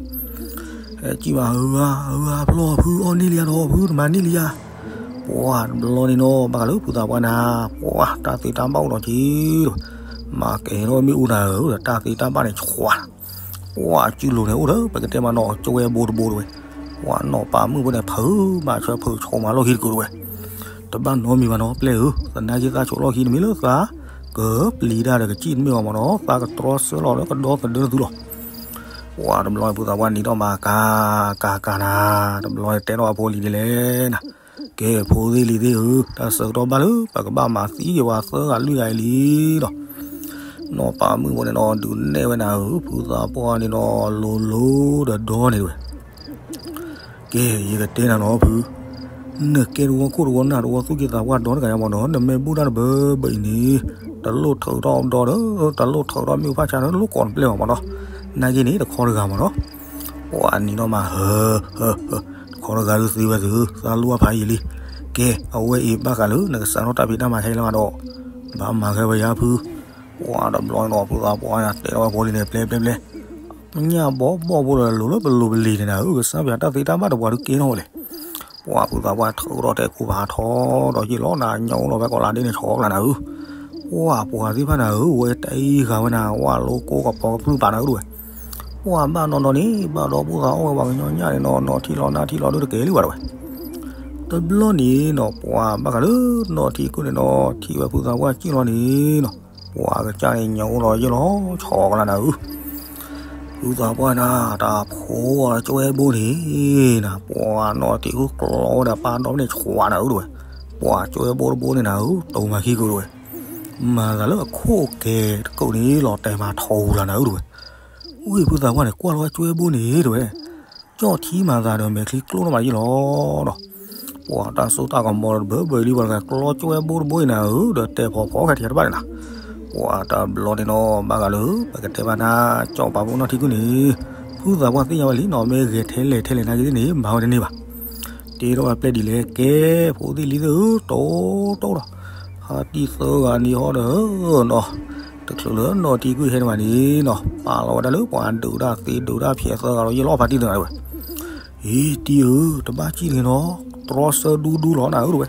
ဟဲကံၣ်မး အၢ အၢ အၢ ဖျီၣ်ဖု အီၣ်န့ၢ်လံယၤဒီး ဖုတမၤန့ၢ်လံယၤ, ပှၤတဘျီန့ၣ်နီၤ ဘၣ်ဃးလၢဖုသးပှၢ်နၤ, ပှၤတၢ်သ့တၢ်ဘၣ်အိၣ်ဒီးက့ၤတဝဲ, မၤကဲၤထီၣ်မ့ၣ်အူနၤဧၢ, တၢ်သ့တၢ်ဘၣ်န့ၣ် ဆှး ပှၤစုလိၤန့ၣ်အိၣ်ဒီး ပကတဲမးနီၤ ကၠွဲဘိတဘိတဝဲ, ပှၤနီၢ်ပာ်မုၣ်ဖိန့ၣ် ဖုးမၤဆၢဖုးဆိးမၤလီၢ်ခံတကုာ်တဝဲ, တဘၣ်နီတမံၤဘၣ်နီၤ ပျဲၢ်ဧၢ, သနာ်က့သးဆိးလီၢ်ခံတမ့ၢ်လၢသး ကပျံၤတၢ်ဒီးကစံၣ်တမ့ၢ်ဘၣ်မးနီၤ သးကတြီဆၢလီၤလၢကဒီသဒၢသုလီၤ. ပှၤတဘျီဖုသးပှၢ်နံၤထီၣ်မးကၤ ကၤကၤနၤ, တဘျီတဲထီၣ်အဖိလံၤဒ်လဲၣ်နၤ, ကဲ ဖိသ့ၣ်လံၤသ့ၣ်ဧၢ, တၢ်ဆၢကတီၢ်ဘၣ်လၢပကဘၣ်မၤသံယဝၤသၢဂၤလွံၢ်ဂၤအံၤလံဒီး, နီၢ်ပာ်မုၣ်ဖိန့ၣ်နီၤ ဒုးနဲၣ်ဝဲနၤဧၢ, ဖုသးပှၢ်န့ၣ်နီၤ လိၤလိၤဒီးဒီန့ၣ်တဝဲ ကဲ ယကတဲနၤနီၤဖု, နကဲတဝီခိၣ်တဝီနၢ်တဝီသူၣ်က့သးပှၢ်ဒီတဂၤညါမးနီၤ နမ့ၢ်ဘူၣ်တၢ်တဘၢဘၢအံၤန့ၣ်, တလိၣ်ထုးထီၣ်ဒီဒီး တလိၣ်ထုးထီၣ်မ့ၣ်အူဖးဆါဒီး တလိၣ်ကိးတပျဲၢ်ဘၣ်မးနီၤ, နာ်က့န့ၣ် တခီတဂၤမးနီၤ, ပှၤနံၤထီၣ်မး ဟၢ ဟၢ ဟၢ တခီတဂၤဒုးသ့ဝဲသု သးလိၣ်အဖးယံာ်လံ, ကဲ အဝဲအံၤဘၣ်ဃးလၢနကစးထီၣ်တၢ်ဖံးတၢ်မၤခဲလၢာ်မးဒီး, ဘၣ်မၤခဲဝဲယၤဖု ပှၤတဘျီန့ၣ်ဒီး ဖုသးပှၢ်န့ၣ် တဲထီၣ်ဝဲဖိလံၤန့ၣ် ပျဲပျဲပျဲ, ပညၣ်ဘီဘီဖိလၢလိၤလၢပလိၤပလံၤန့ၣ်နၤဧၢ, ကစၢ်ပၠးတၢ်သ့တၢ်ဘၣ်တပှၤဒုးကဲထီၣ်ဝဲလဲၣ်, ပှၤဖုသးပှၢ်ထုးထီၣ်တဲကိးဖးထီဒီးယ့ၣ်လီၤနၤ ညၣ်အိၣ်လီၤဖဲကိးလါဒ့န့ၣ် ဆီကျါနၤဧၢ, ပှၤပှၤသ့ၣ်တဖၣ်နၤဧၢ, ဝဲတအံၤဂၤဝဲနၤ ဝဲလိၤကိးကပီၤကပြုၢ်ပာ်နၤဧၢတဝဲ, ပှၤဘၣ်နီၢ်နီၢ်န့ၣ် ဘၣ်ဒီးဘူၣ်သးအီၣ်ဝဲပှၤကညီညၣ်န့ၣ်နီၤ နီၢ်ထံလီၤနၢ်ထံလီၤဒုးတကဲလံဝဲတဝဲ တဘျီန့ၣ်နီၤ ပှၤဘၣ်ဃးလၢနီၢ်ထံကုၢ်န့ၣ်နီၤ ထံၣ်ဝဲဖုသးပှၢ်ကံၣ်လီၤန့ၣ်နီၤ, ပှၤကစၢ်န့ၣ်ညၣ်အိၣ်လီၤယ့ၣ်လီၤဆီကလါနၤဧၢ, ဖုသးပှၢ်နၤ တၢ်ဖိအီၤကၠွဲဘိန့ၣ်နၤ ပှၤနီၢ်ထံကုၢ်ကျီဝဲဒၣ်ပာ်ဒီးဖဲန့ၣ်ဆှးနၤဧၢတဝဲ, ပှၤကၠွဲဘိတဘိန့ၣ်နၤဧၢ တိၤမၤခံကုာ်တဝဲ, မၤသးလၢအခိၣ်ကဲတကုာ်န့ၣ် လီၤတဲာ်မၤထီအူလၢနၤဧၢတဝဲ, ဝံၢ်ဖုသးပှၢ်န့ၣ် ကွၢ်လီၤကၠွဲဘိန့ၣ်တဝဲ ကၠီၣ်ထံမၤသးဒီးမဲာ်ချံကျိၣ်ထီၣ်မးယ့ၣ်လီၤဒီး, ပှၤတၢ်စိတၢ်ကမီၤတဘၢဘၢအံၤလံ ပှၤကကျီကၠွဲဘိတဘိအံၤနၤဧၢ ဒီးတဲာ်ဖီဖီခဲထံးတဘၣ်န့ၣ်နၤ, ပှၤတဘျီန့ၣ်နီၤ ဘၣ်ဃးလၢ ပကတဲဘၣ်နၤ ကၠီၣ်ပာ်ဖိနီၢ်ထံကုၢ်န့ၣ်, ဖုသးပှၢ်သ့ၣ်ညါဝဲလံနီၤ မ့ၢ်ဂဲၤထဲလဲၣ်ထဲလဲၣ်နာ်က့သ့ၣ်န့ၣ် မၤဝဲတန့ၢ်ဘၣ် တဲထီၣ်ဝဲပျဲၢ်ဒ်လဲၣ် ကဲ ဖိသ့ၣ်လံၤသ့ၣ်ဧၢ တိၢ်တိၢ်ဒီး, ဟးတံၢ်သၢဂၤန့ၣ်ဟီဒီးနီၤ, တချုးလၢနီၢ်ထံကုၢ်ဟဲန့ၣ်ဘၣ်န့ၣ်နီၤ ပာ်လီၤဝဲဒၣ်လၢပှၤဒုးတၢ်သ့ဒုးတၢ်ဖျဲးသၢဂၤဒီး ယ့ၣ်လီၤဖးတံၢ်သၢဂၤတဝဲ, အံၤတံၢ်ဧၢ တဘၣ်စံၣ်တဂ့ၤနီၤ, တြီဆၢဒူဒူလီၤနၤဧၢတဝဲ,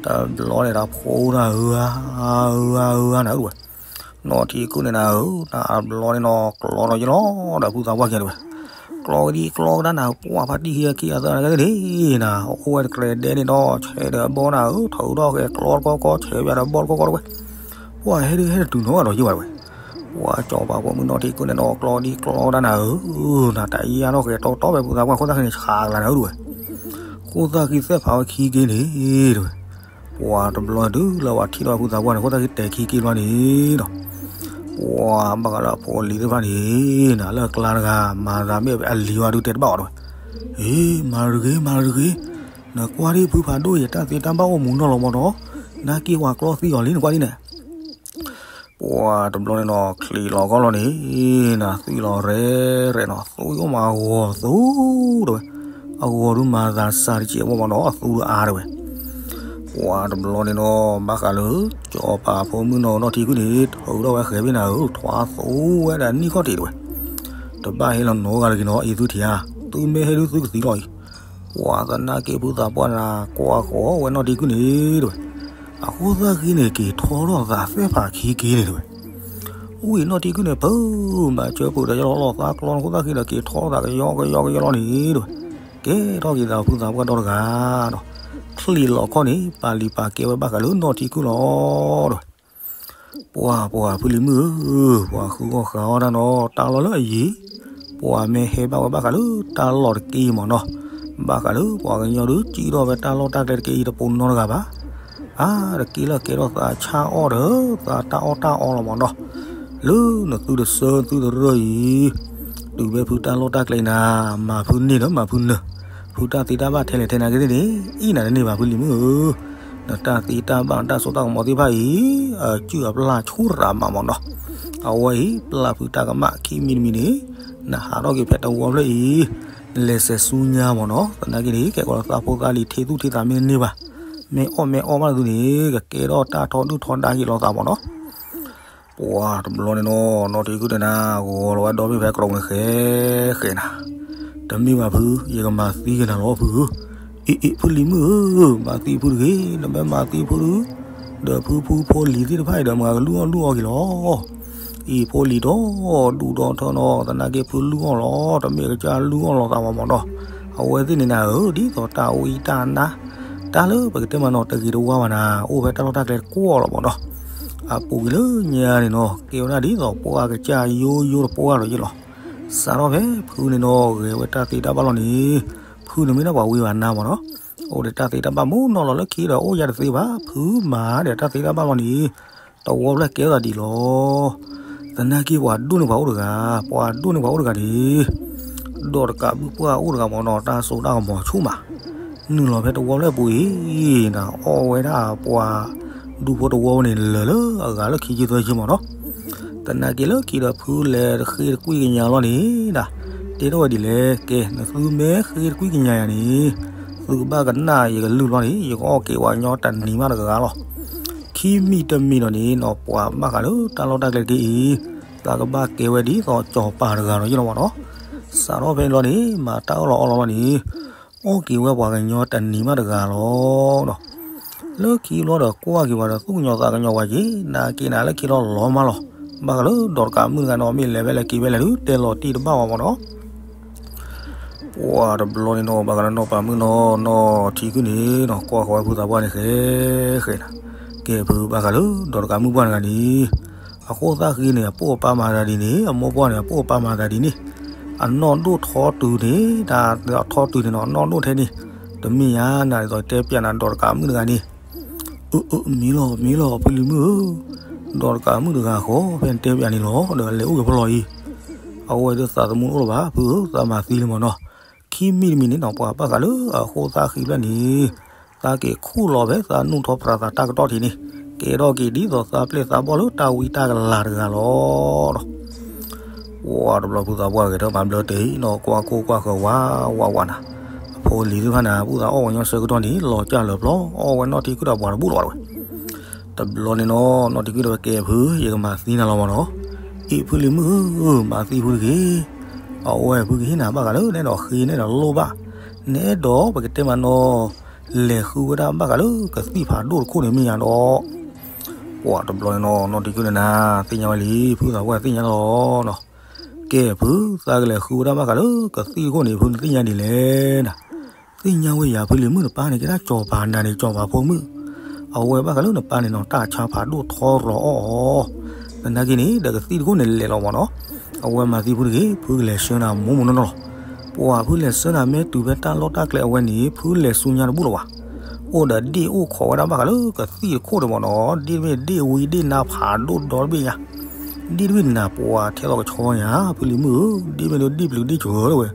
တဘျီန့ၣ်တၢ်ဖိဒၣ်ဧၢဧၢဧၢဧၢနၤဧၢတဝဲ နီၢ်ထံကုၢ်န့ၣ်နၤဧၢ, နဘျီန့ၣ်နီၤ ကျီဒီးယ့ၣ်လီၤဒီးဖုသးပှၢ်ကဲတဝဲ, ကျီကဒံကျီကဒါနၤ ပှၤဖးတံၢ်ဟံးအခံအသၢနၤကဲသ့ၣ်န့ၣ်နၤ အိၣ်ဝဲတကြဲးဒဲးန့ၣ်ဒီး ဆဲးဒီးအဘီနၤဧၢ ထုးထီၣ်ဃဲၤကျီတကီကီ ဆဲးပၠးဒီးဘီတကီကီတဝဲ, ပှၤဟဲဒုးဟဲတတုၤနီၤဂၤဒီးယ့ၣ်ဝဲတဝဲ, ပှၤကၠီၣ်ပာ်ဖိမုၣ်နီၢ်ထံကုၢ်န့ၣ်နီၤ ကျီဒံကျီကဒါနၤဧၢ, နတၢ်ယါထီၣ်ဃဲၤတီတီဖဲဖုသးပှၢ်ခိၣ်သၣ်ဃံန့ၣ် ဆးကလါနၤဧၢတဝဲ, ခိၣ်သၣ်ဃံသဲၣ်ဖးဝဲခံက့န့ၣ်တဝဲ ပှၤတဘျီဒုးလၢပှၤထံၣ်ထီၣ်ဖုသးပှၢ်န့ၣ် ခိၣ်သၣ်ဃံတဲာ်ခံက့ဘျီန့ၣ်ဒီး, ပှၤဘၣ်ဃးလၢအဖိအလံၤသ့ၣ်တဖၣ်န့ၣ်နၤ လၢအကျါတဂၤ မၤသးမ့ၢ်အလံၤဝဲဒုးတဲတဘၣ်အီၤတဝဲ, အ့ မၤတဂ့ၤ မၤတဂ့ၤ, နကွၢ်ဒံးဖုဖးဒိၣ်အံၤ တၢ်သ့တၢ်ဘၣ်အိၣ်မူနီၢ်လီၤမးနီၤ, နာ်က့ပှၤကျီသံအီၤလံ နကွၢ်ဒ်န့ၣ် ပှၤတဘျီန့ၣ်နီၤ ချံးလီၤကီၢ်လီၤန့ၣ်, နၤသွံၣ်လီၤရဲၣ်ရဲၣ်နီၤ သူအိၣ်မးအဂီၤသူတဝဲ, အဂီၤဒုးမၤသးစၢ်တစဲးမးမးနီၤ အသူတအါတဝဲ, ပှၤတဘျီန့ၣ်နီၤ ဘၣ်ဃးလၢ ကၠီၤပၤဖိမုၣ်နီၢ်နီၢ်ထံကုၢ်န့ၣ် ထုးထီၣ်ဝဲဃဲၤဘ့ၣ်နၤဧၢ ထွါသူဝဲဒၣ်နံၣ်ခီၣ်ထံးတဝဲ, တဘၣ်ဟဲလီၤနီတဂၤတဂ့ၤနီၤ အံၤသုထံၣ်ဧါ, သုမ့ၢ်ဟဲဒုးသုကသံလီၤအံၤ, ပှၤသနာ်က့ဖုသးပှၢ်နၤ ကွၢ်ဃီၤဝဲနီၢ်ထံကုၢ်န့ၣ်တဝဲ, အခိၣ်သၣ်ဃံန့ၣ် က့ၤထီထီၣ်သးသဲၣ်ဖးခံက့န့ၣ်တဝဲ ဝံၤနီၢ်ထံကုၢ်န့ၣ် ဖုးမၤစၢၤပှၤဒီးယလီၤလီၤသးကျီန့ၣ် ခိၣ်သၣ်ဃံဒီးက့ၤထီၣ်သးကယီကယီကယီလီၤန့ၣ်တဝဲ, ကဲထီၣ်က့ၤသးဖုသးပှၢ်ဒီတဂၤဒီး, ချံးလီၤခီၣ်န့ၣ် ပာ်လံၤပာ်ကဲဝဲဘၣ်ဃးလၢနီၢ်ထံကုၢ်လီၤတဝဲ ပှၤ ပှၤဖုလံၤမုၣ်ဧၢ, ပှၤဃုဂီၢ်ဃးအီၣ်တၢ်နီၤ တၢ်လီၢ်လၢအယံၤ, ပှၤမ့ၢ်ဟဲဘၣ်ဝဲဘၣ်ဃးလၢတၢ်လီၢ်တက့ၢ်မးနီၤ, ဘၣ်ဃးလၢပှၤကညီဒုးစံၣ်ထီၣ်ဝဲတၢ်လီၢ်တၢ်ကျဲတက့ၢ်အံၤတပိနီတဂၤဘၣ်, အါ တက့ၢ်လၢကဲထီၣ်သးဆါအီၣ်ဒီး သးတၢ်အီၣ်တၢ်အီလီၤမးနီၤ, လၢနသုတဆၢသုတရၢအံၤ တုၤဖဲဖုတၢ်လီၢ်တၢ်ကျဲအံၤနၤ, မၤဖုန့ၢ်ဒီးမၤဖုနၢၤ, ဖုတၢ်သ့တၢ်ဘၣ်ထဲလဲၣ်ထဲနာ်က့သ့ၣ်န့ၣ် အံၣ်နၤတန့ၢ်ဘၣ်ဖုလံၤမုၣ်ဧၢ, နတၢ်သ့တၢ်ဘၣ်နတၢ်စိတၢ်ကမီၤသ့ၣ်တဖၣ်အံၤ, အစုအပျၢ်ဆူၣ်ရၤမးမးနီၤ, အဝဲအံၤ ပျၢ်ဖုတၢ်ကမၣ်ခံမံၤတမံၤန့ၣ်, နဟးထီၣ်က့ၤဖဲတဝီဖျၢၣ်အံၤ, လဲၤဆဲးဆူညါမ့ၢ်နီၤ, သနာ်က့န့ၣ် ကဲကီးလီၤသးဖိသးလံၤ ထံသူၣ်ထံသးမ့ၢ်န့ၢ်ဘၣ်, မ့ၢ်အီၣ်မ့ၢ်အီဘၣ်သုန့ၣ် ကကဲထီၣ်တၢ်ထီဒုၣ်ထီဒါက့ၤလိာ်သးမ့ၢ်နီၤ. ပှၤတဘျီန့ၣ်နီၤ နီၢ်ထံကုၢ်တနၤ ဂီၤလီၤဝဲဒီဘ့ၣ်ဖဲကရိးန့ၣ်ဃဲဃဲနၤ, တမ့ၢ်ဘၣ်ဖု ယကမၤသံက့ၤနၤလီၤဖုဧၢ, အ့ၣ်အ့ၣ် ဖုလံၤမုၣ်ဧၢ, မၤသံဖုတဂ့ၤ, နမ့ၢ်မၤသံဖု ဒီးဖုဖုဖိလံၤသ့ၣ်တဖၣ်အံၤဒီး မၤကလုၢ်အီၣ်လုၢ်အီက့ၤလီၤ. အံၤဖိလံၤဒီးဒူၣ်ဒီထၢနီၤ, သနာ်က့ဖုလုၢ်အီၣ်လီၤ, တမ့ၢ်ကစၢ်လုၢ်အီၣ်လီၤသးဘၣ်မ့ၢ်နီၤ. အဝဲသ့ၣ်န့ၣ်နၤဧၢ, ဒ်သိးတၢ်အီၣ်အံၣ်တၢ်နါ တၢ်လၢပကတဲမ့ၢ်နီၤ တဂ့ၤတဝါဘၣ်နၤ, အိၣ်ဖဲတၢ်လီၢ်တၢ်ကျဲတကွီၢ်လီၤမ့ၢ်နီၤ. အပူၤကွံာ်လၢညါန့ၣ်နီၤ ကဲဝဲဒၣ်ဒ်သိးပှၢ်ကစၢ်ယိယိတပှၢ်လီၤယ့ၣ်လီၤ. စးထီၣ်ဖဲဖုန့ၣ်နီၤ ဂဲၤဝဲတၢ်သ့တၢ်ဘၣ်လီၤန့ၣ်, ဖုန့ၣ်မ့ၢ်ဒၣ်ပှၤဝံပှၤနါမ့ၢ်နီၤ, အိၣ်ဒီးတၢ်သ့တၢ်ဘၣ်မ့ၢ်နီၤလီၤလၢခံဒီး အိၣ်ယၤတသ့ဘၣ်, ဖုမၤဒီးတၢ်သ့တၢ်ဘၣ်လီၤန့ၣ် တဝီဖျၢၣ်ကဲထီၣ်သးဒ်လီၤ. သနာ်က့ပှၤဒိၣ်န့ၢ်ပှၤအိၣ်တဂၤ, ပှၤဒိၣ်န့ၢ်ပှၤအိၣ်တဂၤန့ၣ် ဒီးတကးဘုၣ်ပှၢ်အိၣ်တဂၤမ့ၢ်နီၤ, တၢ်စိတၢ်ကမီၤဆူၣ်မး, နုာ်လီၤဖဲတဝီဖျၢၣ်ပူၤအံၤနၤ, အီၣ်ဝဲဒၣ်ပှၤဒူဖိတဝီန့ၣ် လၢာ်လၢအဂၤလၢခံဆံသၢဆံမ့ၢ်နီၤ. သနာ်က့လၢခံဒီးဖုလဲၤတဃ့တကွံၢ်ကညးလီၤန့ၣ်ဒၣ်, တဲထီၣ်ဝဲဒ်လဲၣ်, ကဲ နသုမ့ၢ်ဃ့တကွံၢ်ကညးယၤန့ၣ် သုကဘၣ်ကနၣ်ယကလုၢ်လီၤန့ၣ် ယကအီၣ်က့ၤပှၤကညီတနံၤမးတဂၤလီၤ. ခံမံၤတမံၤဒီးန့ၣ်နီၤ ပှၤဘၣ်ဃးလၢတၢ်လီၢ်တၢ်ကျဲတက့ၢ်အံၤ, သးကဘၣ်ကဲဝဲဒ်သိးစီၤပၤတဂၤလီၤယ့ၣ်လီၤမ့ၢ်နီၤ. စးထီၣ်ဖဲန့ၣ်လီၤန့ၣ် မၤတၢ်အၢၣ်လီၤအီလီၤလီၤန့ၣ် အီၣ်က့ၤဝဲပှၤကညီတနံၤမးတဂၤလီၤ. လၢခံဘျီဒီးကွၢ်က့ၤဝဲဒီးသူၣ်ကညီၤသးကညီၤဝဲက့ၤ, နာ်က့ၤနၤလၢခံလီၤလီၤမးလီၤ. ဘၣ်ဃးလၢဒီးတကးမုၣ်တဂၤနီၤ မ့ၢ်လဲၤဖဲလဲၣ်က့ၤဖဲလဲၣ်ဒုး တဲလီၤတံၢ်တဘၣ်ဘၣ်မ့ၢ်နီၤ. ပှၤတဘျီန့ၣ်နီၤ ဘၣ်ဃးလၢနီၢ်ပၤမုၣ်နီၤ နီၢ်ထံကုၢ်န့ၣ်နီၤ ကွၢ်ဃီၤဝဲဖုသးပှၢ်န့ၣ်ဃဲဃဲနၤ, ကဲဖုဘၣ်ဃးလၢဒီးတကးမုၣ်ပှၢ်တဂၤန့ၣ် အဃိသၣ်ဃံန့ၣ် အပိၢ်အပၢ်မၤသးဒ်န့ၣ်, အမိၢ်ပှၢ်န့ၣ် အပိၢ်အပၢ်မၤသးဒ်န့ၣ်, အနီၢ်ဒိၣ်ထီတုၤန့ၣ် တၢ်ထီတုၤန့ၣ်နီၤ အနီၢ်ဒိၣ်ထဲန့ၣ်, တမ့ၢ်ယၤနၤဒ်သိးတဲပျးနၤဒီးတကးမုၣ်တဂၤန့ၣ် အၢ အၢ မ့ၢ်လီၤ မ့ၢ်လီၤ ဖုလံၤမုၣ်ဧၢ, ဒီးတကးမုၣ်တဂၤဃီ ဖဲနတဲပျးန့ၣ်လီၤ ဒီးလဲၤအိၣ်က့ၤဖဲလီၤအံၤ, အဝဲဒၣ်သးသမူတအိၣ်လၢၤဘၣ် ဖုဧၢ သးမၤသံလံမ့ၢ်နီၤ, ခံမံၤတမံၤန့ၣ်နီၤ ပှၤဘၣ်ဃးလၢအဃိသၣ်ဃံဖျၢၣ်န့ၣ် သးက့ၤခူၣ်လီၤဖဲသးနူၢ်ထီၣ်ပြးသးတၢ်ကတီၢ်ထံးန့ၣ်, ကဲထီၣ်က့ၤဒ်သိးသးပျဲၢ်သးဘီၣ်လၢတၢ်ဝံတၢ်ကလၤတဂၤလီၤ. ပှၤတဘျီဖုသးပှၢ်ဂဲၤထၢၣ်မၤဘျၢတ့ၢ်နီၤ ကွၢ်ကိၢ်ကွၢ်ဃၢၤဝးဝးဝးနၤ, အဖိလံၤသ့ၣ်တဖၣ်န့ၣ် ဘူၣ်သးအီၣ်ဝဲညီဆၢကတီၢ်န့ၣ် လီၤကၢ်လၢာ်ပျီ အီၣ်ဝဲနီၢ်ထံကုၢ်ဒီးပှၤတဘူၣ်လီၤဝဲ တဘျီန့ၣ်နီၤ နီၢ်ထံကုၢ်ဒီးဝဲကဲဖု ယကမၤသံနၤလီၤမ့ၢ်နီၤ, အ့ၣ်ဖုလံၤမုၣ်ဧၢ မၤသံဖုတဂ့ၤ, အဝဲဖုကဟ့ၣ်နၤဘၣ်ဃးလၢနအဲၣ်ဒိးဃ့နအဲၣ်ဒိးလိၣ်ဘၣ်, နအဲၣ်ဒိးပကတဲမးနီၤ လဲၤဃုဝဲဒၣ်ဘၣ်ဃးလၢကသံၣ်ဖးဒိၣ်တခိၣ်န့ၣ်မ့ၢ်ယါဒီး ပှၤတဘျီန့ၣ်နီၤ နီၢ်ထံကုၢ်န့ၣ်နၤ သ့ၣ်ညါဝဲလံ ဖုသးပှၢ်သ့ၣ်ညါလီၤနီၤ, ကဲဖု သးကလဲၤဃုဝဲဒၣ်ဘၣ်ဃးလၢကသံၣ်တခိၣ်န့ၣ် ဖုနသ့ၣ်ညါဒ်လဲၣ်နၤ, သ့ၣ်ညါဝဲယၤဖုလံၤမုၣ်နပၢ်န့ၣ် ကဲဒၣ်စီၤပၤနၤန့ၣ် စီၤပၤဖိမုၣ်, အဝဲဘၣ်ဃးလၢနပၢ်န့ၣ်နီၤ တၢ်ဆါဖးဒိၣ်ထီရီၤအီၣ်အီၤ, သနာ်က့န့ၣ် ဒီးကသံၣ်တခိၣ်န့ၣ်လဲၤလီၤမ့ၢ်နီၤ, အဝဲမၤသံဖုတဂ့ၤ ဖုကလဲၤဆှၢနၤမိၢ်မိၢ်နီၢ်နီၢ်လီၤ, ပှၤဖုလဲၤဆှၢနၤမ့ၢ်တုၤဖဲတၢ်လီၢ်တၢ်ကျဲအဝဲန့ၣ် ဖုလဲၤဆူညါတဘူၣ်လီၤဘၣ်, အိၣ်ဒီးဒ့ၣ်အိၣ်ခိးဝဲဒၣ်ဘၣ်ဃးလၢကသံၣ်တခိၣ်န့ၣ်မ့ၢ်နီၤ, ဒ့ၣ်တဘ့ၣ်ဒ့ၣ်ဝံဒ့ၣ်နါဖးဒိၣ်ဒီတဘ့ၣ်ညါ, ဒ့ၣ်တဘ့ၣ်နၤပှၤထဲသိးကဆီညါ ဖုလံၤမုၣ်ဧၢ, ဒ့ၣ်မ့ၢ်ဒိးဒ့ၣ်ပျုၤဒ့ၣ်စၢၤတဝဲ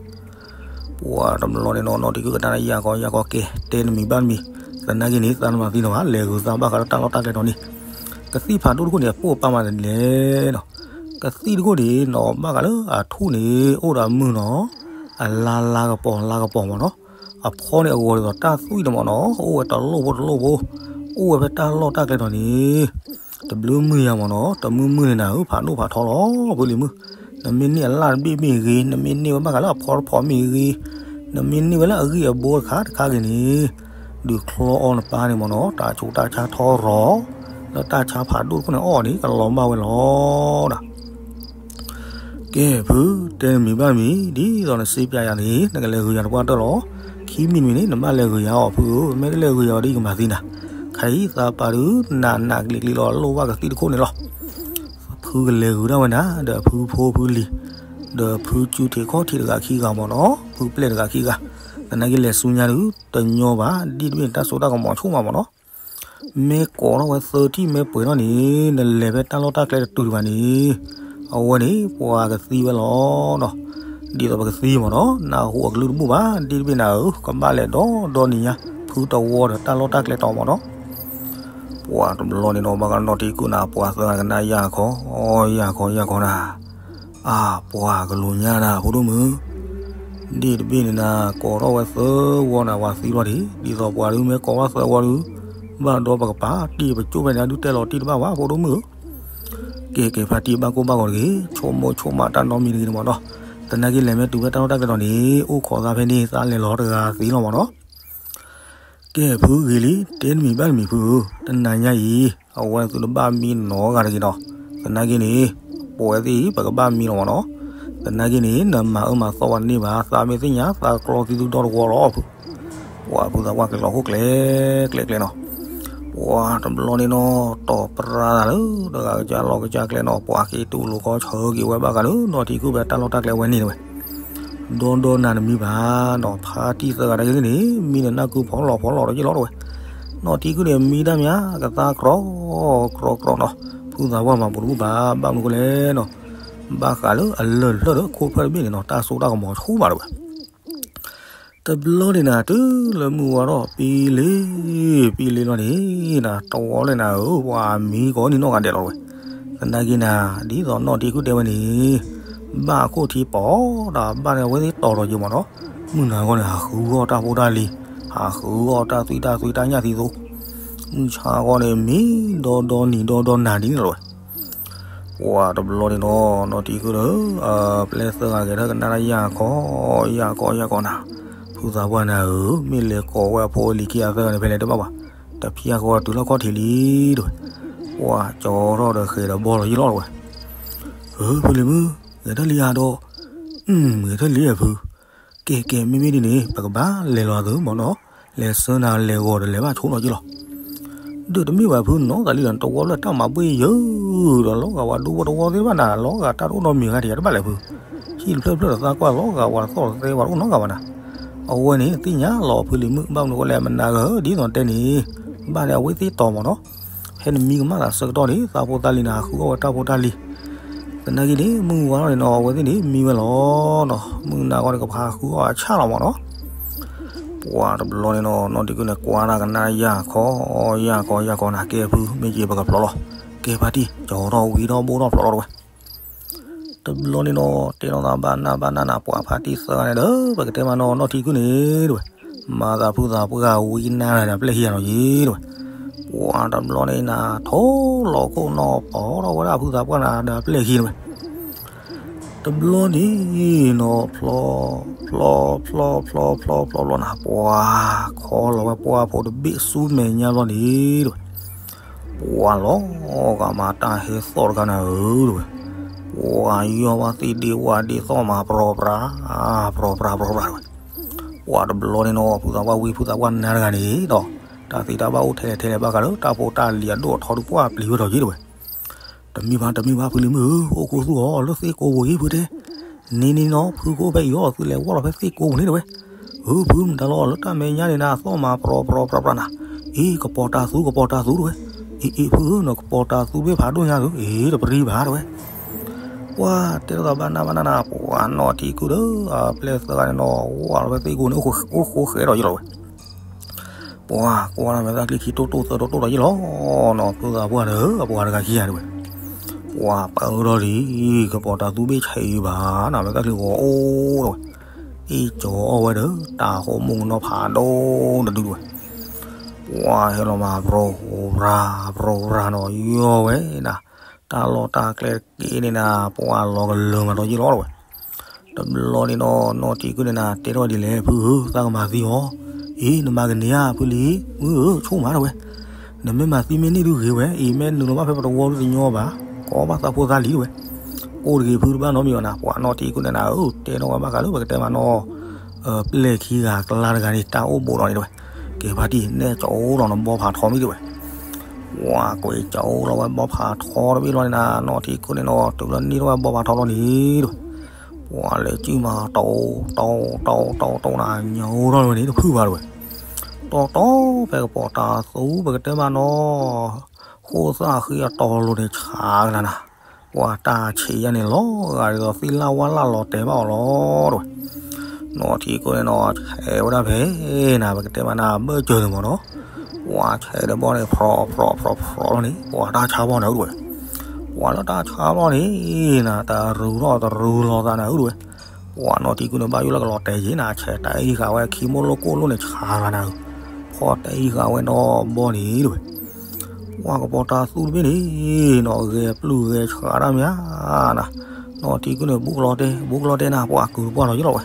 ပှၤတဘျီန့ၣ်နီၤ နီၢ်ထံကုၢ်ကနၣ်ယၢ်ခီယၢ်ခီကဲ တဲနမံၤဘၣ်နမံၤ, သနာ်က့န့ၣ် သးနမၤသံနီၤဘၣ် လဲၤဂုၤသးဘၣ်ဃးလၢတၢ်လီၢ်တၢ်ကျဲတီၤန့ၣ်, ကသံၣ်ဖးဒိၣ်တခိၣ်န့ၣ် အပိၢ်အပၢ်မၤသးဒ်လဲၣ်နီၤ, ကသံၣ်တခိၣ်န့ၣ်နီၤ ဘၣ်ဃးလၢအထူၣ်န့ၣ် အိၣ်ဒီးအမုၢ်နီၤ, အလါလါကပီၤလါကပီၤမ့ၢ်နီၤ, အဖီန့ၣ်အဂီၤဒ်သိးတၢ်သွံၣ်န့ၣ်မ့ၢ်နီၤ အိၣ်ဝဲတလိၣ်ဖိတလိၣ်ဖိ, အိၣ်ဝဲဖဲတၢ်လီၢ်တၢ်ကျဲတီၤန့ၣ် တဘျုးမုၢ်ယၤမ့ၢ်နီၤ တမုၢ်မုၢ်န့ၣ်နၤဧၢ ဖးဒိၣ်ဖးထီလီၤ ဖုလံၤမုၣ်, နမ့ၢ်န့ၢ်အလၣ်တဘ့ၣ်မ့ၢ်ဂ့ၤ နမ့ၢ်န့ၢ်ဝဲဘၣ်ဃးလၢအဖီတဖီမ့ၢ်ဂ့ၤ, နမ့ၢ်န့ၢ်ဝဲလၢအဂံၢ်အဘါတခါတခါဂ့ၤန့ၣ်, ဒုးချီအီနပၢ်န့ၣ်မ့ၢ်နီၤ တၢ်ဆူးတၢ်ဆါထီရီၤ, လၢတၢ်ဆါဖးဒိၣ်တခိၣ်န့ၣ်အီၣ်န့ၣ် ကလီၤဘၣ်ဝဲလီၤဒီး ကဲဖု, တဲနမံၤဘၣ်မံၤ ဒ်သိးနစ့ပျးယၤန့ၣ် နကလဲၤဂုၤယၤတပှၢ်တၢၢ်လီၤ. ခံမံၤတမံၤန့ၣ် နဘၣ်လဲၤဂုၤယၤအီၤဖုဧၢ, မ့ၢ်တလဲၤဂုၤယၤအီၤဒီးယကမၤသံနၤ. ခဲအံၤသးပာ်ဒုး နးနးကျံၤကျံၤလီၤ လိၣ်ဘၣ်ကသံၣ်တခိၣ်န့ၣ်လီၤ. ဖုကလဲၤဂုၤဒၣ်ဝဲနၤ ဒီးဖုဖိဖုလံၤ, ဒီးဖုကၠူထံးခီၣ်ထံးတဂၤခံဂၤမ့ၢ်နီၤ, ဖုပျဲၢ်တဂၤခံဂၤ, သနာ်က့လဲၤဆူညါဒုး တညီဘၣ် ဒ်တဘ့ၣ်တၢ်စိတၢ်ကမီၤဆိၣ်မးမ့ၢ်နီၤ. မ့ၢ်ကိးထီၣ်ဝဲသၢထံၣ်မ့ၢ်ပှဲၤထီၣ်န့ၣ် နလဲၤဖဲတၢ်လီၢ်တၢ်ကျဲတတုၤဘၣ်န့ၣ်, အဝဲန့ၣ် ပှၤကသံဝဲလီၤနီၤ. ဒ်သိးပကသံမ့ၢ်နီၤ, နၢ်ဟူအကလုၢ်တဘူၣ်ဘၣ်, ဒ်တဘ့ၣ်နၤဧၢ, ကဘၣ်လဲၤဒီဒီနံၤညါ ဖုတဝီဒီးတၢ်လီၢ်တၢ်ကျဲတီၤမ့ၢ်နီၤ. ပှၤတဘျီန့ၣ်နီၤ ဘၣ်ကနီၤထံကုၢ်နၤ ပှၤသၢဂၤကနၣ်ယၢ်ခီ, ယၢ်ခီ ယၢ်ခီနၤ, အါ ပှၤကလူၤညါနၤ ဖိဒိၣ်မုၣ် ဒ့ၣ်တဘ့ၣ်န့ၣ်နၤ ကိးထီၣ်ဝဲသၢဝီနၤ ပှၤသံလီၤဒံး, ဒ်သိးပှၤဒုးမ့ၢ်ကိးထီၣ်သၢဝီဒုး, ဘၣ်ဒီးပကပာ်တ့ၢ်ပကၠိၣ်ဖဲန့ၣ် အဒုးတဲလီၤတံၢ်တဘၣ်ဘၣ် ဖိဒိၣ်မုၣ်ဧၢ. ကဲကဲ ဖါတံၢ်ဘၣ်ကိၢ်ဘၣ်ဂီၤတဂ့ၤ, ဆိကမိၣ်ဆိကမးတၢ်နီတမံၤတဂ့ၤန့ၣ်မ့ၢ်နီၤ, သနာ်က့လဲၤမ့ၢ်တုၤဖဲတၢ်လီၢ်တၢ်ကျဲဒီးန့ၣ် အိၣ်ခိးသးဖဲန့ၣ် သးလဲၤလီၤတဂၤသ့လီၤမ့ၢ်နီၤ. ကဲဖုဂ့ၤလံ, တဲတမံၤဘၣ်တမံၤဖုဧၢ, တနၤညါအံၤ အဝဲသုတဘၣ်မံနီတဂၤတဂ့ၤနီၤ, သနာ်က့န့ၣ် ပဝဲသ့ၣ်အံၤ ပကဘၣ်မံလီၤမ့ၢ်နီၤ, သနာ်က့န့ၣ် နမၤအၢမၤသီပှၤန့ၢ်ဘၣ်, သးမ့ၢ်သ့ၣ်ညါ သးကျီသံသုဒီတဝီလီၤဖု, ပှၤဖုသးပှၢ်က့ၤလီၤဟိၣ်ကျဲကျဲကျဲနီၤ, ပှၤတဘျီန့ၣ်နီၤ တီၢ်ပြၢသးလၢတဂၤကစၢ်လီၢ်ကစၢ်ကျဲနီၤ, ပှၤက့ၤတူၢ်လိာ်ခီဆၢက့ၤဝဲဘၣ်ဃးလၢ နီၢ်ထံကုၣ်ဖဲတၢ်လီၢ်တၢ်ကျဲဝဲန့ၣ်တဝဲ ဒီဒီနၤတမံၤဘၣ်နီၤ, ဖါတံၢ်သၢဂၤတဂ့ၤန့ၣ် မံဒီးနၢ်ကုဖီလီၤဖီလီၤဒီးယ့ၢ်လီၤတဝဲ, နီၢ်ထံကုၣ်န့ၣ် မံတၢ်မ့ၢ်ကသါကြီ ကြီကြီနီၤ, ဖုသးပှၢ်မၤပူၤတဘူၣ်ဘၣ် ဘၣ်မနုၤဃိလဲၣ်နီၤ, ဘၣ်ဃးလၢအလၢၢ်လၢၢ်ဒီးခိၣ်ဖျၢၣ်တဘ့ၣ်န့ၣ်နီၤ တၢ်စိတၢ်ကမီၤဆူၣ်ဘၣ်တဝဲ တဘျီန့ၣ်နၤ တုၤလၢမုၢ်ဝါထီၣ်ပံလ့ၤ, ပံလ့ၤလီၤန့ၣ်နၤ တဝီလၢနၤဧၢ ပှၤမံကိးနံၤနီၢ်ဂၤဒဲးလီၤတဝဲ, သနာ်က့နၤ ဒ်သိးနီၢ်ထံကုၣ်တဲဝဲန့ၣ် ဘၣ်အခိၣ်ထံပီၤဒီးဘၣ်န့ၣ် အဝဲသ့ၣ်တီၤဒီးယိၤမ့ၢ်နီၤ, မုၢ်နၤဂီၢ်န့ၣ် ဟးဃုဂီၢ်တၢ်ဖိတၢ်လံၤ, ဟးဃုဂီၢ်တၢ်သွံၣ်တၢ်သွံၣ်တၢ်ညၣ်သံသိ, မုၢ်ဆါဂီၢ်န့ၣ် မံဒီဒီနံၤဒီဒီနၤဒ်န့ၣ်လီၤဝဲ ပှၤတဘျီန့ၣ်နီၤ နီၢ်ထံကုၣ်ဒီး ပျဲၢ်သၢဂၤဂဲၤထီၣ်ကနၣ်တၢ်ယၢ်ခီ ယၢ်ခီ ယၢ်ခီနၤ, ဖုသးပှၢ်နၤဧၢ မ့ၢ်လဲၤကိးဝဲအဖိအလံၤခံဂၤသၢဂၤန့ၣ် ဖဲလဲၣ်တဘၣ်ဘၣ်, တဖျၢၣ်ဃီတုၤလီၢ်ခီၣ်ထံးလံတဝဲ, ပှၤကၠီထီၣ်ဒီးဃဲၤဒီးဘီလီၤယ့ၢ်လီၤတဝဲ, ဧၢ ဖုလံၤမုၣ် ဂဲၤထီၣ်လံဧါဒီး, ဂဲၤထီၣ်လံဧါဖု, ကဲကဲ မ့မ့ၢ်ဒ်န့ၣ် ပကဘၣ်လဲၤလီၤသုမ့ၢ်နီၤ, လဲၤဆှၢနၤလဲၤဂီၤဒီးလဲၤဘၣ်ဆိလီၤယ့ၢ်လီၤ ဒုးတမ့ၢ်ဘၣ်ဖုနီၢ်သးလံဒီး တဝီလၢတၢ်မၤဘှ့ၣ်ယၢၤဒီး လီၤဂာ်ဝဲဒူဖိတဝီသ့ၣ်တဖၣ်နၤ လီၤဂာ်တၢ်တအိၣ်နီတမံၤဂၤတယၤတဘၣ်လဲၣ်ဖု, ဟံၣ်တဖျၢၣ်ဖျၢၣ်ဒီးသးကွၢ်လီၤဂာ်ဝဲ တသီၣ်တသဲဝဲတအိၣ်နီတဂၤဘၣ်နၤ, အဝဲန့ၣ်သ့ၣ်ညါလီၤဖုလံၤမုၣ် ဘၣ်မနုၤဃိလဲၣ် မနၤဂၤဧၢ ဒ်သိးတဲန့ၣ်, ဘၣ်န့ၣ်အဝဲသ့ၣ်တီၤမ့ၢ်နီၤ, ဖဲနမံကမၣ်သးဆၢကတီၢ်န့ၣ် သးဖိသးလံၤနၤ ဟးဃုအီၣ်ဝဲတၢ်ဖိတၢ်လံၤ သနာ်က့န့ၣ် မုၢ်ဝါထီၣ်န့ၣ်နီၤ အဝဲသ့ၣ်န့ၣ် မံဝဲလီၤနီၤ, မုၢ်နၤဂီၢ်န့ၣ် ကဖးဃုအီၣ်အဆၣ်လီၤမ့ၢ်နီၤ, ပှၤတဘျီန့ၣ်နီၤ နီၢ်ထံကုၣ်န့ၣ် ကွၢ်တၢ်ကနၣ်ယၢ်ခီ, ယၢ်ခီ ယၢ်ခီနၤ ကဲဖု မ့ၢ်က့ၤပကဖျီလီၤ, ကဲဖါတံၢ် ကၠီထီၣ်ဝံထီၣ်ဘိၣ်ထီၣ်ဖျီလီၤတဝဲ တဘျီန့ၣ်နီၤ တဲထီၣ်သးဘၣ်နၢ်ဘၣ်နၢ်နၤ ပှၤဖါတံၢ်သၢဂၤန့ၣ်ဒီး ပကတဲမးနီၤ နီၢ်ထံကုၣ်န့ၣ်တဝဲ, မၤသးဖုသးပှၢ်ဝံနၢ်နၤဒီးပျဲၢ်ခံဂၤနီၤယ့ၢ်တဝဲ, ပှၤတဘျီန့ၣ်နၤ ထိၣ်လီၤခိၣ်နီၤ ပိာ်ထီၣ်ဝဲဒၣ်ဖုသးပှၢ်နၤဒီးပျဲၢ်ခံတဝဲ တဘျီန့ၣ်နီၤ ဖျီ ဖျီ ဖျီ ဖျီ ဖျီ ဖျီ ဖျီ ဖျီနၤ ပှၤခီလီၤဝဲပှၢ်ဖိတဘ့ၣ် ဆူမဲာ်ညါဘျီန့ၣ်တဝဲ, ပှၤလီၤဂာ်မးတၢ်ဟဲသီၣ်တခါနၤဧၢတဝဲ, ပှၤယီၢ်ဘၣ်သ့ၣ်ဒ့ဝၣ်ဒ့သီၣ်မး ပြီပြါ ပြီပြါ ပြီပြါတဝဲ, ပှၤတဘျီန့ၣ်နီၤ ဖုသးပှၢ်ဝံဖုသးပှၢ်နါတဂၤန့ၣ်ဒီး တၢ်သ့တၢ်ဘၣ်အိၣ်ထဲလဲၣ်ထဲလဲၣ်ဘၣ်ဃးဒီး တၢ်ဖိတၢ်လံၤအဒိၣ်အထီဒုးပှၢ်ပျံၤဝဲဒီးယ့ၢ်တဝဲ တမ့ၢ်ဘၣ် တမ့ၢ်ဘၣ် ဖုလံၤမုၣ်ဧၢ, အိၣ်ခူသူၣ်အီၤလၢသ့ၣ်ကိပူၤအံၤဖုတဲ, န့ၣ်န့ၣ်နီၤ ဖုကအိၣ်ဖဲအံၤအီၤ သုလဲၤဝီၢ်လီၤဖဲသ့ၣ်ကိပူၤန့ၣ်တဝဲ, ဧၢ ဖုမတၤလီၤ လၢတၢ်မဲာ်ညါန့ၣ်နၤ အသီၣ်မး ပြီပြီပြီပြီနၤ, အံၤ ကပီၤတၤသူ ကပီၤတၤသူတဝဲ, အံၤ အံၤ ဖုဧၢ နကပီၤတၤသူဘ့ၣ်ဖးဒိၣ်ညါသု အံၤ တပရံဘၣ်တဝဲ ပှၤတဲထီၣ်သးဘၣ်နၢ်ဘၣ်နၢ်နၤ ပှၤနီၢ်ထံကုၢ်ဒီး ပျဲၢ်သၢဂၤန့ၣ်နီၤ ဝီၢ်လီၤဖဲသ့ၣ်ကိပူၤန့ၣ် အိၣ်ဃိဃဲဒီးယ့ၢ်လီၤဝဲ ပှၤကွၢ်တၢ်မဲာ်သၣ်ချံခံတိၢ်တိၢ်သၢတိၢ်တိၢ်ဒီးယ့ၢ်လီၤနီၤ ဖုသးပှၢ်ဒီး အပှၤတဂၤခံဂၤတဝဲ, ပှၤပၢထီၣ်လံ ကပီၤတၤသူဘ့ၣ်ဆဲးအံၤဘၣ်နၤ မဲာ်သၣ်ချံဂီၤအိၣ်တဝဲ, အ့ၣ်ကၠီအီၣ်ဝဲဒီး တၤဟိမိၢ်ကနီၣ်ဖးဒိၣ်တဒုတဝဲ, ပှၤဟဲလီၤမး ပြီပြါ ပြီပြါနီၤ ယီၢ်ဝဲနၤ, တၢ်လီၢ်တၢ်ကျဲတက့ၢ်န့ၣ်နၤ ပှၤလီၤကလၢၤမးဒီးယ့ၢ်လီၤတဝဲ တဘျီန့ၣ်နီၤ နီၢ်ထံကုၢ်န့ၣ်နၤ တဲထီၣ်ဒ်လဲၣ် ဖုဧၢ သးကမၤသံအီၤ, အံၤ နမၤကန့ၢ်ဧါ ဖုလံၤမုၣ်ဧၢ ဆိၣ်မးတဝဲ, နမ့ၢ်မၤသံမ့ၢ်န့ၢ်ဒုဂ့ၤဝဲ အံၤမ့ၢ်နုာ်လီၤဘၣ်ဖဲပတဝီဒုတညီဘၣ်, ကိးဘၣ်သးဖိသးလံၤတဝဲ, အိၣ်တဂ့ၤ ဖုတဘၣ်နီတမံၤဘၣ်နၤ ပှၤနီၢ်ထံကုၢ်န့ၣ်နၤဧၢ တဲထီၣ်ဝဲဘၣ်ဃးလၢပကတဲမးနီၤ ပျဲၢ်ခံဂၤအကျါတဂၤန့ၣ် တၢ်အိၣ်ဘူးဒီးန့ၣ်တဝဲ, ကဲဖါတံၢ် နဲၣ်ကၠီအိၣ်လီၤနဘီဖးထီမ့ၢ်တဝဲ, ပှၤကွဲးကၠီအိၣ်လီၤဝဲဘီဖးထီတဘ့ၣ်လီၤန့ၣ်နၤ နီၢ်ထံကုၢ်န့ၣ်နီၤ တုၤလၢန့ၢ်ထီၣ်ဝဲဘီဖးထီလီၤန့ၣ်တဝဲ, ပှၤလဲၤစုၣ်မး တီ တီ တီ တီ တီနၤ ညိထီၣ်ဝဲန့ၣ် တဖုဘၣ်တဝဲ, တီတီ ဖဲကပီၤတၤသူ ပကတဲမးနီၤ ဃိၣ်သၣ်ဃံအတီၤလိၤန့ၣ် ဆးကလၤနၤ, ပှၤတၢ်ဆံးယါန့ၣ်လီၤဂာ်ဒ်သိးသ့ၣ်လၣ်ဝၣ်လၣ်လီၤတဲာ်ဘၣ်အီၤလီၤတဝဲ, နီၢ်ထံကုၢ်န့ၣ်နီၤ ဆဲးဝဲဒၣ်ဖဲနၤ ပကတဲမးနၤ ဘၢၣ်စၢၤန့ၣ်မးနီၤ, ပှၤဆဲးဒီးဘီန့ၣ် ဖြီဖြီဖြီဖြီလီၤန့ၣ် ပှၤတၢ်ဆါဘီန့ၣ်အိၣ်တဝဲ, ပှၤလၢတၢ်ဆါဘီန့ၣ်နၤ တရူးထီၣ်တရူးလီၤသးနၤအိၣ်တဝဲ, ပှၤနီၢ်ထံကုၢ်န့ၣ် ဘၣ်ယိၣ်လၢကလီၤတဲာ်ယံၤနၤ ဆဲးတၢ်အံၤဃာ်ဝဲ ခံမိၢ်လိၣ်ကိၣ်လိၣ်န့ၣ် ဆးဂၤနၤဧၢ, ဖီၣ်တၢ်အံၤဃာ်ဝဲနီၢ်ဘီန့ၣ်တဲဝဲ, ပှၤကပီၤတၤသူတဘ့ၣ်န့ၣ်နီၢ် ဂဲၤပျုၢ်ဂဲၤဆှးတၢ်မ့ၢ်ဧါနၤ, နီၢ်ထံကုၢ်န့ၣ် ဘူးကလီၤတဲာ် ဘူးကလီၤတဲာ်နၤ ပှၤကုၢ်တပှၢ်လီၤယိၣ်လီၤဝဲ,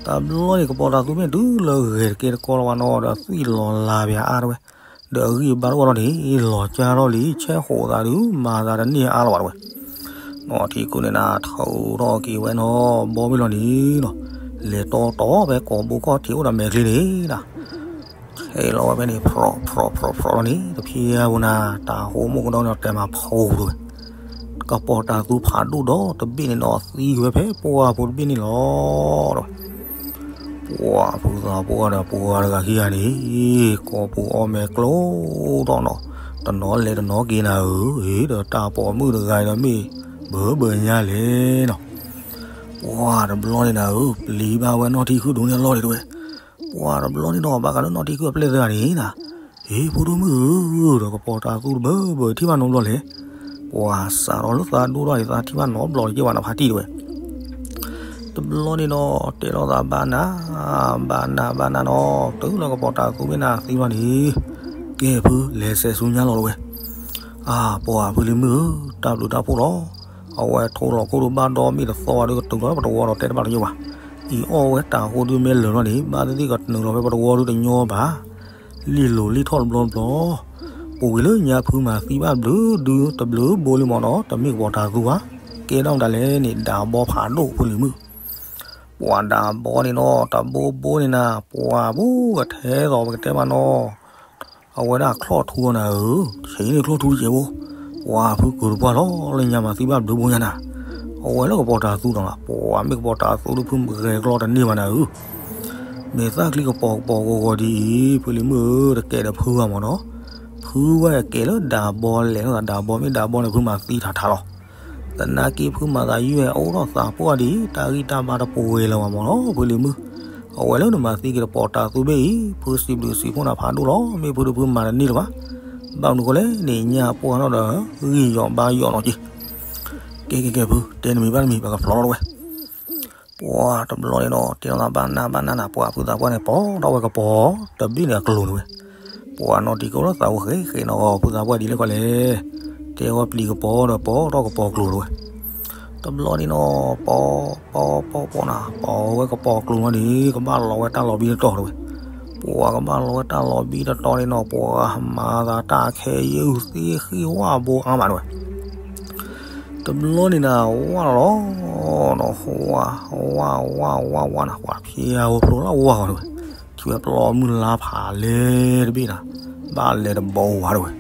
တဘျီန့ၣ် ကပီၤတၤသူဘ့ၣ်န့ၣ် တုၤလၢဂဲၤတကဲတကီလီၤဝဲနီၢ်ဒီးသွံၣ်လီၤလၤဘၣ်အါတဲဝဲ, ဒီးအဂံၢ်အဘါတအိၣ်လီၤန့ၣ် လီၤကၢ်ထီၣ်လံ ဆဲးဃိးသးဒုး မၤသးတန့ၢ်အါလီၤဘၣ်တဲဝဲ နီၢ်ထံကုၢ်န့ၣ်နၤ ထုးထီၣ်က့ၤဝဲနီၢ်ဘီဘ့ၣ်လီၤန့ၣ်နီၢ်, လဲၤတီတီဖဲကိာ်ဘိခီၣ်ထံးအိၣ်ဒီးမဲာ်ချံန့ၣ်နၤ, ဟဲလီၤဝဲဖဲန့ၣ် ဖြီးဖြီးဖြီးဖြီးလီၤန့ၣ် တဖျဲဖိနၤ တၢ်ဟိမိၢ်ကဒီးန့ၣ်တဲမၤဖီတဲဝဲ, ကပီၤတၤသူဖးဒိၣ်ဒီးတဘ့ၣ်န့ၣ်နီၢ် သံကွံာ်ဝဲဖဲပှၢ်ဖိတဘ့ၣ်န့ၣ်လီၤတဲဝဲ ပှၤဖုသးပှၢ်ဒီးပှၤတဂၤခံဂၤန့ၣ်, ကိာ်ပူၤအီၣ်မဲာ်ကျိထီၣ်နီၢ်, တနီၤလဲၤတနီၤက့ၤနၤဧၢ, ဒီးတၢ်ပိာ်မုၣ်တဂၤဒီးမ့ၢ်ဘၢဘၢညါလဲၣ်နီၢ်, ပှၤတဘျီန့ၣ်နၤဧၢ, ပျံၤဘၣ်ဝဲနီၢ်ထံကုၢ်ဒိၣ်န့ၢ်အလီၢ်ဒံးတဲဝဲ, ပှၤတဘျီန့ၣ်နီၢ် ဘၣ်ဃးလၢနီၢ်ထံကုၢ်အပျဲၢ်သၢဂၤန့ၣ်နၤ, ဟ့ၣ်ဖိဒိၣ်မုၣ်ဧၢ, ဒီးကပီၤတၤသူတဘၢဘၢထံၣ်ဘၣ်နီတဘျီလဲၣ်, ပှၤစးထီၣ်လၢသးဒိၣ်ထီၣ်အံၤ သးထံၣ်ဘၣ်နီတဘျီလၢၤဘၣ်နဖးတံၢ်တဲဝဲ တဘျီန့ၣ်နီၢ် တဲလိာ်သးဘၣ်နၤ, ဘၣ်နၤဘၣ်နၤနီၢ်, တုၤလၢကပီၤတၤသူမ့ၢ်နၤသံဘျီန့ၣ်, ကဲဖုလဲၤဆဲးဆူညါလီၤတဲဝဲ, အါ ပှၤဖုလံၤမုၣ်ဧၢ, တၢ်ဘျုးတၢ်ဖှိၣ်လီၤ, အဝဲထိလီၤခိၣ်ဒိၣ်ဘၣ်ဒီးမ့ၢ်တသီဘၣ်ဒီး ကတုၤလီၤလၢပတဝီဒီးတဲတဘၣ်တညီဘၣ်, အံၤအီၣ်ဝဲတၢ်ဃိဒုးမ့ၢ်လၢာ်လီၤန့ၣ် ဘၣ်သ့ၣ်သ့ၣ်ကတုၤလီၤဖဲပတဝီဒုးတညီဘၣ် လံၣ်လိၤလံၣ်ထီၣ်တဘျီတဘျီ, ပူၤကွံာ်လၢညါဖုမၤသံဘၣ်ဘျုးဒုး တဘျုးဘိလံမ့ၢ်နီၢ်, တမ့ၢ်ကပီၤတၤသူဘၣ်, ကဲထီၣ်မတၤလဲၣ်န့ၣ် ဒးဘီဖးဒိၣ်ဖုလံၤမုၣ်, ပှၤဒးဘီန့ၣ်နီၢ် တဘိဘိန့ၣ်နၤ, ပှၤဘိကထဲသိးပကတဲမးနီၢ်, အဝဲဒၣ်ချီၣ်ထူအီၤနၤဧၢ, ဆဲးန့ၣ်ချီၣ်ထူတကဲးဘိ, ပှၤဖုကုၢ်တပှၢ်လီၤလၢညါမၤသံဘၣ်ဘျုးဘိညါနၤ, အဝဲလၢကပီၤတၤသူဒီးနၤ, ပှၤမ့ၢ်ကပီၤတၤသူဒီးဖုဂဲၤကျီတန့ၢ်ဘၣ်နၤဧၢ မ့ၢ်သၣ်ချံကပီၤကပီၤဂီၤဂီၤဒ်အံၤ ဖုလံၤမုၣ်ဧၢ, တကဲးဒီးဖုဂၤမ့ၢ်နီၢ်, ဖုဝဲကဲးလၢဒးဘီလဲၣ်နီၢ်, ဒးဘီမ့ၢ်ဒးဘီန့ၣ် ဖုမၤသံထးထးလီၤ, သနာ်က့ဖုမၤသးယွဲၢ်အိၣ်ထီၣ်သးပှၢ်ဒ်အံၤ တၢ်ဂံၢ်တၢ်ဘါတပှဲၤလၢၤဘၣ်မ့ၢ်နီၢ် ဖုလံၤမုၣ်, အဝဲလၢနမၤသံက့ၤတပီၤတၤသူဘ့ၣ်အံၤ ဖုစံးဘျုးစံးဖှိၣ်နၤဖးဒိၣ်လီၤ, မ့ၢ်ဖုဒီးဖုမၤတန့ၢ်လၢၤဘၣ်, ဘၣ်မနုၤဃိလဲၣ်န့ၣ် ညါပှၢ်ထီၣ်ဒီး ဂံၢ်ယီၤဘါယီၤနီၢ်က့ၤ ကဲကဲကဲဖု, တဲနမံၤဘၣ်နမံၤ ပကဖျိးထီၣ်ဝဲ, ပှၤတဘျီန့ၣ်နီၢ် တဲလိာ်သးဘၣ်နၤဘၣ်နၤနၤ ပှၤဖုသးပှၢ်န့ၣ် ပိာ်ထီၣ်ဝဲကပီၤတဘ့ၣ်န့ၣ်အကျိၤန့ၣ်ဝဲ, ပှၤနီၢ်ထံကုၢ်လၢသးဝဲဃဲဃဲနီၢ် ဖုသးပှၢ်ဒ်လဲၣ်ကီးလဲၣ်, တဲဝဲပျံၤကပီၤဒီးပိာ်ထီၣ်ကပီၤကျိၤတဲဝဲ တဘျီန့ၣ်နီၢ် ပိာ်ပိာ်ပိာ်ပိာ်နၤ ပိာ်ဝဲကပီၤကျိၤလီၤန့ၣ် ကဘၣ်လီၤဝဲတၢ်လီၤဘံတတီၤတဲဝဲ, ပှၤကဘၣ်လီၤဝဲတၢ်လီၤဘံတတီၤန့ၣ်နီၢ် ပှၤမၤသးတၢ်ခဲယုၢ်သ့ဃ့ဝၣ်ဘိအါမးတဲဝဲ, တဘျီန့ၣ်နၤ ဝၣ်လီၤနီၢ် ဝၣ် ဝၣ် ဝၣ် ဝၣ် ဝၣ်နၤ ပှၤဖျါဝဲဖျိလၢဝၣ်ဂီၤတဲဝဲ, ထံၣ်ဝဲပျီမုၢ်လါဖးလဲၢ်တဘ့ၣ်နၤ, ဘၣ်လဲၤတဘိဝဲတဲဝဲ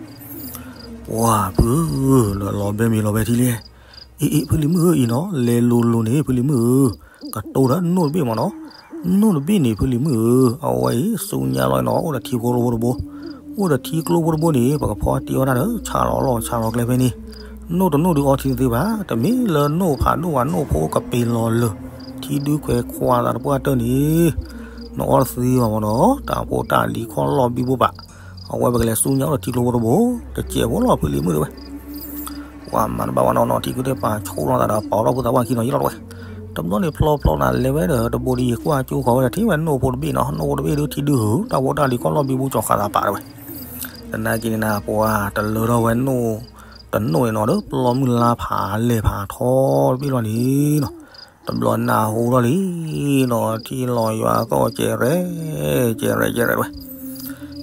ပှၤဖု လၢလီၤဘဲမ့ၤလီၤဘဲထံလဲၣ်, အ့ အ့ ဖုလံၤမုၣ်ဧၢအံၤနီၢ် လဲၤလိၤလိၤန့ၣ် ဖုလံၤမုၣ်ဧၢ, ကတိၤဒီးနိၣ်တဘ့ၣ်မ့ၢ်နီၢ်, နိၣ်တဘ့ၣ်န့ၣ် ဖုလံၤမုၣ်ဧၢ, အဝဲအံၤဆူညါလီၤနီၢ် အိၣ်ဒီးထံဖိကျိဖိတဘိ, အိၣ်ဒီးထံကျိဖိတဘိန့ၣ် ပကဖီတံၢ်အီၣ်တၢ်ဒီး ဆးလီၤလီၢ်ဆးလီၤကျဲဖဲန့ၣ်, နိၣ်တနိၣ်ဒုးအီထံတသ့ဘၣ်, တမ့ၢ်လၢနိၣ်ဖးဒိၣ်ဘၣ် နိၣ်ဖိကပ့ၤလီၤလၢာ်, ထံဒုးခွဲးခွါသးတပှၢ်တၢၢ်န့ၣ်, နအီတသ့ဘၣ်မ့ၢ်နီၢ်, တၢ်ဖိတၢ်လံၤခီၣ်လီၢ်ဘံဘူဘၣ် အဝဲပကလဲၤဆူညါအိၣ်ဒီးထံကျိဖိတဘိ, တစဲးဖိလီၤဖုလံၤမုၣ်တဲဝဲ, ပှၤမၤတဘၣ်ဝဲနီၢ်နီၢ်ထံကုၢ်သ့ၣ်ပာ်ဆိၣ်လီၤသးဒီးပာ်ထီၣ်ဖုသးပှၢ်ခံနီၤယံလီၤတဲဝဲ, တဘျီန့ၣ်ဖျီဖျီနၤလဲၤဝဲဒီးတဘိဒီးယကွၢ်ကၠိဃီၤဝဲဒီးထံၣ်ဝဲနိၣ်ဖိတဘ့ၣ်နီၤ, နိၣ်ဖိတဘ့ၣ်ဒုးထံဒုးဟုၣ်တၢ်ဖိတၢ်လံၤခီၣ်လီၢ်ဘံဘူကၠီၤဃာ်သးပာ်တဲဝဲ, သနာ်က့န့ၣ်နၤ ပှၤတလၢထီၣ်ဝဲနိၣ်တနိၣ်န့ၣ်နီၤဒီး ပျီမုၢ်လါဖးလဲၢ်ဖးထီတဘ့ၣ်လီၤန့ၣ်နီၤ, တဘျီနၢ်ဟူထီၣ်လံနီၤ, ထံလီၤယွၤသီၣ်ကဲးရဲၣ်, ကဲးရဲၣ်ကဲးရဲၣ်တဲဝဲ,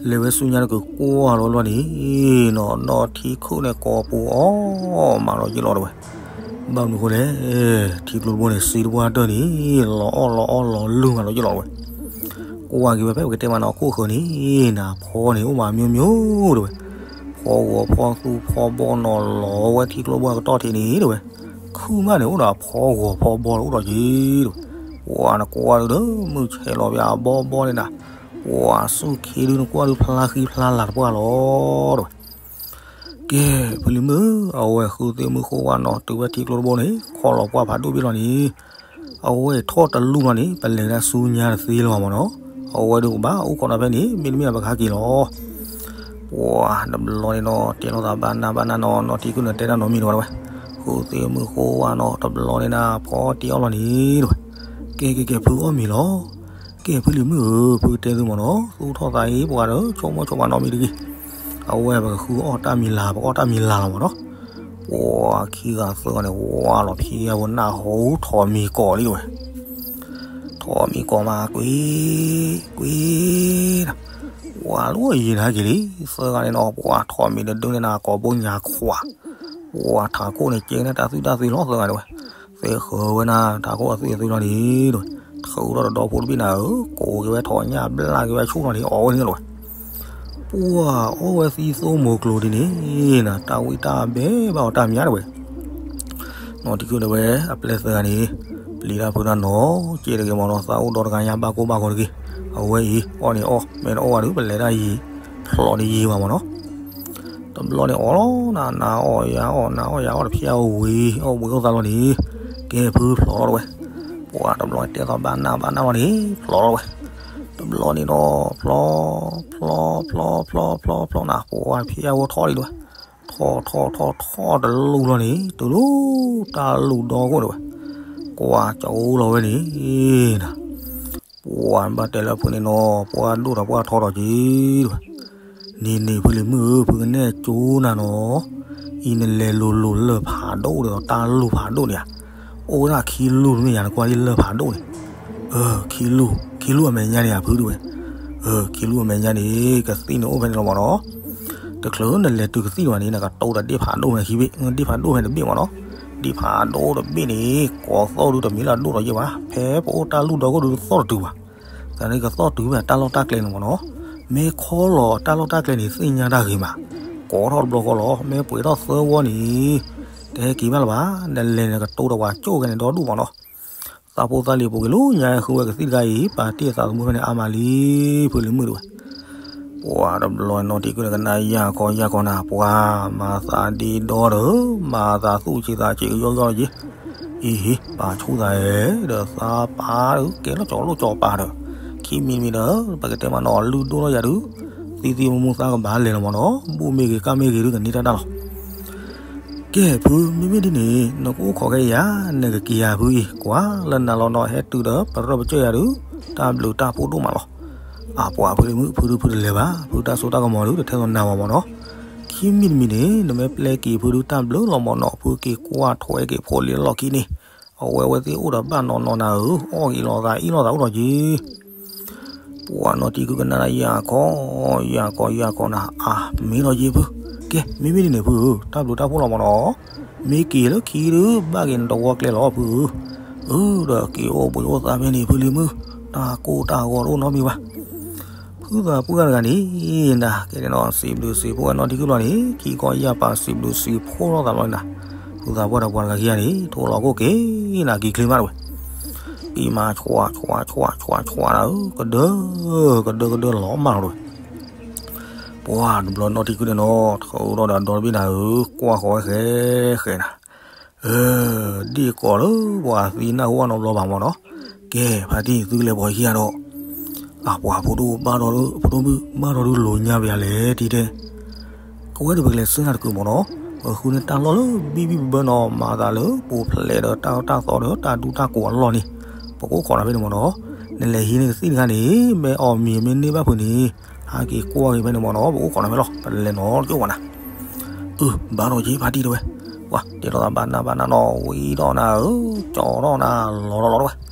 လဲၤဝဲဆူညါတက့ၢ်ကွၢ်လီၤလီၤန့ၣ်နီၤ, နီၢ်ထံခုၣ်န့ၣ်ကိာ်ပူၤအီၣ်မးလီၤယံလီၤတဲဝဲ, ဘၣ်မနုၤဃိလဲၣ်, ထံကျိတဘိန့ၣ် စ့တပှၢ်တၢၢ်န့ၣ် လီၤအီၣ်လီၤအီၣ်လီၤလုၢ်မးလီၤယံလီၤတဲဝဲ, ကွၢ်က့ၤဝဲဖဲပကတဲမးနီၤ ခိၣ်ဃၢၤန့ၣ် အိၣ်မးမျိုးမျိုးတဲဝဲ, ဖီဂီၤဖီသူဖီဘီနီၤ လီၤဝဲထံကျိတဘိအကတီၢ်ထံးန့ၣ်တဲဝဲ, ခုၣ်မးန့ၣ် အိၣ်ဒီးဖီဂီၤဖီဘီအိၣ်ဒီးက့ၤတဲဝဲ, ပှၤနကွၢ်ဒုးဒီး မုၢ်ဆဲးလီၤပှၤအဘီဘီန့ၣ်နၤ, ပှၤဆူၣ်ခ့ဒုးနကွၢ်ဒုးဖျါဃံဖျါလၤတပှၢ်လီၤတဲဝဲ ကဲ, ဖုလံၤမုၣ်ဧၢ, အဝဲဃုသ့ၣ်မုၢ်ဃိဝါနီၤ တုၤဝဲထံကျိတဘိန့ၣ် ခီၣ်လီၤပှၢ်ဖးဒိၣ်ဘ့ၣ်လီၤန့ၣ်, အဝဲထီၣ်တလူၢ်လီၤန့ၣ် ပလဲၤဒၣ်ဆူညါတသ့လၢၤဘၣ်မးနီၤ, အဝဲဒုးကဘၣ်အိၣ်ခိးနၤဖဲန့ၣ် မ့တမ့ၢ်ဘၣ်ပကဟးက့ၤလီၤ. ပှၤတဘျီန့ၣ်နီၤ တဲလိာ်သးဘၣ်နၤဘၣ်နၤနီၤ, နီၢ်ထံခုၣ်န့ၣ်တဲတၢ်နီတမံၤလၢၤဘၣ်တဲဝဲ, ဃုသ့ၣ်မုၢ်ဃိဝါနီၤ တဘျီန့ၣ်နၤ ဖီတံၢ်အီၣ်လီၤန့ၣ်တဲဝဲ, ကဲ ကဲ ကဲ ဖုအီၣ်မ့ၤလီၤ. ကဲ ဖုလံၤမုၣ်ဧၢ, ဖုကတဲသုမ့ၢ်နီၤ, သူၣ်ထီၣ်သးအံၤ ပှၤဒီး ဆိကမိၣ်ဆိကမးနီတမံၤတဂ့ၤ. အဝဲပကဃုအီၣ်တၢ်မံၤလၤ, ပကအီၣ်တၢ်မံၤလၤလီၤမ့ၢ်နီၤ. ပှၤခံဂၤသၢဂၤန့ၣ် ဝါလီၤဖံးအဝဲနၢ်ဟူထီၣ်မံၤကိးလံဝဲ. ထီၣ်မံၤကိးမး ကွံ, ကွံ, ဝါလီၤယံၤနၤက့ၤလံ. သၢဂၤန့ၣ်နီၤ ပှၤထီၣ်မံၤတဒုန့ၣ်နၤ ကိးဘိညါခွး, ပှၤထးခိၣ်န့ၣ် ကဲန့ၢ်တၢ်သွံၣ်တၢ်သွံၣ်လီၤ သၢဂၤန့ၣ်ဝဲ. သ့ဃၢၤဝဲနၤ ထးခိၣ်အသွံၣ်အသွံၣ်လီၤန့ၣ်ဒီး, ထုးထီၣ်တဒီဖိတဘ့ၣ်နၤဧၢ, ကိးက့ၤဝဲထီၣ်ညၣ်ဘျၣ်က့ၤဝဲဆူၣ်နီၤန့ၣ် အီၣ်ဝဲန့ၣ်လီၤဝဲ. ပှၤအီၣ်ဝဲသံသိမိၤကျိၤဒ်န့ၣ်နၤ တၢ်ဝံၣ်တၢ်ဘဲဘၣ်အီၤတၢ်မံၤညါတဝဲ. နီၢ်တံၤကုၢ်ဒၣ်ဝဲ အပျဲၢ်သၢဂၤန့ၣ် ပျံၤတၢ်ဖုးတၢ်နီၤက့ၤတဂ့ၤမ့ၢ်နီၤ, သးအိၣ်ဒီတဂၤညါ ဘၣ်ကိၢ်ဘၣ်ဂီၤတဂ့ၤ. အဝဲအံၤ အီၣ်န့ၣ်အီၣ် မ့ၢ်တအီၣ်ဘၣ်ဒီး ပလဲၤတၢ်ယံၤ ဖျိးန့ၣ်ယံၤဘၣ်မ့ၢ်နီၤ. တဘျီန့ၣ်အီၣ်လီၤနၤ နၤအီၣ်ယၤအီၣ် နၤအီၣ်ယၤအီၣ်တဖျဲးအဝံၤ အီၣ်ဘှံးအိၣ်သးလီၤန့ၣ်, ကဲဖုဖျိးလီၤတဝဲ. ပှၤတဘျီန့ၣ်တဲသိးဘၣ်နၢ်ဘၣ်နၢ်လီၤန့ၣ် ဖျိးလီၤတဝဲ. တဘျီန့ၣ်ဒီး ဖျိး ဖျိး ဖျိး ဖျိး ဖျိး ဖျိးနၤ ပှၤဖျဲးအဝဲထီၣ်လံတဝဲ. ထီၣ် ထီၣ် ထီၣ် ထီၣ်တလူၢ်လီၤန့ၣ် တုၤလၢတၢ်လူၢ်ဒီခိၣ်တဝဲ. ကွၢ်ကၠိလီၤဝဲန့ၣ်နၤ ပှၤဘၣ်တဲလၢဖုန့ၣ်နီၤ ပှၤဒိၣ်ဒီးပှၤထီထီၣ်က့ၤ တဝဲ. န့ၣ်န့ၣ် ဖုလံၤမုၣ်ဧၢ, ဖုကနဲၣ်ကၠိနၤနီၤ, အံၤနလဲၤလိၤလိၤလၢၢ်ဖးဒိၣ်ဒီးတၢ်လူၢ်ဖးဒိၣ်န့ၣ်ဧါ. အိၣ်ဝဲဒၣ်ခံလူၢ်တမ့ၢ်ယၤ နကွၢ်ဒ်လၢၢ်ဖးဒိၣ်န့ၣ်. ခံလူၢ်, ခံလူၢ်အမဲာ်ညါန့ၣ်ဧါ ဖုတဝဲ. ခံလူၢ်အမဲာ်ညါန့ၣ် ကသံၣ်န့ၣ်အိၣ်ဖဲန့ၣ်လီၤမ့ၢ်နီၤ. တချုးနလဲၤတုၤကသံၣ်တဝဲန့ၣ် နကတိၤဒီးဒ့ၣ်ဖးဒိၣ်ဖဲခံဘ့ၣ်, ဒ့ၣ်ဖးဒိၣ်ဖဲတဘ့ၣ်မ့ၢ်နီၤ. ဒ့ၣ်ဖးဒိၣ်တဘ့ၣ်န့ၣ် ကိးသီၣ်ဒုတမ့ၢ်လၢအဒိၣ်ဒီးယဲၢ်ဘၣ်, ဖဲပအိၣ်တၢ်လူၢ်ဒီခိၣ်ဒုတသီၣ်တတုၤဘၣ်. သးန့ၣ်ကသီၣ်တုၤဖဲတၢ်လီၢ်တၢ်ကျဲန့ၣ်မ့ၢ်နီၤ. မ့ၢ်ခီလီၤတၢ်လီၢ်တၢ်ကျဲန့ၣ် သ့ၣ်ညါတၢ်ဂ့ၤမး, ကိးထီၣ်တဘျီဃီလီၤ. မ့ၢ်ပှဲၤထီၣ်သၢဝီန့ၣ် တဟဲက့ၤဘၣ်လၢၤဘၣ်, နလဲၤန့ၣ်ကတိၤဒီးပှၤကၠိၣ်ခဲန့ၣ်ဒီဒူၣ်မ့ၢ်နီၤ. သးဖိသးလံၤပူၤကွံာ်လၢညါဃုဝဲကသံၣ်တခါအံၤ ပာ်တ့ၢ်အသးသမူဖဲန့ၣ်အါမးလံ, ဖုလံၤမုၣ်တဝဲ. ပှၤတဘျီနီၢ်တံၤကုၢ်န့ၣ် ကနၣ်ယၢ်ခီယၢ်ခီနၤ, ပှၤမၤသးဒ့ဒီဒီး မၤသးသူၣ်ဆံးသးဆံးကယီကယီက့ၤ. အံၤဟံၤ ပာ်ဆူၣ်သးဧဲ, ဒီးသးပာ်ဒီး ကဲလီၤကၠီၤလိၣ်ကၠီၤပာ်ဒီး, ခံမံၤတမံၤဒီး ပကတဲမးနီၤ လုၢ်ဒိၣ်ထီၣ်ယၤဒုး, သံသံမူမူသးကဘၣ်လဲၤလီၤမ့ၢ်နီၤ, ဘူၣ်မ့ၢ်ဂ့ၤကၣ်မ့ၢ်ဂ့ၤဒုး ကန့ၢ်တၢ်တၢ်လီၤ. ကဲ ဖုမ့မ့ၢ်ဒ်န့ၣ် နကအိၣ်ခိးခဲအံၤဧါ, နကက့ၤဧါဖုအံၤ, ကွၢ်လၢနၤလီၤနီၤ ဟဲတုၤဒီး ပရၢပကၠီၣ်ယၤဒုး တၢ်ဘျုးတၢ်ဖှိၣ်ဒိၣ်မးလီၤ. အပှၤဖုလံၤမုၣ် ဖုဒုးဖုတလဲၤဘၣ်, ဖုတၢ်စိတၢ်ကမီၤဒုး တထဲသိးနၤဘၣ်မ့ၢ်နီၤ. ခံမံၤတမံၤန့ၣ် နမ့ၢ်ပျဲက့ၤဖုဒုးတၢ်ဘျုးလီၤမ့ၢ်နီၤ, ဖုက့ၤကွၢ်ထွဲက့ၤဖိလံၤလီၢ်ခံန့ၣ်, အဝဲအဝဲသ့ၣ်အိၣ်ဒီးဘၣ်နီၢ်နီၢ်နၤဧၢ, အီၣ်က့ၤလိာ်သးအံၣ်လိာ်သးအိၣ်ဒီးက့ၤ ပှၤနီၢ်တံၤကုၢ်ကနၣ်ဒၣ်ယၢ်ခီ, ယၢ်ခီယၢ်ခီနၤ, အမ့ၢ်ဒီးယ့ၢ်ဖု, ကဲ မ့မ့ၢ်ဒ်န့ၣ်ဖုဧၢ, တၢ်ဘျုးတၢ်ဖှိၣ်လီၤမ့ၢ်နီၤ, မ့ၢ်က့ၤလၢခံဒုး ဘၣ်က့ၤနတဝီကျဲလီၤဖုဧၢ, အၢ ဒီးက့ၤအိၣ်ဘှံးအိၣ်သါဖဲန့ၣ်ဖုလံၤမုၣ်, တၢ်ကိၢ်တၢ်ဂီၤတအိၣ်နီတမံၤဘၣ်. ဖုသးပှၢ်တဂၤန့ၣ်နၤ, ကဲန့ၣ်နီၤ စံးဘျုးစံးဖှိၣ်ဝဲနီၢ်တံၤကုၢ်လီၤန့ၣ်, ခံခီယၢ်ပာ်စံးဘျုးစံးဖှိၣ်ထီၣ်သးလီၤနၤ, ဖုသးပှၢ်တပှၢ်တဂၤခံဂၤန့ၣ် ထိၣ်လီၤခိၣ်က့ၤနၤ ကံၤချ့မးတဝဲ ကံၤမး ဆွး ဆွး ဆွး ဆွး နၤဧၢ, ကဒၢ ကဒၢ ကဒၢလီၤမးလီၤတဝဲ. ပှၤတဘျီနီၢ်တံၤကုၢ်န့ၣ်နီၤ ထုးထီၣ်ဒီးအဒီတဘ့ၣ်နၤဧၢ, ကွၢ်ဃီၤဝဲဃဲဃဲနၤ, ဒ့ၣ်ကိးလၢပှၤသံနၢ်ဟူအနီတဘျီဘၣ်မ့ၢ်နီၤ, ကဲ ဖါတံၢ်သုကလဲၤပိာ်ခံဂၤဒီး အပှၤဖိဒိၣ်ဘၣ်ဒီး ဖိဒိၣ်မုၣ်ဘၣ်ဒီးဒုးလိၤညါပယၤလဲၣ်တံၤတဲ, ကဝဲဒၣ်ပကလဲၤဆှၢနၤတကုာ်မ့ၢ်နီၤ, ပဃုန့ၢ်တၢ်လီၢ်လၢဘံၣ်ဘံၣ်ဘၢဘၢနီၤ, မၤသးလၢပူၤဖျဲးဒီးတၢ်အၢတၢ်သီဒီးတၢ်ဒူတၢ်ကိးအလီၢ်န့ၣ်, ပကအိၣ်ခိးနၤဖဲန့ၣ်မ့ၢ်နီၤ, နလဲၤဟံးန့ၢ်ကသံၣ်တခါန့ၣ် မ့ၢ်အီၣ်မ့ၤမ့ၢ်န့ၢ်ဘၣ်ဖုးန့ၣ်, ဟးက့ၤကွၢ်က့ၤဖဲန့ၣ်မ့ၢ်နီၤ, ပကအိၣ်ခိးနၤဖဲလီၤ, ပလဲၤနီၤတကၠိၣ်ဝဲနၤ အၢ ဘၣ်ဒီးက့ၤဖါတံၢ်တဝဲ, ပှၤတဲလီၤသးဘၣ်နၢ်ဘၣ်နၢ်နီၤ, ဝံၤဒီးနၤဧၢ, ကၠီၤထီၣ်နၤ, လီၤထီၣ်လီၤတဝဲ,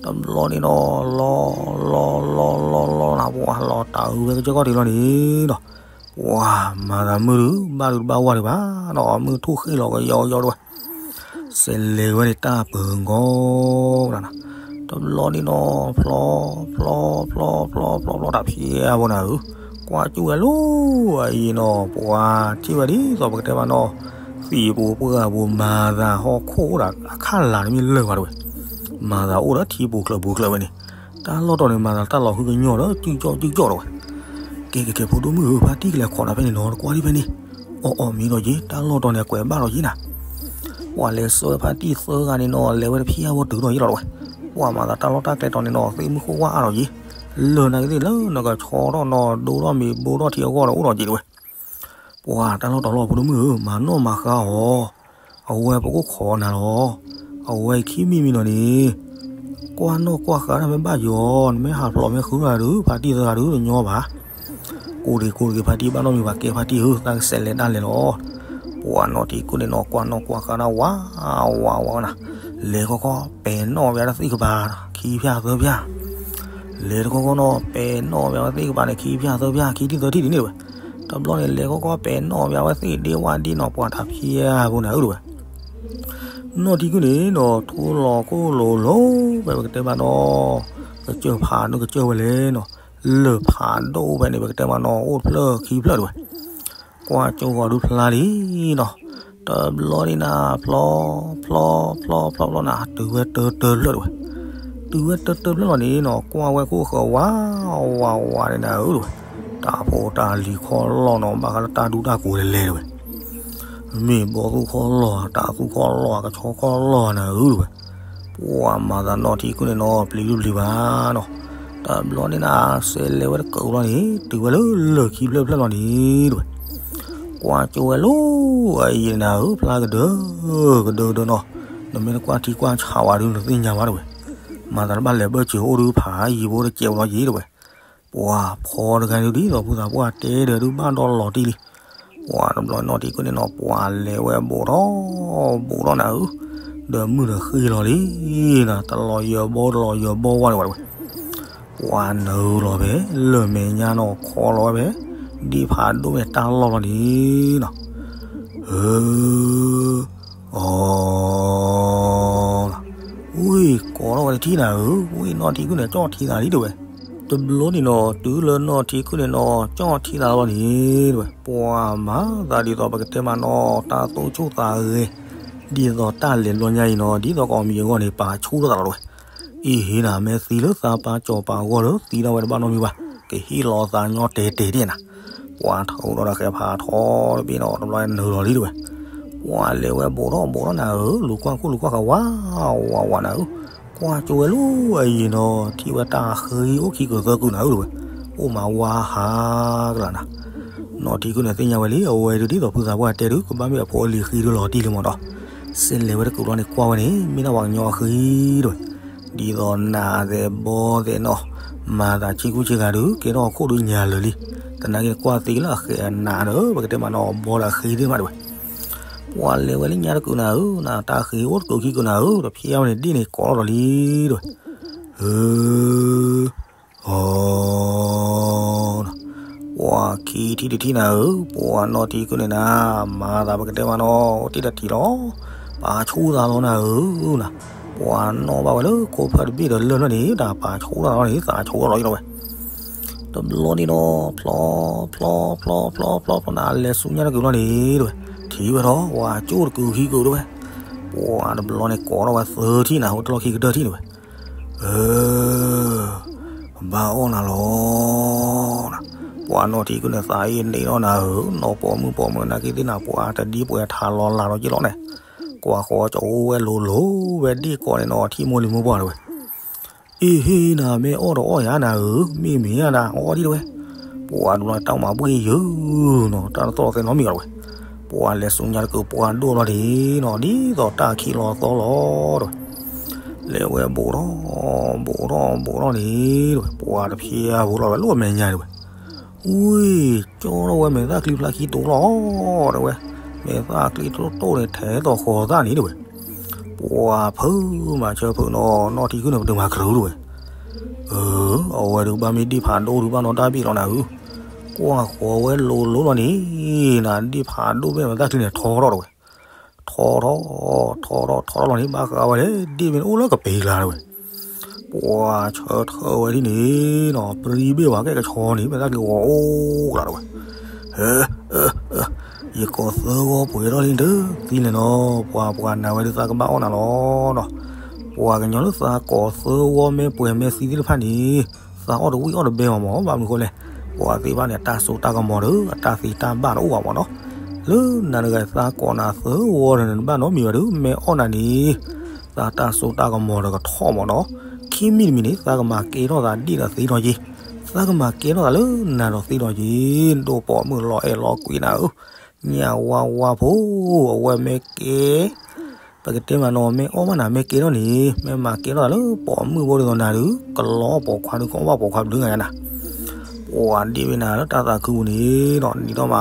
တဘျီန့ၣ်နီၤ, လီၤ လီၤ လီၤ လီၤ လီၤနၤ, ပှၤလီၤတၢ်အုးဝဲကစၢၢ်ကီၢ်ထံးလီၤန့ၣ်ဒီး, ပှၤမၤသးမုၢ်ဒုး ဘၣ်ဒုးတဘၣ်ဝါဒံးဘၣ်နီၤ, မုၢ်ထူၣ်ဃ့ၣ်လီၤကယီကယီတဝဲ စဲးလဲၤဝဲန့ၣ်တၢ်ပၢၤကီၢ်နၤ, တဘျီန့ၣ်နီၤ, ဖျီ ဖျီ ဖျီ ဖျီ ဖျီ ဖျီ တၢ်ဖျဲးဖိနၤဧၢ, ကွၢ်ကၠူၣ်ဝဲလီၤ, အအံၤနီၤ ပှၤထံၣ်ဝဲဒ်သိးပကတဲမးနီၤ, သံးပူၤပှၢ်ပူၤ မၤသးဟီၣ်ခိၣ်အိၣ်ဒီးအခၣ်လၤတမ့ၢ်လၢာ်ဘၣ်တဝဲ, မၤသးအိၣ်ဒီးထံပူၤကျၢၤပူၤကျၢၤဝဲန့ၣ်, တၢ်လီၢ်တီၤန့ၣ် မၤသးတၢ်လီၤဟုကညီၤဒီး ကၠူၣ်ကၠီၣ်ကၠူၣ်ကၠီၣ်တဝဲ ကဲ ကဲ ကဲ ဖိဒိၣ်မုၣ်ဧၢ, ဖါတံၢ်ကလဲၤခိးနၤဖဲန့ၣ်နီၤ, နကွၢ်ဒံးဖဲန့ၣ်, အီၣ် အီၣ်မ့ၢ်ဒီးက့ၤ, တၢ်လီၢ်တီၤန့ၣ် အကွဲးဘၣ်ဒီးက့ၤနၤ, ပှၤလဲၤဆှၢဝဲဖါတံၢ်သၢဂၤန့ၣ်နီၤ, လဲၤဝဲတဖံးအဝဲတုၤဒီးယ့ၢ်လီၤတဝဲ, ပှၤမၤသးတၢ်လီၢ်တၢ်ကျဲတီၤန့ၣ်နီၤ, သ့ၣ်မုၢ်ဃိၣ်ဝါအါဒီးယ့ၢ်, လၢာ်နာ်က့ၤသ့ၣ်လၢနကဆီထီၣ်နီၤ, ဒိထီၣ်မ့ၤဘိထီၣ်ထံအဂီၢ်ဒီးအိၣ်ဒီးက့ၤတဝဲ, ပှၤတၢ်လီၢ်တီၤလီၤဖိဒိၣ်မုၣ်ဧၢ, မၤနီၣ်မၤဃါအီၤ, အဝဲပကအိၣ်ခိးနၤလီၤ, အဝဲခံမံၤမံၤနီၤန့ၣ် ကွၢ်နီၣ်ကွၢ်ဃာ်တၢ်မ့ၢ်ဘၣ်ယီၤ, နမ့ၢ်ဟးဖျိးမ့ၢ်ဃုတၢ်ဒုး ဖါတံၢ်သၢဂၤဒုးတညီဘၣ်. ကိးတဂ့ၤကိးတဂ့ၤ ဖါတံၢ်ဘၣ်နီတမံၤဘၣ် ကဲဖါတံၢ်ဧၢ, သးကစဲးလဲၤတၢ်လဲၤလီၤ. ပှၤနီၢ်ထံကိၣ်န့ၣ်နီၤ ကွၢ်နီၣ်ကွၢ်ဃာ်တၢ်ဝးဝးဝးနၤ, လဲၤခီခီပဲာ်နီၣ်ဝဲဒၣ်သ့ၣ်ကပၤ ခံဖၠၣ်သၢဖၠၣ်, လဲၤတခီခီနီၤ ပဲာ်နီၣ်ဝဲဒၣ်သ့ၣ်ကပၤန့ၣ် ခံဖၠၣ်သၢဖၠၣ် ခံထံၣ်သၢထံၣ်ဒ်န့ၣ်တဝဲ. တဘျီန့ၣ် လဲၤခီခီပဲာ်နီၣ်ဝဲဒၣ်သ့ၣ်ဒ့ဝၣ်ဒ့နီၤ ပှၤတၢ်ဖၠၣ်ဖိန့ၣ်ဧၢတဝဲ. နီၢ်ထံကိၣ်န့ၣ်နီၤ ထိလီၤခိၣ်လိၤလိၤဝဲ ပကတဲမးနီၤ, ကစၢၢ်ဖးဒိၣ်ကစၢၢ်ဝဲလဲၣ်နီၤ, လၢၢ်ဖးဒိၣ်ဖဲန့ၣ် ပကတဲမးနီၤ အိၣ်တဖျၢၣ်ခံဖျၢၣ်တဝဲ. ကွၢ်ကၠိဂီၤဒုဖျါလံနီၤ, တဘျီန့ၣ်နၤ ဖျီ ဖျီ ဖျီ ဖျီ ဖျီနၤ တုၤဝဲတၢတၢဖျၢၣ်တဝဲ. တုၤဝဲတၢတၢဖျၢၣ်လီၤန့ၣ်နီၤ ကွၢ်ဝဲခိၣ်ဃၢၤဝး ဝး ဝးန့ၣ်နၤဧၢတဝဲ, တၢ်ဖိတၢ်လံၤခီလီၤနီၤ ဘၣ်ဃးလၢတၢ်ဒူတၢ်ကိးလဲၤလဲၤတဝဲ. မ့ၢ်ဘီသူၣ်ခီလီၤ တၢ်သူၣ်ခီလီၤ ကဆီခီလီၤနၤဧၢတဝဲ. ပှၤမၤသးနီၢ်ထံကိၣ်န့ၣ်နီၤ ပျံၤဒုပျံၤဘၣ်နီၤ, တဘျီန့ၣ်နၤ စဲးလဲၤဝဲတကၢၢ်လီၤန့ၣ် တုၤဝဲလၢလၢၢ်ခံဖျၢၣ်ဖျၢၣ်လီၤန့ၣ်တဝဲ. ကွၢ်ကၠိဝဲလိၤအယံၤနၤဧၢ ဖျါကဒၢ ကဒၢကဒၢနီၤ, နမ့ၢ်တကွၢ်ထံကွၢ်ဆးဝဲဒုး နသ့ၣ်ညါဘၣ်တဝဲ. မၤသးတဘၣ်လဲၤဘၢၣ်စၢၤအိၣ်ဒုးဖးယံၤဖိတကဲးလီၤယံၤတဝဲ. ပှၤဖီတဂၤန့ၣ်ဒ်သိးဖုသးပှၢ်တဲဒီးဒုးဘၣ်ဒီးလီၤတံၢ်လံ. ပှၤတဘျီနီၢ်ထံကိၣ်န့ၣ်နီၤ ပှၤလဲၤဝဲဘူးထီၣ် ဘူးထီၣ်နၤဧၢ, ဒီးမုၢ်ဒီးဃ့လီၤလံနၤ, တလီၤယၢၤဘီတလီၤယၢၤဘီဝါလၢၤဝဲတဝဲ. ပှၤနုာ်လီၤဖဲ လၢၢ်မဲာ်ညါနီၤ ခီလီၤဝဲဖဲ ဒ့ၣ်ဖးဒိၣ်မ့ၢ်တၢ်လီၢ်လီၤန့ၣ်နီၤ. ဧၢ အီၤ ဝံၢ်ကိးထီၣ်ဝဲတထံၣ်နၤဧၢ, ဝံၢ်နီၢ်ထံကိၣ်န့ၣ် ကၠီၣ်ထံသးလံတဝဲ. တဘျီန့ၣ်နီၤ တုၤလၢနီၢ်ထံကိၣ်န့ၣ်နီၤ ကၠီၣ်ထံသးလီၤန့ၣ်တဝဲ. ပှၤမၤသးဒ်သိးပကတဲမးနီၤ တၢ်သူၣ်ဆူၣ်သးဂဲၤ, ဒ်သိးတၢ်လဲၤဘျီညါအံၤနီၤ ဒ်သိးကိးမံၤအဂီၢ်န့ၣ် ပာ်ဆူၣ်ထီၣ်သးလီၤတဝဲ. အ့ဟ့နၤ မ့ၢ်သံလၢသးပာ်ကၠီၤပာ်ဂီၢ်လၢသံထီၣ်ဝဲတဘၣ်နီတမံၤဘၣ်, ကဟ့ၣ်လီၤသးညီတဲာ်တဲာ်ဒ်နၤ. ပှၤထီၣ်ဒီးဒီးဃဲးဖးထီတဘ့ၣ်နီၤ တဘျီနုာ်လီၤလံတဝဲ. ပှၤလဲၤဝဲဘူးထီၣ်ဘူးထီၣ်နၤဧၢ, လူၤကွၢ်ခိၣ်လူၤကွၢ်ဃၢၤဝး ဝး ဝးနၤဧၢ. ကွၢ်ကၠိဝဲလိၤအယံၤနီၤ ထံၣ်ဝဲတၢ်ဃ့အိၣ်ခံကၢၤသၢကၢၤနၤဧၢတဝဲ. အိၣ်မးဝါဟးကလၤနၤ. နီၢ်ထံကိၣ်န့ၣ်သ့ၣ်ညါဝဲလံ အဝဲဒုးဒ်သိးဖုသးပှၢ်တဲဒုး ကဘၣ်မ့ၢ်အဖိအလံၤဃံဒုးလီၤတံၢ်လံမးနီၤ. စဲးလဲၤဝဲတကူးလီၤန့ၣ် ကွၢ်ဝဲန့ၣ် မ့ၢ်ဒၣ်ပှၤကညီအဃံတဝဲ. ဒ်သိးနးသဲးဘီသဲးနီၤ, မၤသးဆ့ကူဆ့ဂၤဒုး ကဲထီၣ်အခိၣ်ဒုးညါလၢာ်လံ. သနာ်က့န့ၣ် ကွၢ်သ့ကလၢအဃဲးအနးဒီး ပကတဲမးနီၤ ဘီဒီးအဃံသ့ၣ်မးတဝဲ. ပှၤလဲၤဝဲလၢညါတကူးနၤဧၢ, နတၢ်ဃ့အိၣ်တကူးခံကူးနၤဧၢ, တဖျဲဝဲန့ၣ်ဒ့ၣ်န့ၣ်ကိးထီၣ်ဒီးလံတဝဲ. ဧၢ အီၤ ပှၤခံထံၣ်တထံၣ်နၤဧၢ, ပှၤနီၢ်ထံကိၣ်န့ၣ်နၤ, မၤသးပကတဲမးနီၤ အိၣ်တ့ၢ်တထံၣ်လီၤ. ပာ်ဆူၣ်သးလီၤနၤဧၢနၤ. ပှၤနီၣ်ဘၣ်ဝဲလၢခိၣ်ဖျၢၣ်တဘ့ၣ်ဒီးလၢၢ်လၢန့ၣ် တၢ်ပာ်ဆူၣ်သးလီၤန့ၣ် သးဆူၣ်ထီၣ်လီၤအံၤလီၤဝဲ. တဘျီန့ၣ်ဒီး ဖျီ ဖျီ ဖျီ ဖျီ ဖျီ ဖျီ ဖျီနၤ လဲၤဆူညါတကူးလီၤန့ၣ်တဝဲ. ထံၣ်ဝဲဒီး ပှၤကၠိၣ်တကူးခံကူးတဝဲ. ပှၤတဘျီန့ၣ်ကိးထီၣ်ဝဲသၢထံၣ်နၤ ဟိတလီၢ်ခံကတၢၢ်ထံၣ်တဝဲ. ဧၢ ဘၣ်အီၣ်နၤလီၤ. ပှၤနီၢ်ထံကိၣ်န့ၣ် သးအ့ၣ်န့ၢ်ထီၣ်နၤဧၢ, နီၢ်ပိာ်မုၣ်ပိာ်မုၣ်နာ်က့သ့ၣ်နၤ ပှၤတဒ်ပှဲၤထးလီၤလးလီၤက့လီၤန့ၣ်, ကွၢ်ဃီကၠိဝဲလိၤလိၤဝဲဒ့ၣ်ကိးန့ၣ်နီၤ ထံၣ်မိၢ်လံၤမိၢ်ပှၢ်တဝဲ. အ့ဟ့နၤ မ့ၢ်အီၣ်ဒီးအီၣ်ယၤနၤဧၢ, မ့ၢ်မ့ၢ်ယၤနၤ အီၣ်ဒံးတဝဲ. ပှၤတဘျီန့ၣ် တၢ်မၤဘှ့ၣ်ယုာ်နီၤ တၢ်တသီၣ်သဲနီတမံၤလီၤတဝဲ. ပှၤလဲၤဆူညါတကူး ပှၤဒိၣ်လီၤန့ၣ်နီၤ ဒ်သိးတၢ်ခံးလီၤသီလီၤတဝဲ. လဲၤဝဲဘူးထီၣ် ဘူးထီၣ် ဘူးထီၣ်န့ၣ်တဝဲ ပှၤတဖျဲဘူးလီၤဝဲလၢအမဲာ်ညါတဝဲ. ဝံၢ် ကၠီထီၣ်ဝဲမဲာ်သၣ်ချံဖျါခံတိၤလီၤတဝဲ. မဲာ်သၣ်ချံတိၤတိၤန့ၣ် ထဲသိးဃီၤသၣ်န့ၣ်တဝဲ. ပှၤဖုးမၤဆၢဖုးနီၤ နီၢ်ထံကိၣ်န့ၣ် ပတုာ်မၤကရၢတဝဲ. အၢ အဝဲဒုးဘၣ်မ့ၢ်ဒ့ၣ်ဖးဒိၣ်ဒုးဘၣ်နီတၢ်ဘ့ၣ်လီၤနၤဧၢ. ကွၢ်ဃီၤဝဲလိၤလိၤလီၤန့ၣ်နၤ ဒ့ၣ်ဖးဒိၣ်ဘ့ၣ်မဲာ်သၣ်ချံန့ၣ်ထီထီၣ်တဝဲ. ထီထီၣ် ထီထီၣ် ထီထီၣ်လီၤန့ၣ် ဘၣ်ဃးဝဲလဲၣ် ဒ့ၣ်မ့ၢ်အိၣ်လၢကပ့ၤကျါတဝဲ. ပှၤဆၢထၢၣ်ဝဲဒ်န့ၣ်နီၤ ပြံဘ့ၣ်ဝဲကဲကဆီန့ၣ် မဲာ်သၣ်ချံဂီၤအိၣ်ကျါတဝဲ. ယကိးသၢဂီၤပှဲၤထီၣ်လံတသံလဲၣ်နီၤ ပှၤပှၤနၤဝဲဒုးသးကဘၣ်အီၣ်နၤလီၤနီၤ. ပှၤကညီလၢသးကိးသၢဂီၤမ့ၢ်ပှဲၤမ့ၢ်သံသ့ၣ်တဖၣ်န့ၣ် သးအီၣ်တဝံၣ်အီၣ်တဘဲမးမး ဘၣ်မနုၤဃိလဲၣ်. ပှၤသ့ၣ်တဖၣ်န့ၣ် အတၢ်စိတၢ်ကမီၤဒီး အတၢ်သ့တၢ်ဘၣ်တအိၣ်ဘၣ်မးနီၤ. လၢနၤတဂၤသးကိးနၤသၢဂီၤဒီးနဘၣ်နီတမံၤဘၣ်ဒီး မ့ၢ်အီၣ်နၤန့ၣ် သးတၢ်စိတၢ်ကမီၤဒီးကထီၣ်မးနီၤ. ခံမံၤတမံၤန့ၣ် သးကမၤကဲထီၣ်သးဒ့ၣ်ဒီးသ့ထီၣ်က့ၤ, သးကမၤကဲထီၣ်သးလၢနၤဒီးသ့ထီၣ်က့ၤ, ဒိၣ်ပိာ်မုၣ်လီၤအဲၣ်လီၤကွံနၤဧၢ, ညၣ်ဝါဝါဖိ, အဝဲမ့ၢ်ကဲ ပကတဲမးနီၤ မ့ၢ်အီၣ်ဘၣ်နၤ မ့ၢ်ကဲထီၣ်န့ၣ် မ့ၢ်မၤကဲထီၣ်သးလၢပိာ်မုၣ်ဖိဒ်သိးနၤဒုး ကလီပိာ်ခွါဒုး ကအီၣ်ဘၣ်ပိာ်ခွါဘျုးဂၤညါနၤ. ပှၤဒ့ၣ်ဝဲနၤလၢတၢ်သးခုပူၤန့ၣ်နီၤ နံၤထီၣ်မး ပှ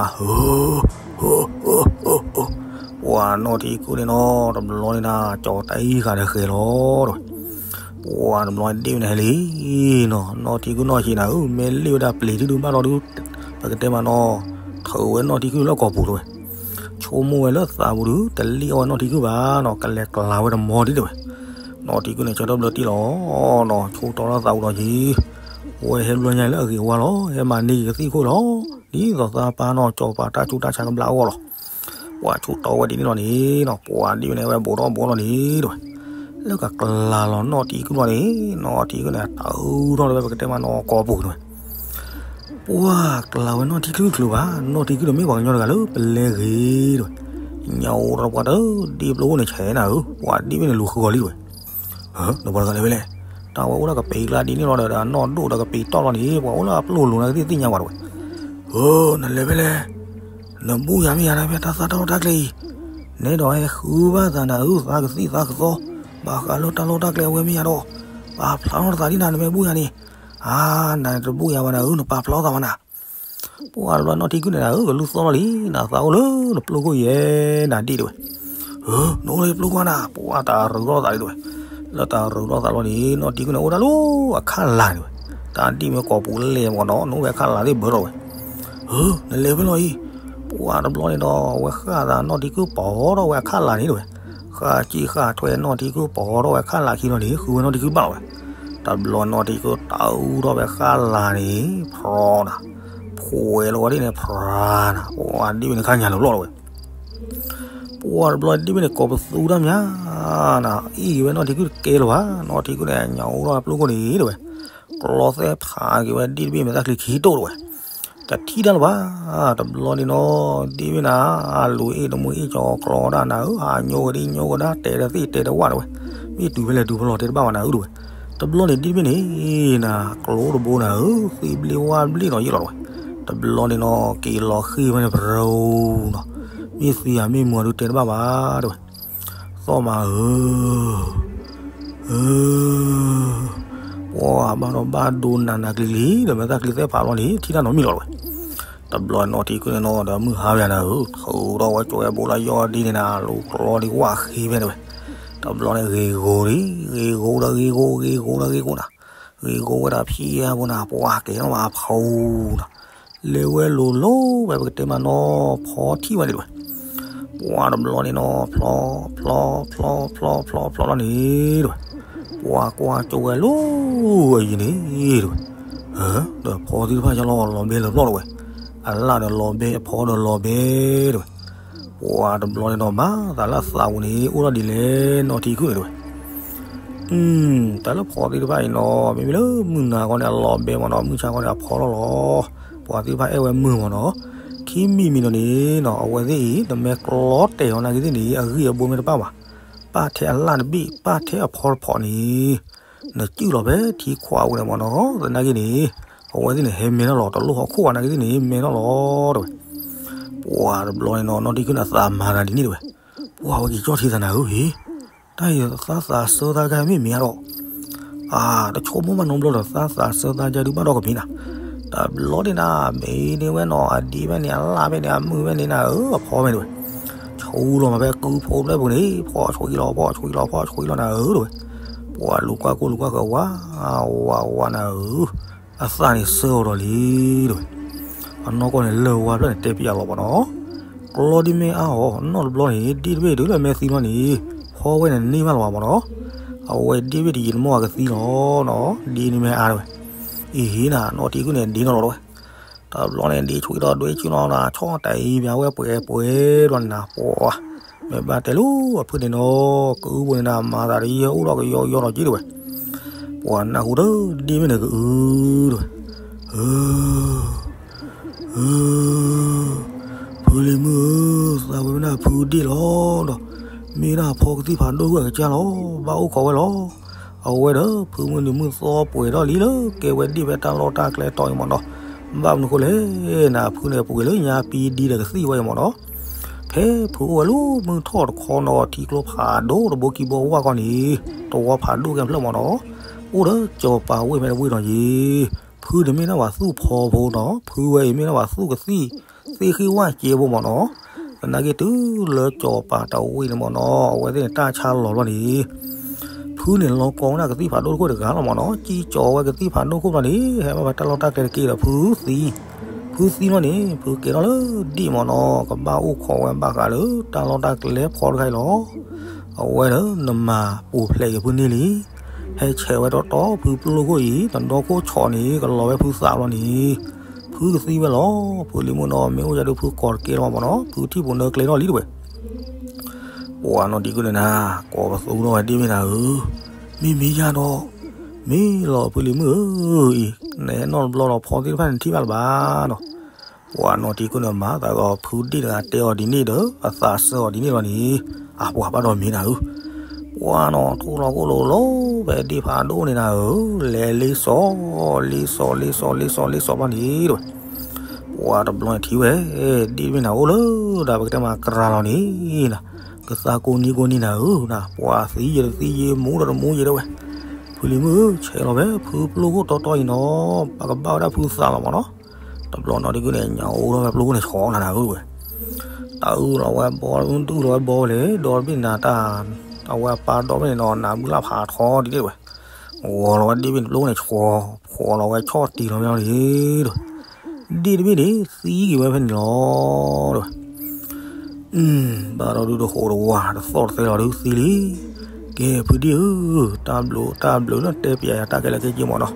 ၤနီၢ်ထံကုၢ်န့ၣ်နီၤ တဘျီန့ၣ်နၤ ကၠီၤတၢ်အံၤဃာ်ဒီးဃဲၤလီၤတဲဝဲ. ပှၤတဘျီန့ၣ်ဒ့ၣ်ဝဲနၤဟဲလံနီၤ နီၢ်ထံကုၢ်နီၢ်ဆံးနၤဧၢ မ့ၢ်လ့ၣ်ဝဲဒၣ်ပျ့ၤထံဒုးဘၣ်လီၤဒုး ပကတဲမးနီၤ ထုးဝဲနီၢ်ထံကုၢ်လၢကီၢ်ပူၤတဲဝဲ. ဆိကမိၣ်ဝဲလၢသးပူၤဒုး တလ့ၣ်အီၣ်ဝဲနီၢ်ထံကုၢ်ဘၣ်နီၤ ကလဲၤကျါဝဲတမီၤဒံးတဲဝဲ. နီၢ်ထံကုၢ်န့ၣ် ဆၢထၢၣ်ဘျၢတံၢ်လီၤနီၤ ဆိတီထီၣ်သးပူၤဒီးက့ၤ ဝဲဟဲဘျီညါလၢအဂ့ၤဝါလီၤ ဟဲမၤန့ၢ်က့ၤကသံၣ်ခိၣ်လီၤ ဒ်သိးသးပၢ်နီၢ်ကၠီၤပၤတၢ်ဆူးတၢ်ဆါကဘျါအဂီၢ်လီၤ. ပှၤဆိတီဝဲဒ်န့ၣ်လီၤန့ၣ်နီၤ ပှၤဒ့ၣ်ဝဲန့ၣ် ဝဲဘိးထီၣ်ဘိးလီၤန့ၣ်တဲဝဲ. လၢကကျါလီၤနီၢ်ထံကုၢ်လီၤန့ၣ် နီၢ်ထံကုၢ်န့ၣ် တၢ်အုၣ်ထီၣ်လၢဝဲပကတဲမးနီၤကီၢ်ပူၤတဲဝဲ. ပှၤကျါဝဲနီၢ်ထံကုၢ်ချုးဘၣ် နီၢ်ထံကုၢ်န့ၣ်မ့ၢ်ပှၤကညီတဂၤလၢပလဲဂ့ၤတဲဝဲ. ညါအိၣ်ဒီးပှၤတဒ့ၣ်ပျိခိၣ်န့ၣ်ဆဲးနၤဧၢ ပှၤဒ့ၣ်ဝဲန့ၣ်လူၤဃုအီၤလံတဲဝဲ. နပှၤတဂၤလဲၤဖဲလဲၣ် တၢ်ဝဲအိၣ်လၢကပံၤကျါဒ်န့ၣ်လီၤဒီး အနီၢ်ဒိၣ်ဒီးကပံၤတီၢ်လီၤန့ၣ် ပှၤအိၣ်လၢအပျိၢ်လိၤနၤကသ့ၣ်ညါဝဲတဲဝဲ. နလဲၤဖဲလဲၣ် နဘူၣ်ယၤမ့ၢ်ယၤဒီးဖဲတၢ်သးတၢ်လီၢ်တၢ်ကျဲအံၤ နဲဒီးဟဲဃုဘၣ်သးနၤဧၢ သးကသံၣ်သးကသီ ဘၣ်ဃးလၢတၢ်လီၢ်တၢ်ကျဲအဝဲမ့ၢ်ယၤဒီး ပာ်ဖျါထီၣ်သးဒ်နၤနမ့ၢ်ဘူၣ်ယၤန့ၣ် အါ နတဘူၣ်ယၤဘၣ်နၤဧၢ နပာ်ဖျါထီၣ်သးဘၣ်နၤ. ပှၤတဘျီနီၢ်ထံကုၢ်န့ၣ်နၤဧၢ ကလူၢ်သီၣ်လီၤလံ နသးအိၣ်လၢနပျိခိၣ်ယဲနၤဒ့ၣ်တဲဝဲ. နအိၣ်လၢယပျိခိၣ်နၤ ပှၤတၢ်ရူးထီၣ်သးလံတဲဝဲ. လၢတၢ်ရူးထီၣ်သးလီၤန့ၣ် နီၢ်ထံကုၢ်န့ၣ်အိၣ်ဒၣ်လၢအခးလၢ်တဲဝဲ. တၢ်ဒ့ၣ်မ့ၢ်ကီၢ်ပူၤလဲၣ်မ့ၢ်နီၤ နအိၣ်ဝဲအခးလၢ်သ့ၣ်ဘၢထီၣ်ဝဲ. နလဲၤဖဲလဲၣ်အံၤ ပှၤတဘျီန့ၣ်ဒီး ဝဲဃၣ်သးနီၢ်ထံကုၢ်ပိာ်ထီၣ်ဝဲအခးလၢ်န့ၣ်တဲဝဲ. ဃၣ်ကံဃၣ်ထွဲနီၢ်ထံကုၢ်ပိာ်ထီၣ်ဝဲအခးလၢ်ခံလီၤန့ၣ် ဃုဝဲနီၢ်ထံကုၢ်ဘၣ်လီၤဝဲ. တဘျီနီၢ်ထံကုၢ်တၢ်အုၣ်ထီၣ်ဝဲအခးလၢ်န့ၣ် ဖြီနၤ ဖှဲးလီၤဝဲဒ်န့ၣ် ဖြါနၤ ပှၤဒ့ၣ်ဝဲန့ၣ်ခါညါလီၤဘျီလီၤဝဲ. ပှၤတဘျီဒ့ၣ်ဝဲန့ၣ်ကိးပသူတၢ်မးနၤ အ့ၣ်က့ၤဝဲနီၢ်ထံကုၢ်တကဲလၢၤဘၣ် နီၢ်ထံကုၢ်န့ၣ် ညါအိၣ်ထီၣ်ပျိခိၣ်န့ၣ်တဲဝဲ. ကျီသဲဖးက့ၤဝဲဒ့ၣ်တဘ့ၣ်မဲာ်သၣ်ချံခံတိၢ်တဲဝဲ. တထံၣ်တၢ်လၢၤဘၣ် တဘျီန့ၣ်နီၤ ဒ့ၣ်ဝဲနၤ လူၤအ့ၣ်တမူအ့ၣ်ကၠီၤကျီဒၣ်နၤဧၢ ဟးညိကဒံညိကဒါ တဲတသ့ၣ်တဲတဝၣ်တဲဝဲ. မ့ၢ်တုၤဖဲလဲၣ်တုၤဖဲလဲၣ်တဲတဘၣ်ဘၣ်နၤဧၢတဲဝဲ. တဘျီန့ၣ်ဒ့ၣ်တဘ့ၣ်န့ၣ် နၤကျိတဘိနၤဧၢ သံဘျ့ဝါဘျ့နီၤယ့ၣ်လီၤတဲဝဲ. တဘျီန့ၣ်နီၤ က့ၤလီၤဃ့ၢ်ဝဲန့ၣ်ပရိနီၤ မ့ၢ်သံဧါမ့ၢ်မူဧါဒုးတဲတဘၣ်ဘၣ်တဲဝဲ. သီၣ်မးဧၢ ပှၤဘၣ်ဒီးဘၣ်ဒိနးနးကျံၤကျံၤ ဒီးမဲာ်သၣ်ချံသဲဖးလီၤန့ၣ် ထံၣ်တၢ်နီတမံၤလီၤတဲဝဲ. တဘျီနီၢ်ထံကုၢ်န့ၣ်နီၤ ဒီးမုၢ်ဟါဝဲနၤဧၢ ထုးထီၣ်ဝဲကၠီဝဲဘိလၢယီၢ်ဒ်န့ၣ်နၤ လူၤကျီဒံးဝၣ်ဃ့ဖဲတဲဝဲ. တဘျီန့ၣ်ဂ့ၤဂိၤလံ ဂ့ၤဂိၤဒီးဂ့ၤဂိၤ ဂ့ၤဂိၤဒီးဂ့ၤဂိၤနၤ ဂ့ၤဂိၤဝဲဒၣ်ဖံးအပူၤနၤ ပှၤကဲထီၣ်မးအဖီနီၤ လဲၤဝဲလိၤလိၤဝဲပကတဲမးနီၤ ဖီထံၣ်ဝဲန့ၣ်တဲဝဲ. ပှၤတဘျီန့ၣ်နီၤ ဖျီ ဖျီ ဖျီ ဖျီ ဖျီ ဖျီလီၤန့ၣ်တဲဝဲ. ပှၤကွၢ်ကၠီဝဲလိၤဝဲအံၤန့ၣ်တဲဝဲ. ဒီးဖီသ့ၣ်တဖၣ်ညါလီၤ လီၤဘဲလၢၤဖျီၣ်တဲဝဲ. အလၣ်ဒီးလီၤဘဲ အဖီဒီးလီၤဘဲတဲဝဲ. ပှၤတဘျီန့ၣ်နီၤ မၤသးလၢအသးပူၤန့ၣ် အိၣ်ထီၣ်ဒ်လဲၣ်နီၢ်ထံကုၢ်န့ၣ်တဲဝဲ. တၢ်လၢဖီသ့ၣ်တဖၣ်အံၤနီၤ မ့မ့ၢ်လၢမုၢ်နၤခီန့ၣ် အလီၤဘဲမ့ၢ်နီၤ မုၢ်ဆါခီန့ၣ် အဖီထီၣ်လီၤ. ပှၤသ့ၣ်တဖၣ်အဲၣ်ဝဲမုာ်မ့ၢ်နီၤ. ခံမံၤမံၤဒီးန့ၣ်နီၤ အဝဲသ့ၣ်အံၤ နမ့ၢ်ကျီတဲာ်အီၤနာ်က့သ့ၣ်န့ၣ် အဂံၢ်အဘါမ့ၢ်တပၣ်ဘၣ်, ပၣ်ထဲအလၣ်တဘ့ၣ် ပၣ်ထဲအဖီတဖီန့ၣ် နစုၣ်လီၤဖဲထံခွးဝဲန့ၣ်မ့ၢ်နီၤ. သနာ်က့န့ၣ် အဝဲသ့ၣ်န့ၣ် ဟဲမဲထီၣ်လီၤ တလိၣ်ဟီၣ်ခိၣ်ဘၣ်နာ်က့သ့ၣ်န့ၣ် မဲထီၣ်လီၤတဲဝဲ. ပှၤတဘျီန့ၣ်နီၤ နီၢ်ထံကုၢ်န့ၣ် အသးမၤတၢ်ဒ်န့ၣ်တဲဝဲ. ပှၤဝဲက့ၤကၠီၣ်ထံသးနၤဧၢဟ့ၣ်, တၢ်အံၤသးသးစၢသးကါမ့ၢ်မ့ၢ်ဧါဒီး, အါ တဆိကမိၣ်ဘၣ်နီတဘျီဒီး သးသးစၢသးကါဒုးဘၣ်ဒီးကမ့ၢ်နၤ. တဘျီန့ၣ်နၤ မ့ၢ်န့ၢ်ဝဲနီၤ အဒ့ဝဲန့ၣ် အလၣ်ဝဲန့ၣ် အမုာ်ဝဲန့ၣ်နၤဧၢ အဖီဝဲန့ၣ်ဝဲ, ဆူလီၤမးဖဲကုဖိဖျၢၣ်ပူၤန့ၣ် ဖီဆူအံၤလီၤ ဖီဆူအံၤလီၤ ဖီဆူအံၤလီၤနၤဧၢတဲဝဲ. ပှၤလူၤကွၢ်ကိၢ်လူၤကွၢ်ဃၢၤ ဝါ ဝါ ဝါနၤဧၢ အသးန့ၣ်စၢအီၤဒီးလံတဲဝဲ. အနီၢ်ကီၢ်န့ၣ် လၢၢ်ဝါဖျၢၣ်န့ၣ် တဲပျးလီၤမ့ၢ်နီၤ. ကျီဒ်မ့ၢ်အါအီၤ နီၢ်တဘျီန့ၣ် ဒ့ၣ်တဘ့ၣ်တုၤလၢမဲာ်သံလီၤန့ၣ် ဖီဝဲန့ၣ်န့ၢ်ဘၣ်လီၤဘၣ်မ့ၢ်နီၤ. အဝဲဒ့ၣ်တဘ့ၣ်တယံာ်တမီၢ်အကသံလီၤနီၤ ဒ့ၣ်န့ၣ်မ့ၢ်အါတဲဝဲ. အံၤဟ့ၣ်နၤ နီၢ်ထံကုၢ်န့ၣ် ဒ့ၣ်နီၢ်လီၤတဲဝဲ. တဘျီန့ၣ် ဒ့ၣ်ဆူၣ်ဒီးဒွဲဆူၣ်နီၤ ဆီၣ်တၢ်အံၤပၠးဝဲပှဲၤပှဲၤဒီးန့ၣ်နၤ ပှၤ မ့ၢ်ဘၣ်တဲလိာ်အဖုၣ်န့ၣ်နီၤ ကအုဝဲန့ၣ်နၤ မၤသးတယံာ်အိၣ်ဒီးကယီကယီနီၤက့တဲဝဲ. ပှၤနၢ်ဟူဒီးဒ့ၣ်မ့ၢ်န့ၣ်ကအုတဲဝဲ. အၢ အၢ ဖုလံၤမုၣ်ဧၢ, သးဝဲမ့ၢ်ဒၣ်ဖုဒ့ၣ်လီၤဒီး မ့ၢ်ဒၣ်ဖီကသံၣ်ဖးဒိၣ်ဂၢၢ်အကစၢ်လီၤ. ဘၣ်အိၣ်ခိးဝဲလီၤ. အဝဲဒီးဖုမုၢ်နံၤမုၢ်သီပှဲၤထီၣ်လံလၢကဲဝဲဒ့ၣ်ဖဲတၢ်လီၢ်တၢ်ကျဲတီၤအံၤမ့ၢ်နီၤ. ဘၣ်မနုၤဃိလဲၣ် နဖုန့ၣ်ပှ့ၤလၢညါပံဒံဒီးကသံၣ်ဝဲအံၤမ့ၢ်နီၤ. ဖဲဖုအိၣ်ဝဲလၢမုၢ်ထီၣ်တခီနီၤ ထံကျိဖးဒိၣ်တဘိခံဘိဝၣ်ကီၢ်န့ၣ် တဝီဖးဒိၣ်ကဲဖျၢၣ်မၢ်နီၤ, အိၣ်ဒီးစီၤပၤဝ့ၢ်ဖဲတဝ့ၢ်နီၤယ့ၤ, ဖုန့ၣ်မ့ၢ်ဒၣ်ပှၤသူၣ်ဖီဖိနီၤ, ဖုဝဲအံၤမ့ၢ်ဒၣ်ပှၤသူၣ်ကသံၣ် သ့ၣ်ဃံၣ်ဝၣ်ကဲဖိမၢ်နီၤ, သနာ်က့တုၤလၢစီၤပၤတဝ့ၢ်န့ၣ်မၢ်နီၤ အဝဲသ့ၣ်န့ၣ်တၢ်ဆါလီၤဘျီန့ၣ် ဖုန့ၣ်လီၤကီဝဲဒၣ်ကသံၣ်ဖးဒိၣ်တခိၣ်တဂၤလီၤမၢ်နီၤ, ကံကၠီဝဲကသံၣ်ဖးဒိၣ်ခိၣ်ဘျီန့ၣ် ဟဲဘၣ်ဖဲတၢ်လီၢ်တၢ်ကျဲတက့ၢ်ဒီးဖုသံ, ဖုသံလီၤန့ၣ် ဖုကဲထီၣ်လၢဒ့ၣ်မၢ်နီၤ ကဘၣ်အိၣ်ခိးဝဲဘၣ်ဃးလၢတၢ်လီၢ်တၢ်ကျဲဖီတခါအံၤလီၤ. အဝဲဒီးနမၤပူၤဖျဲးက့ၤဖုန့ၢ်လံ, ဟဲဆဲးဝဲတီတီဖုပျိၢ်ခိၣ်အံၤ တဒီခိၣ်ဆီးန့ၣ် ကလီၤဝဲဖုသးဘျီန့ၣ် ဖုကသံဝဲလီၤ. ဖုလံၤမုၣ်နီၤ မ့ၢ်အိၣ်ယၤဒုးဖုကိးတကဲလီၤမၢ်နီၤ, ဖုထံၣ်ပူၤနၢကျဲထီၣ်လံတဝဲ ပှၤနီၢ်တံၤကုၢ်န့ၣ်နၤ ကိးပသူထီၣ်ဝဲဒ့ၣ်မ့ၢ်နၤဧၢ, မ့ၢ်မ့ၢ်ယၤဒီး မ့ၢ်လီၤဖုလံၤမုၣ်ဧၢအံၤ နဟဲနီၣ်တဘျီဒီးဖီသ့ၣ်တဖၣ်န့ၣ်ထံၣ်ဘၣ်လၢၤဘၣ်နီၤ. ပှၤနီၢ်တံၤကုၢ်န့ၣ်မၤသးဒီး ဖုဒ့ၣ်တဂၤတဲအီၤဒ်န့ၣ်ဒီး အသးစၢအီၤဒ်န့ၣ်လီၤန့ၣ်, အပှၤဘၣ်ဒီးမ့ၢ်နၤဧၢ ပှၤနီၤ ထိၣ်လီၤကိၣ်လိၤလိၤဖဲဒ့ၣ်ဖးဒိၣ်န့ၣ်နၤဧၢ, လဲၤလ့စီၤ လ့စီၤ လ့စီၤ လ့စီၤ လ့စီၤဘျီန့ၣ်တဝဲ ပှၤတဘျီန့ၣ်ထံၣ်ဝဲ ဒ့ၣ်မ့ၢ်နၤအိၣ်လၢဒၣ်ပကတဲမၤကရၤလီၤန့ၣ်နၤ, ကသးကိးနံၤကိးနံၤနၤဧၢနၤ, ပှၤသံယဲဒီးသံယဲ မူဒီးတမူယဲဒဝဲ, ဖုလံၤမုၣ်ဧၢ ဆဲးလီၤဖဲဖုပျိၢ်ခိၣ်တီတီအံၤနီၤ, ပကဘၣ်ဝဲဒၣ်ဖုသးလီၤမၢ်နီၤ. တဘျီနီၢ်တံၤကုၢ်န့ၣ် ညၣ်အိၣ်ထီၣ်ဖဲပျိၢ်ခိၣ်န့ၣ် ဆီးနၤနၤဧၢတဝဲ တၢ်အုၣ်လီၤဝဲဘီ ဒုၣ်လီၤဝဲဘီဝဲလဲၣ်, ဒီဘ့ၣ်နၤတၢ် အဝဲအပၢ်ဒီဘ့ၣ်န့ၣ်နီၤ နးမုၢ်လၢ်ဖးထီဒ်န့ၣ်တဝဲ, ဂီၤလီၤဝဲဒ့ၣ်ဘ့ၣ်န့ၣ်ပျိၢ်ခိၣ်န့ၣ်ဆီး, ဖီလီၤဝဲဆီၣ်တံၢ်လီၤမ့ၢ်လီၤန့ၣ်တဝဲ, ဒ့ၣ်တဘ့ၣ်န့ၣ် သံက့ၤဝဲဖဲန့ၣ်လီၤတဝဲ ဘၣ်ဒီးဒုးတဃိးတဝါ တသီၣ်တသဲလီၤဒုးသံလံ. ကဲ ဖုဒ့ၣ်ဧၢ, တၢ်ဘျုးတၢ်ဘျုးလၢတဲပျးယၤတၢ်ကဲလၢာ်ကဲက့မၢ်နီၤ.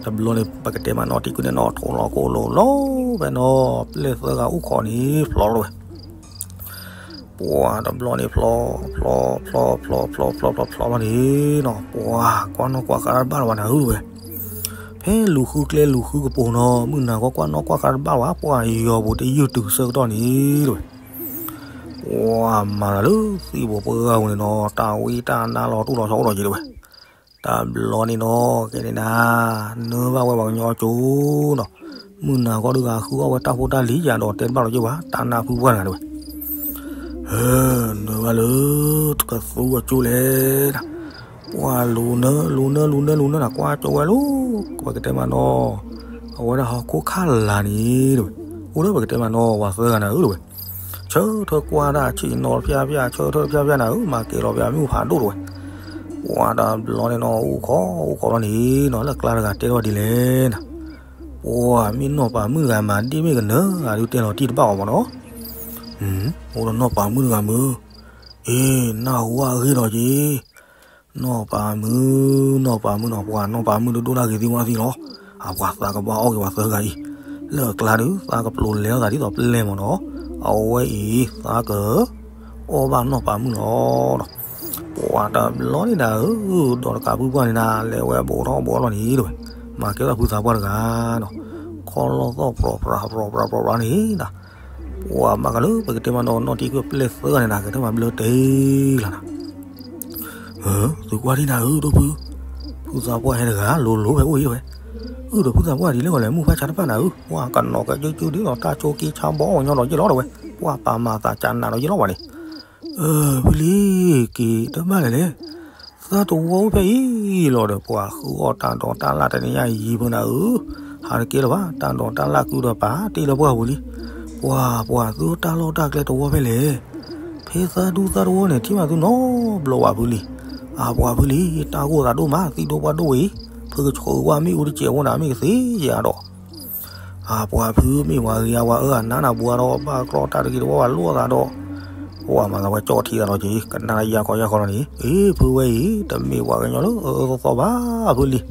တဘျီန့ၣ် ပကတဲမးနီၢ်တံၤကုၢ်န့ၣ်နီၤ ထိၣ်လီၤကိၣ်လိၤလီၤဖဲနီၤ ပျဲၢ်သၢဂၤအိၣ်ခိးန့ၣ် ဖျီလီၤဝဲ ပှၤတဘျီန့ၣ်ဖျီ ဖျီ ဖျီ ဖျီ ဖျီ ဖျီ ဖျီ ဖျီလီၤန့ၣ်နီၤ ပှၤကွၢ်နီၣ်ကွၢ်ဃါတဘၣ်လၢၤဘၣ်နၤဧၢတဝဲ. ဖဲလူၤဃုကျဲလူၤဃုကပူၤနီၤ မုၢ်နၤခီကွၢ်နီၣ်ကွၢ်ဃါတဘၣ်လၢၤဘၣ် ပှၤယီၤပူၤတယုၢ်တုၤဆၢကတီၢ်န့ၣ်တဝဲ ပှၤမၤတၢ်လၢသံၣ်ဘိးပှၢ်ဂၤပူၤန့ၣ်နီၤ တၢ်ဝံတၢ်နါလီၤတူၢ်လီၤဆီအိၣ်ဒီးက့ၤတဝဲ. တဘျီန့ၣ်နီၤ ကဲန့ၣ်နၤ နၢဘၣ်ဝဲပှၤကညီကၠိနီၤ မုၢ်နၤခီဒုးဂၤဃုအီၣ်ဝဲတၢ်ဖိတၢ်လံၤယၤဒီးတဲတဘၣ်လီၤက့ၤဘၣ် တၢ်နၢ်ဖုပှၢ်တဂၤတဝဲ နၢဘၣ်လၢ ကသူအကၠိလဲၣ်နၤ ပှၤလူၤနၢ လူၤနၢ လူၤနၢ လူၤနၢနၤ ကွၢ်ကၠိဝဲလီၤ ပကတဲမးနီၤ အဝဲဒၣ်ဟီၣ်ခိၣ်ခၣ်လၤန့ၣ်တဝဲ အိၣ်လၢပကတဲမးနီၤ ပှၤသၢဂၤနၤဧၢတဝဲ ဆၢထၢၣ်ကွၢ်တၢ်ဆ့ၣ်နီၤတဖၠၣ်ဖၠၣ် ဆၢထၢၣ်တဖၠၣ်ဖၠၣ်နၤဧၢ မၤကဲၤလီၤပှၤမ့ၣ်အူဖးဒိၣ်တဝဲ ပှၤတဘျီန့ၣ်နီၤ အိၣ်ခိးအိၣ်ခိးလီၤန့ၣ်နီၤ လၢကျါတဂၤတဲထီၣ်ဒ်လဲၣ်နၤ ပှၤမ့ၢ်နီၢ်ပၤမုၣ်တဂၤမၤဒ့ၣ်မ့ၢ်ကနၢၤ အဒုးတဲလီၤတံၢ်တဘၣ်အီၤမးနီၤ အိၣ်ဒီးနီၢ်ပၤမုၣ်တဂၤမုၢ် အ့ နၢ်ဟူဝဲအဂ့ၢ်ဒီးက့ၤ နီၢ်ပၤမုၣ် နီၢ်ပၤမုၣ်နီၤ ပှၤနီၢ်ပၤမုၣ်ဒိၣ်ဒိၣ်ဒၣ်ဂ့ၤသံဝဲသံလီၤ အပှၤသးကဘၣ်အီၣ်က့ၤပှၤသၢဂၤအံၤ လၢအကျါဒုး သးကပျိးလဲၤအီၣ်သးဒ်သိးပျဲၢ်မးနီၤ အဝဲအံၤ သးက အီၣ်ဘၣ်နီၢ်ပၤမုၣ်လီၤ ပှၤတဘျီန့ၣ်နၤဧၢ ဒီးတကးဖုပှၢ်န့ၣ်နၤ လဲၤဝဲဘူးထီၣ်ဘူးထီၣ်လီၤန့ၣ်တဝဲ မၤကဲထီၣ်ဖုသးပှၢ်တဂၤနီၤ ခီလီၢ်သီၣ်ပြီၤပြးပြီၤပြးပြီၤပြးန့ၣ်နၤ ပှၤဘၣ်ကလၢပကတဲမးနီၤ နီၢ်တံၤကုၢ်ပျဲၢ်သၢဂၤန့ၣ်နၤ ကတဲမးဘျၢတ့ၢ်လီၤနၤ သုကွၢ်ဒ်နၤဧၢ ဒိၣ်ဖု ဖုသးပှၢ်ဟဲတဂၤ လိၤလိၤဖဲအိၣ်အံၤတဝဲ အုၣ်ဒီးဖုသးပှၢ်ဒ်လဲၣ်ဂီၤလဲၣ် မုၢ်ဖးဆါတဖၣ်နၤဧၢ ပှၤကနီၤကၠူကၠူဒ်သိးတၢ်ဆိးက့ဆါဘီအီၤညီဒီးယ့ၢ်လီၤတဝဲ ပှၤပာ်မၤသးကနးဒီးယ့ၢ်လီၤဘၣ်န့ၣ် ဖုလံၤက့ၤတဘၣ်လဲၣ်လဲၣ် သးတဝီအိၣ်ဖဲအံၤလီၤဒီး ပှၤဃုအီၣ်တၢ်ဒိးတၢ်လၣ်တနံၤညါအံၤဖုနၤဧၢ ဟးတကဲလၢၤဘၣ် တၢ်ဒိးတၢ်လၣ်ကုဒီးပာ်တ့ၢ်လၢပှၢ်ပူၤလံ ပှၤ ပှၤသုတၢ်လီၢ်တၢ်ကျဲတဝီဖဲလဲၣ် ဖဲသးဒူသးတဝီန့ၣ် ထံၣ်ဘၣ်သုနီတဘျီဘၣ်ဖုလံၤ အပှၤဖုလံၤ တၢ်ဂိၢ်သးဒိၣ်မး သံၣ်ဒိၣ်ပှၢ်ဒိၣ်ဝဲအံၤ ဖုကဆိးဝဲမ့ၣ်အူတစဲးဝဲနၤ မ့ၢ်ကသ့ယၤဒီး အပှၤဖုမ့ၢ်ပှၤဂ့ၤအဝဲအၢအနါနၤဘှါဒီး ဘၣ်ကြီတၢ်တဂ့ၤတဝီဘၣ်လိာ်သးဒီး ပှၤမၤသးဝဲကၠီထံသးလီၤက့ၤ ကနၣ်ယၤခီယၤခီလီၤန့ၣ် အ့ ဖုဝဲအံၤ တမ့ၢ်ပှၤကညီလၢအအၢအသီသီဘၣ်ဖုလံၤ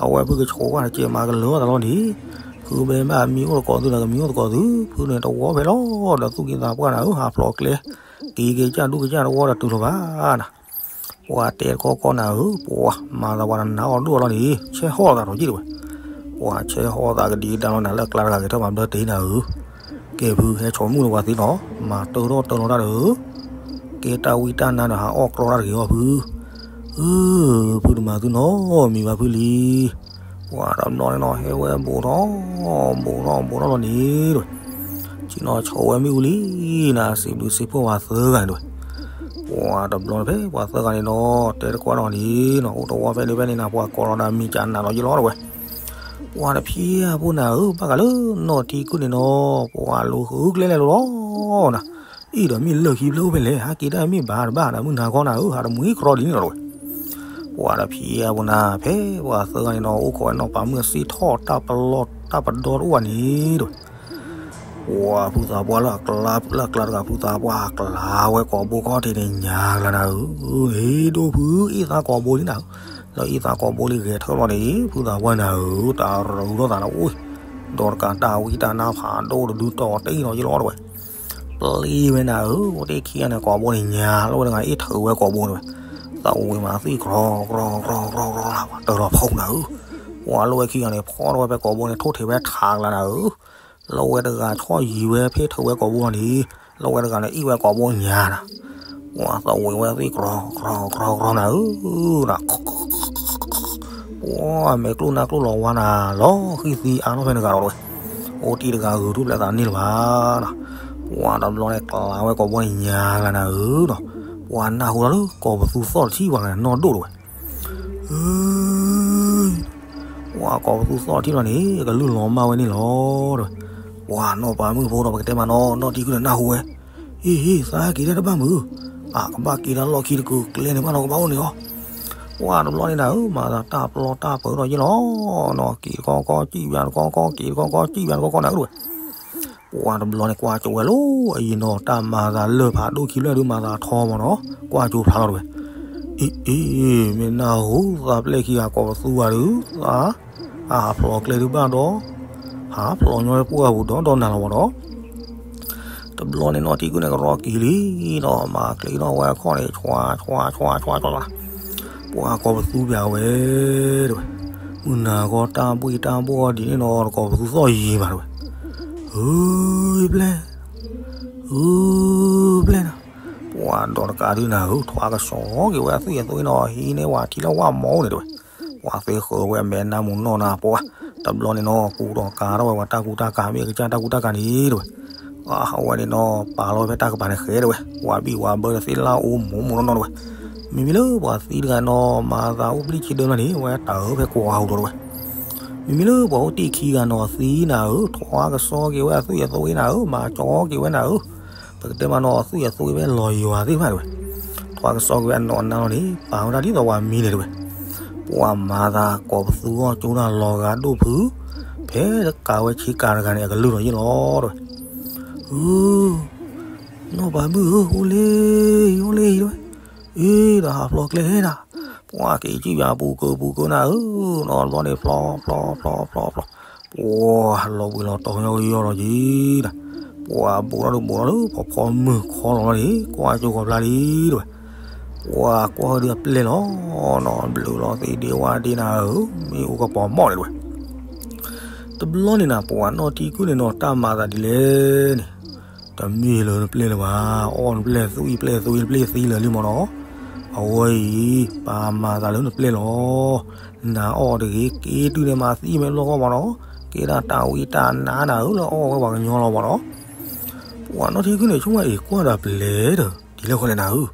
အဝဲဖုကဆိးဝဲတစဲးမၤကလၢာ်သးလီၤန့ၣ် ဖုဘဲဘၣ်မံအိၣ်သကိးသုဒီးကမံအိၣ်သကိးသု ဖုန့ၣ်တဝီဖဲလီၤဒီးသူၣ်က့သးပှၢ်နၤဧၢ ဟးဖျိးကျဲ က့ၤက့ၤကၢ်ဒူၣ်ကစၢ်တဝီဒီးတုၤလီၤဘၣ်နၤ ပှၤတဲတခီခီနၤဧၢ ပှၤမၤသးပှၤတနါအီၤဒိၣ်လီၤန့ၣ် ဆဲးဟီၣ်သးဒီးက့ၤတဝဲ ပှၤဆဲးဟီၣ်သးကဒံကဒါလီၤနၤ လၢကျါတဂၤက့ၤထီၣ်မၤဘျၢတ့ၢ်နၤဧၢ ကဲဖုဟဲဆိးမုၢ်လၢပှၤသ့နီၤ မၤတၢထီၣ်တၢလီၤတၢ်ဒီး ကဲတၢ်ဝံတၢ်နါဒီးဟးအီၣ်ကြီတၢ်တဂ့ၤအီၤဖု အၢ ဖုတမၤသုနီတမံၤဘၣ်ဖုလံၤ ပှၤတဘျီန့ၣ်နီၤ ဟဲဝဲဘူးထီၣ် ဘူးထီၣ်ဘူးထီၣ်လီၤန့ၣ်တဝဲ နီၢ်ဆိဝဲမ့ၣ်အူလံနၤ စံးဘျုးစံးဖှိၣ်ပှၤသၢဂၤန့ၣ်တဝဲ. ပှၤတဘျီန့ၣ်ဖဲပှၤသၢဂၤန့ၣ်နီၤ တဲတကွၢ်နီၣ်န့ၣ်နီၤ အိၣ်တဝီဖဲန့ၣ်ဖဲန့ၣ်နၤ ပှၤကိးလီၤဒီးမံၤကနးလီၤယလီၤတဝဲ. ပှၤတဖံးအဖိနၤဧၢ ဘၣ်ဃးလၢနီၢ်ထံကုၢ်န့ၣ်နီၤ ပှၤလိၤဃုကျဲလဲၣ်လိၤလီၤနၤ. အံၤဒီးမ့ၢ်လၢၢ်ခံဖျၢၣ်အိၣ်ဖဲလဲၣ် ဟးက့ၤတၢ်မ့ၢ်ဘၣ်တဘၣ်နၤ မုၢ်နၤခီနၤဧၢ ဟးတမှံၤကြီဒ်န့ၣ်လီၤတဝဲ. ပှၤတဖံးအဖိနၤ ဖဲပှၤသၢဂၤန့ၣ်နီၤ အိၣ်ခိးဝဲနီၢ်ပၤမုၣ်အစ့ထီၣ်တၢ်ပလီၢ်တၢ်ပဒီတအိၣ်ဘၣ်န့ၣ်တဝဲ. ပှၤဖုသးပှၢ်လၢအကျါဖုလၢအကျါတဂၤ ဖုသးပှၢ်အကျါဝဲကိာ်ဘိခီၣ်ထံးန့ၣ်ညါကျါနၤဧၢ, ဟ့ၣ်ဒိၣ်ဖုအ့ၣ်သးကိာ်ဘိလံနၤဧၢ, လၢအ့ၣ်သးကိာ်ဘိလံဂဲၤထၢၣ်လီၤန့ၣ် ဖုသးပှၢ်နၤဧၢ တၢ်ရူၤထီၣ်သးနၤအိၣ်, ဒီးတကးတၢ်ဝံတၢ်နါဖးဒိၣ်တဒုတီၤတ့ၢ်လီၤယလီၤတဝဲ, ပျံၤဝဲနၤဧၢ, အိၣ်တ့ၢ်ခံဂၤန့ၣ်ကိာ်ဘိန့ၣ်ညါ လီၤဝဲတဂၤအ့ၣ်ထုးဝဲကိာ်ဘိန့ၣ်ဝဲ, သးဝံၤမးသံၣ်ကြီကြီကြီကြီ တၢ်လီၤဖီနၤဧၢ, ပှၤလီၤဝဲခံဂၤန့ၣ် ဖီထီၣ်ဝဲဖဲကိာ်ဘိန့ၣ် ထိၣ်ထံးဝဲထးကျါနၤဧၢ လီၤဝဲတဂၤဆီၣ်ယံၤဝဲဖဲထုးဝဲကိာ်ဘိန့ၣ်, လီၤဝဲတဂၤန့ၣ်အ့ၣ်ဝဲကိာ်ဘိညါနၤ, ပှၤသးဝံၤဝဲသံၣ်ကြီကြီကြီနၤဧၢ, ပှၤမဲာ်ကျိၣ်နါကျိၣ်လီၤဝါနၤ လီၤဃံၤသံအါထီၣ်ဖဲန့ၣ်တဂၤဒီးတဝဲ, အိၣ်တ့ၢ်တဂၤဂုၤထူၣ်ဖျဲးသးန့ၢ်လၢၤဘၣ်နၤ, ပှၤတဘျီန့ၣ်ကျါဝဲကိာ်ဘိန့ၣ်ညါကျါနၤဧၢ, ပှၤနၢ်ဟူလီၤလၢကိာ်ပသူသီၣ်တထံၣ်ပှၤနီၢ်ဒိၣ်တဝဲ ပှၤကိာ်ပသူသီၣ်ထံၣ်လီၤန့ၣ် ကလုၢ်လီၤမၢ်ဝဲန့ၣ်လီၤတဝဲ, ပှၤနီၢ်ပၤမုၣ်ဖိဒီးပကတဲမးနီၤ နီၢ်ထံကုၢ်န့ၣ်နၢ်ဟူဝဲ, အ့ ဟ့ၣ်သးက့ၤတၢ်တဘၣ်မုာ်, အကဘၣ်က့ၤတၢ်လီၢ်ခံတကုာ်ကျဲန့ၣ်ဘၣ်နီၤ ကဘၣ်အိၣ်န့ၣ်လီၤ, ပှၤတဘျီန့ၣ်နၤဧၢ မၤသးတၢ်ပျီတၢ်ပၢၤဒီးယ့ၢ်လီၤ, နီၢ်က့ၤတကီကီ ကံၣ်ပျါတကီကီ က့ၤတကီကီ ကံၣ်ပျါတကီကီနၤဧၢတဝဲ ပှၤတဘျီန့ၣ်ကွၢ်ကၠိဝဲလီၤ အယံၤနီၤ တၢ်မၤသးလၢၢ်ဖးဒိၣ်ခံဖျၢၣ်ဒုးမၤသးထီမးနီၤ ကွၢ်ကၠိဖျါလီၤတဝဲ, အ့ အ့ မ့ၢ်နၢ်ဟူသးပျဲၢ်ခံဂၤကိာ်ပသူဂၤဒုး သး အဟးဖျိးကျဲဒုးဘၣ်ဒီး ဟးဖျိးညီဝဲပှၢ်ပူၤဒီးဒီးနၤလီၤမးနီၤ တဘျီန့ၣ်နီၢ်ထံကုၢ်န့ၣ်ကရီက့ၤလံနီၤ မၤကျ့ၤထီၣ်ဝဲအခီၣ်န့ၣ် ဆွါဆွါဆွါဆွါဆွါ ပှၤကိာ်ပသူပၠးဝဲတဝဲ, မုၢ်နၤခီတၢ်ဘှ့ၣ်တၢ်ဘှီၣ်ဒ်န့ၣ်နီၤ ကိာ်ပသူသီၣ်ယံၤမးတဝဲ, ဧၢ ပျဲၢ် ဧၢ ပျဲၢ်နၤ, ပှၤဒီးတကးဒုးနၤဧၢ ထွါကစီၤက့ၤဝဲအသွံၣ်အသွ့နီၤ ဟံးန့ၢ်ဝဲထံလၢဝၣ်မီၢ်န့ၣ်တဝဲ, ပှၤသ့ဃၢၤဝဲအမဲာ်နါမူးနီၢ်နၤပှၤ, တဘျီန့ၣ်နီၤ ကူဒီးကၤထီၣ်ဝဲပှၤတၢ်ကူတၢ်ကၤ မ့ၢ်အကစၢ်တၢ်ကူတၢ်ကၤန့ၣ်တဝဲ, အဝဲန့ၣ်နီၤ ပာ်လီၤဖဲတၢ်ကပၤန့ၣ်ဃဲတဝဲ, ဝၤဘံၣ်ဝၤဘၢတသ့လၢအအိၣ်မူးမူးနီၢ်နီၢ်တဝဲ, မ့မ့ၢ်လၢပှၤသံတဂၤနီၤ မၤသးအိၣ်ဘျံးဆံဒၢလီၤန့ၣ် ဝဲတၢ်အၢဖဲကွၢ်ဟူးဒီးတဝဲ မ့မ့ၢ်လၢပှၤအိၣ်တ့ၢ်ခံဂၤနီၤသံနၤဧၢ ထွါကစီၤက့ၤဝဲအသွံၣ်အသွ့နၤဧၢ မၤကၠီက့ၤဝဲနၤဧၢ, ပကတဲမးနီၤ အသွံၣ်အသွ့ဖဲလီၤယွၤသ့ၣ်တဖၣ်တဝဲ, ထွါကစီၤက့ၤဝဲအနီၢ်အနါလီၤန့ၣ် ပာ်ဝဲဒၣ်ဒ်သိးပှၤမံန့ၣ်တဝဲ, ပှၤမၤသးကိာ်ပသူဂီၢ်ကၠိတၢ်လီၤဂာ်ဒိၣ်ဖုး, ဖဲတကးဝဲဆ့ကၤတဂၤန့ၣ် အကလုၢ်ဒီးယ့ၢ်လီၤတဝဲ, အ နီၢ်ပၤမုၣ်ဧၢ အိၣ်လၢအံၤ အိၣ်လၢအံၤတဝဲ, အ့ ဒီးဟးဖျိးကျဲနၤ, ပှၤက့ၤကံၣ်ပၠးပူၤကၢပူၤကၢနၤဧၢ, နီၢ်တဘျီန့ၣ်ဖျိးဖျိးဖျိးဖျိးဖျိး, ပှၤလီၤဘှံးလီၤတီၤညီကယီလီၤက့ၤနၤ, ပှၤဘူးထီၣ်ဒုးဘူးထီၣ်လၢဖီဖီမုၢ်ခီလီၤလီၤန့ၣ် ကွၢ်ကၠိဃီၤဖျါလံတဝဲ, ပှၤကွၢ်ဒုးအပျဲၢ်လီၤ, နီၢ်ဘျုးလီၤသ့ဒ့ဝါဒ့နၤဧၢ, မ့ၢ်အိၣ်ကပီၤမီၢ်န့ၣ်တဝဲ တဘျီန့ၣ်နၤ ပှၤနီၢ်ထံကုၢ်န့ၣ်နီၤ တၢ်မၤသးဒ်လဲၣ်န့ၣ်, တမ့ၢ်လၢနပျဲၢ်လၢၤဘၣ်, အီၣ်နပျဲၢ်သွံၣ်ပျဲၢ်သွံၣ်နပျဲၢ်သံလၢာ်လံမးနီၤ, အဝဲအံၤ ပာ်မၤသးလၢနပျဲၢ်လီၤ, နၤအီၣ်တဂ့ၤ က့ၤတုၤန့ၣ်မၤသံမ့ၢ်လီၢ်ကီၢ်မးနီၤ, ကဲဒၣ်တၢ်ဝံတၢ်နါနၤဧၢ လၢအီၣ်ဝဲပှၤကညီလီၤမးနီၤ, ပှၤနီၢ်ထံကုၢ်န့ၣ် ဆိကမိၣ်အံၤကွၢ်ဒီးပျဲၢ်ဒီး ဒ်လဲၣ်ဃီလဲၣ်နၤဧၢ,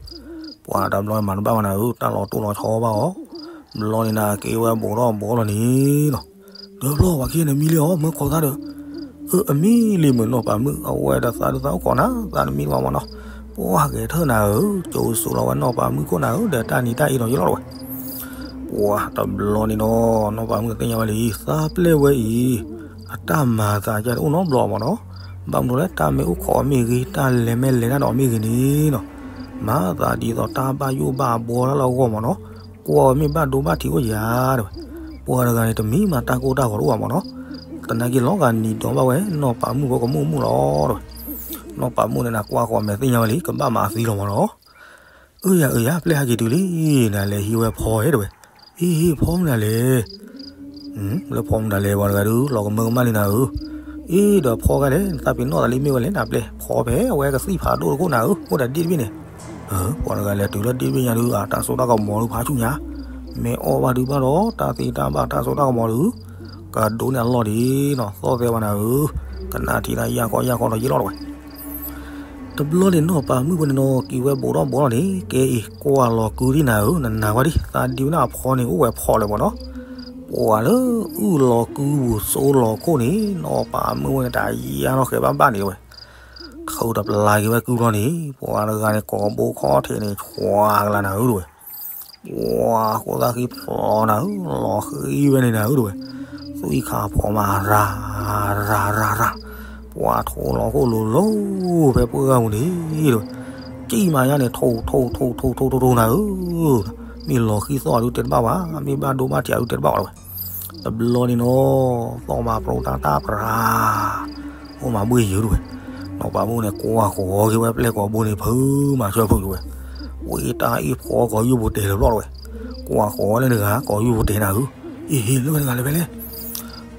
ပှၤတဘျီမၤတဘၣ်ဘၣ်နၤဧၢ, တၢ်လီၤတိၢ်လီၤဆီဘၣ်အီၤ, ဘျီန့ၣ်နၤက့ၤဝဲဘူးထီၣ်ဘူးထီၣ်လီၤန့ၣ်နီၤ, ဒီးဘျီပှၤခံဂၤန့ၣ်မံလံအီၤ မၢခိးသးဒီး, အၢ အမံလံမုၢ်နီၢ်ပၤမုၣ် အဝဲဒီးသးဒုးသးအိၣ်ခိးနၤ သးတမံတဘၣ်မးနီၤ, ပှၤဂဲၤထၢၣ်နၤဧၢ, ကၠိဆိးလီၤဝဲနီၢ်ပၤမုၣ်ခိၣ်နၤဧၢ ဒီးတၢ်နံၤတၢ်အ့ဒီးယလီၤတဝဲ ပှၤတဘျီန့ၣ်နီၤ နီၢ်ပၤမုၣ်သ့ၣ်ညါဝဲလံ သးပျဲၢ်ဝဲအံၤ အတၢ်မၤသးကဲတအိၣ်နီတဘျီမးနီၤ, ဘၣ်မနုၤလဲၣ် တၢ်မ့ၢ်အိၣ်ခိးအီၤမ့ၢ်ဂ့ၤ တၢ်လဲၤမ့ၢ်လဲၤတၢ်ဒီးအီၤမ့ၢ်ဂ့ၤန့ၣ်နီၤ, မၤသးဒ်သိးတၢ်ဘၣ်ယိၣ်ဘၣ်ဘှီတၢ်လၢအဂီၢ်မးနီၤ, ကွၢ်ဝဲမ့ၢ်ဘၣ်ဒိဘၣ်ထံးအိၣ်ယၤတဝဲ, ပှၤတဂၤန့ၣ် တမံၤမးတၢ်ကိၢ်တၢ်ဂီၤတအိၣ်ဘၣ်မးနီၤ, သနာ်က့လီၤဂာ်နံၤဒီးဘၣ်ဝဲ နီၢ်ပၤမုၣ်ဖိကမူၣ်မူၣ်လီၤ တဝဲ, နီၢ်ပၤမုၣ်န့ၣ်နၤကွၢ်ဃီၤမဲာ်သ့ၣ်ညါဝဲလံ ကဘၣ်မၤသံလီၤမးနီၤ အၢ ယၤ အၢ ယၤ ပျဲၢ်ဟဲက့ၤတုၤလံ, နၤလဲၤဟံးဝဲဖီဟဲတဝဲ, ဟံး ဟံး ဖီမနုၤလဲၣ်, လၢဖီမနုၤလဲၣ် ပှၤတဂၤဒုး လီၤကမၢကမၣ်လံနၤဧၢ, အ့ ဒီးဖီဂၤလဲၣ် နသးပ့ၤနီၣ်သးလံမ့ၢ်ဝဲလဲၣ် နၤပျဲၢ် ဖီဖဲအဝဲကသံၣ်ဖးဒိၣ်တခိၣ်နၤဧၢ, အိၣ်ဒီးဒ့ၣ်တဘ့ၣ်န့ၣ်, ပှၤတဂၤလဲၤတုၤလၢဒ့ၣ်တဘ့ၣ်ညါဒုး အတၢ်စိတၢ်ကမီၤဒုးဖးဆူၣ်ညါ, မ့ၢ်အီၣ်ဘၣ်ဒုးဘၣ်ဒီး တၢ်သ့တၢ်ဘၣ်တၢ်စိတၢ်ကမီၤဒုး, ကဒိးန့ၢ်အလီၢ်ဒံးနီၤ သီၣ်သဲဝဲနၤဧၢ ကနၣ်ထံၣ်တၢ်ယၢ်ကီယၢ်ကီဒီးယံာ်လီၤတဝဲ. တဘျီန့ၣ်နီၢ်ပၤမုၣ်ဖိန့ၣ်နီၢ် က့ၤဝဲဘူးထီၣ်ဘူးထီၣ်န့ၣ် ကဲအံၤ ကွၢ်လီၤကုဒံနၤဧၢ, နနာ်ဝဲဒံး သးဒံဝဲဒၣ်အဖီန့ၣ် အိၣ်ဝဲဖီၣ်လၢၤမၢ်နီၤ. ပှၤလၢအုၣ်လီၤကုပူၤစိလီၤခိၣ်န့ၣ် နီၢ်ပၤမုၣ်ဝဲန့ၣ် တၢ်ယၢ်ထီၣ်ဃဲၤဘၣ်ဘၣ်န့ၣ်တဝဲ. ထုးတပျၢ်က့ၤဝဲကုဘျီန့ၣ် ပှၤတဂၤန့ၣ် ကိးဘိခီၣ်ထံးန့ၣ် ဆွါကလါနၤဧၢတဝဲ. ပှၤဃိသၣ်ဃံဖျိနၤဧၢ, လီၤဃံဝဲန့ၣ်နၤဧၢတဝဲ. သွံၣ်ခါဖီမး ရၤ ရၤ ရၤ ရၤ, ပှၤထိလီၤခိၣ်လိၤလိၤ ဖဲပှၢ်ဂၤပူၤန့ၣ်တဝဲ. ကံၣ်မးယါန့ၣ် ထိထိထိထိထိထိထိနၤဧၢ, မ့ၢ်လီၤဃံသီၣ်ဒုးတဲတဘၣ်ဘၣ်, မ့ၢ်ဘၣ်ဒိဘၣ်ထံးဒုးတဲတဘၣ်ဘၣ်တဝဲ. တဘျီန့ၣ်နီၤ သီၣ်မၤပြိတၢ်တၢ်ပြၤ အိၣ်မၤဘှ့ၣ်ယုာ်တဝဲ. နီၢ်ပၤမုၣ်န့ၣ် ကွၢ်ဃီၤက့ၤဝဲပျဲၢ်ကိးဘိန့ၣ် ဖုမၤဆၢဖုတဝဲ. ဝံတၢ်အ့ၣ်ဖီကိးယုၢ်ပူၤတဲာ်လၢၤဘျီတဝဲ. ကွၢ်ဃီၤလၢနဂၤ ကိးယုၢ်ပူၤတဲာ်နၤဧၢ, အ့ၣ် ဟ့ၣ်လၢဝဲတဂၤလၢၤဖဲလဲၣ်.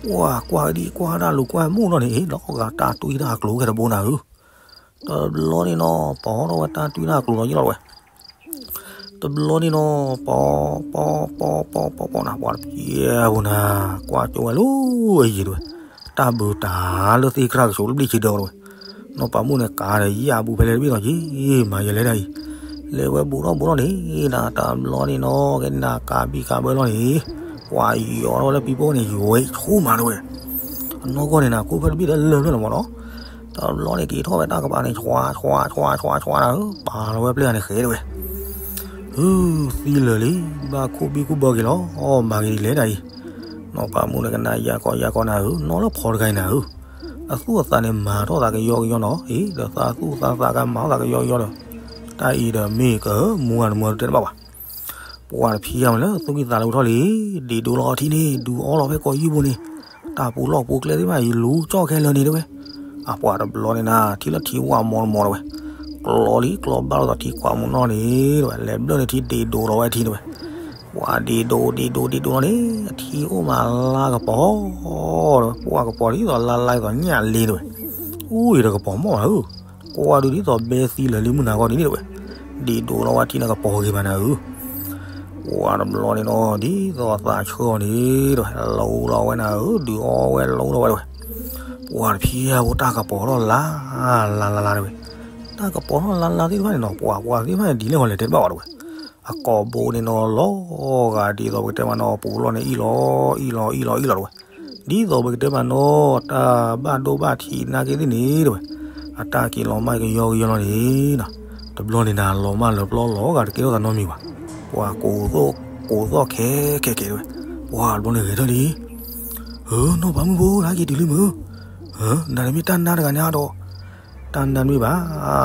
ကွၢ်ကွၢ်ဒံကွၢ်ဒၣ်လူၤကွၢ်မိၢ်နီၢ်န့ၣ် အ့ၣ် လီၤဂာ်တၢ်တွံၢ်တၢ်ကျိၤခဲတဘိနၤဧၢ. တဘျီန့ၣ်နီၤ ပီထီၣ်ဝဲတၢ်တွံၢ်တၢ်ကျိၤလီၤယံာ်လီၤတဝဲ. တဘျီန့ၣ်နီၤ ပီ ပီ ပီ ပီ ပီ ပီ ပီနၤ ပှၤတဖျၢၣ်ဖိနၤ ကွၢ်ကၠိဝဲလၢအယံၤတဝဲ. တၢ်ဘုးတၢ်လၢသ့ၣ်ကြၢ်ကဆူးလၢဘျ့ၣ်ဆံဒၢတဝဲ. နီၢ်ပၤမုၣ်န့ၣ် ကးဒီးယၣ်ဘူးဖဲလဲၣ်တဘ့ၣ်နီၤက့ၤ မၤယလဲၣ်ဒၣ်အံၤ. လဲၤဝဲဘူးထီၣ်ဘူးထီၣ်န့ၣ် နၤတဘျီန့ၣ်နီၤ ကဲနၤကးဘံၣ်ကးဘၢလီၤန့ၣ် ပှၤယီၤထီၣ်ဝဲလၢပံၤပိၢ်န့ၣ် ယွဲဆိမးတဝဲ. အနီၢ်ကီၢ်န့ၣ်နၤ ကိးဖဲတဘ့ၣ်လၢလၢာ်ဖျၢၣ်လီၤမးနီၤ. တဘျီန့ၣ်က့ၤထီၣ်ဝဲတၢ်ကပၤန့ၣ် ဆွါ ဆွါ ဆွါ ဆွါ ဆွါနၤဧၢ, ပာ်လီၤဝဲပျဲၢ်ဂၤန့ၣ်ဃဲတဝဲ. ဟု သံလၢာ်လံ, ဘၣ်ခိၣ်ဘံၣ်ခိၣ်ဘၢက့ၤလီၤ, အီၣ်မၤဂ့ၤဒ်လဲၣ်ဒၣ်အံၤ. နီၢ်ပၤမုၣ်န့ၣ်ကနၣ်ယၢ်ကီယၢ်ကီနၤဧၢ, နီၢ်လၢဖီတဂၤအံၤနၤဧၢ, အသူၣ်အသးန့ၣ်မၤထီၣ်သးကယီကယီနီၤ, အ့ ဒီးသးသူၣ်သးသးကမၤထီၣ်သးကယီကယီဒီး တၢ်အံၤဒီးမ့ၢ်ကမူဂၤတမူဂၤဒုးတဲတဘၣ်ဘၣ်. ပှၤတဖံးအါမးလၢသူၣ်ကံၢ်သးလဲပူၤထီၣ်လံ, ဒ့ၣ်ဒိးလီၤအထံန့ၣ် ဒုးအီလီၤဖဲကိးယုၢ်ပူၤန့ၣ်, တၢ်ပူၤလီၢ်ပူၤကျဲသ့ၣ်တဖၣ် ယလူၤကၠီၣ်ခဲလၢာ်န့ၣ်တဝဲ. အပှၤတဘျီန့ၣ်နၤ ထံလီၤထံဝၣ်မီတမီတဝဲ, ကျီလံကျီဘၣ်လိာ်သးထံခွးမူးနီၢ်န့ၣ်တဝဲ, လဲၤဘျၢၣ်န့ၣ်ထံဒ့ၣ်ဒိးလီၤဝဲထံတဝဲ. ပှၤဒ့ၣ်ဒိးဒ့ၣ်ဒိးဒ့ၣ်ဒိးလီၤန့ၣ် အထံအိၣ်မးလါကပီၤ ဒီးပှၢ်ကပီၤဒ်သိးလါလါဒ်သိးညၣ်လ့တဝဲ. အိၣ်အံၤဒီးကပီၤမီၢ်နၤဧၢ, ကွၢ်ဒုးဒ်သိးဘဲသံလၢာ်လံမုၢ်နၤဂီၢ်န့ၣ်တဝဲ, ဒ့ၣ်ဒိးလီၤဝဲထံန့ၣ်ကပီၤဂ့ၤမးနၤဧၢ. ပှၤတဘျီန့ၣ်နီၤ ဒ်သိးသးဆၢအီၤန့ၣ်တဝဲ, လူလီၤဝဲနၤဧၢ, ဒုးအီဝဲလူလီၤဝဲတဝဲ. ပှၤတဖံးအါဖိတၢ်ကပီၤထီၣ်လါ လါလါလါတဝဲ. တၢ်ကပီၤထီၣ်လါလါသ့ၣ်တဖၣ်န့ၣ်နီၤ ပှၤပှၤသ့ၣ်တဖၣ်န့ၣ် ဒ်လဲၣ်ဂီၤလဲၣ်တဲတဘၣ်ဝဲတဝဲ. အကိာ်ဘိန့ၣ်နီၤ လီၤဂာ်ဒ်သိးပကတဲမးနီၤ ပူၤလီၢ်န့ၣ်အံၣ်လီၤ အံၣ်လီၤ အံၣ်လီၤ အံၣ်လီၤတဝဲ. ဒ်သိးပကတဲမးနီၤ တၢ်ဘၣ်ဒိဘၣ်ထံးနာ်က့သ့ၣ်န့ၣ်တဝဲ, အတၢ်က့ၤလီၤမၢ်ကယီကယီလီၤန့ၣ်နီၤ. တဘျီန့ၣ်နၤလီၤမၢ်လၢပျီလီၤဂာ်တကဲထီၣ်သးနီတမံၤဘၣ်. ပှၤကိးသိၣ်ကိးသီၣ်ခဲခဲကဲတဝဲ, ပှၤတဘျီန့ၣ်ဂဲၤထၢၣ်လံ. ဧၢ နီၢ်ပၤမုၣ်ဖိ နက့ၤတုၤလံမုၢ်, ဧၢ နၤတမ့ၢ်တၢ်နါတဂၤန့ၣ်ဒီး တၢ်နါတမ့ၢ်ဘၣ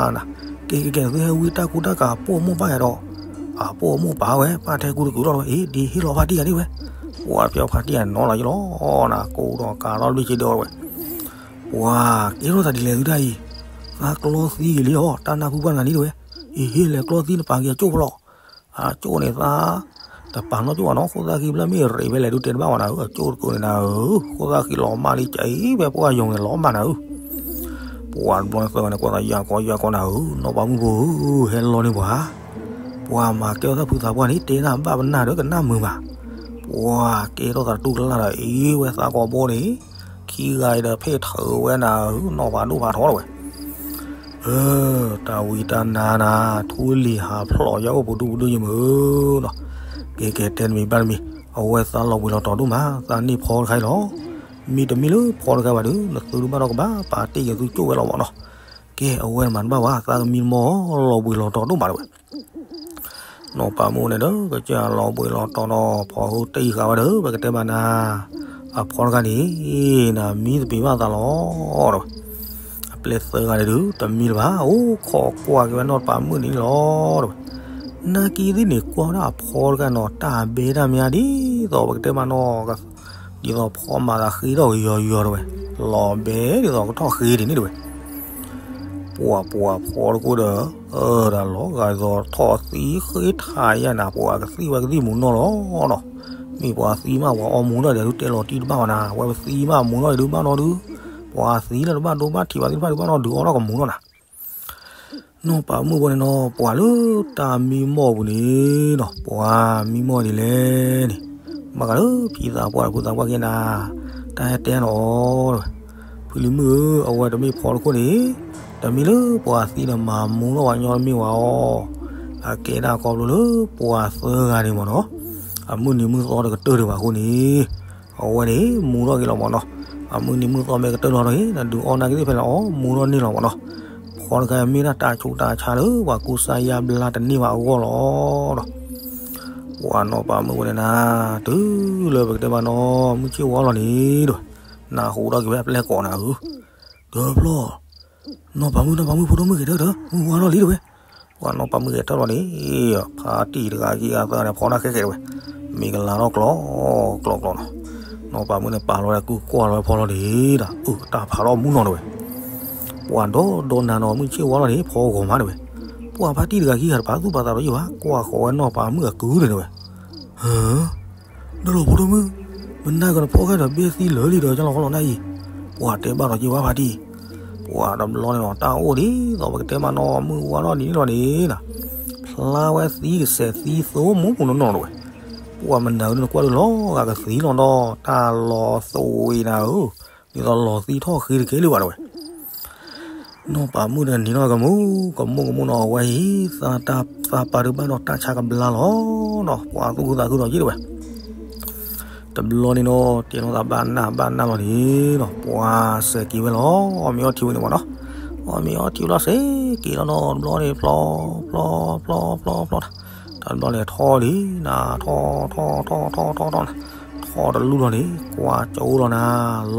်နၤ, ကဲကဲကဲ နသုဟဲဝံတၢ်ကူတၢ်ကၤ ပိာ်မိၢ်ပၢ်ယၤဒီး, အပိာ်မိၢ်ပၢ်ဝဲ ပၢ်ထဲကူတကုာ်လီၤတဝဲ, အ့ ဒ်ဟ့ၣ်လီၤဖါတံၢ်ယၤန့ၣ်ဝဲ, ပှၤဖျီဖါတံၢ်ယၤနီၤလီၤယလီၤနၤ ကိးဒီးကၤထီၣ်တဘ့ၣ်ဆ့ဒီးဝဲ, ပှၤကဲထီၣ်သးဒ်လဲၣ်သုတၢ်အံၤ, သးကျီသံဂ့ၤလံအီၤ တၢ်နါဖုပှၢ်တဂၤန့ၣ်တဝဲ, အ့ ဟ့ၣ်လဲၤကျီသံနပာ်က့ၤအကၠိၣ်ဖဲလီၤ အကၠိၣ်န့ၣ်သး တပာ်နီၢ်ကၠိၣ်ဘၣ်နီၤ, ဃိသၣ်ဃံဘျၢၣ်မ့ၢ်ရ့းဖဲလဲၣ်ဒုးတဲတဘၣ်ဝဲနၤဧၢ, အကၠိၣ်တကိးန့ၣ်နၤဧၢ, ဃိသၣ်ဃံလီၤမၢ်လံကဲအံၤ ဖဲပှၢ်ယီၤန့ၣ်လီၤမၢ်နၤဧၢ. ပှၤတဘျီန့ၣ်သၢဂၤန့ၣ် ကွၢ်သးယၢ်ကီယၢ်ကီနၤဧၢ, နီၢ်ပၤမုၣ်ဖိဧၢ, ဟဲလီၤန့ၢ်ပှၤ, ပှၤမၤကဲထီၣ်သးဖုသးပှၢ်န့ၣ် တဲနၤဘၣ်ပနၢ်ဒီးကနၣ်မုာ်ဘၣ်. ပှၤကဲထီၣ်သးတူၢ်ကလာ်ဒီးအ့ၣ်ဝဲသးကိာ်ဘိန့ၣ်, ခံဂၤအံၤဒီးဖ့ၣ်ထၢဝဲနၤဧၢ, နီၢ်ပၤဒိၣ်ပၤထီတဝဲ ဧၢ, တၢ်ဝံတၢ်နါနၤ, ထူလံၤဟးဖျိးယၤအိၣ်ပဒူၣ်ပဒူၣ်ယမုၢ်နီၤ, ကဲကဲတဲတမံၤဘၣ်တမံၤ, အဝဲသးလီၤဘှံးလီၤတီၤဒိၣ်မး, သးန့ၢ်ဖီတခါအံၤလီၤ. မ့တမ့ၢ်လၢဖီတခါဘၣ်ဒီး နသုတဘၣ်ဒီးကဘၣ်ပာ်တ့ၢ်ယသုကၠိၣ်ဝဲလီၤမးနီၤ. ကဲ အဝဲမၤတဘၣ်ဘၣ်, သးကမံမီၢ်လီၤဘှံးလီၤတီၤဒိၣ်မးတဝဲ နီၢ်ပၤမုၣ်န့ၣ်ဒီး ကစၢ်လီၤဘှံးလီၤတီၤဒီး ဖီဟိတံၢ်ဃာ်ဝဲဒီး ပကတဲဘၣ်နၤ, အဖီတဂၤန့ၣ် နမံသပ့ၤဘၣ်သးလီၤ တဲဝဲ. အပျဲၢ်သၢဂၤန့ၣ်ဒုး တမံလၢၤဘၣ်, အိၣ်ခိးကွၢ်က့ၤဝဲနီၢ်ပၤမုၣ်န့ၣ်လီၤ တဲဝဲ. နာ်က့သ့ၣ်န့ၣ် ကွၢ်ဝဲဒၣ်အဖီတဂၤနီၤ တၢ်ဘဲတၢ်မါဒ်သိးပကတဲဘၣ်နီၤ ဒ်သိးဖီမၤသးဃ့ထီၣ်ကယီကယီတဲဝဲ, လီၤဘဲဒ်သိးကထီၣ်ဃ့ဒ်န့ၣ်တဲဝဲ. ပှၤပှၤဖီတကိၣ်ဒီး အၢ တၢ်လီၤဂာ်ဒ်သိးထီၣ်သံဃ့ထးယါနၤ ပှၤကသံၣ်ဝဲကသံၣ်မူၤနီၢ်လီၤနီၤ. မ့ၢ်ပှၤသံမးပှၤအီမူၤနီၢ်ဒီးဒုးတဲလီၤတံၢ်တဘၣ်ဘၣ်နၤ, အဝဲပသံမးမူၤနီၢ်ဒုးဘၣ်နီၢ်ဒုး, ပှၤသံလၢတဘၣ်ဒိဘၣ်ထံးဘၣ်သ့ၣ်တဖၣ်ဒုးဘၣ်နီၢ်ဒုးအီထီၣ်ကမူၤနီၢ်နၤ. နီၢ်ပၤမုၣ်ဖိန့ၣ်နီၤ ပှၤလၢတၢ်မံမီၢ်ပူၤန့ၣ်နီၤ ပှၤမံမီၢ်ဒ်လဲၣ်န့ၣ်, ဘၣ်ဃးလၢဖံသးပှၢ်ဒီးဖုသးပှၢ်က့ၤနၤ, တၢ်ဟဲတဲနီၤတဲဝဲ ဖုလံၤမုၣ်ဧၢ, အဝဲတမ့ၢ်ဖီတခိၣ်န့ၣ်, တမ့ၢ်လၢပှၤသံဒီးမၤမူထီၣ်ပှၤညီတမ့ၢ်ဝဲအီၤ, အကဲဒၣ်ခီဖျိလၢပှၤသၢဂၤန့ၣ်မ့ၢ်နီၤ, အမုၢ်နံၤမုၢ်သီတကတၢၢ်ဒံးဘၣ်အဃိန့ၣ်, အဝဲန့ၣ်မူထီၣ်က့ၤလီၤမ့ၢ်နီၤ, အမုၢ်နံၤမုၢ်သီမ့ၢ်ကတၢၢ်လီၤဒီး နဒုးအီၣ်နာ်က့သ့ၣ်ဖဲလဲၣ်အီၤ မူထီၣ်န့ၢ်လီၤမ့ၢ်နီၤ, ဖီတခါမ့ၢ်ဒၣ်တၢ်ဆူးတၢ်ဆါလၢပှၤကူစါယါဘျါတန့ၢ်ဘၣ်အဂီၢ်လီၤဒီး ပှၤနီၢ်ပၤမုၣ်ဝဲန့ၣ်နၤ, တုၤလၢပကတဲဘၣ်နီၢ်မုၢ်ဆ့ၣ်ဝါလီၤန့ၣ်ဒီး, နၢ်ဟူထီၣ်က့ၤဝဲအပျဲၢ်ကိးနၤဧၢ, တဘျီ, နီၢ်ပၤမုၣ် နီၢ်ပၤမုၣ် ဖိဒိၣ်မုၣ်ဂဲၤထၢၣ်တၢ် မုၢ်ဝါထီၣ်လံတဝဲ, ပှၤနီၢ်ပၤမုၣ်ဂဲၤထၢၣ်လီၤန့ၣ်, ဖါတံၢ်တဂၤခံဂၤသၢဂၤန့ၣ် ဖီတၢ်ခဲကဲတဝဲ, မ့ၢ်ကလၤထီၣ်ကျီ ကျီကျီနီၤ, နီၢ်ပၤမုၣ်န့ၣ်ပာ်လီၤဝဲဒၣ်ကုကွၢ်လီၤဝဲဖီလီၤန့ၣ်ဒီး, အုၣ်တၢ်ဖးထီၣ်မူနီၤတဝဲ ပှၤဒီးဒီးနၤနီၢ်မုၢ်ဆ့ၣ်ဝါလီၤန့ၣ် ဖီဂီၤမးတဝဲ, ပှၤဖါတံၢ်တဂၤခံဂၤတပာ်သူၣ်ပာ်သးဒီးယံာ်ဘၣ် ကွၢ်ဃီၤဝဲနီၢ်ပၤမုၣ်အကုန့ၣ်တဝဲ, ဟၢ, ဒီးလီၤဖိဒိၣ်မုၣ်, မနၤကနဖီခဲဒီးဘဲသံလၢာ်လံဒီး ကလီၤဃီလီၤနၤအံၤ, ပှၤတဲဘၣ်ဒီးယံာ်ဘၣ်ဖါတံၢ်, ပှၤတဘျီန့ၣ်နီၤ တၢ်အိၣ်ဒ်သိးပကတဲမးနီၢ်မုၢ်ဝါထီၣ်ဒ်န့ၣ်လီၤန့ၣ်နၤ, ဖျါဝဲသံကစဲးသံသိမူမူနီၢ်နီၢ်တဝဲ, ပှၤမနၤဧၢ နကွၢ်ဒုးလီၤဂာ်ကသံလီၤဒီး တၢ်လီၤသဝံးနၤဧၢ, ဒ်သိးလီၤသံထီၣ်ဃ့တကဲလၢၤဘၣ်တဝဲ နီၢ်ပၤမုၣ်ဒီးနံၤနီၢ်ကမူ, ကမူကမူနီၤ အဝဲအံၤ သးတၢ်သးပာ်ဒုးဘၣ်ဒီးတၢ်ဆါကဘျါလီၤနီၤ ပှၤသူၣ်ခုသးခုဒီးယံာ်တဝဲ, တဘျီန့ၣ်နီၤ တဲလိာ်သးဘၣ်နၢ်ဘၣ်နၢ်လီၤန့ၣ်နီၤ ပှၤစဲးက့ၤဝဲလီၤ အီၣ်မ့ၤအီထံဝဲန့ၣ်မ့ၢ်နီၤ, အီၣ်မ့ၤအီထံဝဲလီၤစဲးက့ၤလီၤနီၤ တဘျီန့ၣ်ဖျီ, ဖျီ, ဖျီ, ဖျီ, ဖျီ, တဘျီန့ၣ်ထီၣ်လံနၤ ထီၣ်, ထီၣ်, ထီၣ်, ထီၣ်, ထီၣ်, ထီၣ်နၤ, ထီၣ်တလူၢ်လီၤန့ၣ် ကွၢ်ကၠိလီၤနၤ,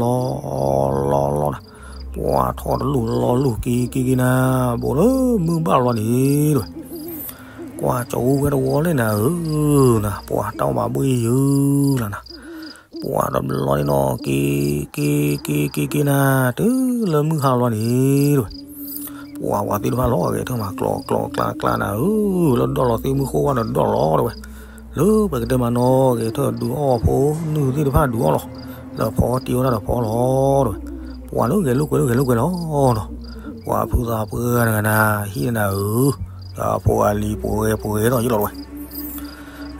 လီၤ, လီၤ, လီၤနၤ, ပှၤထီၣ်တလူၢ်လီၤလူၢ်က့ၤက့ၤက့ၤနၤ, ဘိးလၢမုၢ်ဘၣ်လီၤန့ၣ်တဝဲ, ကွၢ်ကၠိဝဲတဝီလၢနၤဧၢ, နၤ ပှၤတၢ်အိၣ်မးဘှ့ၣ်ယုာ်လီၤနၤ, ပှၤတဘျီန့ၣ်နီၤ က့ၤ, က့ၤ, က့ၤ, က့ၤနၤ, တုၤလၢမုၢ်ဟါလီၤန့ၣ်တဝဲ ပှၤဝဲသ့ၣ်တဖၣ်လီၤဂဲၤထၢၣ်မး ကျီကျီကျါကျါနၤဧၢ, လၢဒီၣ်လီၤသ့ၣ်မုၢ်ဃိဝါဒီးဒီၣ်လီၤတဝဲ, လၢပကတဲမးနီၤ ဂဲၤထၢၣ်ဒုးအီၣ်ဖိ နုၢ်သ့ၣ်တဖၣ်ဒုးအီၣ်လီၤ, ဒီးဖီတ့ဝဲဒၣ်ဒီးဖီလီၤတဝဲ, ပှၤလၢဂဲၤလိာ်ကွဲလိာ်ဂဲၤလိာ်ကွဲလီၤနီၤ, ပှၤဖုသးပှၢ်တဂၤနၤ ဟံၣ်နၤဧၢ, ဒီးဖိအလံၤပှဲၤပှဲၤဒီးယံာ်လီၤတဝဲ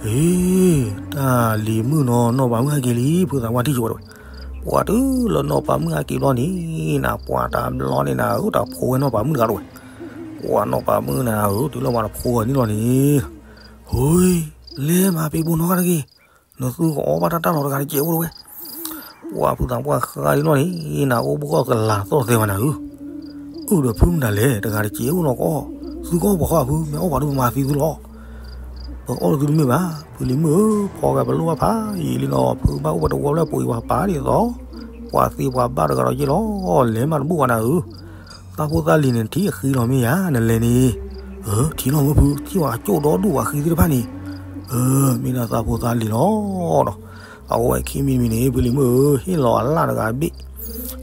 အ့, တၢ်လံၤမုၣ်နီၤ နီၢ်ပၤမုၣ်ဟဲက့ၤလံ ဖုသးပှၢ်ထံၣ်ကၠိဝဲတဝဲ, ပှၤတုၤလၢနီၢ်ပၤမုၣ်ဟဲက့ၤဘျီန့ၣ်နၤ ပှၤတဘျီန့ၣ်နၤဧၢ တၢ်ဖိဝဲနီၢ်ပၤမုၣ်တဂၤတဝဲ, ပှၤနီၢ်ပၤမုၣ်နၤဧၢ တုၤလၢပှၤတဖိဝဲန့ၣ်လီၤန့ၣ်, ဟူ, လဲၤမၤပ့ၤဘိနီၢ်ဂၤတဂ့ၤ, နသုကအီၣ်ဘၣ်တၢ်တၢ်လီၤတဂၤတကဲးအိၣ်တဝဲ ပှၤဖုသးပှၢ်ဃါဒ်နီၢ်န့ၣ် နအိၣ်ဘှီၣ်ကလၤသီၣ်သဲဘၣ်နၤဧၢ, အုၣ်ဒီးဖုမတၤလဲၣ် တဂၤတကဲးအိၣ်နီၢ်ကီၢ်, သုကအီၣ်ပှၤဃီဖု မ့ၢ်အီၣ်ပှၤဒုးပမၤသံသုလီၤ, ပအီၣ်သုတမ့ၢ်ဘၣ်, ဖုလံၤမုၣ်ဧၢ, ဖီဂၤပလိၣ်ဘၣ်ဖးယံာ်လံနီၤ ဖုဘၣ်အိၣ်ပတဝီဖျၢၣ်ပှ့ၤပှၤပာ်ဒ်သိး, ပှၤသ့ပှၤဘၣ်တဂၤဒီးယ့ၢ်လီၤ, လဲၤမးတဘူၣ်ဘၣ်နၤဧၢ, သးဖိသးလံၤန့ၣ် ထံၣ်အဃံလီၤမ့ၢ်ယါ နလဲၤန့ၣ်, အၢ ထံၣ်လီၤမုၢ်ဖု ထံၣ်ဝဲအကၠိၣ်ဒီဒူၣ်ဝဲဃံသ့ၣ်တဖၣ်န့ၣ်, အၢ မ့ၢ်ဒၣ်သးဖိသးလံၤလီၤဒီး, အဝဲခံမံၤတမံၤန့ၣ် ဖုလံၤမုၣ်ဧၢ ဟ့ၣ်လီၤအလၣ်တဂၤဘ့ၣ်,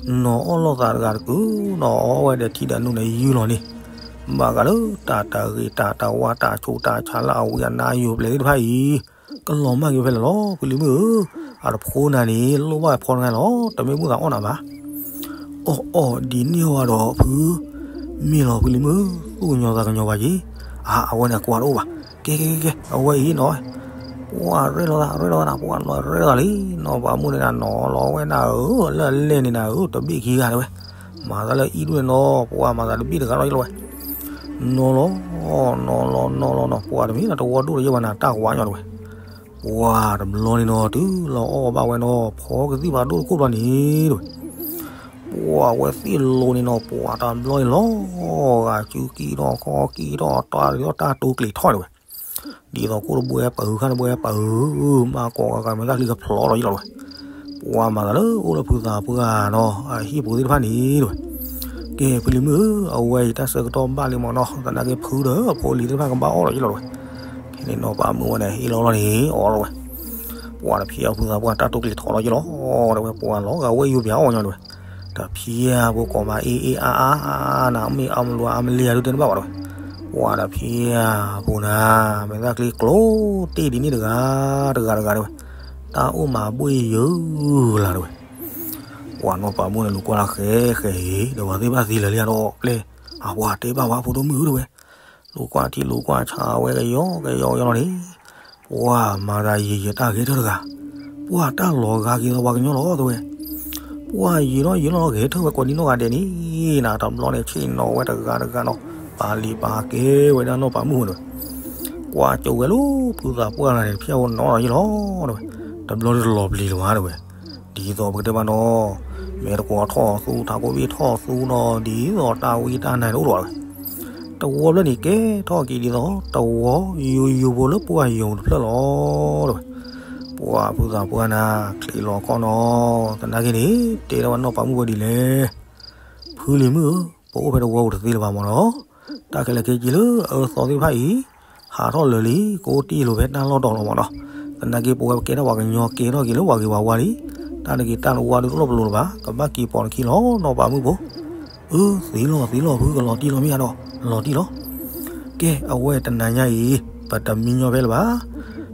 နီၤအီၣ်လိာ်သးတဂၤတကုာ်, နီၤအီၣ်ဝဲဒီးထံဒီးနူန့ၣ်ယုၢ်လီၤန့ၣ်, ဘၣ်ဃးလၢတၢ်တၢ်ဂ့ၤတၢ်တၢ်ဝါတၢ်ဆူးတၢ်ဆါလၢအဝံအနါယိာ်ပျဲၢ်သ့ၣ်တဖၣ်အံၤ, ကလီၤမၢ်က့ၤဖဲလဲၣ်လီၤ ဖုလံၤမုၣ်ဧၢ, အတဖိနၤန့ၣ် လိၣ်ဘၣ်ဖီတဂၤလီၤ တမ့ၢ်ဘူၣ်သးအီၣ်နၤဘၣ် အီၣ်အီၣ်ဒ်န့ၣ်ဝဲဒီးဖု, မ့ၢ်လီၤဖုလံၤမုၣ်, သူၣ်ကညီၤသးကညီၤဘၣ်က့ၤ, အါ အဝဲန့ၣ်ကွၢ်တအိၣ်ဘၣ်, ကဲကဲကဲကဲ အဝဲအံၤနီၤ, ပှၤရဲၣ်လိာ်သး ရဲၣ်လိာ်သးနၤ ပှၤနီၤရဲၣ်လိာ်သးလံ, နီၤပၤမုၣ်န့ၣ်နၤ နီၤလီၤဝဲနၤဧၢ, လၢအလဲၢ်န့ၣ်နၤဧၢ, တဘ့ၣ်ခံဂၤတဝဲ, မၤသးလၢအံၣ်ဒူၣ်န့ၣ်နီၤ ပှၤမၤသးတဘ့ၣ်တဂၤလီၤယလီၤဝဲ, နီၤလီၤ, နီၤလီၤ နီၤလီၤနီၤ ပှၤတမ့ၢ်လၢတဝီဒိၣ်တယဲၢ်ဘၣ်နၤ တၢ်ဝါညီတဝဲ ပှၤတဘျီန့ၣ်နီၤ တုၤလီၤအီၣ်ဘၣ်ဝဲနီၤ ဖီကသံၣ်ဖးဒိၣ်တခိၣ်ဘျီန့ၣ်တဝဲ, ပှၤဝဲသ့ၣ်လိၤန့ၣ်နီၤ ပှၤတဘျီန့ၣ်လီၤ, ဂၤစုကံထီၣ်ခီကံထီၣ် တၢ်လီၢ်တၢ်တိကျံးထီၣ်တဝဲ, ဒ်သိးကိၣ်တဘှဲပၢၤ ခါတဘှဲပၢၤ, မၤကိးဂၤဂၤမဲာ်သၣ်ချံကဖျိးလီၤယလီၤတဝဲ, ပှၤမၤသးလၢအိၣ်လၢဖုသးပှၢ်နီၤ အဟံၣ်ပူၤသ့ၣ်တဖၣ်န့ၣ်တဝဲ, ကဲဖုလံၤမုၣ်ဧၢ, အဝဲအံၤတၢ်ဆၢကတီၢ်ဘၣ်လံမးနီၤ, သနာ်က့ဖုဒီးအဖိအလံၤသ့ၣ်တဖၣ်ကဘၣ်အီၣ်လီၤယလီၤတဝဲ, ခဲန့ၣ်နီၤပၤမုၣ်ဝဲန့ၣ် ဟ့ၣ်လီၤလီၤန့ၣ် အီၣ်လီၤဝဲ, ပှၤတဖျဲးအီၣ်ဖုသးပှၢ်တၢ်တိကျံးထီၣ်လီၤယလီၤတဝဲ, ပှၤလီၤဂာ်ဝဲယိၤပၠးအီၣ်ညီတဝဲ, တဖျဲးဖိကိးမးအ့အ့အါအါအါနၤ မ့ၢ်အါမလူၤအါမလ့ၤယၤဒုးတဲတဘၣ်ဘၣ်တဝဲ, ပှၤတဖျဲးဖိနၤ မဲာ်သၣ်ချံကျိတ့ၢ်ဒ်န့ၣ်တဂၤ တဂၤတဂၤတဝဲ, တၢ်အိၣ်မးဘှ့ၣ်ယုာ်လၢတဝဲ ပှၤနီၢ်ပၤမုၣ်န့ၣ် လူၤကွၢ်လၢဃဲဃဲအံၤ ဒီးပှၤသ့ၣ်ဘၣ်သံလၢာ်လံဒီးပျဲၢ်, အပှၤတဲဘၣ်ဝဲဖိဒိၣ်မုၣ်ဧၢတဝဲ, လူၤကွၢ်ထံလူၤကွၢ်ဆးဝဲကယီကယီကယီလီၤန့ၣ်, ပှၤမၤသးယံာ်ယံာ်တၢ်ဂဲၤထၢၣ်တဂၤ, ပှၤတၢ်လီၤဂာ်က့ၤဒီးပှၤကညီလီၤတဝဲ, ပှၢ်ယံာ်လီၤယံာ်လီၤ ဂဲၤထၢၣ်ဝဲကိးနံၤနီၢ်ဂၤဒဲးန့ၣ် နၤတဘျီန့ၣ် ဆ့ၣ်နီၤဝဲတဂၤတဂၤနီၤ, ပာ်လံာ်ပာ်ကဲဝဲဒၣ်နီၢ်ပာ်မုၣ်ဝဲန့ၣ်, ကွၢ်ကၠိဝဲလၢဖုသးပှၢ်ဂၤန့ၣ် ဖျဲၣ်အိၣ်နီၤလီၤယံာ်လီၤဝဲ, တဘျီတလီၤပျံၤလၢၤဘၣ်ဝဲ, ဒ်သိးပကတဲဘၣ်နီၤ, မဲာ်တကွီၤထီၣ်သူ ထးခိၣ်ဘ့ၣ်ထီၣ်သူနီၤ ဒ်သိးတၢ်ဝံတၢ်နါတအိၣ်လီၤဝဲ တဝီဖျၢၣ်န့ၣ် ကဲထီၣ်က့ၤဒ်သိး တဝီယိယိဖိလၢပှၢ်ယိာ်တဖျၢၣ်လီၤဝဲ, ပှၢ်ဖုသးပှၢ်နၤ ချံးလီၤကီၢ်နီၤ, သနာ်က့န့ၣ် တဲထီၣ်ဝဲနီၢ်ပာ်မုၣ်ဖိဒ်လဲၣ်, ဖုလံၤမုၣ်ဧၢ, ပအိၣ်ဖဲတဝီပူၤတသ့လၢၤဘၣ်မၢ်နီၤ, တၢ်ခဲလၢာ်ခဲဆ့လၢအအၢသီသ့ၣ်တဖၣ်အံၤ ဟးထီၣ်လၢာ်လံ, ကအိၣ်တ့ၢ်လိာ်ဖဲတၢ်လီၢ်တီၤလီၤမၢ်နီၤ, သနာ်က့ပဝဲပကဲထီၣ်ပှၤကညီကဲထီၣ်က့ၤလၢပှၤဂ့ၤပှၤဝါလံ, တၢ်တဂ့ၤတၢ်တဝါဒုးတလိၣ်ပလိာ်လၢၤဘၣ်, ကဘၣ်က့ၤပိာ်နခံလီၤနီၢ်ပာ်မုၣ်ဖိ အၢ သံလီၤသံလီၤ ဖုကလီၤတံၢ်လီၤမ့ၢ်ဧါဒီး လီၤတံၢ်လီၤ, ကဲ အဝဲတနၤညါအံၤ ပတမံညီဖဲလၢၤဘၣ်,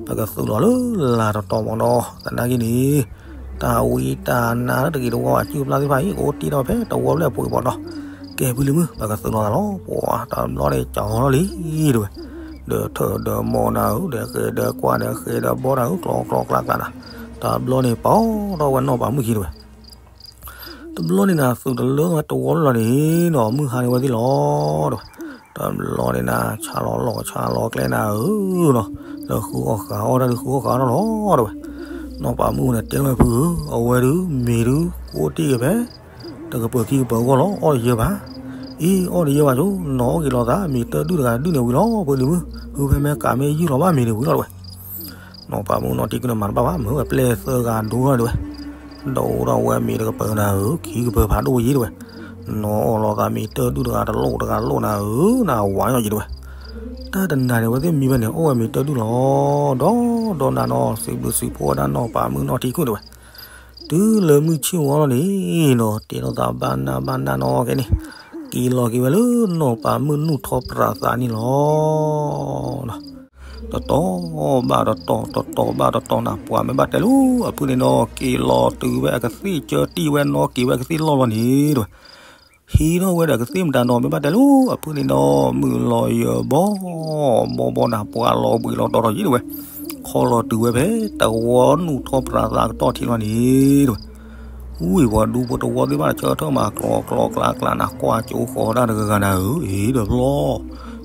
ပကသုးလီၤလၢလၤတတီၤမၢ်နီၤ, သနာ်က့န့ၣ် တၢ်ဝံတၢ်နါလၢတဂ့ၤတဝါဘၣ် စုပျၢ်သ့ၣ်တဖၣ်အံၤ ကအိၣ်တ့ၢ်ထီၣ်ဖဲတဝီဖျၢၣ်အပူၤမၢ်နီၤ, ကဲ ဖုလံၤမုၣ် ပကသုးလီၤသးလီၤ, ပှၤတဘျီန့ၣ် ကၠီၤလီၤလံ တဲဝဲ, ဒီးထၢၣ်ဒီးမိၢ်နၤဧၢ ဒီးဃဲၤဒီးကွၢ်ဒီးဃဲၤဒီးဘီနၤဧၢ ကျီကျီကျါကျါနၤ, တဘျီန့ၣ် ပိာ်ထီၣ်ဝဲနီၢ်ပာ်မုၣ်ခံတဲဝဲ တဘျီန့ၣ်နၤ သုးတလၢဝဲတဝီလီၤန့ၣ်နီၤ မုၢ်ဟါန့ၢ်ဝဲသ့ၣ်လီၤ တဲဝဲ, တဘျီန့ၣ်နၤ ဆါလီၤလီၢ်ဆါလီၤကျဲနၤဧၢနီၤ, လၢဃုအီၣ်ဃးအီၣ်တၢ်ဒုးဃုအီၣ်ဃးအီၣ်လီၤ တဲဝဲ, နီၢ်ပာ်မုၣ်န့ၣ် တဲထီၣ်ဝဲဖုဧၢ အဝဲဒုး မ့ၤဒုး ကအိၣ်တ့ၢ်က့ၤဖဲ တကပၤခံကပၤအဂီၢ်လီၤ အီၣ်တယၢဘၣ်, အ့ အီၣ်တယၢဘၣ်ဆိ နီၢ်အီၣ်က့ၤလိာ်သး မ့ၤတၢ်ဒုၣ်တဂၤဒုၣ်န့ၣ်ဝံၤလီၤ ဖုလံၤမုၣ် ဖုဖဲမ့ၢ်ကးမ့ၢ်ယုၢ်လီၤဘၣ်မ့ၤန့ၣ်ဝံၤလီၤ တဲဝဲ နီၢ်ပာ်မုၣ်နီၢ်ထံကုၢ်န့ၣ်မၤတဘၣ်ဘၣ် မ့ၢ်ဝဲပျဲၢ်သၢဂၤဒိလီၤတဲဝဲ, ဒီးအိၣ်ဒီးဝဲမ့ၤတကပၤနၤဧၢ ခံကပၤဖးဒိၣ်ယံၤတဲဝဲ, နီၢ်အီၣ်လိာ်သးမ့ၤတၢ်ဒုၣ်တဂၤတလိၣ်တဂၤလိၣ်နၤဧၢ နဝၤညီယံၤတဲဝဲ, တၢ်တနၤန့ၣ် အဝဲသ့ၣ်မံဘၣ်န့ၣ် အီၣ်ဝဲမ့ၤတၢ်ဒုၣ်လီၤ, ဒီးဒီးနၤနီၤ စံးဘျုးစံးဖှိၣ်ဝဲဒၣ်နီၢ်ပာ်မုၣ်နီၢ်ထံကုၢ်တဲဝဲ, တုၤလၢမုၢ်ဆ့ၣ်ဝါလီၤန့ၣ်နီၤ တဲထီၣ်သးဘၣ်နၢ်ဘၣ်နၢ်နီၤကဲန့ၣ်, က့ၤလီၤက့ၤဝဲလၢနီၢ်ပာ်မုၣ်နူၢ်ထီၣ်ပြးသးန့ၣ်လီၤ. တတီၤဘၣ်တတီၤ တတီၤဘၣ်တတီၤနၤ ပှၤမ့ၢ်ဘၣ်တဲလၢအဖုန့ၣ်နီၤ က့ၤလီၤတုၤဝဲအကသ့ၣ်ကၢတံၢ်ဝဲနီၤ က့ၤဝဲအကသ့ၣ်လီၢ်လီၤန့ၣ်တဲဝဲ, ဟံးထီၣ်ဝဲဒီးကသ့ၣ်မတၤနီၤ မ့ၢ်ဘၣ်တဲလၢအဖုန့ၣ်နီၤ မုၢ်လီၤယၢၤဘီ ဘီဘီနၤ ပှၤလီၤဘှံးလီၤတီၤထီၣ်ယံၤတဲဝဲ, ခီလီၤတုၤဝဲဖဲတဝီနူၢ်ထီၣ်ပြးသးကတီၢ်ထံးလီၤန့ၣ်တဲဝဲ, ဝံၤပှၤဒူဖိတဝီသ့ၣ်တဖၣ် ဆၢထၢၣ်မၤကျီကျီကျါကျါနၤ ကွၢ်ကၠိဃီၤတၢ်တဂၤဂၤနၤဧၢ အ့ၣ်ဒီးဖျီ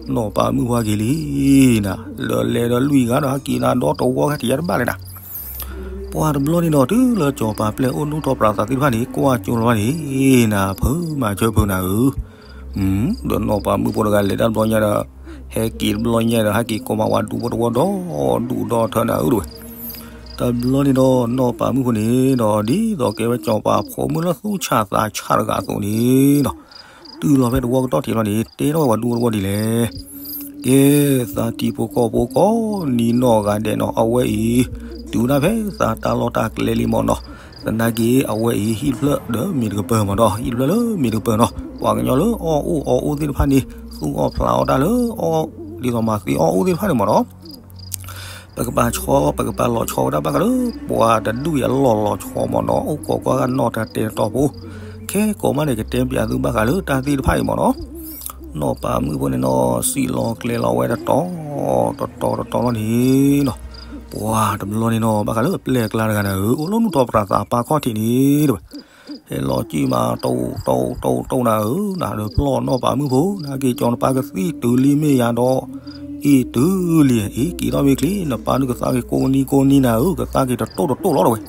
နီၢ်ပာ်မုၣ်ပှၤက့ၤလံနၤ, လၢလဲၤဒီးလွံၢ်ဂၤဒီးဟဲက့ၤနၤဒီတဝီ ဟဲက့ၤယါတဘၣ်လၢၤနၤ, ပှၤတဘျီန့ၣ်ဒီး တုၤလၢစီၤပၤပျဲၢ်အိၣ်နူၢ်ထီၣ်ပြးသးသ့ၣ်တဖၣ်န့ၣ် ကွၢ်ကၠိလီၤဘၣ်န့ၣ်နၤ ဖုမၤဆၢဖုနၤဧၢ ဒီးနီၢ်ပာ်မုၣ်ဖိတဂၤလဲၤတၢ်တဘျီညါဒီး ဟဲက့ၤတဘျီညါဒီး ဟဲက့ၤကိးမးဝဲဒူဖိတဝီဒီဒူၣ်ဒီထၢနၤဧၢတဲဝဲ, တဘျီန့ၣ်ဒီးနီၢ်ပာ်မုၣ်ဖိန့ၣ်ဒီး ဒ်သိးကဲဝဲစီၤပၤဖိမုၣ်လၢသူၣ်ဆးသးဆးတဂၤအသိးန့ၣ်ဒီး တုၤလီၤဖဲတဝီကတီၢ်ထံးလီၤန့ၣ် တဲထီၣ်ဝဲပှၤဒူဖိတဝီဒ်လဲၣ်, ကဲ သးထံဖိကီၢ်ဖိကိးနံၤနီၢ်ဂၤဒဲးနီၤ အဝဲအံၤ တုၤဒၣ်ဖဲသးတၢ်လီၢ်တၢ်ကျဲလံမၢ်နီၤ, သနာ်က့အဝဲအံၤ ဟံၣ်တဖျၢၣ်ဒီးမ့ၤတကပၤမၢ်ဒီး ဟံၣ်တဖျၢၣ်လၢမ့ၤတကပၤနီၤ ပှၤကညီလၢအီၣ်အိၣ်အီအိၣ်သ့ၣ်တဖၣ်န့ၣ် သူၣ်အီၣ်ဖျးအီၣ်တၢ်လၢအီၣ် ဒ်သိးမၤသ့အီၣ်အိၣ်သ့ၣ်တဖၣ်န့ၣ်မၢ်နီၤ ပကပာ်ဆီ ပကပာ်လီၤဆီဝဲဒၣ်ဘၣ်ဃးလၢ ပှၤတဒူၣ်အံၤအလီၢ်လီၤဆီမၢ်နီၤ အိၣ်ကိးကွၢ်ဂၤနီၢ်တၢ်တဲတတီၤဖိ, ခဲကိးမးန့ၣ် ကတဲပျးသုဘၣ်ဃးလၢတၢ်သ့ၣ်တဖၣ်အံၤမၢ်နီၤ, နီၢ်ပာ်မုၣ်ဖိန့ၣ်နီၤ စံးလီၤကျဲၤလီၤဝဲတတီၤ တတီၤတတီၤလီၤန့ၣ်နီၤ, ပှၤတဘျီန့ၣ်နီၤ ဘၣ်ဃးလၢအပျဲၢ်အကျါတဂၤနၤဧၢ အိၣ်လၢနူၢ်ထီၣ်ပြးသးပၢ်ခီၣ်ထံးန့ၣ်တဲဝဲ ဟဲလီၤကံၣ်မး တိၢ်တိၢ်တိၢ်တိၢ်နၤဧၢ နၤဒီးဖျီၣ်နီၢ်ပာ်မုၣ်ဖိ နက့ၤကၠီၤနပၢ်ကသံၣ်တုၤလံမ့ၢ်ယၤဒီး အ့ၣ်တုၤလံ အ့ၣ်က့ၤထီၣ်မ့ၢ်ချ့ နပၢ်နုၢ်ကသါက့ၤကိးနံၤကိးနံၤနၤဧၢ ကသါက့ၤတတိၢ်တတိၢ်လီၤတဲဝဲ,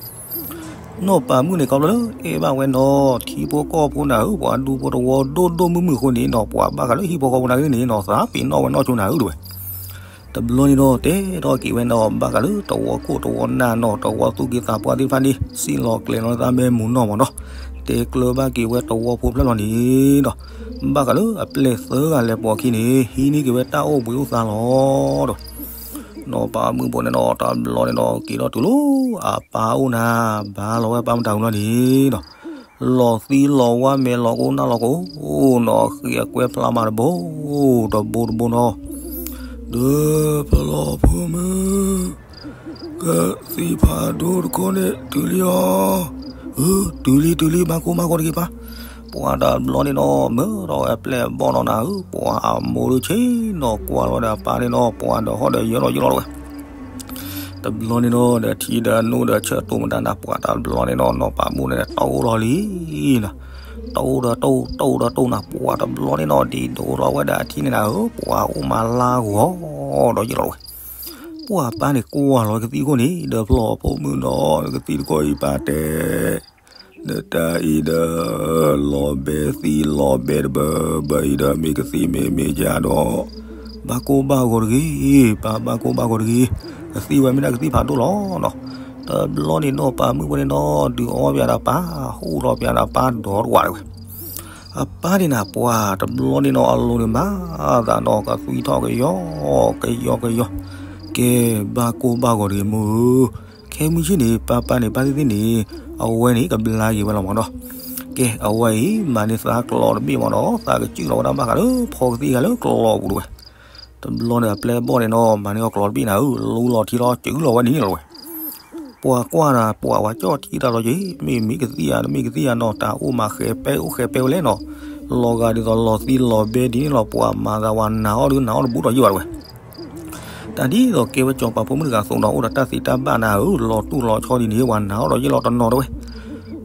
နီၢ်ပာ်မုၣ်န့ၣ် ခီဖျိလၢအဲၣ်ဘၣ်ဝဲနီၤ ထံဖိကီၢ်ဖိနၤဧၢ ပှၤဒူဖိတဝီဒိၣ်ဒိၣ်မုၢ်မုၢ်အဃိန့ၣ်နီၤ ပှၤဘၣ်ဃးလၢဟံၣ်ဖိဃီဖိနၤဂ့ၤန့ၣ်နီၤ သးပ့ၤနီၣ်ဝဲနီၢ်ဆိနၤဧၢတဲဝဲ တဘျီန့ၣ်ဒီး တဲထီၣ်က့ၤဝဲနီၤ ဘၣ်ဃးလၢတဝီခိၣ်တဝီနၢ်နီၤ တဝီသူၣ်က့သးပှၢ်သ့ၣ်တဖၣ်န့ၣ် စံးလီၤကျဲၤလီၤသးမဲာ်မုာ်နီၢ်မၢ်နီၤ တဲကျၢၤဘၣ်က့ၤဝဲတဝီဖိဖျၢၣ်လီၤန့ၣ်ဒီး ဘၣ်ဃးလၢအပျဲၢ်သၢဂၤလဲၤပိာ်အခံန့ၣ် ဟံးန့ၢ်က့ၤဝဲတၢ်အိၣ်ဘှံးအိၣ်သါလီၤဒီး နီၢ်ပာ်မုၣ်ဖိန့ၣ်ဒီး တဘျီန့ၣ်ဒီး က့ၤထီၣ်တုၤလၢအပၢ်အိၣ်နၤ ဘါလီၤဝဲပၢ်မတၤဝံၤလီၤန့ၣ်ဒီး လီၤသံလီၤဝါမဲာ်လီၤကိနၢ်လီၤကိနီၤ ဃ့အကွဲဖျါမးတဘိ တဘိတဘိနီၤ ဒီးဖျီၣ်ဖိမုၣ် ကသံၣ်ဖးဒိၣ်တခိၣ်န့ၣ် တုၤလံအီၤ, အၢ တုၤလံတုၤလံ မၤကိမၤကိတက့ၤပၢ်, ပှၤတဘျီန့ၣ်နီၤ မၢဒီးဝဲအပျဲၢ်အဘီၣ်နီၤနၤဧၢ, ပှၤအမိၢ်ဒုးဆ့ၣ်နီၤကွၢ်လီၤဒီးအပၢ်န့ၣ်နီၤ ပှၤဒီးဟီၣ်ဒီးယၢၤလီၤယၢၤလီၤဝဲ တဘျီန့ၣ်နီၤ ဒီးထံဒီးနိဒီးဆၢတိၢ်မတၤနၤ ပှၤတဘျီန့ၣ်နီၤ နီၢ်ပၤမုၣ်န့ၣ် တအိၣ်လီၤလံနီၤ. တအိၣ်ဒီးတအိၣ် တအိၣ်ဒီးတအိၣ်နၤ ပှၤတဘျီန့ၣ်နီၤ ဒ်ဒိးလီၤဝဲဒၣ်အထံန့ၣ်နၤဧၢ ပှၤအိၣ်မးလါဂီၤဒီးယ့ၢ်လီၤဝဲ. ပှၤပၢ်န့ၣ်ကွၢ်လီၤကသံၣ်ခိၣ်န့ၣ် ဒီးဖျီၣ်ဖိမုၣ်နီၤ ကသံၣ်တခီအံၤပၢ်တဲ ဒီးတၢ်အံၤဒီး လီၤဘဲသံလီၤဘဲတဘၢဘၢအံၤဒီး မ့ၢ်ကသံၣ်မ့ၢ်မ့ၢ်ကဒီး ဘၣ်ကိၢ်ဘၣ်ဂီၤတဂ့ၤ, ပၢ်ဘၣ်ကိၢ်ဘၣ်ဂီၤတဂ့ၤ, ကသံၣ်ဝဲမ့ၢ်ဒၣ်ကသံၣ်ဖးဒိၣ်လီၤနီၤ. တဘျီန့ၣ်နီၤ ပၢ်မုၣ်ဖိန့ၣ်နီၤ ဒုးအီၣ်ပၠးဒီးပၢ် ဟူးထီၣ်ပၠးဒီးပၢ်ဒီးတဝးတဝဲ အပၢ်န့ၣ်နၤ ပှၤတဘျီန့ၣ်နီၤ အလိၤန့ၣ်မၤသးနီၤ ကသွံထီၣ်ကယီကယီကယီ, ကဲ ဘၣ်ကိၢ်ဘၣ်ဂီၤတဂ့ၤမိၢ်ဧၢ, ခဲမုၢ်ဆ့ၣ်န့ၣ် ပၢ်ပၢ်န့ၣ် ပၢ်သ့ၣ်သ့ၣ်န့ၣ် အဝဲန့ၣ်ကဘျါက့ၤဝဲလီၤမးနီၤ. ကဲ အဝဲအံၤ မၤန့ၢ်သးကျီတဘ့ၣ်မးနီၤ သးကစုၣ်လီၤဝဲဒၣ်ဘၣ်ဃးလၢ ဖီကသံၣ်ဂၤလၢကျီပူၤတဝဲ တဘျီန့ၣ်အပျဲၢ်ဘီၣ်န့ၣ်နီၤ မၤန့ၢ်အီၤကျီတဘ့ၣ်နၤဧၢ လူလီၤထံလီၤစုလီၤဝဲန့ၣ်လီၤဝဲ. ပှၤကွၢ်နၤ ပှၤဝဲကၠီၣ်ထံတၢ်လီၤက့ၤ မ့ၢ်မ့ၢ်ကသံၣ်ဧါ တမ့ၢ်ကသံၣ်ဧါနီၤ တၢ်အိၣ်မးဃဲၤပဲအိၣ်ဃဲၤပဲဝဲလဲၣ်နီၤ, လီၤဂာ်ဒ်သိးလီၤသံလီၤဘဲဒ်န့ၣ်လီၤ ပှၤမၤသးဝဲနၤအီၣ်ဒုးနၤအီၣ်တဘူးဒီးယ့ၢ်ဘၣ်တဝဲ တၢ်ဒ်သိးကဲဝဲစီၤပၤဖိမုၣ်တဂၤအသိးနီၤ အိၣ်ဒီးတၢ်သံးတၢ်ဘၣ်နၤဧၢ လီၤတူၢ်လီၤဆီဒ်န့ၣ် ပှၤနၤအီၣ်ဒီးယ့ၢ်လီၤတနီၤတဝဲ.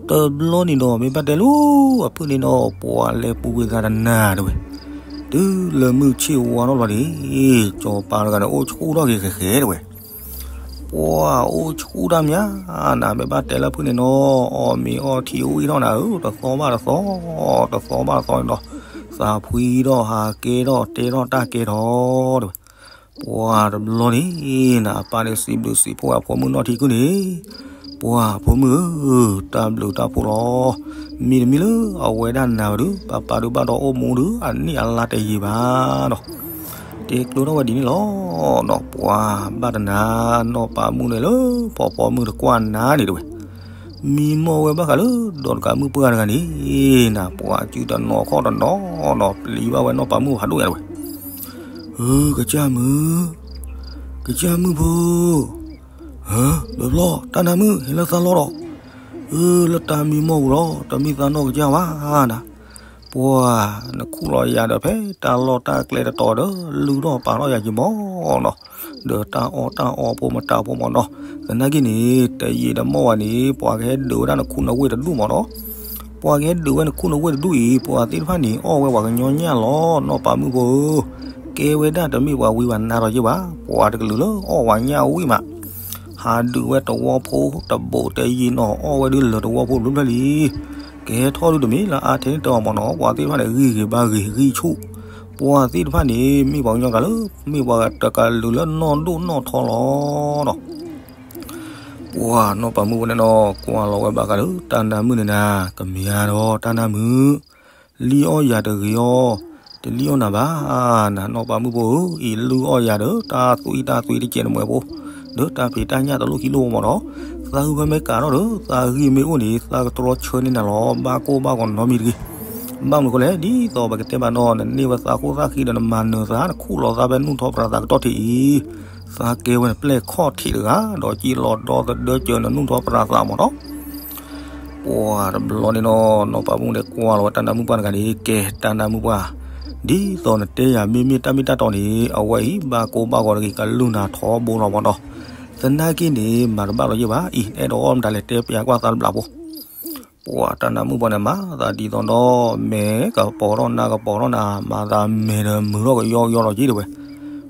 တဘျီန့ၣ်ဒီး မ့ၢ်ဘၣ်တဲလၢ အဖုၣ်န့ၣ်နီၤ ပှၤလဲၤပူၤကွံာ်သးတနၤတဝဲ, တုၤလၢမုၢ်ဆ့ၣ်ဝါထီၣ်လီၤန့ၣ် စီၤပၤတဂၤန့ၣ် အိၣ်ဆူၣ်ထီၣ်က့ၤဃဲၤဃဲၤတဝဲ ပှၤအိၣ်ဆူၣ်တၢ်မးနၤ မ့ၢ်ဘၣ်တဲလၢဖုၣ်န့ၣ်နီၤ အီၣ်မ့ၤအီထံဝံၣ်ထီၣ်နၤဧၢ တသီဘၣ်တသီ, တသီဘၣ်တသီန့ၣ်ဒီး သးဖှံထီၣ်ဟးကဲထီၣ်တဲထီၣ်တၢ်ကဲထီၣ်တဝဲ. ပှၤတဘျီန့ၣ် နအပၢ်န့ၣ်စံးဘျုးစံးဖှိၣ်အဖိမုၣ်နီၢ်ထံကုၢ်န့ၣ်, ပှၤဖိမုၣ်ဧၢ, တၢ်ဘျုးတၢ်ဖှိၣ်လီၤ. မ့တမ့ၢ်လၢအဝဲဒၣ်နၤဝဲဒီး ပၢ်ပၢ်ဒုးဘၣ်ဒီးအိၣ်မူဒီး အနံၣ်အလါတယံာ်ဘၣ်ဒီး တဲကျိထီၣ်ဝဲဒ်န့ၣ်လီၤ. ဒီးပှၤဘၣ်တနၤ နီၢ်ပၤမုၣ်န့ၣ်လၢ ဖီဖီမုၢ်တကွၢ်နၤန့ၣ်တဝဲ မံမီၢ်ဝဲဘၣ်ဃးလၢ ဒီးတကးမုၣ်ပှၢ်တဂၤန့ၣ် နပှၤစုတနီၤခီၣ်တနီၤဒီး ပျံၤဘၣ်ဝဲနီၢ်ပၤမုၣ်ဖးဒိၣ်ညါတဝဲ ဧၢ ကစၢ်မုၣ်, ကစၢ်မုၣ်ဖိ, ဧၢ ဒီးဖျီၣ် တၢ်နါမုၣ် ဟဲလၢသးလီၤဒီး, ဧၢ လၢတၢ်မံမီၢ်ပူၤလီၤ တမ့ၢ်သးနီၢ်ကစၢ်ဝဲနၤ, ပှၤ နခူၣ်လီၤယၤဒီးဖဲတၢ်လီၢ်တၢ်ကျဲတတီၤဒီး လုၢ်ထီၣ်ပာ်ထီၣ်ယၤယံၤမီၢ်နီၤ, ဒီးတၢ်အီၣ်တၢ်အီဖိမတၤဖိမီၢ်နီၤ, သနာ်က့န့ၣ် တယံာ်တမီၢ်ဘၣ်န့ၣ် ပှၤကဟဲဒုးဝဲဒၣ်နခူၣ်နဝ့ၢ်တဒူၣ်မီၢ်နီၤ ပှၤကဟဲဒုးဝဲနခူၣ်နဝ့ၢ်တဒူၣ်အံၤ ပှၤသ့ၣ်တဖၣ်န့ၣ် အီၣ်ဝဲပှၤကညီညၣ်လီၤ နီၢ်ပၤမုၣ်ဖိဧၢ, ကဲဝဲဒၣ်တမ့ၢ်ပှၤဝံပှၤနါဒီးယ့ၢ်ဘၣ်, ပှၤတကလုာ်လၢအီၣ်ပှၤညၣ်ဝံၣ်မး, ဟးဒုးဝဲတဝီဖိတဘိးတယံာ်နီၤ အီၣ်ဝဲဒုးလၢာ်တဝီဖိဘျၢဘျၢလံ ကဟဲထီၣ်ဒုးတမ့ၢ်လၢအါထဲန့ၣ်တအီၣ်မီၢ်နီၤ, ပှၤသ့ၣ်တဖၣ်န့ၣ် ဂံၢ်ဂ့ၤဘါဂ့ၤဂံၢ်ဆူၣ်, ပှၤသ့ၣ်တဖၣ်န့ၣ် မ့ၢ်ပှၤကညီကလုာ်လၢ မ့ၢ်ပှၤတကလုာ်လၢနီၢ်ဒိၣ်နီၢ်ထီလီၤနီၤ ပှၤနီၢ်ပၤမုၣ်ဖိန့ၣ်နီၤ ကွၢ်လီၤဝဲဘၣ်ဃးဒီး တၢ်နါမုၣ်န့ၣ်နၤ ကမၠါဒီးတၢ်နါမုၣ်, လံၣ်အီၣ်ယၤတဂ့ၤအီၤ, တလံၣ်အီၣ်နၤဘၣ်, နနီၢ်ပၤမုၣ်ဖိဧၢ, အံၤလုၢ်အီၣ်ယၤဒီး တၢ်သွံၣ်တၢ်သွံၣ်တကဲးတမှဲးဖိ, ဒီးတၢ်ဖံးတၢ်ညၣ်တလိၣ်ခံလိၣ်မီၢ်နီၤ, သးဂုၢ်ဖဲမ့ၢ်ကးထီၣ်ဒီး သးဂံၢ်မ့ၢ်အိၣ်န့ၣ် သးကတြီဆၢန့ၢ်နၤလီၤ, ဘၣ်ကိၢ်ဘၣ်ဂီၤနီတမံၤတဂ့ၤ. ဘၣ်မနုၤအဃိလဲၣ်, ဒ်သိးပကတဲဘၣ်နီၤ နန့ၢ်ဝဲသးခိၣ်သၣ်ဃံဒီးနမၤနၢၤသး နခူၣ်လီၤသးဖဲနူၢ်ထီၣ်ပြးသးကတီၢ်ထံးအံၤ, သးကဲဝဲနပျဲၢ်ခီၣ်ထံးတဂၤ, ဒီးကံၣ်လီၤဒီသဒၢစၢၤနနူၢ်ထီၣ်ပြးသးမီၢ်နီၤ. ပှၤတဘျီန့ၣ်နီၤ နီၢ်ပၤမုၣ်န့ၣ်ကွၢ်လီၤဝဲတၢ်နါမုၣ်ပှၢ်တဂၤန့ၣ်, ကဲတၢ်နါမုၣ်ပှၢ်, ဒ်သိးနတဲယၤမ့မ့ၢ်တၢ်မ့ၢ်တၢ်တီန့ၣ် အဝဲအံၤဘၣ်ကိၢ်ဘၣ်ဂီၤတဂ့ၤ ကလုၢ်နၤထီဘိလီၤမီၢ်နီၤ. သနာ်က့န့ၣ် မၤတဘၣ်လီၤယဲၢ်ဘၣ်, အံၤ အဲၣ်ဒိးအီၣ်မတၤလဲၣ် တဲပျးကွၢ်သးတဘျးဖိ. ပှၤတၢ်နါမုၣ်ပှၢ်န့ၣ် မၤသးဒ်သိးဒီး မဲာ်ကပီၤထီၣ်နါကပီၤထီၣ်နၤ, မၤသးမဲာ်ဒီးမုာ်ထီၣ်ကယီကယီလီၤက့ၤတဲဝဲ.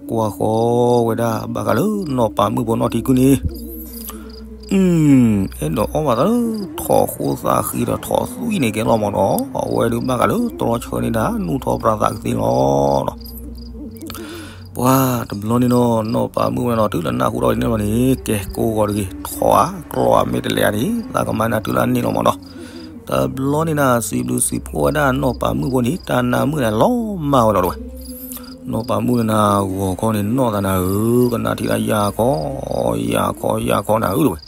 ကွၢ်ဃီဝဲဒၣ်ဘၣ်ဃးလၢနီၢ်ပၤမုၣ်ဖိနီၢ်ထံကုၢ်န့ၣ် အဲၣ်ဒိးအီၣ်ဘၣ်သးလၢ ထီၣ်ဃိသးဃံဒီးထီၣ်သွံၣ်န့ၣ်ကဲလီၤမီၢ်နီၤ, အဝဲဒုးဘၣ်ဃးလၢတြီဆၢန့ၢ်ဒၣ် နူၢ်ထီၣ်ပြးသးကသ့လီၤနီၤ. ပှၤတဘျီန့ၣ်နီၤ နီၢ်ပၤမုၣ်ဝဲနီၤ တုၤလၢနၢ်ဟူထီၣ်ဒ်န့ၣ်လီၤန့ၣ် ကဲကိးဂီၤတဂ့ၤ ထီၣ်ဧါ ကျီဧါ မ့ၢ်တလဲၤဧါန့ၣ် သးကမၤနၤတုၤလၢအန့ၣ်လီၤမီၢ်နီၤ. တဘျီန့ၣ်နၤ စံးဘျုးစံးဖှိၣ်ဝဲဒၣ်နီၢ်ပၤမုၣ်ဖိန့ၣ် တၢ်နါမုၣ်န့ၣ် လီၤမၢ်ဝဲဒီးဝဲ နီၢ်ပၤမုၣ်န့ၣ်နၤ ဂီၤခီန့ၣ်နီၢ်သးနၤဧၢ, ကနၣ်ထံၣ်ဒၣ်ယၤခီ ယၤခီ ယၤခီနၤဧၢ တဲဝဲ.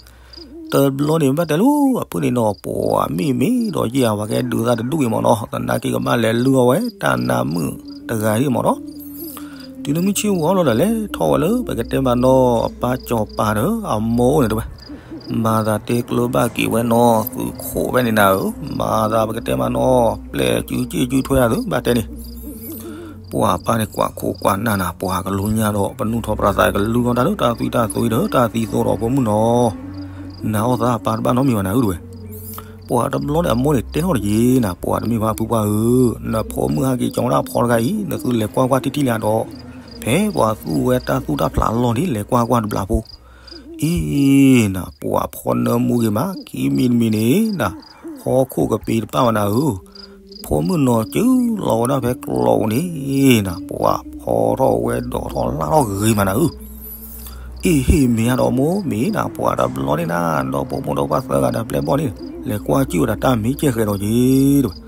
တဘျီန့ၣ်ဘၣ်တဲလၢ အဖုၣ်န့ၣ်နီၤ ပှၤမ့ၢ်မ့ၢ်ဒီးယဲၢ်ဧါ ပှၤကဲဒုးသးတဒူၣ်အံၤမီၢ်နီၤ, သနာ်က့ကဘၣ်လဲၤလုၢ်အီၣ်ဝဲ တၢ်နါမုၣ်တဂၤအံၤမီၢ်နီၤ. တုၤလၢမုၢ်ဆ့ၣ်ဝါလီၤဒီး လဲၤထီၣ်ဝဲလၢ ပကတဲမးနီၤ အပၢ်စီၤပၤဒီး အမိၢ်အိၣ်န့ၣ်တဲဝဲ, မၤသးတဲကျၢၤဘၣ်က့ၤဝဲနီၤ သုးခိးဖဲန့ၣ်နၤဧၢ, မၤသးပကတဲမးနီၤ ပျဲၢ်စုစ့ၣ်စုထွဲအသု ဘၣ်တဲန့ၣ် ပှၤပၢ်န့ၣ်ကွၢ်ခိၣ်ကွၢ်နၢ်နၤ ပှၤကလူညါဒီး ပနူၢ်ထီၣ်ပြးသးကလူဒီးတၢ်လၢတၢ်သွံၣ်တၢ်သွံဒီးတၢ်သံသိဒီးဖိမုၣ်နီၤ, နၤအီၣ်သးပၢ်တဘၣ်နီတမံၤဘၣ်နၤဧၢတဝဲ. ပှၤတဘျီန့ၣ်အမိၢ်န့ၣ်တဲထီၣ်တက့ၢ်နၤ ပှၤတမ့ၢ်ဘၣ်ဖုပှၢ်ဧၢ, နဖိမုၣ်ဟဲက့ၤကၠီဝဲဒၣ်ဖီတဂၤအံၤ နသုလဲၤကွၢ်ကွၢ်ထံထံလၢအဒီး, ဖဲပှၤသူၣ်ဝဲတၢ်သူၣ်တၢ်ဖျးလီၢ်န့ၣ် လဲၤကွၢ်ကွၢ်တဘျီဖိ အံၤနၤ ပှၤဖီနၢမူဂ့ၤမး ခံမံၤတမံၤန့ၣ်နၤ, ဟီၣ်ခိၣ်ကပ့ၤတပၣ်ဘၣ်နၤဧၢ, ဖိမုၣ်နီၤစုလီၤဝဲဒၣ်ဖဲကျီးပူၤန့ၣ်နၤ ပှၤဖီထီၣ်ဝဲဒိးထီၣ်လၢ်ထီၣ်ဂ့ၤမးနၤဧၢ. အ့ၣ်ဟ့ၣ်မ့ၢ်အဒီးမိၢ်မ့ၢ်နၤ ပှၤတဘျီန့ၣ်နၤ ဒီဖိမိၢ်ဒီပၢ်သၢဂၤဒီးပျဲၢ်ဘီၣ်န့ၣ် လဲၤကွၢ်ကၠုၣ်ဝဲဒၣ်တၢ်မ့ၢ်ကဲၣ်ဃဲးဒီးက့ၤတဝဲ.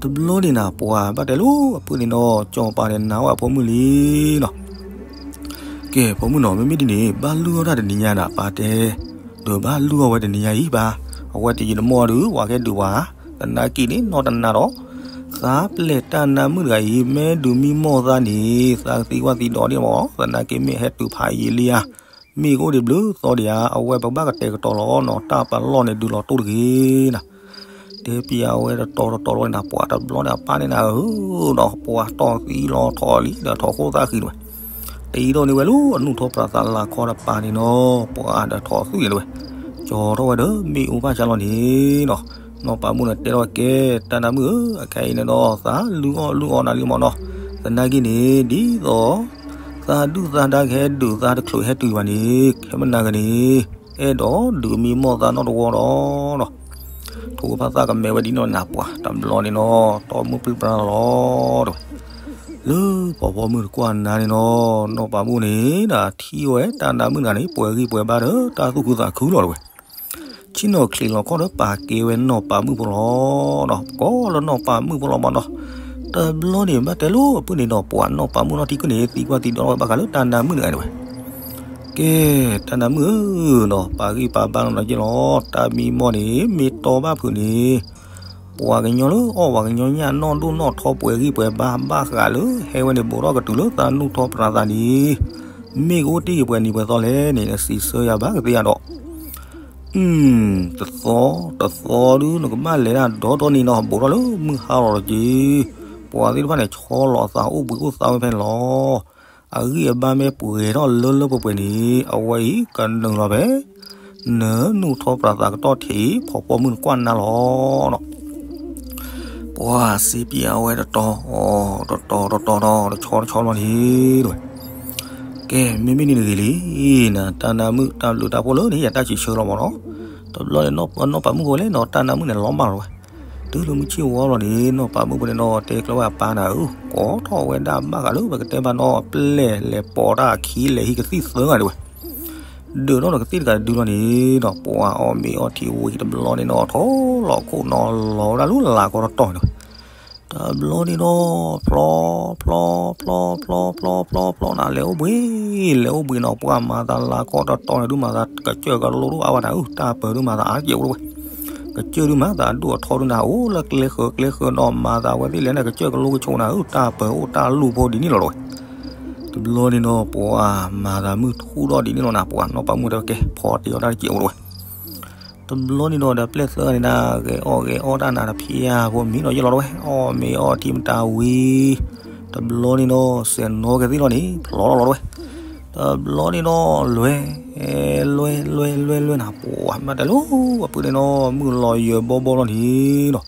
တဘျီန့ၣ်နၤ ပှၤဘၣ်တဲလိာ်အပုၢ်န့ၣ်နီၤ ကၠီၤပၤန့ၣ်နာ်ဝဲအဖိမုၣ်လံနီၤ ကဲ ဖိမုၣ်နီၤ မ့မ့ၢ်ဒ်န့ၣ် ဘၣ်လုၢ်အီၣ်တၢ်တနံၤညါနၤ ပၢ်တဲ, ဒီးဘၣ်လုၢ်အီၣ်ဝဲတနံၤညါအံၤပၢ်, အဝဲတယံာ်တမီၢ်ဒုး ပှၤကဟဲဒုးပှၤ, သနာ်က့န့ၣ် နီၢ်တနၤဒီး သးပျဲၢ်တၢ်နါမုၣ်တဂၤအံၤ မ့ၢ်ဒုးမံမီၢ်သးန့ၣ် သးကသံကွၢ်သံဒိးဒံးမး, သနာ်က့မ့ၢ်ဟဲတုၤဖးယံာ်လံဧါ, မ့ၢ်ကအိၣ်ဒံးဘျုးသီဒံးဧါ, အဝဲပကဘၣ်ကတဲာ်ကတီၤလီၤနီၤ တၢ်ပလီၢ်န့ၣ်ဒုးလီၤတိၢ်တဂ့ၤနၤ တဲပျးဝဲတတီၤတတီၤလီၤန့ၣ် ပှၤတဘျီန့ၣ်အပၢ်န့ၣ်နၤဧၢ, ဒီးပှၤတီၢ်သံလီၤထီၣ်လံဒီးထီၣ်ခိၣ်သၣ်ဃံတဝဲ, တအံၤဒီးန့ၣ်ဝဲလၢအနူၢ်ထီၣ်ပြးသးလၤခီတပၤန့ၣ်နီၤ ပှၤဒီးထီၣ်သွံၣ်န့ၣ်တဝဲ, ကၠီထီၣ်ဝဲဒီးမ့ၣ်အူဘၣ်ဆါလီၤန့ၣ်နီၤ, နီၢ်ပၤမုၣ်န့ၣ်တဲထီၣ်ကဲ တၢ်နါမုၣ်ဧၢ, အခဲအံၤန့ၣ်ဒီး သးလုၢ်အီၣ်လုၢ်အီနၤလံမးနီၤ, သနာ်က့န့ၣ် ဒ်သိး သးဒုၣ်သးဒါကဟဲဒုးသးတချုးဟဲတုၤဘၣ်န့ၣ် ခဲမနၤဂ့ၤန့ၣ် အဲၣ်ဒိးဒုးမံမီၢ်သးနီတဝီဒီးနီၤ, ထိၣ်ဖးသးကမဲဝဲဒ်နီၢ်နၤပှၤ တဘျီန့ၣ်နီၤ တီမုၢ်ပြံပြါလီၤတဝဲ, လၢပှၤဖီမုၣ်တကွၢ်နၤန့ၣ်နီၤ နီၢ်ပၤမုၣ်န့ၣ် ထံၣ်ဝဲတၢ်နါမုၣ်တဂၤန့ၣ် ပှဲၤဂံၢ်ပှဲၤဘါဒီးတၢ်သူၣ်ခုသးခုလီၤတဝဲ ဆ့ၣ်နီၤချံးလီၤခီၣ်ဒီးပာ်ကဲဝဲနီၢ်ပၤမုၣ်ဖိလီၤနီၤ, ကိးလၢနီၢ်ပၤမုၣ်ဖိလီၤမးနီၤ, တဘျီန့ၣ်ဘၣ်တဲလိာ်အပုၢ်န့ၣ်ဒီး ပှၤနီၢ်ပၤမုၣ်နီၢ်ထံခိၣ်န့ၣ် သံကွၢ်သံဒိးထီၣ်ဝဲဘၣ်ဃးလၢတၢ်နါမုၣ်တဂၤန့ၣ်ဝဲ, ကဲ တၢ်နါမုၣ်ဧၢနီၤ ပာ်ဂံၢ်ပာ်ဘါလီၤနီၤက့လီၤ, တၢ်မံမီၢ်န့ၣ် မ့ၢ်တီဘၣ်ဖုးန့ၣ် ပှၤကညီလၢအီၣ်ပှၤကညီညၣ်နီၢ်ဒိၣ်နီၢ်ထီပှဲၤဂံၢ်ပှဲၤဘါဘၣ်ဃးလၢ ဟဲဝဲန့ၣ်ဘူးထီၣ်ကတုၤလၢသးနူၢ်ထီၣ်ပြးသးန့ၣ်, မ့ၢ်ကအိၣ်တ့ၢ်က့ၤပှဲၤနံၤပှဲၤသီလဲၣ်န့ၣ် နစံးဆၢယၤဘၣ်ကသ့ယၤဒီး, တသီ တသီဒုးနကဘၣ်လဲၤဒၣ်ဒီတီနံၤနီၤ ဘူးထီၣ်လၢမုၢ်ဟါလီၤလီၤက့ၤ, ပှၤသ့ၣ်တဖၣ်န့ၣ် ဆီလီၤအသးအိၣ်ဘှံးအိၣ်သါဝဲဖဲန့ၣ်လီၤ. အဂံၢ်အဘါမ့ၢ်ပှဲၤထီၣ်လၢလၢပှဲၤပှဲၤန့ၣ် အဝဲအံၤကနုာ်လီၤဖဲ နနူၢ်ထီၣ်ပြးသးကတီၢ်ထံး ဖီဖီမုၢ်နကွၢ်နါလီၤနီၤ. ပှၤစံးပျးအဝဲတတီၤ တတီၤတတီၤဒီး တဆီတဆီလီၤန့ၣ်တဝဲ, ကဲ မ့မ့ၢ်န့ၣ်တဂ့ၤလံ, နတၢ်နါမုၣ်တၢ်ဘျုးတၢ်ဖှိၣ်လၢန့ၣ် ယတၢ်စံးဆၢလီၤမးနီၤ. တဘျီန့ၣ် နီၢ်ပၤမုၣ်ဖိလဲၣ်နီၤ တၢ်နါမုၣ်န့ၣ်လီၤမၢ်လီၤဝဲ, တုၤလၢမုၢ်ဆ့ၣ်ဝီလီၤန့ၣ် နီၢ်ပၤမုၣ်ဖိန့ၣ်နီၤ တဲကျၢၤဝဲအပၢ်နၤဧၢ, ကိးထီၣ်ဝဲဒၣ်ဘၣ်ဃးလၢပကတဲဘၣ်နီၤ ပျဲၢ်လဲၤပိာ်တၢ်အခံလဲၤဟံးကသံၣ်သၢဂၤတဝဲ ဒုးထီၣ်ဒီးကသံၣ်တဂၤဒုလီၤန့ၣ်ဒီး ပှၤအီၣ်မ့ၤအီထံဝံၤတဘျီန့ၣ်နီၤ ထီၣ်လီၤခိၣ်နီၤလီၤဝဲဒၣ်လၢလၤကီတတီၤန့ၣ်တဝဲ, တဘျီန့ၣ်ဒီး ဖျီ ဖျီ ဖျီ ဖျီ ဖျီ ဖျီ ဖျီ နၤ လဲၤအိၣ်ဘှံး လဲၤအိၣ်ဘှံးနီၤ ပှၤမၤသးလၤကီတတီၤန့ၣ် ဒုးမၤသးကစၢၢ်ကလိဒိၣ်အါဝဲနၤဧၢ တၢ်ပၢၤဒုးမၤသးအါကဲးအိၣ်ဝဲ ကစၢၢ်ဒုးမၤသးအဒိၣ်အထီဒုးနၤ အိၣ်လၢကျဲဃၢၤကျဲဃၢၤနီၤ မၤသးဝဲသ့ၣ်လဲၣ်န့ၣ် ကစၢၢ်ကလိကဆိးနၤဧၢ တၢ်ပၢၤအိၣ်တၢ်လူၢ်ဖိဒ်န့ၣ်လီၤတဝဲ. တဘျီန့ၣ်ဒီး ပှၤမၤသးမုၢ်ထူၣ်ဒီးဒ်န့ၣ်လီၤနၤ ပှၤနီၢ်ပၤမုၣ်တဲဝဲကဲ ဖီတ့ၢ်အီၣ်တၢ်တကဲးအိၣ်တဝဲ. တဘျီန့ၣ်ဒီး ဒီးပျဲၢ်သၢဂၤန့ၣ်နၤ ဂဲၤအီၣ်ဂဲၤအီတၢ်နၤတဖျၢၣ်ဖိမံၤနီၤယဲၢ်လီၤတဝဲ အီၣ်မ့ၤအီထံမတၤဝံၤ တဘျီန့ၣ်ဒီး စဲးနီကသ့ၣ်လီၤန့ၣ် ဖျီလီၤလီၤတဝဲ. တဘျီန့ၣ်ဒီး လွဲ လွဲ လွဲ လွဲ လွဲ နၤ ပှၤမၤတဲလိၤ အပုၢ်န့ၣ်နီၤ မုၢ်လီၤယၢၤဘီဘီလီၤန့ၣ်နီၤ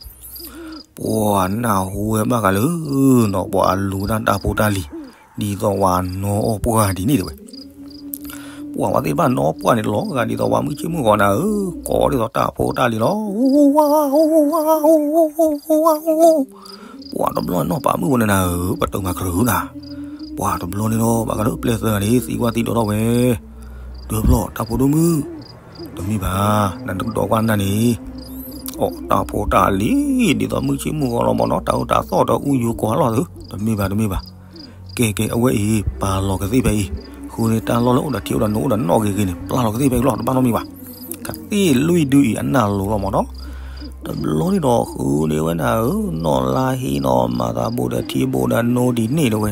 ပှၤနၢ်ဟူဝဲဘၣ်ဃးလၢနီၤ ပှၤလူၤတၢ်တၢ်ဖိတၢ်လံၤ ဒ်သိးဝဲနီၢ်အီၣ်ပှၢ်ဒ်န့ၣ်တဝဲ. ပှၤဝဲသ့ၣ်တဖၣ်နီၢ်ပှၢ်န့ၣ်လီၤဂာ်ဒ်သိးဝဲမုၢ်ဆ့ၣ်မုၢ်ဂီၤနၤဧၢ ကိးဒ်သိးတၢ်ဖိတၢ်လံၤလီၤ ပှၤတဘျီနီၢ်ပၤမုၣ်ဖိန့ၣ်နၤဧၢ ပတုာ်မၤကြၢးနၤ ပှၤတဘျီန့ၣ်ဒီး ဘၣ်ဃးလၢပျဲၢ်သၢဂၤန့ၣ် သံကွၢ်သံဒိးထီၣ်ဝဲ တဘျီ တၢ်ဖိဒိၣ်မုၣ် တမ့ၢ်ဘၣ် နတကဒီးကွၢ်နၤန့ၣ် အီၣ်တၢ်ဖိတၢ်လံၤ ဒ်သိးမုၢ်ဆ့ၣ်မုၢ်ဂီၤလီၤမးနီၤ တၢ်အၢတၢ်သီၣ်ဒီးအူယိၤကိးလီၤသု တမ့ၢ်ဘၣ် တမ့ၢ်ဘၣ်. ကဲ ကဲ အဝဲအံၤ ပာ်လီၤကသ့ၣ်ဖဲအံၤ ဃုန့ၣ်တၢ်လီၢ်လၢအိၣ်ဒီးထံအိၣ်ဒီးနိအိၣ်ဒီးနီၣ်ဂ့ၤဂ့ၤန့ၣ် ပာ်လီၤကသ့ၣ်ဖဲအံၤလီၤ တဘၣ်နီတမံၤဘၣ်. ကသ့ၣ်လွံၢ်ဒုအံၤအနၢ်လိၤလီၤမးနီၤ တဘျီန့ၣ်ဒီးဃုန့ၢ်ဝဲနၤဧၢ နီၢ်လါဟ့နီၤ မၤသးဘိးဒီးထံဘိးဒီးနိဒ်န့ၣ်တဝဲ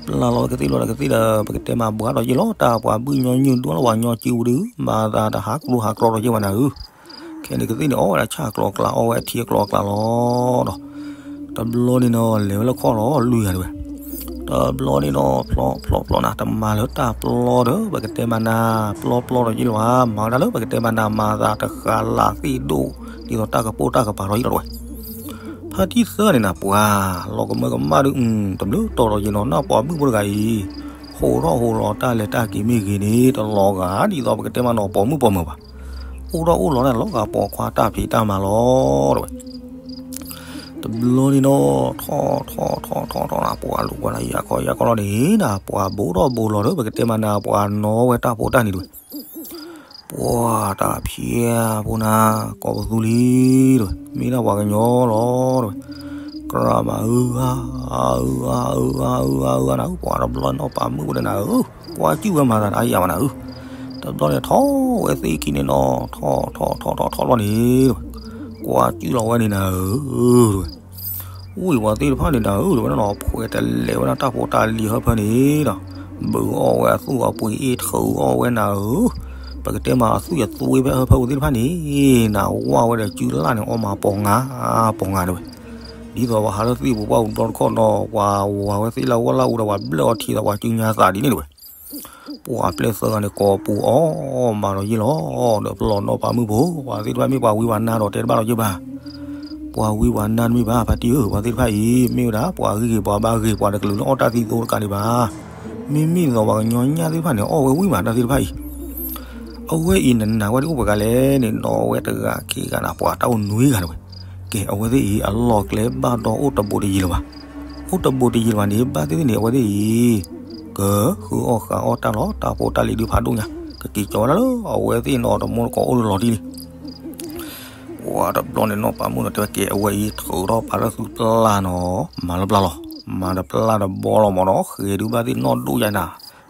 ပာ်လီၤဝဲကသ့ၣ်လီၤဒီးကသ့ၣ်ဒီး ပကတဲမၤဘှါဒီးယ့ၢ်လီၤ တၢ်ပှၤဘုၣ်ညီနုၢ်ဒိၣ်လၢပှၤညီစုပူၤဒုး မၤသးတဟးကျိၤဟးကျီဒီးယ့ၢ်ဝဲနၤဧၢ ခဲန့ၣ်ကသ့ၣ်န့ၣ် အီၣ်ဝဲဒၣ်ဆၣ်ကျီကျါ အီၣ်ဝဲအထံအကျီအကျါလီၤဒီး တဘျီန့ၣ်နီၤ လဲၤဝဲလၢခီၣ်လီၤလွံၢ်ဂၤတဝဲ တဘျီန့ၣ်ဒီး ဖျီဖျီဖျီနၤ တမၤလၢတၢ်ပျီဒီး ပကတဲမၤနၤ ပျီပျီဒီးယ့ၢ်လီၤဧါ, မၤဝဲဒၣ်လၢပကတဲမၤနၤ မၤသးတဃာ်လၢသ့ၣ်ဒိၣ် ဒ်သိးတၢ်ကပိာ်တၢ်ကပၤထီၣ်ယ့ၢ်လီၤတဝဲ. ဖါတံၢ်သၢဂၤန့ၣ်နၤ ပှၤလီၤကမၢကမၣ်ဒုး တဘျုးတီၤဒီးယ့ၢ်နီၤ နီၢ်ပှၤမုၣ်ဖိတဂၤအံၤ ဟိးထီၣ်ဟိးလီၤတၢ်လဲၤတၢ်က့ၤမ့ၢ်ဂ့ၤန့ၣ် တလီၤဂာ်ဒ်သိးပကတဲမၤနီၤ ပိာ်မုၣ်ပိာ်မၢၤဘၣ်. အိၣ်ထီၣ်အိၣ်လီၤတၢ်လီၤဂာ်ပိာ်ခွါတၢ်ဖံးတၢ်မၤလီၤတဝဲ. တဘျီန့ၣ်ဒီး ထီၣ်ထီၣ်ထီၣ်ထီၣ်ထီၣ်နၤ ပှၤလူၤပှၤနၤ ယၤခီယၤခီလီၤန့ၣ်နၤ ပှၤဘူးထီၣ်ဘူးလီၤဒီး ပကတဲမၤနၤ ပှၤနီၣ်ဝဲတၢ်ဖိတၢ်နံၤတဝဲ. ပှၤတၢ်ဖံးဖိနၤ ကိးပသူလံတဝဲ မ့ၢ်ဒၣ်ပှၤကညီလီၤတဝဲ. ကြၢးမၤအုအါ အုအါ အုအါ အုအါ အုအါနၤ ပှၤတဘျီနီၢ်ပၤမုၣ်ဖိန့ၣ်နၤဧၢ, ကွၢ်ကၠုၣ်ဝဲမၤသးတၢ်ယၤမးနၤဧၢ. တဘျီန့ၣ်ထီၣ်ဝဲသ့ၣ်ခံန့ၣ်နီၤ ထီၣ်ထီၣ်ထီၣ်ထီၣ်ထီၣ်လီၤန့ၣ်တဝဲ, ကွၢ်ကၠုၣ်လီၤဝဲန့ၣ်နၤဧၢတဝဲ. ဝံၢ်ပှၤသ့ၣ်တဖၣ်န့ၣ်နၤဧၢ တဝဲနီၤ ဖှဲးတလဲၤဝဲဒၣ်တၢ်ဖိတၢ်လံၤဟၢဖၢန့ၣ်ဒီး ဘုးအီၣ်ဝဲအသူၣ်အပှ့ၤအ့ၣ်ထုးအီၣ်ဝဲနၤဧၢ, ပကတဲမၤအသူၣ်ယသွ့ဖဲဟၢဖၢပူၤသ့ၣ်တဖၣ်န့ၣ် နၤဝၢ်ဝဲဒီးစုလၢ်န့ၣ် အီၣ်မးပီၤငါ ပီၤငါတဝဲ. ဒ်သိးပှၤဟးလၢသ့ၣ်ပူၤပှၢ်ပူၤတဘျီတခီၣ်နီၤ ပှၤဝၤဝဲသ့ၣ်လၢဝၢ်လၢအူဒီးပှၤဘျၢၣ်အီထံဒီးပှၤစုညါသးဒ်န့ၣ်တဝဲ. ပှၤပျဲၢ်သၢဂၤန့ၣ်ကိးပူၤအီၣ်မးဒီးယ့ၢ်လီၤ, ဒီးပလီၢ်နီၢ်ပၤမုၣ်ဖိ ပှၤသ့ၣ်တဖၣ်မ့ၢ်ပှၤဝံပှၤနါဒီးတဲတဘၣ်ဒီးယ့ၢ်ဘၣ်. ပှၤဝံပှၤနါတမ့ၢ်ဘၣ် ဖါတံၢ်ဧၢ ပှၤသ့ၣ်တဖၣ်အံၤ မ့ၢ်ဝဲဒၣ် ပှၤဂံၢ်ဂ့ၤပှၤဘါဂ့ၤ ပှၤတကလုာ်လၢအီၣ်တၢ်သံသိတကးဒံးဘၣ်. မ့မ့ၢ်ဒ်သိးပှၤကညီညၣ်သ့ၣ်တဖၣ်န့ၣ် အီၣ်ဝဲဝံၣ်မးတၢ်သ့ၣ်တဖၣ်အံၤ အဝဲအံၤနနာ်ဝဲဒ်အိၣ်ပှဲၤဂၤလဲၣ်န့ၣ် နီၣ်ဝဲတဂၤခံဂၤနၤ ပှၤတၢ်အိၣ်နွံဂၤတဝဲ. ကဲ အဝဲသ့ၣ်အံၤ အလီၢ်ကျဲဘၣ်ဒီးအိၣ်တဘူးတယံၤလၢၤဘၣ်. အိၣ်တဘူးတယံၤလၢၤဘၣ်န့ၣ် ဘၣ်သ့ၣ်သ့ၣ်န့ၣ် အဝဲသ့ၣ်အံၤ ကဃုအီၣ်ဃုအီၣ်တၢ်လီၤ တၢ်ဖိတၢ်လံၤဒုးဖးဒိၣ်ညါ ကက့ၤကၠီဝဲဒၣ်လၢ အဝဲသ့ၣ်နီၣ်တမူတကိးအိၣ်လၢလီၤတံၢ်လံ ပှၤတဘျီန့ၣ်နီၢ်ပၤမုၣ်ဒီးတဲဝဲကဲ အဝဲအံၤထုးထီၣ်ပာ်လၢသုပျၢ်နီၤ မၤလၢပျၢ်လီၤ. မၤတပျၢ်တဘီလီၤမးနီၤ ဃဲၤဒုးဘၣ်သ့ၣ်နီၣ်ဒိၣ်ယါနၤ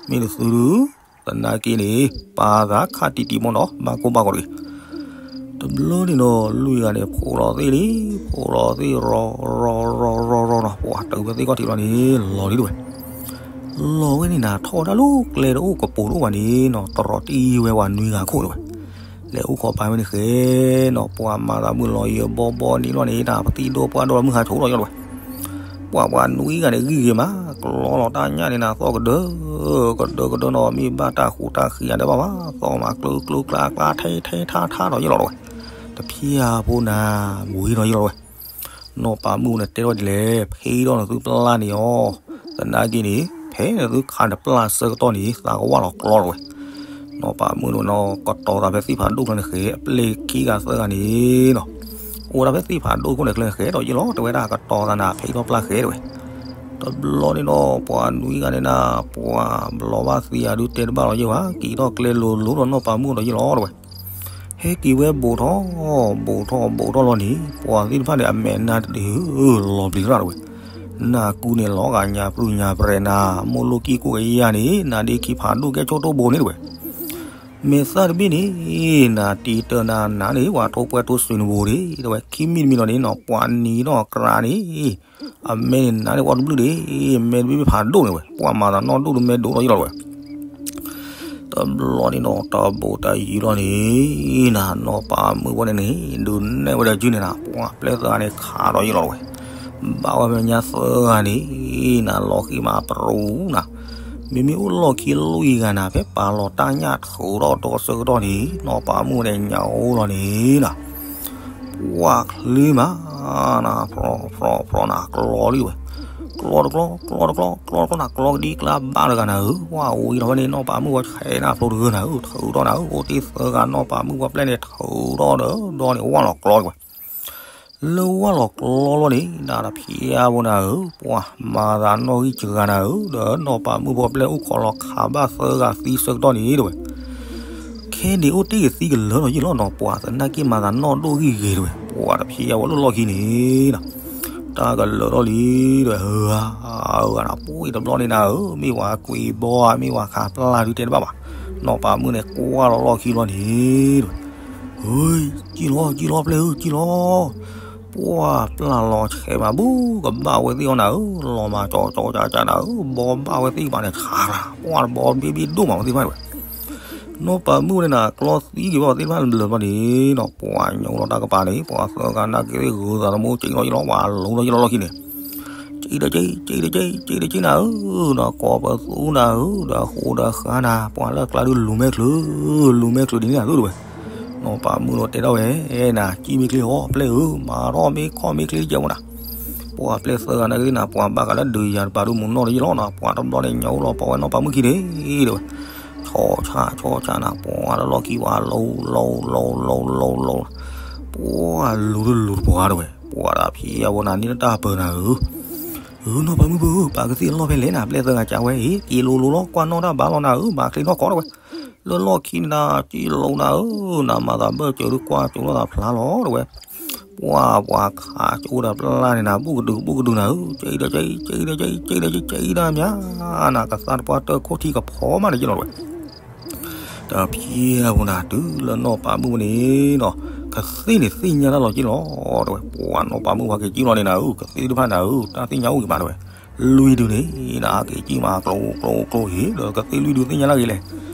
မ့ၢ်တသုဒုး သနာ်က့န့ၣ် ပာ်သးခးတံၢ်တံၢ်မးနီၤ ဘၣ်ကိၢ်ဘၣ်ဂီၤတဂ့ၤ. တဘျီန့ၣ်နီၤ လွံၢ်ဂၤန့ၣ် ဖိးလီၤသ့ၣ်လံ ဖိးလီၤသ့ၣ်ရီၤရီၤရီၤရီၤနီၤ ပှၤတုၤဝဲသ့ၣ်ခီၣ်ထံးလီၤန့ၣ် လီၤလံတဝဲ. လီၤဝဲန့ၣ်နၤ ထီၣ်ဝဲဒၣ်လၢကျဲတအိၣ်ကပိာ်တအိၣ်ဘၣ်န့ၣ်နီၤ တရီတံၢ်ဝဲပှၤနွံဂၤခိၣ်တဝဲ. လဲၤအိၣ်ခိးပာ်ဝဲန့ၣ်ဃဲနီၤ ပှၤမၤသးမုၢ်လီၤယံၤဘီဘီန့ၣ်လီၤန့ၣ် တၢ်ပသံၣ်ဒိၣ်ပှၢ်ဒိၣ်လီၤမုၢ်ဟးဆိးလီၤယီၤတဝဲ. ပှၤပှၤနွံဂၤန့ၣ်ဂံၢ်ဂ့ၤမး ကျီလီၤတၢ်ညၣ်န့ၣ်နၤ သီၣ်ကဒၢ ကဒၢကဒၢနီၤ မ့ၢ်ဘၣ်တၢ်ဃူတၢ်ဃံးအါဒဲးဘၣ်ဘၣ် သီၣ်မးကျၢကျၢကျါကျါထဲထဲထါထါဒီးယီၤလီၤတဝဲ. တဖျၢၣ်ဖိနၤ ဘူးဟံးဒီးယီၤလီၤတဝဲ. နီၢ်ပၤမုၣ်န့ၣ်တဲထီၣ်ဒ်လဲၣ် ဖဲဒီးနသုပျၢ်န့ၣ်အီၤ သနာ်က့န့ၣ် ဖဲနသုခးတပျၢ်ဆၢကတီၢ်န့ၣ် သးကဝၢ်လီၤကျီတဝဲ. နီၢ်ပၤမုၣ်န့ၣ်နီၤ ကတီၤသးဖဲသ့ၣ်ဖးဒိၣ်ကျါန့ၣ်ဃဲ အပျဲၢ်ခံဂၤသၢဂၤန့ၣ်နီၤ အိၣ်ဝဲဒၣ်ဖဲသ့ၣ်ဖးဒိၣ်ခိၣ်န့ၣ်ကျါန့ၣ်ဃဲဒီးယ့ၢ်လီၤ တဲဝဲဒၣ်ကတီၤသးနၤ ဖဲထီၣ်ပျၢ်ဃဲတဝဲ. တဘျီန့ၣ်ဒီး ပှၤနွံဂၤန့ၣ်နၤ ပှၤဘျီဘၣ်သံအဒုးတဲတဘၣ်လီၤယ့ၢ်ဘၣ် က့ၤထီၣ်ကျဲလိၤလိၤဒီးနီၢ်ပၤမုၣ်ဒီးယ့ၢ်လီၤတဝဲ. ဟဲက့ၤဝဲဘူးထီၣ် ဘူးထီၣ်ဘူးထီၣ်လီၤန့ၣ် ပှၤသ့ၣ်တဖၣ်န့ၣ် အမဲာ်နါတဒု လီၤပျံၤတၢ်တဝဲ. နၢ်ကူန့ၣ်လီၤဂာ်ညါပြူညါပြဲးနၤ မိၢ်လိၣ်ကံၢ်ကိၣ်ကယၢ်န့ၣ် နၤဒ့ခံဖးဒိၣ်ကဲဆိတိၢ်ဘိန့ၣ်တဝဲ. မဲာ်သၣ်တဘ့ၣ်န့ၣ် နၤတံၤတၢ်နၤနၤန့ၣ် ပှၤထိၣ်ပှဲၤထိၣ်စွံနဘိဒ့ တဝဲ ခံမံၤတမံၤလီၤန့ၣ်နီၤ ပှၤနံၤထီၣ်ကြးန့ၣ် အမဲာ်န့ၣ်နၤန့ၣ် ပှၤတဘျုးဒ့ မဲာ်တဘ့ၣ်ဖးဒိၣ်န့ၣ်ဝဲ ပှၤမၤသးနီၢ်ဒိၣ်ဒုးမဲာ်ဒိၣ်လီၤယ့ၢ်လီၤတဝဲ. တဘျီန့ၣ်နီၤ တဘူးတယံၤလီၤန့ၣ် နၤနီၢ်ပၤမုၣ်ဝဲန့ၣ်န့ၣ် ဒုးနဲၣ်ဝဲဒီးကုန့ၣ်နၤ ပှၤပျဲၢ်သၢဂၤန့ၣ်ခးဒီးယ့ၢ်လီၤတဝဲ. ဘၣ်ဝဲမဲာ်ညါသၢဂၤန့ၣ် နၤလီၤဃံၤမးပရူၤနၤ မ့မ့ၢ်အိၣ်လီၢ်ခံလွံၢ်ဂၤနၤ ဖဲပာ်လီၤတၢ်ညၣ်ထုးထီၣ်ဒီးဆၢကတီၢ်န့ၣ် နီၢ်ပၤမုၣ်န့ၣ်ညါအိၣ်လီၤန့ၣ်နၤ ပှၤချ့မး နၤ ဖြီဖြီဖြီနၤ ကျီလံဝဲ ကျီတကျီ ကျီတကျီ ကျီတကျီနၤ ကျီကဒံကျါဘၣ်တဂၤနၤဧၢ ပှၤဝံၤလီၤဝဲန့ၣ် နီၢ်ပၤမုၣ်ဝဲဆဲးနၤဖျိတဂၢၢ်နၤဧၢ ထုးထီၣ်နၤဧၢ အိၣ်တ့ၢ်သၢဂၤ နီၢ်ပၤမုၣ်ဝဲပျဲၢ်န့ၣ် ထုးထီၣ်ဒီးဒီန့ၣ် ဝၢ်လီၤကျီဝဲ လၢဝၢ်လီၤကျီလီၤန့ၣ် နၤတဖျါဖိနၤဧၢ ပှၤမၤသးနီၣ်ဂံၢ်စှၤနၤဧၢ ဒီးနီၢ်ပၤမုၣ်ဖိပျဲၢ်အိၣ်ခိးလီၤခးဘၣ်သၢဂၤသံဆၢကတီၢ်န့ၣ်တဝဲ. ခဲန့ၣ်အိၣ်တ့ၢ်ကသံကလၢာ်လီၤယ့ၢ်လီၤနီၤ ပှၤသနာ်က့မၤသးနီၣ်ဒိၣ်ဂံၢ်ဂ့ၤတဝဲ ပှၤတဖျါဖိလၢလီၢ်ခံန့ၣ်နီၤ တၢ်ကလၢာ်ထီၣ်လံဒီး ဟၢဂၤ ဟၢဂၤနၤ ပှၤတဘျီန့ၣ်နၤဧၢ မ့ၢ်ဝဲကွံာ်ဘီဧါ မ့ၢ်ဝဲခးပျၢ်ဒုးတဲတဘၣ်ဘၣ် နီၢ်ပၤမုၣ်န့ၣ် ကွၢ်လီၤလီၢ်ခံလီၤန့ၣ်တဝဲ ဟ့ ကံၣ်လီၤ ကံၣ်လီၤ ပျဲၢ်ဧၢ ကံၣ်လီၤ ပှၤပျၢ်လီၤဆဲးမးဘူး ကဘၣ်ဝဲသ့ၣ်အီၤနၤဧၢ လီၤမးကၠီကၠီကၠီကၠီနၤဧၢ ဘီဘၣ်ဝဲသ့ၣ်ကပၤန့ၣ် ဆါရၤ ပှၤတဘီဘ့ၣ်ဘ့ၣ်ဒိၣ်မးဝဲသ့ၣ်တဖၣ်တဝဲ နီၢ်ပၤမုၣ်န့ၣ်နၤ ကျီသံက့ၤဘၣ်ဝဲသ့ၣ်တဖၣ်လၢဘျၢဘၣ်န့ၣ်နီၤ ပှၤညိလီၤတၢ်ကပၤန့ၣ် ပှၤသၢဂၤနာ်က့ၤသ့ၣ်ဂုၤသးသမူ က့ၤလီၤယ့ၢ်လီၤ ပှၤလူၤလီၤယ့ၢ်လီၤလီၢ်ခံန့ၣ် က့ၤ အံၤဒီးက့ က့ဒီးက့ က့ဒီးက့နၤဧၢ, ဒီးကိးပသူနၤဧၢ, ဒီးဃိဒီးဃါနၤ, ပှၤလၢကျါဒုးလူၤမဲာ်ချၢ, လူၤမဲာ်ချၢဒ်န့ၣ်နၤသုတဝဲ. နီၢ်ပၤမုၣ်ဒီးတဲထီၣ်ဝဲ, နၤ ကံမ့ၢ်ချ့အီၤ ပျဲၢ်ဧၢ, မၤထီၣ်မ့ၢ်ခီၣ်မ့ၢ်ချ့ကဲမနၤ. ပှၤပျဲၢ်သၢဂၤနာ်က့သ့ၣ်နၤ ပှၤဘၣ်ဃးလၢဒုးယၤတပၤဒုးမုၢ်နီၢ်တယံာ်လီၤနၤ, ပှၤတဘျီန့ၣ်ညၣ်အိၣ်လီၤပီဝဲနီၢ်ပၤမုၣ်ခံန့ၣ်, တဝဲ. ဆီဆၣ်ဆီဆၣ်နၤ, ပှၤတလီၢ်ခံပှၤလီၤလီၤလီၤလီၤလီၤလီၤ, ပှၤလူၤတလူၤတပှၤတဝဲ, ပှၤတၢ်ဖံးအဝဲနၤန့ၣ်လၢတၢ်ပၢနၤဧၢ. အၢ နီၢ်ပၤမုၣ်ဖိဧၢ, ပာ်ကသ့ၣ်လီၢ်ဖဲလဲၣ်နၤ, ပျဲၢ်သၢဂၤကးဝဲအံၤ က့ၤလိၤလိၤလီၤ, ကွၢ်နီၣ်တၢ်ဘါလီၤနၤဧၢ, မၤချ့နီၢ်ကီတဝဲ. လၢလီၢ်ခံနၤ က့ၤလိၤနၤဧၢ, နမၤသးဘၢၣ်စၢၤဒုးကွၢ်ကၠိထီၣ်သးဖျါလီၤတဝဲ. ပှၤပှၤခးကၠိဒီးပျၢ်န့ၣ်နၤ ဘူးကဒုးဘူးကဒုးနၤဧၢ, က့ဒီးက့ က့ဒီးက့ က့ဒီးက့ က့ဒီးမး, နကသါတပှၢ်တၢၢ်ခိၣ်ထံကဖီမးန့ၣ် က့လီၤတဝဲ. တၢ်ဖံးအဝဲနၤ တုၤလၢနီၢ်ပၤမုၣ်ဝဲန့ၣ်နီၤ, ကသ့ၣ်န့ၣ်သ့ၣ်ညါတၢ်လီၤက့လီၤတဝဲ. ပှၤနီၢ်ပၤမုၣ်ပှၤက့ၤက့လီၤန့ၣ်နၤဧၢ, ကသ့ၣ်တဖၣ်နၤဧၢ, တၢ်သ့ၣ်ညါအိၣ်ဂ့ၤမးတဝဲ. လွံၢ်ဒုန့ၣ်နၤ က့ၤက့မး ကျိကျိကျိဟ့ၣ်ဒီး ကသ့ၣ်လွံၢ်ဒုသ့ၣ်ညါလၢဂ့ၤလဲၣ်.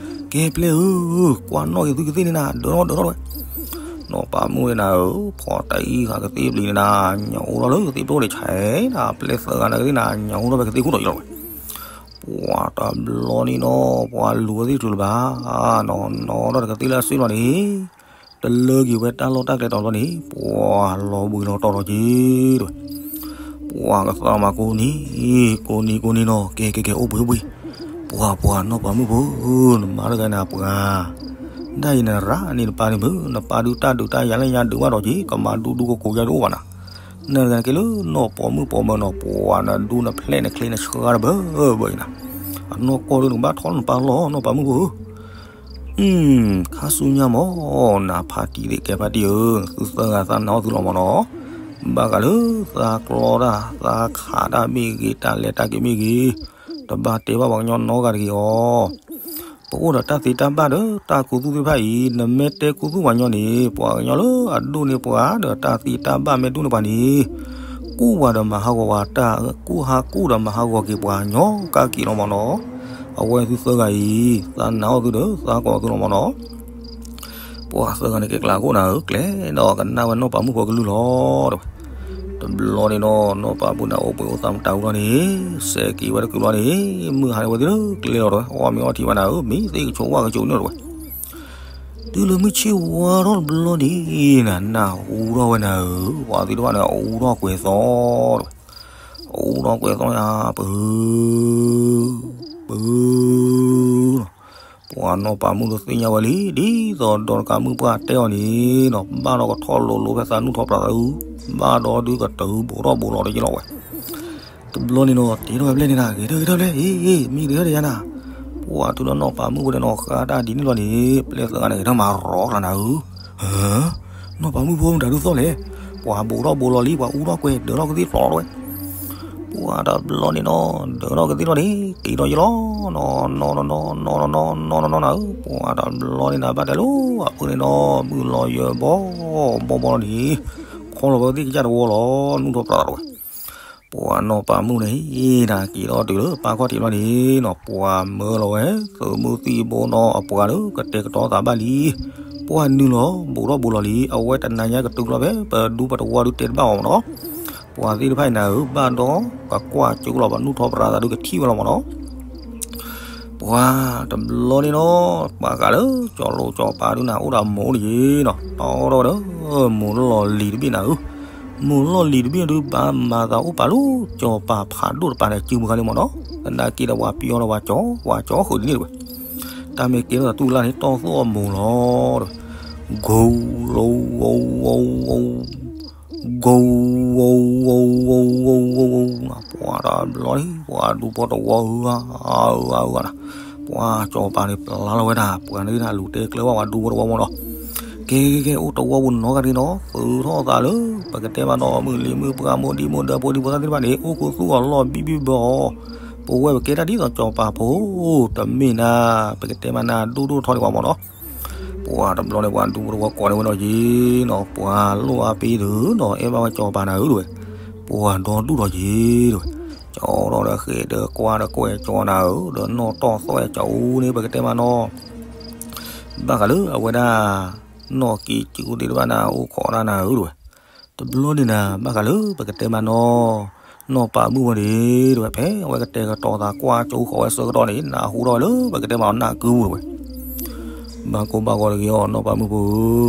ကဲပျဲၢ်ဧၢ, ကွၢ်နီၣ်က့ၤသုကသ့ၣ်န့ၣ်နၤ, ဒၢးထီၣ်ဒၢးထီၣ်တဝဲ. နီၢ်ပၤမုၣ်န့ၣ်နၤဧၢ, ဖီတၢ်အံၤဃာ်ကသ့ၣ်ပျံၤန့ၣ်နၤ, ညၣ်အိၣ်ထီၣ်လၢကသ့ၣ်ပျိန့ၣ်ဆဲးနၤ, ပျဲၢ်သၢဂၤနာ်က့သ့ၣ်နၤ ညၣ်အိၣ်ထီၣ်ဖဲကသ့ၣ်ခိၣ်ဒီးယလီၤဝဲ. ပှၤတဘျီန့ၣ်နီၤ ပှၤလူၤဝဲသ့ၣ်တချုးလၢၤဘၣ်, နီၢ်နီၢ်ထီၣ်တကသ့ၣ်လၢအဆ့လီၤန့ၣ်, တလၢက့ၤဝဲတၢ်လီၢ်တၢ်ကျဲတီၤဘျီန့ၣ် ပှၤလီၤဘှံးလီၤတီၤဒီးက့ၤတဝဲ. ပှၤကသးမၤကိးနံၤ, ကိးနံၤကိးနံၤနီၤ, ကဲကဲကဲ အိၣ်ဘှံးအိၣ်ဘှံး, ပှၤပှၤနီၢ်ပၤမုၣ်ဖိ, နမၤတဂၤနၤပှၤ, ဒၣ်အံၤနရၣ်န့ၣ်နပၢ်န့ၣ်မ့ၢ် နပၢ်ဒုးတၢ်ဒုးတၢ်ယၤလၢညါဒုးဘၣ်ဒီးက့ၤ ကမၤဒူဒူကကိးယၤတအိၣ်ဘၣ်နၤ, နတဂၤနကဲလၢနီၢ်ပၤမုၣ်ပၤမၢၤနီၤ ပှၤနဒူနဖျဲးနချ့နဆှါတဘၢဘၢအံၤနၤ, အနီၢ်ကီၢ်ဒုးနကဘၣ်ထီၣ်နပၢ်လီၢ် နီၢ်ပၤမုၣ်ဖိဧၢ. ခါဆူညါမ့ၢ် နဖါတံၢ်သ့ၣ်ကဲဖါတံၢ်ဧၢ, သုသၢဂၤသးနာ်အီၣ်သုလီၤမ့ၢ်နီၤ, ဘၣ်ဃးလၢသးကျီတၢ် သးခးတၢ်မ့ၢ်ဂ့ၤ တၢ်လဲၤတၢ်က့ၤမ့ၢ်ဂ့ၤ, တဘၣ်တဲဘၣ်ပှၤကညီနီတဂၤတဂ့ၤအီၤ. ပအိၣ်ဒီးတၢ်သ့တၢ်ဘၣ်ဒီးတၢ်ခူသူၣ်သ့ၣ်တဖၣ်အံၤ နမ့ၢ်တဲခူသူၣ်ပှၤကညီန့ၣ် ပှၤကညီလၢအဒိၣ်န့ၢ်ပှၤဒီးတၢ်သ့တၢ်ဘၣ်မ့ၢ်ဒိၣ်န့ၢ်ပှၤန့ၣ် ကူၣ်ပှၤဒီးမၤဟးဂီၤပှၤတၢ် ကူၣ်ဟးကူၣ်ဒီးမၤဟးဂီၤက့ၤပှၤညီကါက့ၤလီၤမ့ၢ်နီၤ. အဝဲသုသၢဂၤအံၤ သးနာ်အီၣ်သုဒီးသးကိးသုလီၤမ့ၢ်နီၤ. ပှၤသၢဂၤန့ၣ်ကဲကျါခိၣ်နၤဧၢ, ကျဲဒီးကနၣ်ဝဲနီၢ်ပၤမုၣ်ဖိကလုၢ်လီၤတဝဲ. တဘျီန့ၣ်နီၤ နီၢ်ပၤမုၣ်န့ၣ်အိၣ်ပှဲၤအိၣ်သးမတၤဝံၤလီၤန့ၣ် စဲးက့ၤဝဲတကုာ်လီၤန့ၣ် မုၢ်ဟါန့ၣ်ဝဲသ့ၣ်လၢကျဲလီၤတဝဲ အီၣ်မ့ၤအီထံဝဲနၤဧၢ, မ့ၢ်သ့ၣ်ကဆိးဝၣ်ကဆိးန့ၣ်တဝဲ. တုၤလၢမုၢ်ဆ့ၣ်ဝါထီၣ်တဘျီန့ၣ် နနၢ်ဟူထီၣ်ဝဲနၤဧၢ, ပှၤသ့ၣ်တဖၣ်န့ၣ် အူထီၣ်ကွဲၤသီတဝဲ, အူထီၣ်ကွဲၤသီယါ ပၢ ပၢ ပှၤနီၢ်ပၤမုၣ်ဒီးသ့ၣ်ညါဝဲလံ ဒ်သိးဒီးတကးမုၢ်ပှၢ်တဲအီၤန့ၣ်နီၤ ဘၣ်ဒီးကထီၣ်လိၤလိၤဖဲသးနူၢ်ထီၣ်ပြးသးအုး, ဘၣ်ဒီးဒုးကတုၤဘူးထီၣ်ဘူးလီၤတယံာ်လီၤဝဲ. တဘျီန့ၣ်နီၤ တဲထီၣ်ဝဲပျဲၢ်န့ၣ်နၤ ဂဲၤထၢၣ်ဂဲၤထၢၣ်ပျဲၢ် အ့ မ့ၢ်ဂဲၤထၢၣ်တယါနၤ. ပှၤတုၤလၢနီၢ်ပၤမုၣ်ဖိဒီးနီၤ ဃါတၢ်ဒ်န့ၣ်လီၤန့ၣ် ပျဲၢ်သၢဂၤန့ၣ် ဂဲၤထၢၣ်မၤရီကျါနၤဧၢ. နီၢ်ပၤမုၣ်ဖိမတၤဒုးသီၣ်လဲၣ်. ပှၤဘူးထီၣ်ဘူးလီၤလံ ပှၤအူထီၣ်ကွဲၤ ဒၢးထီၣ်ကသ့ၣ်ဖျိးလီၤဝဲ. ပှၤတဘျီန့ၣ်နီၤ ဒၢးထီၣ်ကသ့ၣ်ထီၣ်န့ၣ် က့ၤထီၣ်ယလီၤ နီၤနီၤနီၤနီၤ နီၤနီၤနီၤနီၤနၤဧၢ. ပှၤတဘျီန့ၣ်နၤ ဘၣ်တဲလၢအဖုန့ၣ်နီၤ မုၢ်လီၤယၢၤဘီဘီဘီလီၤန့ၣ် ခီလီၤဝဲသ့ၣ်ကစၢ်တဝီလီၤ နူၢ်ထီၣ်ပြးတဝဲ. ပှၤနီၢ်ပၤမုၣ်န့ၣ် နၤက့ၤထီၣ်တုၤလၢပၢ်ခီၣ်ထံးဘျီန့ၣ်နီၤ ပှၤမၢလီၤဝဲ သုးမုၢ်သံၣ်ဘိနီၤ အပှၤလၢကတဲာ်ကတီၤသးဘၣ်လံ. ပှၤနုာ်လီၤ ဘူးထီၣ်ဘူးလီၤလံ အဝဲတနၤညါကတုၤလီၤဖဲ ပဒူပတဝီဒုးတဲတဘၣ်အီၤမ့ၢ်နီၤ. ပှၤသ့ၣ်တဖၣ်အံၤနၤဧၢ ဘၣ်ဒီးကကွၢ်ကၠိလီၤ ပနူၢ်ထီၣ်ပြးသးဒုးကထံၣ်ဝဲလီၤမ့ၢ်နီၤ. ပှၤတဘျီန့ၣ်နီၤ ပှၤဃးလၢ ကၠီလိကၠီပၤဒုးနၤ အိၣ်ဒီးမိၢ်အိၣ်တယံၤနီၤ တီထီၣ်ဝဲဒီး မိၢ်လီၢ်လံၤတဘ့ၣ်နၤဧၢ. မိၢ်လီၢ်လံၤတဘ့ၣ်ဒုး ဘၣ်မၤသးအိၣ်ပာ်လၢ ကၠီပၤဖးဒိၣ်တပၤန့ၣ် စုမုၢ်ခါန့ၣ်မ့ၢ်နီၤ သနာ်က့ဒီး ပှၤပျီဒီးပှၤကၠီ ပှၤကၠီဃုာ်ဒ်န့ၣ်တဝဲ. တၢ်မ့ၢ်ကဲထီၣ်သးတူၢ်ကလာ်န့ၣ် တီၢ်သိၣ်အမိၢ်လီၤ ဂီၤ ဂီၤ ဂီၤ ဂီၤ ဂီၤ ဂီၤ ဂီၤ ဂီၤ ဂီၤ ဂီၤ ဂီၤ ပှၤတဘျီန့ၣ် ပှၤဒူဖိတဝီဧါ ဧါ ဧါ ဧါ နၤ ပှၤကၠီပၤန့ၣ် ပျါလီၤဝဲဒၣ် ပှၤန့ၣ်ဒၣ်လူၤတဲကျၢၤဘၣ်ပှၤဒူဖိတဝီမ့ၢ်နီၤ. ကဲ ကဲ ကဲ အိၣ်တဝီပူၤနီတဂၤတဂ့ၤနီၤ သုးထီၣ်သးလၢ ပကတဲမးနီၤ မုၢ်လံၤမုၢ်ပှၢ် မိၢ်ဒံမိၢ်ဒၢ ဖိဒံဖိသၣ်သ့ၣ်တဖၣ်န့ၣ် အိၣ်ခိးသူၣ်အီၤလီၢ်ဘံၣ်ဘံၣ်ဘၢအီၤ ပဝဲပကဲတၢ်ဒ်သိးကၠီပၤဖိ တမ့ၢ်နၤ ပကတဲမးနၤ ဒိၣ်ဒိၣ်ထီၣ်ဒံးဘၣ်မ့ၢ်နီၤ. ပှၤတဘျီန့ၣ် ပှၤဒူဖိတဝီကိးန့ၢ်ဝဲနီၤက့ၤနီၤ ပှၤလိၣ်အါပ့ၤဒုးနီၤ အဲၣ်ဘၣ်ဝဲကၠီပၤနၤဧၢတဝဲ. ပှၤဒီဒူၣ်ဒီးက့ၤတဝဲ. ကၠီထီၣ်ဒီးဃဲၤဒီးကွၢ်ဒီးကွဲးကၠီနၤဧၢ ဒီးနီၣ်တီၢ်သွဲၣ်ကၠီအူန့ၣ် ပကတဲမးနီၤ. ဘၣ်ဃးလၢအဝဲဒၣ် နီၢ်က့ၤစုသ့ၣ်တဖၣ်နၤ အိၣ်ခိးတၢ်နၤဧၢတဝဲ. တဘျီန့ၣ်နၤ ဘၣ်ဃးလၢပကတဲမးနီၤ နီၢ်ပၤမုၣ်ဖိန့ၣ် တဲဝဲ ဖဲအဝဲကတဲာ်ကတီၤသးကွၢ်ကၠိဃီၤဝဲဆၢကတီၢ်န့ၣ် နၢ်ဟူထီၣ်ဝဲလၢပကတဲမးနီၢ်ကုပူၤတဲဝဲ, ဘၣ်ကိၢ်ဘၣ်ဂီၤတဂ့ၤအီၤ နီၢ်ပၤမုၣ်ဖိ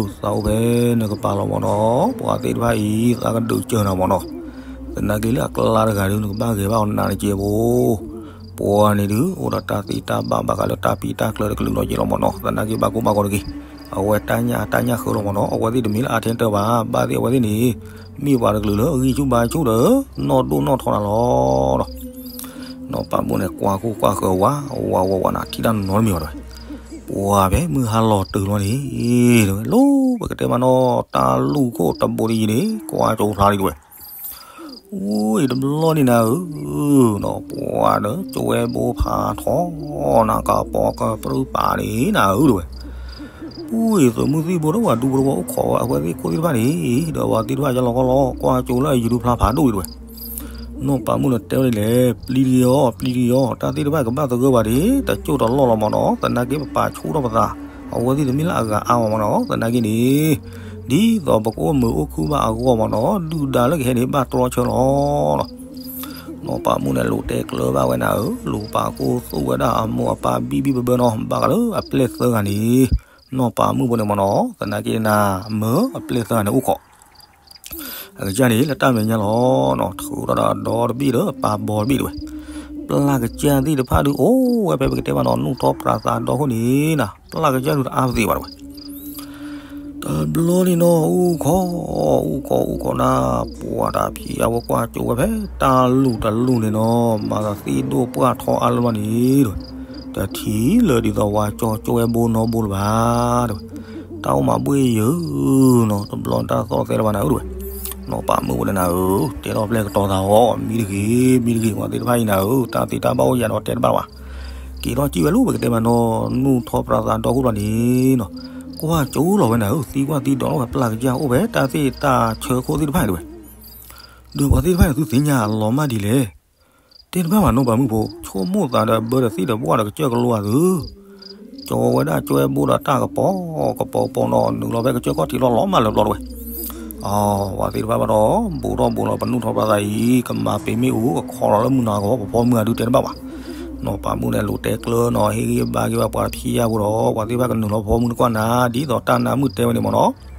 ဧၢ, သးအိၣ်ဖဲနကပၤလီၤမၢ်နီၤ, ပှၤသ့ၣ်တဖၣ်အံၤ သးကဒုးစၢၤနၤမၢ်နီၤ, သနာ်က့လၢအကျါတဂၤဒုး နကဘၣ်ဂဲၤဘၣ်အီၤနးတကဲးဖိ, ပှၤန့ၣ်ဒုး အိၣ်ဒီးတၢ်သ့တၢ်ဘၣ်ဘၣ်ဃးလၢတၢ်ပံးတၢ်ကျၢၤတကလုာ်လီၤက့လီၤမၢ်နီၤ, သနာ်က့ဘၣ်ကိၢ်ဘၣ်ဂီၤတဂ့ၤ, အဝဲတၢ်ညၣ်တၢ်ညၣ်ဃၢလီၤမၢ်နီၤ, အဝဲသ့ၣ်တမ့ၢ်လၢအထဲတၢ်ဘၣ်, ဘၣ်သ့ၣ်အဝဲသ့ၣ်န့ၣ် မ့ၢ်ပှၤတကလုာ်လၢအဂံၢ်ဆူၣ်ဘါဆူၣ်ဒီး နီၢ်ဒိၣ်နီၢ်ထီနၤလီၤ. နီၢ်ပၤမုၣ်န့ၣ် ကွၢ်ခိၣ်ကွၢ်ဃၢၤဝး ဝးဝးဝးနၤ ထံၣ်တၢ်နီတမံၤဘၣ်တဲဝဲ, ပှၤဖဲမုၢ်ဟါလီၤတုၤလီၤန့ၣ် တဲဝဲ လီၤပကတဲမးနီၤ တၢ်လူၢ်ခိၣ်တဘိတယံၤန့ၣ် ကွၢ်ကၠိဖျါလံတဲဝဲ အိၣ်အံၤတဘျီန့ၣ်နၤဧၢ, ဒီးပှၤဒီးကၠိဝဲဘိဖးထီနၤကပီၤကပြုပာ်န့ၣ်နၤဧၢတဲဝဲ, အိၣ်အံၤသုးမုၢ်သံၣ်ဘိဒီးပှၤဒူဖိတဝီအိၣ်ခိးဝဲအဝဲသ့ၣ်ခိၣ်သ့ၣ်တဖၣ်န့ၣ်, ဒီးပှၤသ့ၣ်တဖၣ်ယလီၤကီလီၤ ကွၢ်ကၠိလၢအယံၤဒုဖျါဖးဒိၣ်အံၤတဲဝဲ, နီၢ်ပၤမုၣ်န့ၣ်တဲဝဲဒ်လဲၣ်, ပျံၤတဂ့ၤအီၤ ပျံၤတဂ့ၤအီၤ တၢ်သ့ၣ်တဖၣ်ကဘၣ်သဂၢၢ်ဘၣ်ဒံး တကၠိၣ်တလီၢ်လီၤမၢ်နီၤ, သနာ်က့ပပာ်ဆူၣ်ထီၣ်ပသး, အဝဲသ့ၣ်တမ့ၢ်လၢအဂၤအါမၢ်နီၤ, သနာ်က့န့ၣ် ဒ်သိးပကအိၣ်မုာ်အိၣ်ခုၣ်ဘၣ်အဂီၢ်မၢ်နီၤ, ဒုၣ်ဒါလၢကဟဲန့ၣ်ဘၣ်တြီဆၢလီၤ. နီၢ်ပၤမုၣ်န့ၣ်လိၤတဲကျၢၤဘၣ်ဝဲနၤဧၢ, လိၤပာ်ကိၢ်သူၣ်ဝဲဒၣ်အမိၢ်အပၢ်ဘံၣ်ဘံၣ်ဘၢဘၢနီၤ, ဘၣ်ဃးလၢအပျဲၢ်သၢဂၤန့ၣ်, နီၢ်ပၤမုၣ်ဖိန့ၣ်မၢ်နီၤ, သနာ်က့နၤ မၢအပျဲၢ်သၢဂၤန့ၣ်အိၣ်ခိး အကစၢ်န့ၣ် လၢတၢ်မဲာ်ညါလီၤနီၤ, ထုးထီၣ်ဒီးအဒီတဘ့ၣ်ဒီးအပၢ်ဘီတဘ့ၣ်တဲဝဲ, ပျၢ်ကစၢ်သ့ၣ်တဖၣ်ဒုးအိၣ်ဝဲဖဲပကတဲမးနီၤ နူၢ်ထီၣ်ပြးသးဒီခိၣ်န့ၣ်နၤ, ပျၢ်ကစၢ်ဒုးတအါပသ့ဘၣ်တဲဝဲ, တဘျီန့ၣ်နီၤ အိၣ်ခိး အိၣ်ခိးအိၣ်ခိးနၤ, ပှၤတၢ်ဖံးအဝဲကွၢ်ကၠိဝဲဖဲတၢ်လူၢ်တလူၢ်န့ၣ်နီၤ, မၤသးသ့ၣ်ဒိၣ်ပှၢ်ထီအါလၢၤဘၣ်န့ၣ်တဲဝဲ, တထံၣ်လၢဒ်သိးဝၤကၠိကၠိဝဲဘိနီဘိလၢၤဘၣ်တဲဝဲ, တၢ်အိၣ်မးဘှ့ၣ်ယၢၤနီၤ, တဘျီန့ၣ်တၢ်သီၣ်သဲလၢၤဘၣ်နၤဧၢတဲဝဲ, နီၢ်ပၤမုၣ်ဖိန့ၣ်နၤဧၢ, တဲထီၣ်ပျဲၢ်ကတီၤသးအီၤ မံတဂ့ၤ မံတဂ့ၤ, ပှၤသ့ၣ်တဖၣ်အံၤနၤဧၢ, တၢ်သ့တၢ်ဘၣ်အိၣ်ယၤဒီးတဲတဘၣ်ဘၣ်, က့ၤထီၣ်စံၣ်ဝဲလၢပကတဲမးနီၤ နူၢ်ထီၣ်ပြးသးဒီခိၣ်လီၤန့ၣ်နီၤ, ကွၢ်ကၠိလီၤဝဲနၤဧၢ, သံကွၢ်သံဒိးလီၤဝဲပျၢ်ကစၢ်အိၣ်ဖဲတၢ်သ့ၣ်တၢ်ဆၢခိၣ်သ့ၣ်တဖၣ်န့ၣ်တဲဝဲ, ဒီးပှၤသ့ၣ်တဖၣ်န့ၣ်သုသ့ၣ်ညါအလီၤမၢ်ဒ်လဲၣ် တဲတဘၣ်ဘၣ်နီၢ်ပၤမုၣ်ဖိ, ဆိကမိၣ်သးဒီးဘၢဒီးသ့ၣ်ဒီးဘှၣ်ဒီးကစၢၢ်ကလိအသု, ကၠိဝဲဒၣ်ကၠိဝဲဘိဒီးတၢ်ကပီၤကပီၤပီၤနီၤ, နုာ်လီၤဖဲကစၢၢ်ခီၣ်ထံးလီၤလီၤမၢ်လၢပျီတဲဝဲ, အဝဲသ့ၣ်တဖၣ်ဘၣ်ဒီး ဘူးထီၣ်ဘူးလီၤပနူၢ်ထီၣ်ပြးသးအံၤ ကမၤပ့ၤမ့ၣ်အူ ကခီလီၤလၢမုၢ်နၤကဝီၤ ပဖီမုၢ်အဒုးတဲတဘၣ်ဘၣ်, နီၢ်ပၤမုၣ်န့ၣ်လိၤတဲကျၢၤနီၤ, ဟ့ၣ်ဂံၢ်ဘါက့ၤဝဲပှၤတဖံးယၢ်ဖိဒီး ပှၤသ့ၣ်တဖၣ်ကနုာ်လီၤပဖီမုၢ်နကွၢ်နၤ ဒ်သိးတၢ်နါမုၣ်တဲဝဲန့ၣ်မၢ်နီၤ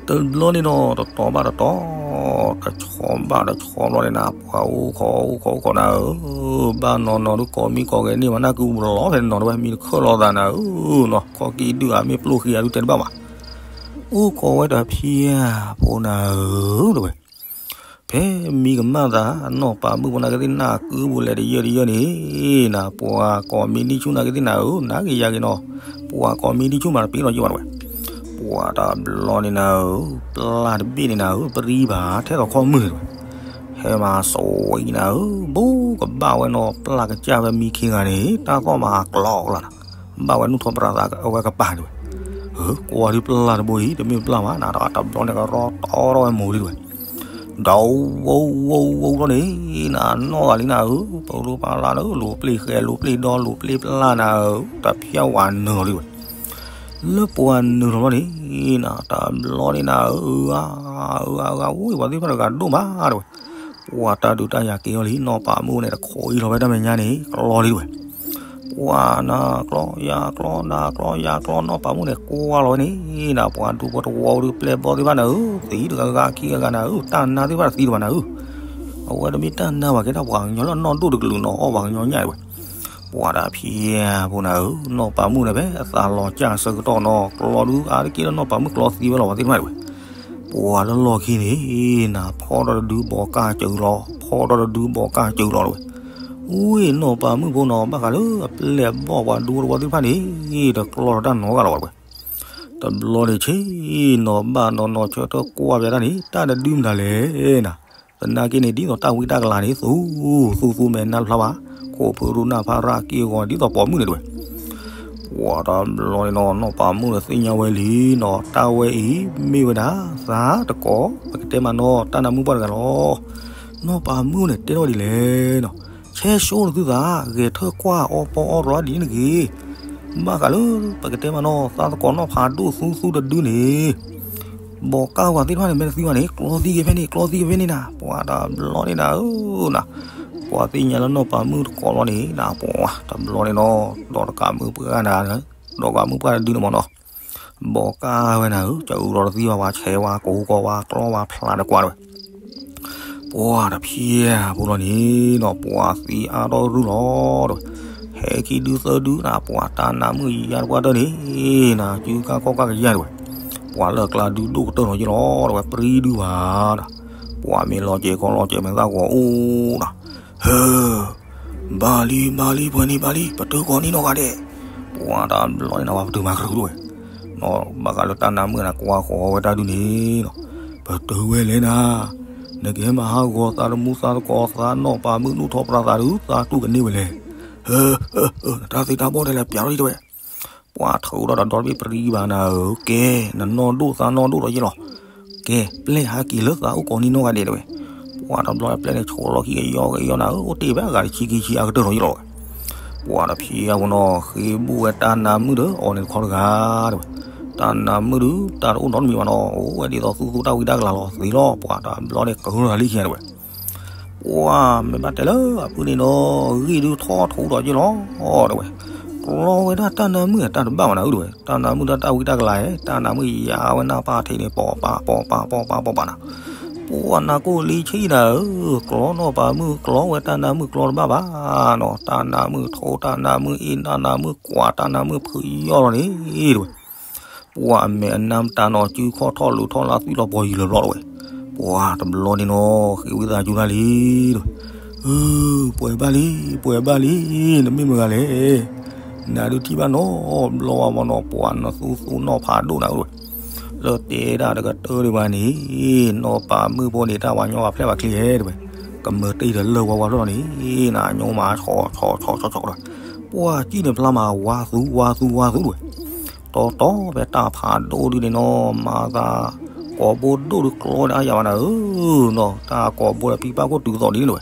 တဘျီန့ၣ်နီၤ တတီၤဘၣ်တတီၤ, တဆီဘၣ်တဆီဘျီန့ၣ်နၤ ပှၤအိၣ်ခိးအိၣ်ခိးအိၣ်ခိးနၤဧၢ, ဘၣ်နီၤနီၤဒုးကိးမံကိးဂဲၤန့ၢ်မးနၢ်ကုပူၤလီၤ ဖဲန့ၣ်နီၤတဲဝဲ, မံတခၢၣ်လီၤသးနၤဧၢနီၤ, ခီၣ်ကံၢ်ဒုၣ်ဧါ မ့ၢ်ပျိၢ်ဃံဧါဒုးတဲတဘၣ်ဘၣ်, အိၣ်ခိးဝဲတဖံးယၢ်ဖိနၤဧၢတဲဝဲ, ဖဲမံကမၣ်သး နီၢ်ပၤမုၣ်ဖိနၤကသ့ၣ်နၢ်ကုပူၤလဲၤတယၢၢ်တယၢၢ်န့ၣ်, နၤပှၤကိးမံဒံဆူၣ်နၤကသ့ၣ်နၤဧၢ, နၤက့ၤယၤက့ၤနီၤ, ပှၤကိးမံဒံဆူၣ်မးတပ့ၤနီၤယဲၢ်ဘၣ်တဲဝဲ, ပှၤတဘျီန့ၣ်နၤဧၢ, ပျၢ်တဘ့ၣ်န့ၣ်နၤဧၢ, ပရံဘၣ်ထဲသိးခီၣ်မုၢ်တဲဝဲ, ဟဲမၤစိးအံၤနၤဧၢ, ဘူးကဘၣ်ဝဲနီၤ ပျၢ်ကစၢ်ဖဲမံခံဂၤန့ၣ် တၢ်သီၣ်မၤကျီကျီနၤ, ဘၣ်ဝဲနူၢ်ထီၣ်ပြးသးအဝဲကပၤတဲဝဲ, ကွၢ်ဒုးပျၢ်တဘိအံၤ တမ့ၢ်ပျၢ်မးနၤ, တဘျီန့ၣ်ကရီတီထီၣ်ဝဲမိၢ်လံတဲဝဲ ဒီးဝိဝိဝိဝိလီၤန့ၣ်, နၤနီၢ်ဂၤလံနၤဧၢ, ပရူပၢ်လၢနၤဧၢ, လိၤပျ့ၢ်ဃဲ လိၤပျ့ၢ်ဒီ လိၤပျ့ၢ်ပျၢ်နၤဧၢ, တဖၠၣ်ဝၤနုာ်လီၤလံဝဲ, လၢပှၤနုာ်လီၤဘျီန့ၣ်, နၤတဘျီန့ၣ်နၤဧၢ, အၢ အၢ အၢ အၢ ဝံၤ ပှၤသ့ၣ်တဖၣ်တဂၤဒိၣ်မးတဲဝဲ, ပှၤတၢ်ဒုးတၢ်ယၤက့ၤအီၤလံ နီၢ်ပၤမုၣ်န့ၣ် တခိးအံၤလီၤဝဲတၢ်မဲာ်ညါန့ၣ် ကျီလံတဲဝဲ ပှၤနၤကျီယၤကျီ နၤကျီယၤကျီ နီၢ်ပၤမုၣ်န့ၣ် ကွၢ်လီၤဝဲန့ၣ်, နၤပှၤဒူဖိတဝီဒုးပျဲၢ်ဘီသ့ၣ်တဖၣ်နၤဧၢ, သံတဂၤဂၤခံဂၤဂၤနၤဧၢ, တၢ်နါသ့ၣ်တဖၣ်တသံတဘၣ်နၤဧၢ, အဝဲတမ့ၢ်တၢ်နါဘၣ် ကဲဒၣ်ပှၤကညီလၢအနီၢ်ဒိၣ်တကလုာ်နီၤ အီၣ်ပှၤကညီညၣ်တဲဝဲ, ပှၤတၢ်ဖံးယၢ်ဖိနၤဧၢ, နီၢ်ပၤမုၣ်န့ၣ်ဖဲအသးလီၤစၢ်အဆၢကတီၢ်နီၤ ကျီဒုးအါတက့ၢ်လၢနီၢ်ပၤမုၣ်ကျီသံဝဲလီၤ ပှၤသ့ၣ်တဖၣ်တဲဝဲ ပှၤလၢလီၢ်ခံန့ၣ် နၤဖီၣ်ထီၣ်တဒုဘီကၢ်စၢၤလီၤ ဖီၣ်ထီၣ်တဒုဘီကၢ်စၢၤလီၤတဲဝဲ, ဝံၤ နီၢ်ပၤမုၣ်ဖိနီၤ ဘၣ်ဃးလၢအပျဲၢ်ဘီၣ်ပှၤဒူဖိတဝီသ့ၣ်တဖၣ်န့ၣ် တကျီထီၣ်တၢ်နီတဂၤလီၤဘၣ်တဲဝဲ, တဘျီန့ၣ်ဆ့ၣ်နီၤဘၣ်နီၤနီၤဆၢထၢၣ်ကွၢ်ပျးတၢ်န့ၣ် တၢ်တဒုမတၤလဲၣ်နၤ, သနာ်က့န့ၣ် ဒ်သိးတၢ်ဝံတၢ်ကလၤန့ၣ် သူသူသူမဲာ်နါတဖျါဘၣ်, ခိၣ်ဖၢရူနၢ်ဖးရၣ်က့ၢ်အဂီၤ ဒ်သိးပိာ်မုၣ်န့ၣ်တဲဝဲ ပှၤတဘျီန့ၣ်နီၤ နီၢ်ပၤမုၣ်န့ၣ်သ့ၣ်ညါဝဲလံနီၤ တၢ်ဝဲအံၤ မ့ၢ်ဝဲဒၣ် သးတကိး ပကတဲမးနီၤ တၢ်နါမုၣ်ပှၢ်တဂၤလီၤ. နီၢ်ပၤမုၣ်န့ၣ်တဲထီၣ်ဒ်လဲၣ်နီၤ, ဆဲးဆိနသုသး ဂဲၤထၢၣ်ကွၢ်အီပီအီတြီဒ်န့ၣ်တဂ့ၤ, ဘၣ်ဃးလၢ ပကတဲမးနီၤ သးတကိးနီၢ်ဖးဒိၣ်သူသူတဒုန့ၣ် ဘီကၢ်ဝဲသ့ၣ်တဖၣ်န့ၣ် မ့ၢ်တသံဘၣ်န့ၣ် ကျီသံက့ၤဖဲန့ၣ် ကျီသံက့ၤဖဲန့ၣ်နၤ, ပှၤတဘျီန့ၣ်နၤဧၢနၤ, ပှၤသ့ၣ်ညါလၢနီၢ်ပၤမုၣ်တကိးလီၤန့ၣ်နၤ, ပှၤတဘျီန့ၣ်နီၤ, ဒီးတကးမုၢ်ပှၢ်နၤ, ဒီးကးမုၢ်ပှၢ်တဒုန့ၣ်မ့ၢ်နီၤ, ဘီကၢ်ဝဲနၤဧၢ, ကအုဒီးတသံဘၣ် ပှၤဆဲးဝဲ ကိးကီးဝဲ ကျီဝဲ ဖျါတကွၢ်တဝဲ ပှၤတဖံးအဖိလီၤန့ၣ်နီၤ, ပှၤသံအါထီၣ်ရုၢ်လီၤတဝဲ, ဟဲခံဒုသၢဒုနၤ, ပှၤတၢ်နါမုၣ်ယါတပှၢ်တၢၢ်န့ၣ်နၤ, စုကၢ်ခီၣ်ကၢ်ကယၢ်တဝဲ, ပှၤလၢအကျါဒုဒိၣ်ကတၢၢ်နီၤက့လီၤတဝဲ, ပြံဒုဘၣ်နၤ, ပှၤမ့ၢ်လီၤကဲၤခီလီၤကဲၤမဲာ်သၣ်ဂီၤအိၣ်နၤ, ဟၢ ဘၣ်လံ ဘၣ်လံ ပှဲၤန့ၣ်ဘၣ်လံ ပတုၤကိးနံၣ်နီၢ်ဂၤဒဲး, ပှၤတဘျီန့ၣ်နၤ ပှၤပတုၤမၤကရူၢ်တဝဲ, နီၤဘၣ်ဃးလၢတၢ်နါမုၣ်နၤ ကွၢ်ဃီၤဝဲတၢ်ဒုန့ၣ်နီၤ, ပတုၤဝဲလဲၣ်နၤ, နကဟဲမၤဟးဂီၤသးတမူသးသကိးသးနီၢ်ပၤမုၣ်နူၢ်ထီၣ်ပြးသးဒုး သးတူၢ်ကန့ၢ်ဝဲလဲၣ်, ဟၢ တၢ်သ့တၢ်ဘီၣ်တဲလဲၣ် ပျးထီၣ်ဒံးတဝဲ, ပှၤထုးထီၣ်ဒီးဒီတဘ့ၣ်ပြံဘၣ်နၤဧၢ, ကဲ နနီၢ်ဒိၣ်သးနီၢ်ဒိၣ်လီၤယ့ၢ်လီၤ, ကဲ ပျဲၢ်ဟးက့ၤလၢသးအိၣ်ကိးနံၣ်နီၢ်ဂၤဒဲးတဝဲ, ပှၤတဘျီပျဲၢ်န့ၣ် ဆိးလီၤခံကယီကယီနၤဧၢ, အိၣ်တ့ၢ်ဖဲအဂၤတဆံခံဆံအကတၢၢ်လီၤယ့ၢ်လီၤဝဲ ပှၤတဖံးအဖိနီၤ ဃ့ဘိၣ်ဝဲတၢ်နါမုၣ်ဒီးအီၤန့ၣ်တခီတဂၤတဝဲ, တၢ်နါမုၣ်ဒုး တၢ်တအိၣ်နီတမံၤဘၣ်နီၤ, အိၣ်ဝဲဒ်သိးသူၣ်သူတၢ်ဝံတၢ်ကလၤလီၤသ့လီၤ, ပှၤတဘျီန့ၣ် ကရၢၢ်လံခံတဝဲ, ပှၤမ့ၢ်ဘၣ်တဲလၢအဖုန့ၣ်နီၤ ဂံၢ်ဒုးထီၣ်ထူဒီးယ့ၢ်လီၤတဝဲ, ကျီဝဲဒၣ်တၢ်နါမုၣ်တၢ်တဘၣ်ဘၣ်နၤဧၢတဝဲ, တၢ်နါမုၣ်ဒၣ်တၢ်ဝံတၢ်ကလၤဧဲ, တၢ်နါမုၣ်ယါဝဲနၢ်ပၢ်ထံးန့ၣ် ပိာ်ပာ်ပိာ်ပာ်ပိာ်ပာ်ပိာ်ပာ်နၤ ပှၤနၢ်ကိၢ်လံဆံနၤဧၢ, ကျီနီၢ်ပၤမုၣ်ကျီဝဲတၢ်နါမုၣ်ကျီတဘၣ်ဘၣ်နီၤ, တၢ်နါမုၣ်ထိတၢ်နါမုၣ်အ့ၣ် တၢ်နါမုၣ်ကွၢ် တၢ်နါမုၣ်ဖုးယီၢ်လီၤန့ၣ်တဝဲ, ပှၤအမဲာ်အနါမတၤနီၤ စုခီၣ်ထီၣ်လိၤထီၣ်လၢသွံၣ်လီၤပှီၤယံၤလီၤဘျီတဝဲ, ပှၤတဘျီန့ၣ်နီၤ ဃ့ဝံသးစူၤတၢ်လံတဝဲ, အၢ ပှဲၤဘၣ်လံ ပှဲၤဘၣ်လံ, နမ့ၢ်မတၤဂၤလဲၣ်, နၤဒုးထံၣ်ဘၣ်နီတဘျီဘၣ်မ့ၢ်နီၤ, ပှၤနသူသူနီၢ်ဖးဒိၣ်နၤတဝဲ လၢတဲဒၣ်တကတၢၢ်ဒံးဘၣ်န့ၣ်, နီၢ်ပၤမုၣ်ဖိန့ၣ် တၢ်ဝၤညီဘၣ်ဖျဲၣ်ဘၣ်ချံဟဲတဝဲ, ကမၢတ့ၢ်ဒီးလၢၢ်ဝါဝါဖျၢၣ်လီၤန့ၣ်, နညိမးဆီဆီဆီဆီတဝဲ, ပှၤကံၣ်န့ၣ်ဖျါမး ဝါသူဝါသူဝါသူတဝဲ, တီတီဖဲတၢ်ဖးဒိၣ်ဒုန့ၣ်နီၤ မၤသး ကိာ်ဘိဒိၣ်ဒုးကျီန့ၣ်အါယၤဘၣ်နၤဧၢနီၤ, တၢ်ကိာ်ဘိဒီးပံပၢ်ခိၣ်တုၤသိးဒ်န့ၣ်တဝဲ,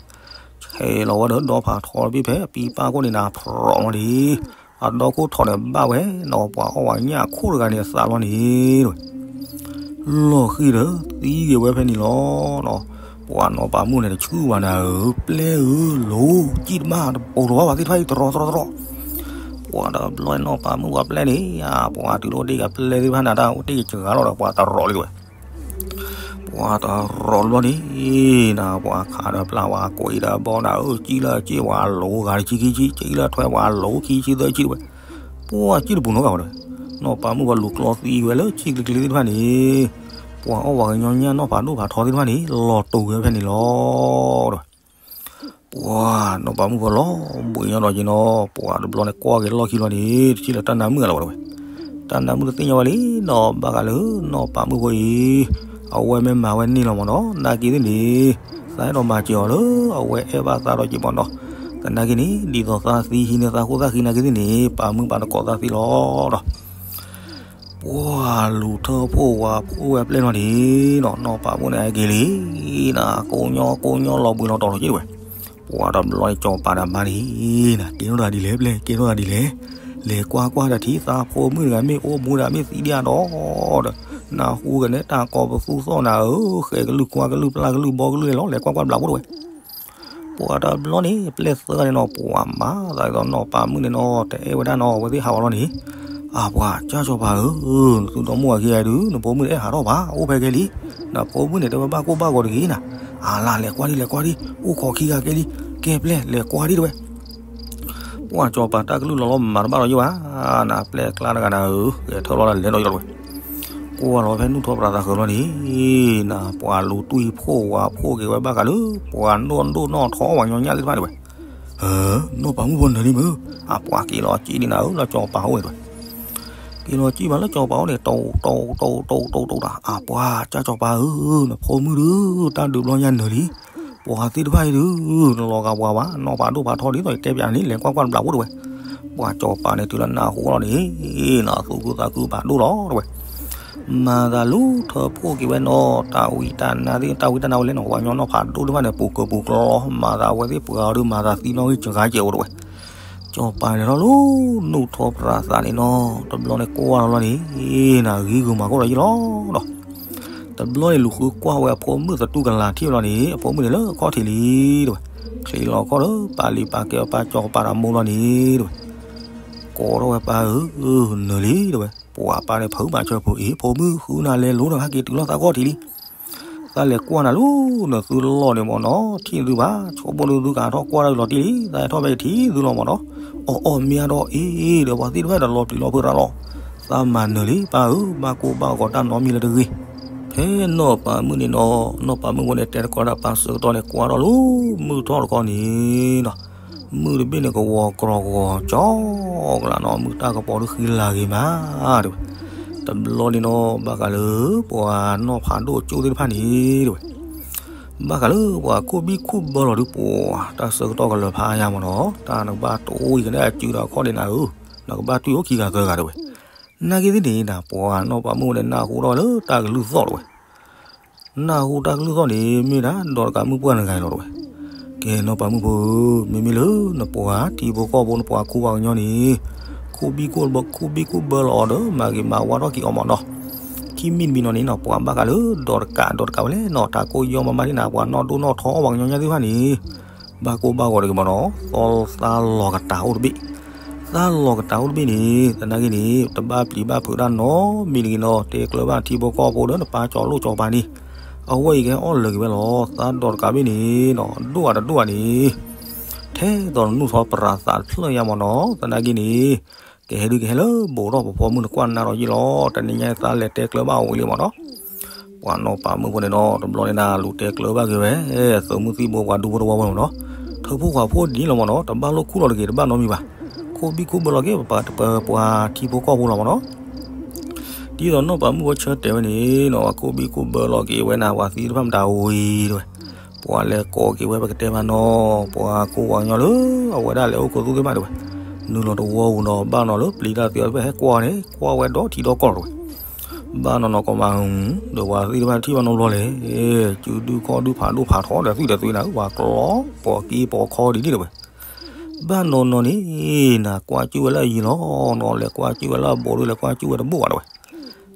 ဆဲးလီၤဝဲဒီးဒီဖးထီတဘ့ၣ်ဖဲပံပၢ်ခိၣ်န့ၣ်နၤ ဖြီးလီၤန့ၣ် အဒီခိၣ်ထီၣ်န့ၣ်ဘၣ်ဝဲနီၤ, ပှၤအီၣ်ဝဲညၣ်အခိၣ်တဂၤန့ၣ်အသးလီၤန့ၣ်တဝဲ, လီၢ်ဃံၤဒီးသံဂ့ၤဝဲဖဲန့ၣ်လီၤနီၤ, ပှၤနီၢ်ပၤမုၣ်န့ၣ်တဆူၣ်ဘၣ်နၤဧၢ, ပျဲၢ်ဧၢ လိၤကံၣ်တမၣ်တပိာ်ထီၣ်ဘၣ်သ့ၣ်တဖၣ်အံၤ တရီတရီတရီ, ပှၤတဘျီနီၢ်ပၤမုၣ်ပှၤပျဲၢ်န့ၣ် ပှၤတုၤလီၤအိၣ်တ့ၢ်ကပျဲၢ်သ့ၣ်တဖၣ်နၤ တၢ်အိၣ်တ့ၢ်ကစှၤလီၤဒီး ပှၤတရီလံတဝဲ ပှၤတရီတဘျီန့ၣ် နၤ ပှၤခးဒီးပျၢ်ဝဲကိးအံၤဒီးဘီနၤဧၢ, ကံၣ်လၢအက့ၢ်ဝဲလိၤဂၤတဆံခံဆံ, ကံၣ်လၢထွဲဝဲလိၤခံဆံသၢဆံတဝဲ, ပှၤကံၣ်တပူၤနီတဂၤဘၣ်တဝဲ, နီၢ်ပၤမုၣ်ပှၤလူၤကျီသံဝဲလၢဆံကျ့ကျ့သ့ၣ်တဖၣ်န့ၣ်, ပှၤအီၣ်ဝဲကညီညၣ်နီၢ်ဖးဒိၣ်ဖးထီသ့ၣ်တဖၣ်န့ၣ် လီၤတိၤဝဲဖဲန့ၣ်လီၤတဝဲ ပှၤနီၢ်ပၤမုၣ်ဖိလီၤဘှံးညီဒီးက့ၤနီၤ, ပှၤတဘျီန့ၣ်ကွၢ်က့ၤလီၢ်ခံလီၤန့ၣ် တထံၣ်လၢၤတၢ်နါမုၣ်အလီၤဝဲတဝဲ, တၢ်နါမုၣ်တသ့ၣ်ညါဝဲလံနီၤ, ဘၣ်ဃးလၢနီၢ်ပၤမုၣ်ဖိအံၤ, အဝဲမ့ၢ်မၤဝဲန့ၢ်လီၤမ့ၢ်နီၤ, နာ်က့သ့ၣ်န့ၣ်, သးအဲၣ်ဒိးမၤစၢၤအီၤလၢအဝဲအဲၣ်ဘၣ်သးဒီးက့ၤမ့ၢ်နီၤ, သနာ်က့န့ၣ် ဒ်သိးသးသံဟံးန့ၢ်သးဃိသးဃံနာ်က့သ့ၣ်န့ၣ် ပၤမုၣ်ပာ်တကိးသးသ့လီၤဒီး ပှၤလူၤထၢဖှိၣ်ဝၤဖှိၣ်ဝဲပျဲၢ်နီၤန့ၣ်နီၤ, နီၢ်ပၤမုၣ်န့ၣ်ဟဲက့ၤလံ, နၤကိညီကိညီလီၤဘှံးလီၤတီၤလီၤက့ၤတဝဲ, ပှၤတဘျီန့ၣ်ကၠီၤပၤဒီးမါန့ၣ်, နၤကဲထီၣ်သးဒ်လဲၣ်ပျဲၢ် ကဲထီၣ်သးဒ်လဲၣ်, လဲၤကွၢ်ကွၢ်ဒီးထံၣ်သးဖိမုၣ်တဂၤမ့ၢ်အိၣ်မူဒီးမ့ၢ်သံဒံးအဒီးဒီး, နၢ်ဟူကနဲတၢ်ကိးပသူသီၣ်နၤဧၢ, ဃဲကလုၢ်ကွၢ်ကလုၢ်ပျၢ်ကလုၢ်ဘီကလုၢ်န့ၣ်လီၤ, လဲၤကွၢ်ကွၢ်ဘျးဘိတဝဲ ပှၤတဘျီန့ၣ် ပျဲၢ်သၢဂၤန့ၣ်နီၤ, ပှၤမၤသးဒ်သိးနီၢ်ပၤမုၣ်န့ၣ်နီၤ တအဲၣ်ဝဲဒၣ်နီၤ, အဝဲသ့ၣ်ဟးဂီၤလီၤန့ၣ်, အပှၤကၠၢ်ကၠီၤပၤဧၢ, နသုဒီမါဝၤခံဂၤဒုး နဖိမုၣ်တအဲၣ်ဟးထီၣ်ဘၣ်, အိၣ်ဖဲကဲလံ, နဖိမုၣ်န့ၣ်တဲဝဲဘၣ်ကိၢ်ဘၣ်ဂီၤတဂ့ၤနၤ, အလၤလဲၤကွၢ်ဒံး လဲၤကွၢ်ဒံး, အိၣ်ခိးခံဂၤကဲလံ, ကဲပျဲၢ်လဲၤကွၢ်ဒံးတဝဲ ပှၤကၠီၤပၤတၢ်ကလုၢ်လီၤလီၤမၤတဘၣ်လီၤယိာ်ဘၣ်, နၤပျဲၢ်ကျါတဂၤနၤဧၢ, ဂဲၤထၢၣ်လီၤဒီးလဲၤဒီးယိာ်တဝဲ, ကွၢ်လီၤဖဲနူၢ်ထီၣ်ပြးသးဃၢၤလီၤန့ၣ်, နၤပှၤလူၤတွံၢ်ဖှိၣ်ဝၤဖှိၣ်က့ၤဝဲဘၣ်ဃးလၢ ပှၤနီၢ်ဒိၣ်နီၢ်ထီဝၤညီညၣ်သ့ၣ်တဖၣ်တဝဲ, နီၢ်ပၤမုၣ်ဖိနၢၤလံမ့ၢ်, အပှၤက့ၤလီၤကံၣ်ဒံးနၤဧၢ လၢကၠီၤပၤအိၣ်န့ၣ်တဝဲ က့ၤလီၤကံၣ်ဘၣ်လၢကၠီၤပၤအိၣ်န့ၣ် တိၢ်တိၢ်တိၢ်တိၢ်တိၢ်တိၢ်တၢ်, အပှၤကၠၢ်ကၠီၤပၤဧၢ, နဖိမုၣ်ဒုး တၢ်ဒုးဘျီညါနၢၤလံ, ပှၤသ့ၣ်တဖၣ်အံၤဒုး နလီၤဂာ်ပှၤဘၣ်, နီၢ်ပၤဒိၣ်ပၤထီဒ်သိးယတဲပၠးန့ၣ် လဲၤကွၢ်ကွၢ်တဘျးဖိတဝဲ, ပှၤကၠီၤပၤန့ၣ်တုၤလၢနၢ်ဟူလီၤန့ၣ်, နသူၣ်ခုသးခုဘၣ်ဒိၣ်လီၤတဝဲ မၤသးလူၤထၢဖှိၣ်က့ၤဝဲနီၤ, တၢ်ဝံတၢ်နါသ့ၣ် တၢ်ဝံတၢ်နါဝဲလဲၣ်နီၤ, ပှၤကညီနီၢ်ဖးဒိၣ်သ့ၣ်တဖၣ်န့ၣ် ပူၤကၢၤပူၤကျီ, မၤသးအဝဲသ့ၣ်ပှၤအီၤဒုး မၤသးသံနီၣ်ဂံၢ်စှၤကဲးအိၣ်တဝဲ, ကၠီၤပၤန့ၣ်ထီၣ်လၢ နူၢ်ထီၣ်ပြးသးန့ၣ်နီၤ, တဘျီန့ၣ်ကွၢ်လီၤလီၤန့ၣ်, နၤဂံၢ်ဂုၤမၤကီၢ်လီၤယံလီၤဒီး တဘျီန့ၣ်လူၤဃုကွၢ်ဝဲအဖိမုၣ်သတူၢ်ကလာ်ထံၣ်ဝဲလီၤန့ၣ် အဖိမုၣ်န့ၣ်လၢအခီၣ်ထံးလံ တဲဝဲ, ချ့လီၤခီၣ်လၢပာ်လံာ်ပာ်ကဲအီၤ ပာ်ကၠီကပာ်ဒီးမိၢ်လီၤန့ၣ် တဲဝဲ, ကိးထီၣ်ဝဲပၢ်ဧၢ, နၢၤလံ တဲဝဲ, ပှၤပၢ်န့ၣ်ဖုးမၤဆၢဖိအံၤ ဖိမုၣ်ဃုနၤလဲၤလိၤဒီးဟဲက့ၤတုၤလီၤသးခီၣ်ထံးလံ သးလဲၤကွၢ်နၤလၢနသုလီၢ်န့ၣ်မ့ၢ်နီၤ ထံၣ်နသုဘၣ် ဆိကမိၣ်နသုကဟးထီၣ်ကွၢ်တၢ်လီၤတံၢ်လံ သးဟဲထီၣ်ဖဲကထံၣ်သုလီၤမ့ၢ်နီၤ, အီၣ်အီၣ်မ့ၢ်အါဒီးအ့ၣ်ဒီးပှၤသ့ၣ်တဖၣ်ဒီးလီၤပျံၤလီၤဖုးရၤလီၤ, သးမၤနၢၤလံပၢ်ဧၢ ဘၣ်ကိၢ်ဘၣ်ဂီၤတၢ်နီတမံၤလၢတဂ့ၤ, ဖဲနီၢ်ပၤမုၣ်န့ၣ်နီၤ နီၢ်ပၤမုၣ်ဖိန့ၣ်တဲတကီၢ်ဒီးပၢ်ဆၢကတီၢ်န့ၣ် ကွၢ်ထီၣ်လၢမုၢ်ထီၣ်တခီန့ၣ်နီၤ မုၢ်တဘ့ၣ်န့ၣ်ကဝီၤကြီၤကြီၤကလးနီၤ မုၢ်တၢ်ကပီၤဒုးဃံလၤဂ့ၤမး တဲဝဲ, တဘျီန့ၣ်နီၤ ဘၣ်ဃးလၢပှၤနီၢ်ဖးဒိၣ်အကၠိသ့ၣ်တဖၣ်န့ၣ် တဲဝဲ, ဘၣ်ဃးလၢပှၤခိၣ်ဘံၣ်ခိၣ်ဘၢလီၤဒုးပှၤ တၢ်ဆၢကတီၢ်ကလၢၤဖးယါမ့ၢ်နီၤ တၢ်နကဘၣ်တအိၣ်အံၤကနဲၣ်အစုဒီးအခီၣ်ဒ့နၤဧၢ, နကဘၣ်တွံၢ်အိၣ်ခံဂၤသၢဂၤ တဲဝဲ, နာ်က့သ့ၣ်န့ၣ် ပှၤနီၢ်ပၤမုၣ်ဖိန့ၣ်နၢ်ဟူထီၣ်လၢတၢ်ကလုၢ်သီၣ် တဲဝဲ နၢ်ဟူတၢ်ကလုၢ်သီၣ်န့ၣ် မ့ၢ်ဒၣ်ဒီးတကးမုၣ်ပှၢ်တဂၤအံၤလီၤ တဲဝဲ, ကဲနီၢ်ပၤမုၣ်ဖိဧၢ, မ့မ့ၢ်လၢနပှၤထံဖိကီၢ်ဖိ နပှၤခိၣ်ပှၤကညီန့ၣ် ခိၣ်ဘံၣ်ခိၣ်ဘၢ ခိၣ်ဘံၣ်ခိၣ်ဘၢလီၤအီၤဒီး မၤဂ့ၤမၤဝါထီၣ်က့ၤအီၤမ့ၢ်နီၤ, ခံမံၤတမံၤနီၤန့ၣ်နီၤ ပှၤဘၣ်ဃးလၢဒီးတကးဒီးတကးဝဲလဲၣ်နီၤ တၢ်ကိၢ်ယီမၤမးဒ်နၤ ပှၤနီၢ်ဒိၣ်နီၢ်ထီအီၣ်ပှၤကညီညါသ့ၣ်တဖၣ်န့ၣ် ဘၣ်ကိၢ်ဘၣ်ဂီၤတဂ့ၤမ့ၢ်နီၤ သီသးလီၤကတၢ်အိၣ်တဘ့ၣ်, သးလီၤကတၢ်အိၣ်တဘ့ၣ်န့ၣ် သနာ်က့န့ၣ် တဘၣ်ပျံၤဘၣ်ဖုးတၢ်နီတမံၤတဂ့ၤနီၤ တဲကျၢၤဘၣ်ထံဖိကီၢ်ဖိဒီးနပၢ်ကၠီၤလိၣ်ကၠီၤပၤန့ၣ်, အဝဲအံၤကဟဲအီၣ်လၢာ်က့ၤဝဲလီၤ သးဒီးတကးဘ့ၣ်န့ၣ်နီၤ ဒိၣ်အတဒိၣ်ဧါန့ၣ် ထဲသိးနနူၢ်ထီၣ်ပရၤသးတဖျၢၣ်ညါမ့ၢ်နီၤ သနာ်က့န့ၣ် ကဟဲဒုးကဟဲလၢဘူးထီၣ်ပဖိမုၣ်နကွၢ်နၤဒီးယံာ်လီၤ တနံၤညါသးလဲၤတဲကျၢၤဘၣ်အဝဲလံမ့ၢ်နီၤ ပှၤနီၢ်ပၤမုၣ်ဖိန့ၣ်နီၤ တဘျီန့ၣ်နၤလူၤတဲကျၢၤဘၣ်က့ၤဝဲ သုးမုၢ်သံၣ်ဘိပှၤဒူဖိတဝီဝဲမ့ၢ်နီၤ, ထၢဖှိၣ်ဃာ်ဖှိၣ်ဒ်လီၤမ့ၢ်နီၤ တဘၣ်လိၣ်ခူၣ်လီၤတဂ့ၤ တဘၣ်နီတမံၤဘၣ်, ခိၣ်ဘံၣ်ခိၣ်ဘၢလီၤက့ၤ ပပှၤထံဖိကီၢ်ဖိလီၤမ့ၢ်နီၤ, ဒ်သိးနီၢ်ပၤမုၣ်ဖိဆၢတဲာ်ဝဲန့ၣ်နီၤ ခိၣ်ဘံၣ်ခိၣ်ဘၢလီၤက့ၤဝဲနၤ ပှၤသံတဖၣ်မတၤဝံၤတဲဝဲ, ပှၤလဲၤကိးက့ၤဝဲပကတဲမးနီၤ ပှၤခိၣ်ပှၤကညီလၢအဝဲဒၣ်လဲၤအိၣ်ခိးသူသ့ၣ်တဖၣ်တဲဝဲ, နုာ်လီၤတဝီပူၤနီၤ ဘၣ်နီၤလၢပျံၤတၢ်သ့အီၤတဖၣ်ဟဲကွၢ်န့ၣ် ကွၢ်ဝဲဒီးထံဒီးကီၢ်တဲဝဲ ဘၣ်နီၤနီၤကီးမး, ဒီးပှၤသ့ၣ်တဖၣ်ထံၣ်ဘၣ်နီတဘျီလဲၣ်, စုဒုခီၣ်ဒုဖးဒိၣ်ဖးထီဒီးသွံၣ်ဒီးသွံၣ်နၤ ပှၤကျီ ပိာ်က့ပိာ်ခီဒ်န့ၣ်တဲဝဲ, ဘၣ်နီၤနီၤန့ၣ် နကွၢ်ကၠူၣ်ဝဲလၢအယံၤလီၤနီၤ လဲၤကွၢ်ကၠူၣ်ဝဲလၢအဘူးဒီး လဲၤကွၢ်ကၠူၣ်ဝဲတဘူးဘၣ်တဲဝဲ,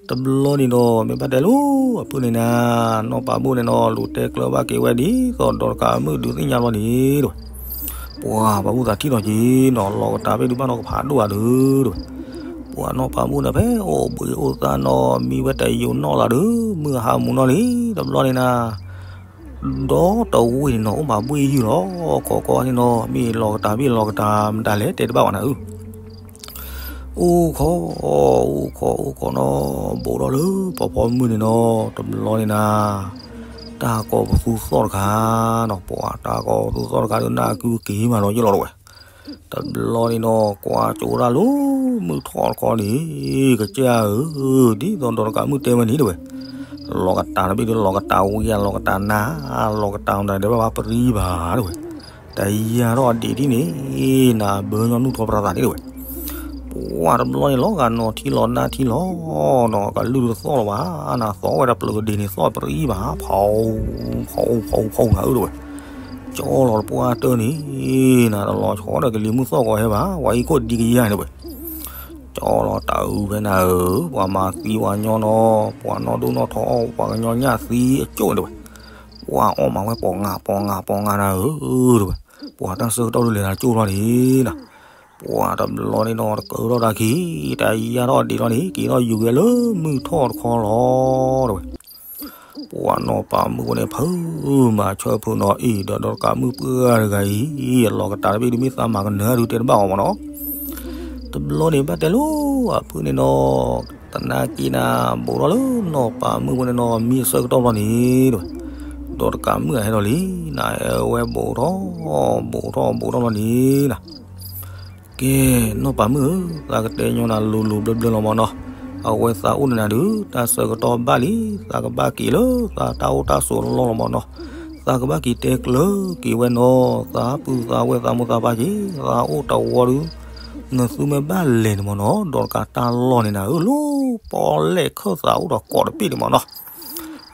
တဘျီန့ၣ်ဒီး မ့ၢ်ဘၣ်တဲလိၤအဖုၣ်န့ၣ်နၤ, နီၢ်ပၤမုၣ်န့ၣ်နီၤ လူၤတဲကျၢၤဘၣ်က့ၤဝဲဒ်သိးဒီးတကးမုၣ်ဒုးသ့ၣ်ညါလီၤန့ၣ်တဲဝဲ ပှၤပှၤမုၣ်သးထံၣ်လီၤက့ၤနီၤ လီၤကတၢ်ဘ့ၣ်ဒုးဘၣ်နီၤကဖးဒိၣ်ဧါဒုး တဲဝဲ, ပှၤနီၢ်ပၤမုၣ်န့ၣ်ဖဲအိၣ်ဘှံးအိၣ်သါနီၤ မံဝဲတယိာ်နီၣ်လၢဒုး မုၢ်ဟါမူၤနီၣ်လံ တဘျီန့ၣ်နၤ ဒီတဝ့ၢ်န့ၣ်နီၤ အိၣ်မးဘှ့ၣ်ယုၢ်လီၤ ကီကီန့ၣ်နီၤ မ့ၢ်လီၤကတၢ်ဘ့ၣ်လီၤကတၢ်မတၤလဲၣ်တဲတဘၣ်ဘၣ်နၤဧၢ အိၣ်ခိး အိၣ်ခိး အိၣ်ခိးနီၤ ဘူးထီၣ်လၢပှၤဖီမုၢ်န့ၣ်နီၤ တဘျီန့ၣ်နၤ တၢ်ကိးပသူသီၣ်တခါနီၤ ပှၤတၢ်ကိးပသူသီၣ်တခါဒီးနၢ်ကုက့ၤမးလီၤယ့ၢ်လီၤတဲဝဲ, တဘျီန့ၣ်နီၤ ကွၢ်ကၠိဒၣ်လၢမုၢ်ထီၣ်တခီန့ၣ် ကစၢ်ဧၢ ဒ်သိးဒီးတကးမုၣ်တဲဝဲန့ၣ်တဲဝဲ, လီၤကတၢ်တဘ့ၣ်ဒီးလီၤကတၢ်ဝံၤယါ လီၤကတၢ်နါ လီၤကတၢ်မတၤဒဲးဘၣ်ပရံဘၣ်တဲဝဲ, တယါထီၣ်အဒံးဒ်န့ၣ် နဘၢညီနုၢ်ထီၣ်ပရၤသးန့ၣ်တဲဝဲ ပှၤတဘျီန့ၣ်လီၤဂာ်နီၤထံလီၤနါထံလီၤနီၤ ကလုၢ်တသီၣ်လီၤဘၣ် နသီၣ်ဝဲဒၣ်ပျုၤကဒ့န့ၣ် သီၣ်ပရံဘၣ် ဖီဖီဖီဖီနၤဧၢတဲဝဲ, ကၠီလီၤတပှၢ်တၢၢ်န့ၣ် နတလီၤဆီဒီးကလံၤမုၢ်သီၣ်ကီးဟဲဘၣ် ဝဲအံၤခိၣ်ဒံကယါန့ၣ်တဲဝဲ, ကၠီလီၤတၢ်အုးဖဲနၤဧၢ ပှၤမၤသံပှၤကညီနီၤ ပှၤနီၢ်ဒိၣ်နီၢ်ထီအီၣ်ပှၤကညီညၣ်သံအကၠိၣ်တဲဝဲ, ပှၤအီၣ်မးဝဲပီၤငါပီၤငါပီၤငါနၤဧၢ တဲဝဲ, ပှၤတၢ်ဆၢကတီၢ်ဒုးလဲၤနၤကၠိၣ်ထီၣ်န့ၣ်နၤ ပှၤတဘျီန့ၣ်နီၤ တကၢထီၣ်တၢ်ခံ တယါထီၣ်ဒံးလီၤန့ၣ် က့ၤထီၣ်ယူၤက့ၤလၢမုၢ်ထီၣ်တခီလီၤတဲဝဲ, ပှၤနီၢ်ပၤမုၣ်ဖိန့ၣ် ဖုးမၤဆၢဖုးနီၤအံၤဒီး ဒီးတကးမုၣ်ပှၢ်တဂၤအံၤ အလီၤကတၢ်တဘ့ၣ်ဒုးမ့ၢ်သးမၤကနၢၤဒုးတဲတဘၣ်အီၤမ့ၢ်နီၤ တဘျီန့ၣ်ဘၣ်တဲလိၤအဖုၣ်န့ၣ်နီၤ သနာ်က့နၤ ဘူးထီၣ်လၢနီၢ်ပၤမုၣ်ဖိန့ၣ်နီၤ မံအဆၢကတီၢ်ဘျီန့ၣ်တဲဝဲ, ဒီးတကးမုၣ်အဟဲဒီးလံ နဟဲဝဲဘူးထီၣ် ဘူးထီၣ်ဘူးထီၣ်ဘျီန့ၣ်နၤ ကဲ နီၢ်ပၤမုၣ်ဧၢ, သးကတဲညီနၤလိၤလိၤဘျၢဘျၢလီၤမ့ၢ်နီၤ, အဝဲသးအိၣ်န့ၣ်နၤဒုး တၢ်ဆၢကတီၢ်ဘၣ်လံ, သးကဘၣ်က့ၤလၢသးတၢ်အိၣ်တၢ်ဆိးလီၢ်လီၤမ့ၢ်နီၤ, သးကဘၣ်က့ၤတဲကျၢၤက့ၤဝဲနီၤ, သးပုၢ်သးဝဲၢ်သးမိၢ်သးပၢ်က့ၤ, သးအိၣ်တဝီဒုး, နသူမ့ၢ်ဘၣ်လဲၤန့ၣ်မ့ၢ်နီၤ, ဒီးတကးတၢ်လီၢ်န့ၣ်နၤဧၢ, လၢပီၣ်လဲၣ်ခၢၣ်သးအိၣ်ဒီးကိးတပ့ၢ်န့ၣ်မ့ၢ်နီၤ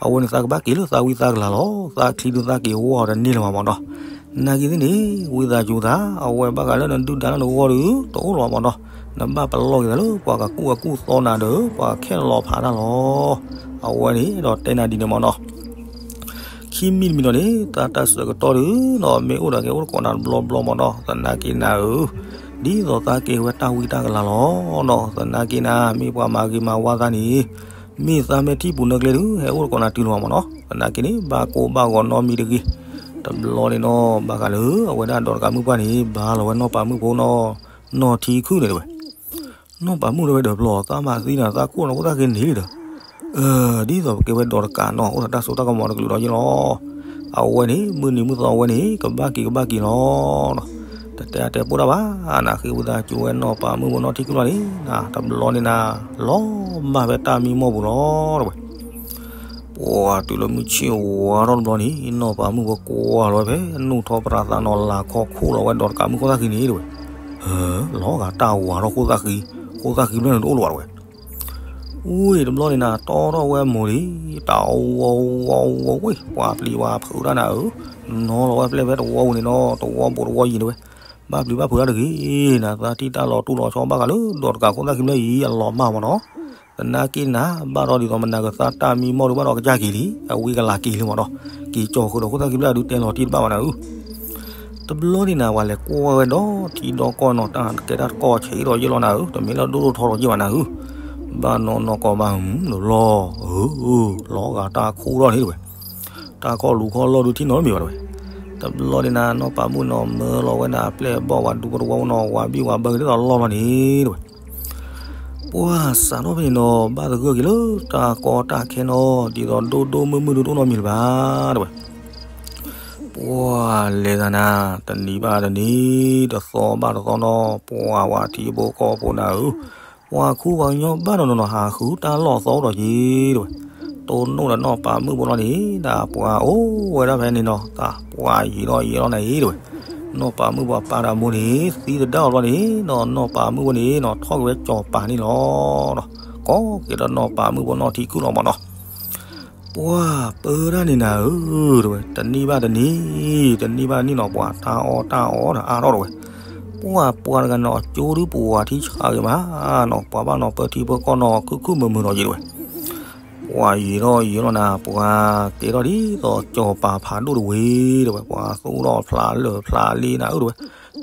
အဝဲန့ၣ်သးကဘၣ်က့ၤလၢသးဝံသးကလၤလီၤ, သးချံဒုးသးက့ၤဝီတန့ၢ်လၢၤဘၣ်မ့ၢ်နီၤ, နာ်က့သ့ၣ်န့ၣ် ဝံသးစူၤသး, အဝဲဘၣ်ဃးလၢနဒုၣ်ဒါလၢနဂီၢ်ဒုး တအိၣ်လၢၤဘၣ်မ့ၢ်နီၤ, နဘၣ်ပလီၢ်က့ၤသးလၢပှၤကကူၣ်အကူၣ်သီနၤဒီး ပှၤခဲလီၤဖးတၢ်လီၤ အဝဲန့ၣ်ဒီးတဲနၤဒ်န့ၣ်မ့ၢ်နီၤ. ခံမံၤတမံၤဒီးန့ၣ် သးတၢ်ဆၢကတီၢ်ဒုးနီၤ မ့ၢ်အိၣ်ဒီးက့ၤအိၣ်တကိးနၤတဘျီဘျီမ့ၢ်နီၤ, သနာ်က့နၤဧၢ, ဒ်သိးသးကဲဝဲတၢ်ဝံတၢ်ကလၤလီၤနီၤ, သနာ်က့နၤ မ့ၢ်ပှၤမၤဂ့ၤမၤဝါသးန့ၣ် မ့ၢ်သးမ့ၢ်ထံၣ်ပူၤနၢကျဲဒုး ဟဲအိၣ်တကိးနၤတုၤလီၤမ့ၢ်နီၤ, သနာ်က့န့ၣ် ဘၣ်ကိၢ်ဘၣ်ဂီၤနီတမံၤတဂ့ၤ. တဘျီန့ၣ်နီၤ ဘၣ်ဃးလၢ အဝဲဒၣ်ဒီးတကးမုၣ်ပှၢ်န့ၣ် ဘါလီၤဝဲနီၢ်ပၤမုၣ်ဖိနီၤ, နီၢ်ထံခုၣ်န့ၣ်တဲဝဲ နီၢ်ပၤမုၣ်တဲဝဲဒီးဘျီ သးမၤသံနၤ သးခိၣ်နခိၣ်သၣ်ဃံန့ၣ်ဒီး, ဒ်သိးပကဲဝဲဒီးတကးနီၤ အိၣ်ဒီးတၢ်စိတၢ်ကမီၤတကလုာ်ဒီးယ့ၣ်လီၤ. အဝဲန့ၣ် မုၢ်နံၤမုၢ်သီဝဲန့ၣ် ကဘၣ်က့ၤကဘၣ်က့ၤလီၤ. တတဲအတဲပိၢ်တၢ်ဘၣ်, နဃ့ဝံသးစူၤဝဲနီၢ်ပၤမုၣ်ဖိနီၢ်ထံခုၣ်လီၤန့ၣ် တဘျီန့ၣ်နၤ လီၤမၢ်ဖဲတၢ်မံမီၢ်ပူၤလီၤ တဲဝဲ ပှၤတုၤလၢမုၢ်ဆ့ၣ်ဝါထီၣ်တဘျီန့ၣ် နီၢ်ပၤမုၣ်ဖိကွၢ်လီၤဝဲဖဲ နူၢ်ထီၣ်ပြးသးနီၤ လၤခီခိၣ်လီၤဝဲဒီးတကးမုၣ်ခိၣ်သၣ်ဃံန့ၣ်တဲဝဲ, ဟၢ, လီၤဂာ်တၢ်ဝၤထီၣ်ခိၣ်သၣ်ဃံ, ခိၣ်သၣ်ဃံဖျၢၣ်န့ၣ်တအိၣ်လၢၤဘၣ်တဲဝဲ. ဝံၤတဘျီန့ၣ်နၤ တီထီၣ်ဝဲမိၢ်လံ, တၢ်ဝီဝီဝီဝံၤ ပှၤပျံၤပှၤဖုးတၢ်နၤဧၢ, နီၤလီၤဝဲဖျဲၣ်ဖဲတဝီပူၤန့ၣ်နီၤ တဝီဘိးတဝီယံၤတဲဝဲ, ဘၣ်ပျံၤဘၣ်ဖုးတၢ်တဂ့ၤ, နသးထံၣ်တၢ်လီၤတူၢ်လီၤဆီဘၣ်ဃးလၢ ဒီးတကးခိၣ်သၣ်ဃံဖျၢၣ်အံၤ အလီၤမၢ်မ့ၢ်နီၤ. သနာ်က့နၤ ဘၣ်ဒီးဒ်သိးမနၤကသးတၢ်မံမီၢ်ဒုးဘၣ်ဒီးကစၢ်က့ၤလံ, အဝံကလၤက့ၤလံမ့ၢ်နီၤ, က့ၤကၠီၤဃုာ်ဒီးခိၣ်သၣ်ဃံဖျၢၣ်ဒုးတဲလီၤတံၢ်တဘၣ်ဘၣ်နၤဧၢ. တဘျီန့ၣ်နၤ ပှၤလဲၤကွၢ်ဝဲဒီးထံဒီကီၢ်နီၤ တၢ်ကဲတၢ်တကီၢ်ဆံးဒီးယ့ၣ်လီၤနၤဧၢ, တမ့ၢ်လၢဒိၣ်ဒိၣ်ထီထီယ့ၣ်ဘၣ်နၤဧၢ, ဘၣ်နီၢ်နီၢ်ကီၢ်ဘၣ်မုၢ်လီၤ, လီၤဂာ်တၢ်ခိၣ်ထီၣ်န့ၣ်တဲဝဲ, တၢ်ခီၣ်လူၤခီၣ်လီၢ်ဒုးထံၣ်နီတမံၤဘၣ်တဲဝဲ. တဘျီန့ၣ်နၤ နီၢ်ပၤမုၣ်နီၤ မၢလီၤဝဲနၤပျဲၢ်ဘီၣ်ဝဲဒူဖိတဝီနီၤ ဝၤဘံၣ်ဝၤဘၢက့ၤဒ်သိးလီၢ်လီၢ်န့ၣ်တဲဝဲ. ပှၤစးထီၣ်ဖဲန့ၣ်နီၤ ဘၣ်သဂၢၢ်က့ၤလၢတၢ်ကီတၢ်ခဲနီၤ ဒ်သိးဒိၣ်ဒိၣ်မုၢ်မုၢ်ဒုးတအိၣ်နီတမံၤလၢၤဘၣ်တဲဝဲ. ပှၤလဲၤသးနၤ တနံၤဘၣ်တနံၤ တသီဘၣ်တသီနီၤ ပှၤဝၤထံဖိကီၢ်ဖိနၤဧၢ, ပှၤခူပှၤကညီဘၣ်နီၤနီၤနီၤ ဟးဃုတၢ်လီၢ်သီအိၣ်ဒီးက့ၤတဲဝဲ. တိၢ်နီၣ်ဒီးနီၢ်ပၤမုၣ်ဖိလီၤန့ၣ် ဒၣ်ပှၤအိၣ်ဝဲဒၣ်ဖဲန့ၣ်နီၤ သးပှၤယံာ်ထီၣ်ယံာ်ထီၣ်နၤအံၤတဲဝဲ. နီၢ်ပၤမုၣ်ပှၤပၢ်တၢ်မိၢ်န့ၣ် သံသဒၣ်အီၤဘျီန့ၣ်နီၤ နီၢ်ပၤမုၣ်ဖိန့ၣ်နီၤ ထီၣ်က့ၤဝဲကၠီၤပၤန့ၣ်လီၤ. ကိးက့ၤဒီးနီၢ်ပၤမုၣ်ဖိနီၢ်ထံခုၣ်လီၤမ့ၢ်နီၤ. ပှၤပၢတၢ်န့ၣ်နၤဧၢတဲဝဲ, တနံၣ်ဘၣ်တနံၤ တနံၣ်ဘၣ်တနံၣ်နီၤ ပှၤတၢ်အီၣ်တၢ်အီဒီးအါထီၣ်တဲဝဲ. ပှၤပှၤတဂၤနီၤ အကၠိဒုးပှၤထံဆးဂ့ၤမးနီၤ ပှၤဘၣ်နီၤပၢထံပၢကီၢ်နီၤ ခုၣ်ခုၣ်မုာ်မုာ်နီၤယံၤတဲဝဲ. ပှၤယံာ်ထီၣ်ယံာ်ထီၣ်နၤ ပှၤကဲထီၣ်ဒ်သိးကၠီၤပၤဖးဒိၣ်တဝ့ၤတဲဝဲ, ပှၤသူၣ်ထီၣ်ဖျါလၢာ်ဖျါလံနၤဧၢတဲဝဲ,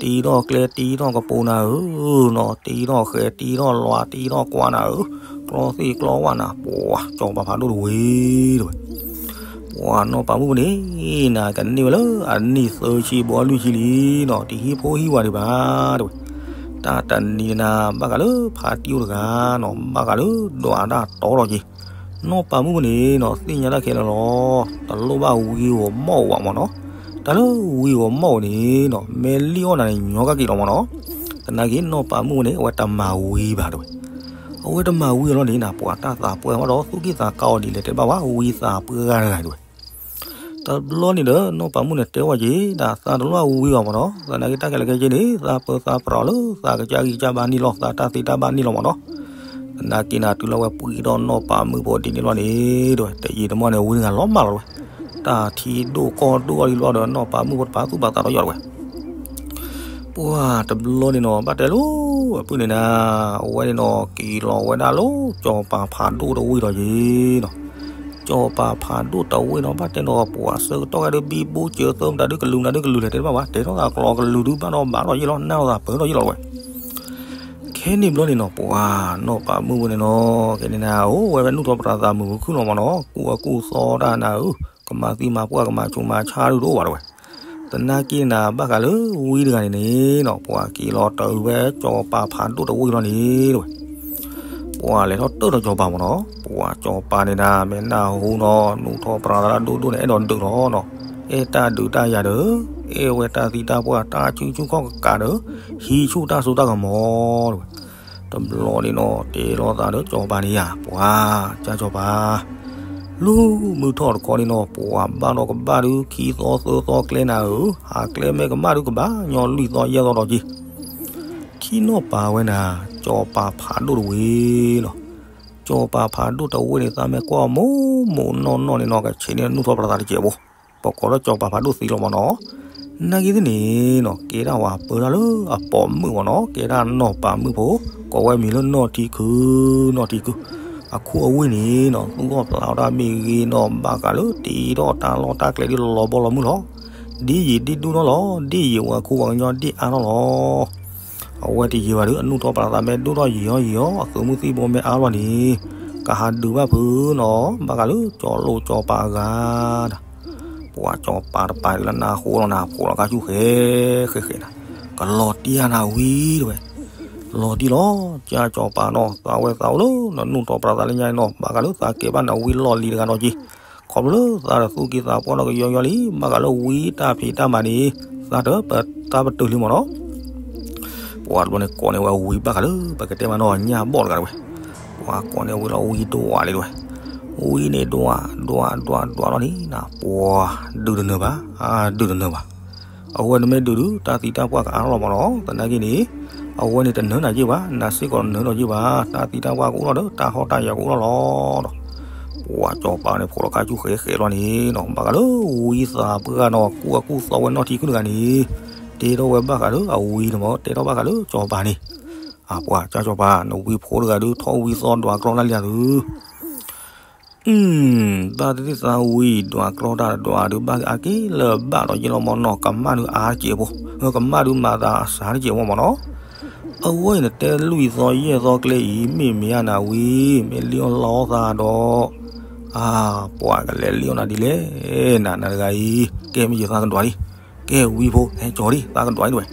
တံထီၣ်ကျဲတံထီၣ်ကပိၤနၤဧၢ, နီၤတံထီၣ်ဃဲတံထီၣ်လွးတံထီၣ်ကွၢ်နၤဧၢ, ကျီသ့ၣ်ကျီဝၣ်နၤ ပှၤကၠီၤပၤဖးဒိၣ်တဝ့ၤတဲဝဲ. ပှၤနီၢ်ပၤမုၣ်ဖိန့ၣ် နၤကန့ၢ်ဝဲလၢအနံၣ်သၢဆံဘီလွံၢ်ဆံလံနီၤ တဟံးဖိဟံးဝၤဒံးဘၣ်တဲဝဲ. တၢ်တနံၤနၤ ဘၣ်ဃးလၢဖါတံၢ်အိၣ်တဂၤနီၤ ဘၣ်ဃးလၢဒွးတၢ်တီထီၣ်က့ၤ နီၢ်ပၤမုၣ်ဖိန့ၣ်နီၤ သ့ၣ်ညါတၢ်ခဲလၢာ်လီၤ. တလိၣ်ဘၣ်ဝံဧိၤမီၣ်ဧိၤဘၣ်မ့ၢ်နီၤ. တၢ်လၢဝံဧိၤမီၣ်ဧိၤန့ၣ်နီၤ မ့ၢ်လံၣ်အီၣ်နၤန့ၣ် ညီကက့ၤလီၤမ့ၢ်နီၤ. သနာ်က့နီၢ်ပၤမုၣ်ဖိန့ၣ် အဝဲတမၤဝံဘၣ်တဲဝဲ. အဝဲတမၤဝံအီၤလီၤန့ၣ်နၤ ပှၤတၢ်သးပှၢ်ဘၣ်ဒီးသူၣ်ကံၢ်သးကါအီၤဒ်လဲၣ်တဲဘၣ်ဝဲ ဝံသးပှၢ်ဂၤတဂၤတဲဝဲ. တဘျီန့ၣ်ဒီး နီၢ်ပၤမုၣ်န့ၣ်တဲဝဲက့ၤ ဒၣ်သးတလိၣ်အဝံအီၤမ့ၢ်နီၤ, သနာ်က့တၢ်ခဲလၢာ်ခဲဆ့န့ၣ် သးပၢသးပြးလၢသးကစၢ်ဂံၢ်ကစၢ်ဘါန့ၣ်လီၤ, သးတၢ်သ့တၢ်ဘၣ်န့ၣ်လီၤမ့ၢ်နီၤ. သနာ်က့နၤတုၤလၢဝဲပှံၢ်ထီၣ်နီၢ်ပၤမုၣ်ဖိဒ်န့ၣ်လီၤန့ၣ်ဒီး တယံာ်တမီၢ်န့ၣ် ဝံတဂၤလီၤမၢ်လီၤဝဲ, တၢ်ထံဒိၣ်ကီၢ်ဒိၣ်အီၤဒ်လီၤဒီး နီၢ်ပၤမုၣ်ဖိတပာ်သူၣ်ပာ်သးဒီးယီၤတဝဲ ပှၤတဘျီန့ၣ်နီၤ ဘၣ်တဲလိၤအပုၢ်န့ၣ်နၤ, အဝဲန့ၣ်နီၤ က့ၤလီၤဝဲဒၣ်လၢ ကၠီၤပၤဖးဒိၣ်တဝ့ၢ်ဒီးယ့ၤနီၤ. ကၠီၤပၤဖးဒိၣ်တဝ့ၢ်နီၤ ဘၣ်တဲနီၤ ပှၤဆၢကတီၢ်ကဒီး ဘံဘူစၢၤသၢမတၤဒုးကလူးမတၤဒုးကလူးလဲၣ်တဲတဘၣ်ဝဲ တဲထီၣ်သးကျီကလူးဒုးဘၣ်ဒီးဘၣ်ဒီးယ့ၤလီၤ နၢ်လိာ်သးပၢၤဒီးယ့ၤလီၤဝဲ ခဲန့ၣ်ဘျီန့ၣ်နီၤ ပှၤနီၢ်ပၤမုၣ်ဖိန့ၣ်နီၤ ကဲန့ၣ်နၤ အိၣ်ဝဲဖဲနူၢ်ထီၣ်ပြးသးမုာ်ဖုးခုၣ်လီၤမ့ၢ်နီၤ ကူၣ်အကူၣ်သီတၢ်နၤဧၢ, ကမၤသံမၤပှၢ်ကမၤဆူးမၤဆါဒုးတအိၣ်ဘၣ်တဝဲ. သနာ်က့နၤ ဘၣ်ဃးလၢဝံတဂၤန့ၣ်န့ၣ်နီၤ ပှၤက့ၤလီၤတၢ်ဝံဖဲကၠီၤပၤဖးဒိၣ်တဝ့ၢ်လီၤန့ၣ်တဝဲ. ပှၤလဲၤထီၣ်တၢၢ်ဒီးကၠီၤပၤမ့ၢ်နီၤ ပှၤကၠီၤပၤန့ၣ်နၤ မ့ၢ်နၢ်ဟူနီၤ နူၢ်ထီၣ်ပြးသးဒိၣ်ဒိၣ်န့ၣ် အဲၣ်ဒိးဒုးလီၤနီၤ, အဲၣ်တၢ်ဒုးတၢ်ယၤဒီး အဲၣ်ဝဲတၢ်သံတၢ်ပှၢ် တၢ်ဆူၣ်ဆူၣ်ခီၣ်ခီၣ်ကးဒီး ဟံးဆူၣ်တၢ်စိတၢ်ကမီၤတဝဲ. တဘျီန့ၣ်နီၤ တဲလိာ်သးဒီးကၠီၤပၤန့ၣ်ယၤ ပှၤ ကၠီၤပၤ လၢမုၢ်ထီၣ်တခီန့ၣ်နီၤ ပှၤဘၣ်ဒီးကဘၣ်ဒုး ခံသီသၢသီကျဲနၤဧၢ, ဟးကျဲမ့ၢ်ကမၣ်ဒုးကဘၣ်ညီလွံၢ်သီယဲၢ်သီဒီးက့ၤ ထံၣ်နီၢ်ပၤဝဲနၤ ကၠီၤပၤဖးဒိၣ်တဝ့ၢ်လီၤ. ကၠီၤပၤဖးဒိၣ်တဝ့ၢ်န့ၣ် သးမ့ၢ်ကွၢ်မိၢ်မိၢ်နီၢ်နီၢ်န့ၣ်နီၤ ကဆံးန့ၢ်နူၢ်ထီၣ်ပြးသးတစဲးဖိ, ပကိးထီၣ်ကၠီၤပၤဖးဒိၣ်သံလီၤမ့ၢ်နီၤ. နာ်က့သ့ၣ်န့ၣ်နီၤ ကဲဒၣ်ဝဲပၢတၢ်လၢအပိာ်မုၣ်မ့ၢ်နီၤ ကဲဒၣ်နီၢ်ပၤမုၣ်ဖိ ကိးဝဲမံၤလၢနီၢ်ထံခုၣ်, နီၢ်ထံခုၣ် အခိၣ်အဝ့ၢ်န့ၣ်နီၤ သူၣ်ထီၣ်ဖျါထီၣ်တၢ်မ့ၢ်ဂ့ၤနီၤ ဘၣ်ဃးလၢတ့ထီၣ်တၢ်လီၢ်တၢ်ကျဲဒ်လီၤဘီလီၤမုၢ်လီၤ. ဒ်ယံာ်ဒ်ဒိၣ်နီၢ်လီၤ ဒ်ယံာ်ဝဲခိၣ်ဝဲကညီဒ်အါထီၣ်လီၤ. အဝဲတယံာ်ဘၣ်ဒီး အနူၢ်ထီၣ်ပာ်သးမ့ၢ်ဒိၣ်ထီၣ်ယံာ်အီၤယံာ်အီၤ အသုးမုၢ်သံၣ်ဘိမ့ၢ်အါလီၤန့ၣ် ကဟးဒုးဘၣ်ဖုးနီၤ ဘၣ်ဃးလၢကၠီလိာ်ကၠီပၤအဂၤ ပှၤကၠီပၤတပၤလၢနၢ်ဟူလီၤနၤ ဖိးလီၤကါဆူၣ်ဃဲ ဃဲဃဲနၤ, ကလီၤတံၢ်ဧါနၤဝံၤတဝဲ, လီၤတံၢ်လီၤ ကၠီကၠီပၤနီၤ သးဝဲသးအိၣ်လၢ နနူၢ်ထီၣ်ပြးသးလၢညါနီၤ ဘၣ်ဃးလၢသးကဲဘၣ်နၤဝံၤလီၢ်လံၤတဂၤနီၤက့, ခီဖျိလၢသးဒီးသူၣ်က့သးပှၢ်နီၤကယီယီလံ ဘၣ်ဃးလၢဝံတၢ်ဖံးတၢ်မၤန့ၣ် သးတပတၢၢ်လံမ့ၢ်နီၤ ပှၤတဘျီန့ၣ်ကိးန့ၢ်ဝဲဝံဘၣ်ဃးလၢ ပကတဲမးနီၤ ညၣ်ဘီၣ်တဂၤတဝဲ, ပှၤကိးန့ၢ်ဝံလီၤဝံဒွးလံတဝဲ, ဝံန့ၣ်ဒွး ဒွး ဒွး ဒွးလီၤန့ၣ် ပှၤဒုးတနၢၤဘၣ်, ဒုးတနၢၤဘၣ်, အဝဲန့ၣ်မ့ၢ်ဒုးဒုး တၢ်သံတၢ်ပှၢ်ကအါထီၣ်လီၤမ့ၢ်နီၤ သနာ်က့န့ၣ်, အဝဲန့ၣ်တနၢၤနၤက့ၢ်ဘၣ် နၤစ့ၢ်ကီးတနၢၤနီၤက့ၢ်ဘၣ် တၢ်သံတၢ်ပှၢ်ကအိၣ်ထီၣ်ဒီး တၢ်ဟီၣ်တၢ်ယၤကအိၣ်ထီၣ်လီၤဒီး ပှၤကၠီပၤန့ၣ် ဖိးလီၤကါဆူၣ်ဃဲဃဲလီၤန့ၣ်နီၤ ဘၣ်ဃးလၢဝံသးပှၢ်နီၤ ကူၣ်အကူၣ်သီဝဲနီၢ်ထံခုၣ်တဂၤန့ၣ်, တဲထီၣ်ဝဲဘၣ်ဃးလၢအဝံန့ၣ်မ့ၢ် တဲထီၣ်ဘၣ်ဃးလၢကၠီပၤန့ၣ်, အပှၤကၠီကၠီပၤ နဝံဖိတဂၤဒုးထီၣ်ဝံသီဒွးကြီတၢ်လံဧါသု ဘၣ်သ့ၣ်သ့ၣ်သးဝံဒွးကြီတၢ်တဒွးဒုးဘၣ်အါက့လၢၤဘၣ်ဒီးယ့လီၤမ့ၢ်နီၤ ကမၣ်ဒုးအါတစဲးဖိ, ကမၣ်ဒုးမၤသးအစှၤတစဲးဖိမ့ၢ်နီၤ, အဝဲအံၤနတဲလွံၢ်သီယဲၢ်သီကျဲအံၤ မ့ၢ်မ့ၢ်ဧါနၤဝံ, မ့ၢ်လံအီၣ်လီအီၣ်သးဒီး, အါ, ပှၤကလဲၤလံအီၣ်နၤဒ်လဲၣ်, နၤနၤတဂၤအံၤ ကဲမ့ၢ်ယသးကဒွးလံ, ကဲဝံဖိ ဟဲကၠီၤလံ သးကဒွးလံတဝဲ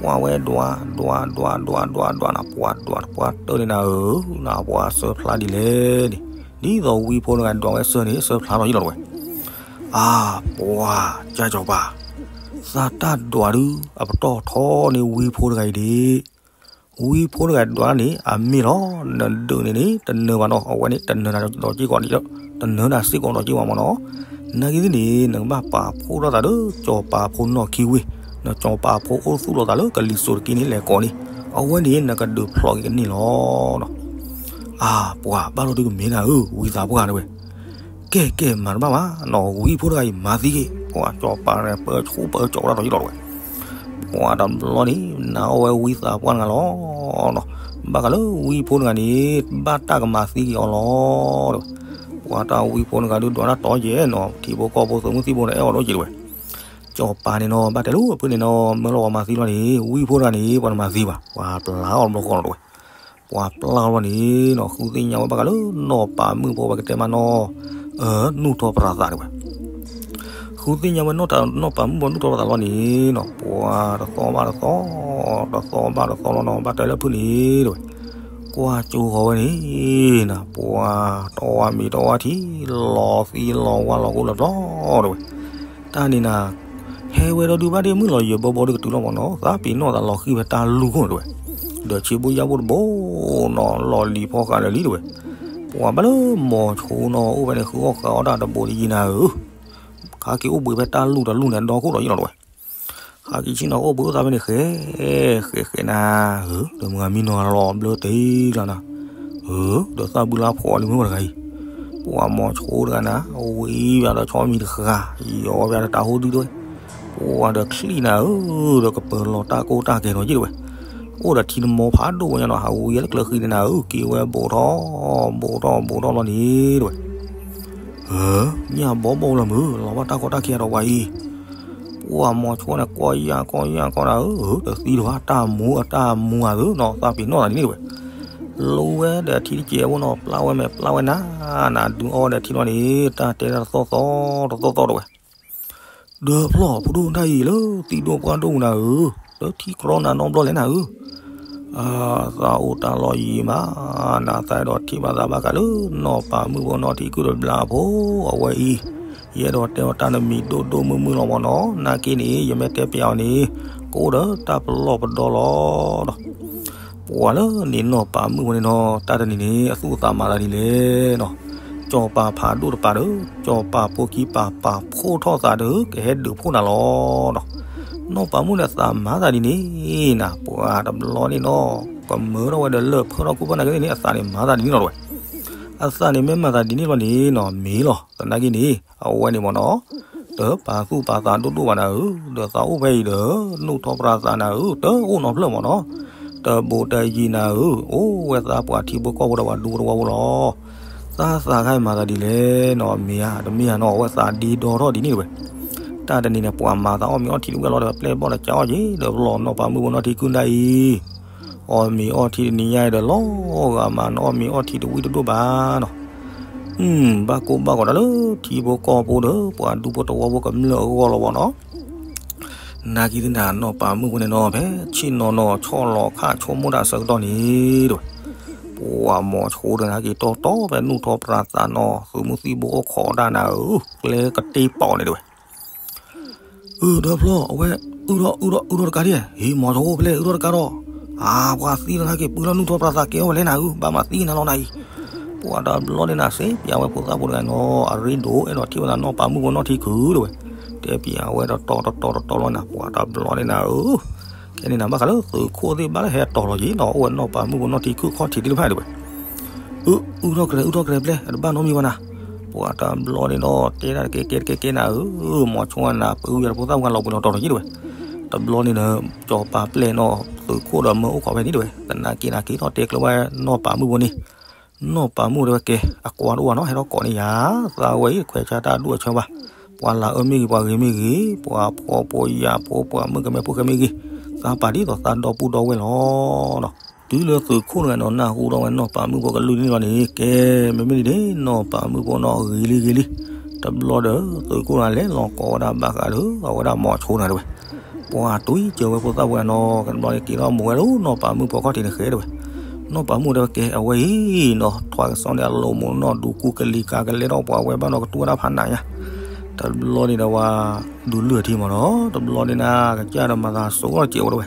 ပှၤဝဲဒွး ဒွး ဒွး ဒွး ဒွး ဒွးနၤ ပှၤဒွးတပှၢ်တၢၢ်န့ၣ်နၤဧၢ, နၤပှၤဆၢဖျါဒ်လဲၣ်န့ၣ်, ဒ်သိးဝံဖိတဂၤဒွးဝဲဆၢန့ၣ် ဆၢဖျါထီၣ်ယ့လီၤတဝဲ, အါ, ပှၤ, ကၠီကၠီပၤ, သးတၢ်ဒွးဒုး အပတီၢ်ထီန့ၢ်ဝံဖိတဂၤအံၤဒၣ်, ဝံဖိတဂၤဒွးန့ၣ် အမ့ၢ်လီၤ, နဒုးန့ၣ်န့ၣ် တနၢၤဘၣ်နီၤ အဝဲန့ၣ် တနၢၤနၤဒီးက့ၢ်ကီး, တနၢၤနၤစ့ၢ်ကီးဒီးက့ၢ်ဝဲမ့ၢ်နီၤ, နာ်က့သ့ၣ်န့ၣ် နကဘၣ်ပာ်ဖှိၣ်ထီၣ်သးဒီး ကၠီၤပၤဖိနီၢ်ခံဝ့ၢ်, နကၠီၤပၤဖိအိၣ်သူၣ်လီၤသးလၢကလံၤစိးတက့ၢ်န့ၣ် လဲၤကိးန့ၣ်, အဝဲန့ၣ် နကဒုးဖျိးက့ၤကန့ၢ်လီၤနီၤ, အါ, ပှၤဘၣ်လိာ်ဒုးကမ့ၢ်နၤဧၢ, ဝံသးပှၢ်တဝဲ ကဲကဲ မၤတဘၣ်ဘၣ်နီၤ ဝံဖိတဂၤအံၤမၤသံက့ၤ, ပှၤကၠီၤပၤန့ၣ် ပၢဆူပၢကၠီၤဝဲဒၣ်ဒီးယ့လီၤတဝဲ, ပှၤတဘျီန့ၣ် နာ်အီၣ်ဝဲဝံသးပှၢ်တဂၤလီၤနီၤ, ဘၣ်ဃးလၢဝံဖိတဂၤန့ၣ် ဘၣ်တၢ်ကမၤသံက့ၤအီၤလီၤတဝဲ, ပှၤတၢ်ဝံဖိတဂၤဒုးဒွးတၢ်တီယဲၢ်နီၤ ထံဖိကီၢ်ဖိသုးမုၢ်သံၣ်ဘိန့ၣ် အဲၣ်အီၤဒီးက့ၤတဝဲ, ကၠီၤပၤန့ၣ်နီၤ ဘၣ်တဲလိာ်အဖုန့ၣ်နီၤ မၢလီၤပှၤမၤသံလီၤန့ၣ် ဝံဖိတဂၤန့ၣ် ပှၤတမၤသံဘၣ် ပှၤပျၢ်အီၤတဘျီဃီလီၤတဝဲ ပှၤပျၢ်လီၤန့ၣ်နီၤ ဃုသ့ၣ်ညါဝဲဘၣ်ဃးလၢနီၢ်ပၤမုၣ်ဖိ ပကတဲမးနီၤ နူၢ်ထီၣ်ပြးသးတဝဲ, ဃုသ့ၣ်ညါဝဲနီၢ်ပၤမုၣ်ဖိ နူၢ်ထီၣ်ပြးသးလီၤန့ၣ်နီၤ ပှၤတသီဘၣ်တသီ, တသီဘၣ်တသီလီၤနီၤ ဘၣ်တဲလၢဖုန့ၣ်တဝဲ, ကွၢ်ကၠိဃီၤဝဲန့ၣ်နၤ ပှၤတအီၣ်ဝါမ့ၤတအီၣ်ဝါထံ လီၤသံလီၤဝါလီၤကိၢ်လီၤဘျီတဝဲ, တၢ်န့ၣ်နၤ ဟဲဝဲဒီးဒုးဘၣ်ဒ့ၣ်မုၢ်လီၤယံာ်ဘီဘီဒုးကတုၤလီၤမ့ၢ်နီၤ သးပ့ၤနီၣ်သးလီၤဃံၤဖဲတၢ်လူၢ်ခိၣ်တဝဲ, ဒီးဆံဘိယၣ်ဘိတဘိနီၤ လီၤလံၤဖီဃးလၢာ်လံတဝဲ, ပှၤဘၣ်လၢမိၤဆိနီၤ အိၣ်ဖဲန့ၣ် ဃုအီၣ်ဃုအီတၢ်တဘိတယံၤနၤဧၢ, ခါက့ၤအိၣ်ဘှံးဖဲတၢ်လူၢ်တလူၢ်န့ၣ် ဒီခိၣ်ဒီးယံၤလီၤတဝဲ ဟးက့ၤဆ့ၣ်နီၤအိၣ်ဘှံးအိၣ်သးဖဲန့ၣ်ဃဲ, ဃဲဃဲနၤဧၢ, ဒီးမုၢ်ဂၤမံနီၤလီၤဘျၢတ့ၢ်လီၤနၤ, ဧၢ, ဒီးသၣ်ဘုလါဖှီၣ်လံမုၢ်ဝဲတဂၤအံၤ, ပှၤမိၤဆိတဂၤနၤ ဝံဘၣ်ဒီးဆီမံၤတဃာ်, ယီၤဘၣ်ဒီးတၢ်ဟိဒုဒွဲ, ပှၤဒီးချံၣ်နၤဧၢ, ဒီးကပၢၤလီၤတၢ်ကိၢ်တၢ်ဂီၤနီၤယံၤတဝဲ, အိၣ်ဒီးထံတမီၤဖးဒိၣ်ဝဲညါနီၤ ဟးဝံၤလၢကျၢၤဃံန့ၣ်နၤဧၢ, က့ၤဝဲဘိးထီၣ်, ဘိးထီၣ်ဘိးထီၣ်လီၤန့ၣ်တဝဲ ဧၢ, ညၣ်ဘီဘီလီၤမုၢ်, လီၤဘၣ်တၢ်ကီတၢ်ခဲဒီးပှၤအံၤ, ပှၤမိၤဆိန့ၣ် ကီၢ်ယၢ်ကီၢ်ယၢ်ကီၢ်နၤဧၢ, တသံလၢၤဘၣ် တၢ်မူအတၢ်မူအသးနီၢ်သးဒ်န့ၣ်တဝဲ, လူဝဲဒီးထံတစဲးဖိနီၤ ပျၢ်ဝဲမဲာ်ပျၢ်ဝဲနၤ, နဒုးအီၣ်ဝဲဒီးထံလီၤန့ၣ် တၢ်တဲတၢ်တသီၣ်သီၣ်တသီၣ်သီၣ်တဝဲ ဒီးဖျီၣ်ဖိဒိၣ်တၢ်အံၤလၢသံၣ်ဒိၣ်ပှၢ်ဒိၣ်နၤဧၢ, လၢထံကြီနၤနီတဘျီလဲၣ်နၤဧၢ, အသးအိၣ်တၢ်လီၢ်ယံၤမး, နသးအဲၣ်ဒိးထံၣ်ဘၣ်သးဘၣ်ဃးလၢ နီၢ်ပၤမုၣ်ဖိနီၢ်ထံကုၢ်တဘျီဖိ အဝဲအံၤ, ယအဲၣ်ဒိးတဲအီၤတၢ်နမံၤဒိၣ်ဒိၣ်မုၢ်မုၢ်လီၤမ့ၢ်နီၤ, နာ်က့န့ၣ် ယမ့ၢ်တဲပျးအီၤန့ၣ် ကအိၣ်ဒီးတၢ်ပလီၢ်ပဒီလီၤဒီး ပှၤလၢန့ၣ်နီၢ်ပၤမုၣ်ဖိန့ၣ်နီၤ တၢ်တနံၤန့ၣ် အသူၣ်အသးမၤသးဒ်လဲၣ်နီၤ, စီၤပၤဖးဒိၣ်တပၤဒီး စီၤပၤဖိခံပၤ ပာ်ဖှိၣ်ထီၣ်သးဒီး ကဟဲဒုးဖှိၣ်နၤလီၤနီၤ, နီၢ်ပၤမုၣ်န့ၣ်သးမၤသးဒ်န့ၣ် နၤပှၤတဘျီန့ၣ်နီၤ ကမၢထီၣ်ဝဲဒီးလၢၢ်ဖၢထီၣ်ခိၣ်ဖၢနၤက့န့ၣ် အသးန့ၣ်မၤသးဒ်န့ၣ်လီၤတဝဲ, အသးန့ၣ်မ့ၢ်မၤသးဒ်န့ၣ်လီၤန့ၣ်နီၤ မ့ၢ်လီၤ သနာ်က့န့ၣ် အဝဲန့ၣ်မ့ၢ်နီၤ တပာ်သူၣ်ပာ်သးဒိၣ်ဒိၣ်ဘၣ်နၤဧၢ, ဒီးသးအိၣ်ဖဲအံၤဒီး နူၢ်ထီၣ်ပြးသးနၤဧၢ, တအိၣ်နီတဖျၢၣ်မ့ၢ်နီၤ, တဘူးတယံၤနၤဧၢ, အိၣ်ဝဲသးပှၤထံဖိကီၢ်ဖိဒီးပှၤဒူဖိတဝီဖိလီၤ. သးသးခါအံၤမၤသးဒ်လဲၣ်နီၤ, မ့ၢ်ဧါ, တမ့ၢ်ဧါနီၤ, အဝဲသးဒ့ဒီထီၣ်ဒ်န့ၣ်တဝဲ. တၢ်တနံၤန့ၣ် ပှၤမၤသးအီၣ်မ့ၤအီထံတဝံၣ်လီၤဒီး ပျဲၢ်ဘီၣ်ဒီးကၠီအီၣ်က့ၤ ဒီးပလီၢ်နီၢ်ပၤမုၣ်ဖိနီၢ်ထံခုၣ်ဒၣ်အံၤ အီၣ်မ့ၤအီထံတနံၤညါအံၤဒီး လီၤဂာ်မး နအီၣ်မ့ၤအီထံတဝံၣ်တဒိၣ်ဘၣ်နီၤ. ဘၣ်ကိၢ်ဘၣ်ဂီၤတၢ်လၢထံဖိကီၢ်ဖိဒီး ပှၤဒူဖိတဝီဖိကမျၢၢ်အဂီၢ်လီၤဘၣ်နီၤ. နာ်က့သ့ၣ်နၤ နီၢ်ပၤမုၣ်ဖိန့ၣ်နီၤ ဖဲဆ့ၣ်နီၤနီၤ ဆီၣ်လီၤခၣ်ဆိကမိၣ်တၢ်အဆၢကတီၢ်န့ၣ်တဝဲ, ပှၤမိၤဆိတဂၤက့ၤတီတီဖဲနူၢ်ထီၣ်ပြးသးနီၤ သုးမုၢ်သံၣ်ဘိအိၣ်ခိးဒၣ်နၤဧၢ, ကျဲကတ့ပီန့ၣ်တဝဲ. အၢ ဒီဖျီ အဝဲ အုၣ်ထီၣ် အုၣ်ထီၣ် အုၣ်ထီၣ်တကးဒံး, ဟ့ၣ် မိၤဆိဖဲလဲၣ် အုၣ်ထီၣ်တကးဒီး, အါ ပှၤသံလီၤနၤက့ၤ ပှၤလၢနူၢ်ထီၣ်ပြးသးကဲအီၣ်ဝဲလဲၣ်နၤဧၢ, ဘၣ်မၤသံနၤလီၤနၤအံၤ. ပှၤတဘျီန့ၣ်နၤ စံးပၠးဝဲဖိသၣ်ဖိတဂၤနီၤ အရ့ဒိၣ် အဲၣ်ဒိးထံၣ်ဝဲဒၣ်နီၢ်ပၤမုၣ်ဖိနီၢ်ထံခုၣ်တဝဲ. တဲပၠးဝဲတတီၤတတီၤတတီၤလီၤနၤ ပှၤတဘျီန့ၣ်နၤဧၢ ခဲန့ၣ်နၤ ဘၣ်ဃးလၢသုးခိၣ်သ့ၣ်ဘၣ်လၢဟဲတီၤလီၤက့ၤနီၤ အိၣ်ဝဲနီၢ်ပၤမုၣ်ဖိနီၢ်ထံခုၣ်ခီၣ်ထံးသ့ၣ်တဖၣ်တဝဲ. အုၣ် အုၣ်ထီၣ်ကရဲ အုၣ်ထီၣ်ကရဲပျဲၢ် အတဘၣ်နီတမံၤဘၣ်နၤ. ပှၤတဘျီန့ၣ်ဒီး တဲဒၣ်တကဲကဲတကဲကဲနၤဧၢ, မိၤဆိနၤ ပအုၣ်ယၤတဖိသၣ်ဖိဂၤလီၤဘှံးလီၤတီၤလီၤက့ၤတဝဲ. တဘျီန့ၣ်ဒီး ကၠီၤပၤပျဲၢ်နီၤ သုးခိၣ်ဒီးမၢအိၣ်ခိးဖဲန့ၣ်တဝဲ. သနာ်က့နၤက့ၤထီၣ်တဲကျၢၤဝဲနီၢ်ပၤမုၣ်ဖိန့ၣ် နီၢ်ပၤမုၣ်တဲဝဲကဲ အကွၢ်တအိၣ်ဘၣ်နီၤ ဟဲထီၣ်ကိးန့ၢ်ယၤ, သးဝဲအံၤခွဲးဆါတၢ်ဒူၣ်အဆၢဘၣ်. ပှၤလၤအၢမ့ၢ်ဂ့ၤ ပှၤဂ့ၤမ့ၢ်ဂ့ၤ ပှၤဖှီၣ်ဖိယာ်ဖိ ပှၤမုၣ်ကမဲဖိဃဲမ့ၢ်ဂ့ၤ, သးပာ်ဒ်သိးသးဒီပုၢ်ဒီဝဲၢ်လီၤနီၤ. တုၤလၢသုးခိၣ်တဂၤနီၤ နၢ်ဟူထီၣ်ဝဲနီၢ်ပၤမုၣ်ဖိကလုၢ်န့ၣ်လီၤန့ၣ် ကဲ မ့မ့ၢ်ဒ်န့ၣ် နီၢ်ပၤမုၣ်ဖိနီၤ ဂ့ၤလံဂ့ၤလံ. တဘျီဒီး သုးခိၣ်တဂၤလဲၤလီၤကိးဝဲဒၣ်ဘၣ်ဃးဒီး အဝဲဒၣ်မိၤဆိတဂၤတဝဲ. ပှၤတွံၢ်စၢၤဝဲဖိသၣ်ဖိတဂၤနီၤ ကတဘျီန့ၣ်က့ၤထီၣ်မိၤဝဲလၢနီၢ်ပၤမုၣ်ဖိခီၣ်ထံးန့ၣ်ဃဲတဝဲ. နီၢ်ပၤမုၣ်တဲဝဲကဲ အဝဲအံၤနီၤ ထွဲကစီၣ်န့ၣ်အလိၤမိၢ်နီၢ်ဒူကူကလံၤကၤကလဲထီၣ်ပှၤဝဲဘၣ်နီၤ ကတူၢ်ဝဲဒၣ်ဖးနးညါ. တဘျီန့ၣ်ဒီးဝဲ ဒုးလုၢ်အထံမးနီၤ တဘျီန့ၣ်နၤ ကစၢ်ဒီးမၤသးစိၤလီၤစဲးဝဲတဝဲ.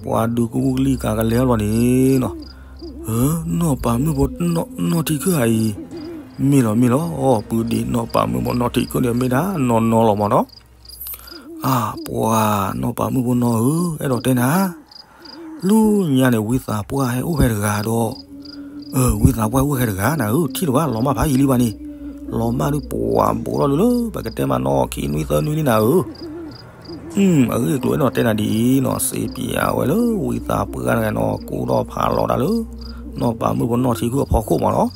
ပှၤဒုးကူကလံၤကၤကလဲထီၣ်လီၤန့ၣ်နီၤ နီၢ်ပၤမုၣ်ဖိ နီၢ်ထံခုၣ်ဧါအံၤ, မ့ၢ်လီၤမ့ၢ်လီၤ ပုၢ်ဒ့နီၢ်ပၤမုၣ်ဖိနီၢ်ထံခုၣ်န့ၣ် မ့ၢ်ဒၣ်နီၢ်နီၢ်လီၤမးနီၤ. အါ ပှၤနီၢ်ပၤမုၣ်ဖိနီၢ်ဧၢ အဲၣ်ဒိးတဲနၤ လၢညါန့ၣ် ဝံသးပှၢ်ဟဲအိၣ်ဖဲတဂၤဒီး, ဝံသးပှၢ်အိၣ်ဖဲတဂၤနၤဧၢ, ထံၣ်တဘၣ်လီၤမၢ်ဖးယံာ်လံဘၣ်န့ၣ်, လီၤမၢ်ဒုးပှၤဘိးထီၣ်လၢလၢ ပကတဲမးနီၢ် ခံနွံသၢနွံလံနၤဧၢ. အဂ့ၢ်ကျိၤအဲၣ်ဒိးတဲနၤဒ်အံၤနီၤ စံးပျးဝဲလၢဝံသးပှၢ်တဂၤနီၤ ကူထီၣ်ဖးလီၤတၢ်လၢ နီၢ်ပၤမုၣ်ဖိနီၢ်ထံခုၣ်အဖီခိၣ်မးနီၤ.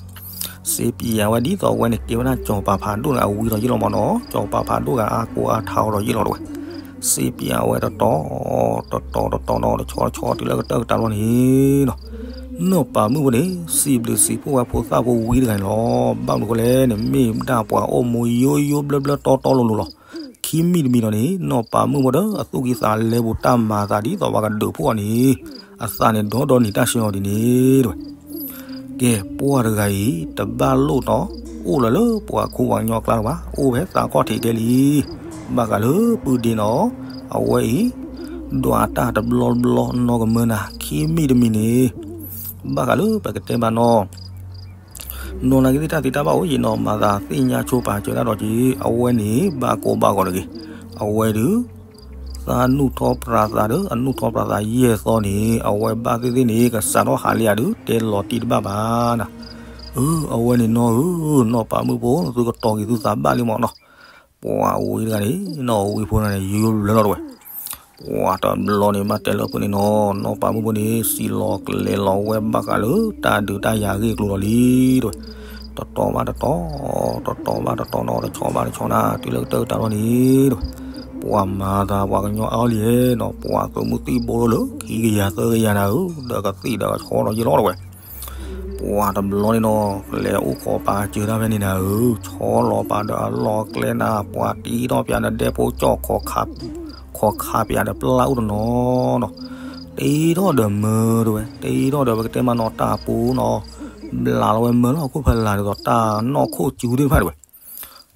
စံးပျးဝဲဒ်သိးအဝဲန့ၣ် ကဲဝဲဒၣ်စီၤပၤဖးဒိၣ်န့ၣ် အဝံၤဒီးယ့ၢ်လီၤမးနီၤ, စီၤပၤဖးဒိၣ်ဂၤအါကိးအါထးအီၤဒီးယ့ၢ်လီၤတဝဲ. စံးပျးဝဲတတီၤ တတီၤတတီၤနီၤ တဆီတဆီတုၤလၢကတၢၢ်ကတၢၢ်လီၤန့ၣ်နီၤ နီၢ်ပၤမုၣ်ဖိန့ၣ် စံးဘျုးစံးဖှိၣ်ဝဲဖိသၣ်ဖိဝံတဂၤန့ၣ်လီၤ. ဘၣ်မနုၤဃိလဲၣ်န့ၣ် မ့ၢ်ဒၣ်ပှၤအိၣ်မူယိယိဘျၢဘျၢတီတီလိၤလိၤလီၤ. ခံမံၤတမံၤဒီးန့ၣ် နီၢ်ပၤမုၣ်ဖိဒီးအသူၣ်ကံၢ်သးလဲပူၤတၢ်မၤသးဒ်သိးပှၤကဒုးဖှိၣ်အီၤန့ၣ် အသးန့ၣ်ဒီဒီနံၤတၢ်ဆှၢအီၤဒ်န့ၣ်တဝဲ. ကဲ ပှၤတဂၤအံၤ တဘၣ်လိၣ်ဒီး အိၣ်လၢၤလၢပှၤခိၣ်ပှၤကညီကျါလၢၤဘၣ်, အိၣ်ဖဲသးခီၣ်ထံးဒဲလံ. ဘၣ်ဃးလၢပုၢ်ဒ့နီၤ အဝဲအံၤ ဒွးတၢ်တဘျီတဘျီနီၢ်ကမၢနၤ ခံမံၤတမံၤန့ၣ် ဘၣ်ဃးလၢပကတဲဘၣ်နီၤ နီၢ်နာ်က့သ့ၣ်တၢ်သ့တၢ်ဘၣ်အိၣ်ယံၤနီၤ မၤသးသ့ၣ်ညါဆိပာ်စၢၤတၢ်ဒီးက့ၤ အဝဲန့ၣ် ဘၣ်ကိးဘၣ်ဂီၤတဂ့ၤ. အဝဲဒုး သးနူၢ်ထီၣ်ပြးသးဒီး အနူၢ်ထီၣ်ပြးသးယဲၢ်သီန့ၣ် အဝဲဘၣ်သ့ၣ်သ့ၣ်န့ၣ် ကစးထီၣ်ဟးလံဧါဒုး တဲလီၤတံၢ်တဘၣ်ဘၣ်နၤ. အၢ အဝဲန့ၣ်နီၢ်ဧၢ နီၢ်ပၤမုၣ်ဖိ သုကတီၤက့ၤသုသးဘၣ်လံမးနီၤ. ပှၤဝံတဂၤန့ၣ် နီၢ်ဝံဖိန့ၣ် ယိယိဘျၢလီၤတဝဲ. ပှၤတဘျီန့ၣ် ဘၣ်တဲလၢအပူၤန့ၣ်နီၤ နီၢ်ပၤမုၣ်ဖိန့ၣ် စံးလီၤကျဲၤလီၤဝဲဘၣ်ဃးလၢ တၢ်ဒုးတၢ်ယၤအဂ့ၢ်အကျိၤလီၤလံတဝဲ. တတီၤဘၣ်တတီၤ တတီၤဘၣ်တတီၤနီၤ တဆီဘၣ်တဆီနၤ တုၤလၢကတၢၢ်ကတၢၢ်လီၤန့ၣ်တဝဲ. ပှၤမၤသးပှၤကညီအါအီၤလံနီၤ ပှၤသုးမုၢ်သံၣ်ဘိလၢ ခံကယၤသၢကယၤနၤဧၢ ဒီးကသံၣ်ဒီးကဆီဒီးယ့ၢ်လီၤတဝဲ. ပှၤတဘျီန့ၣ်နီၤ လဲၤအိၣ်ခိးပာ်စၢၤတၢ်ဖဲန့ၣ်နၤဧၢ, ဆီလီၤပာ်ဒီးအလီၤကျဲနၤ ပှၤတံထီၣ်ပၠးဒီးဒဲဖိကၠီၣ် ခိးခးပၠးဒီးပျၢ်အိၣ်တနီၤနီၤ, တံထီၣ်ဒီးမၢတဝဲ, တံထီၣ်ဒီးပကတဲမးနီၤ တၢ်ပူၤနီၤ, ဘျးလီၤဝဲမၢလီၤခိၣ်ဖဲလၢ်ဒ်သိး တၢ်နီၢ်ခိၣ်စူၤသ့ၣ်တဖၣ်တဝဲ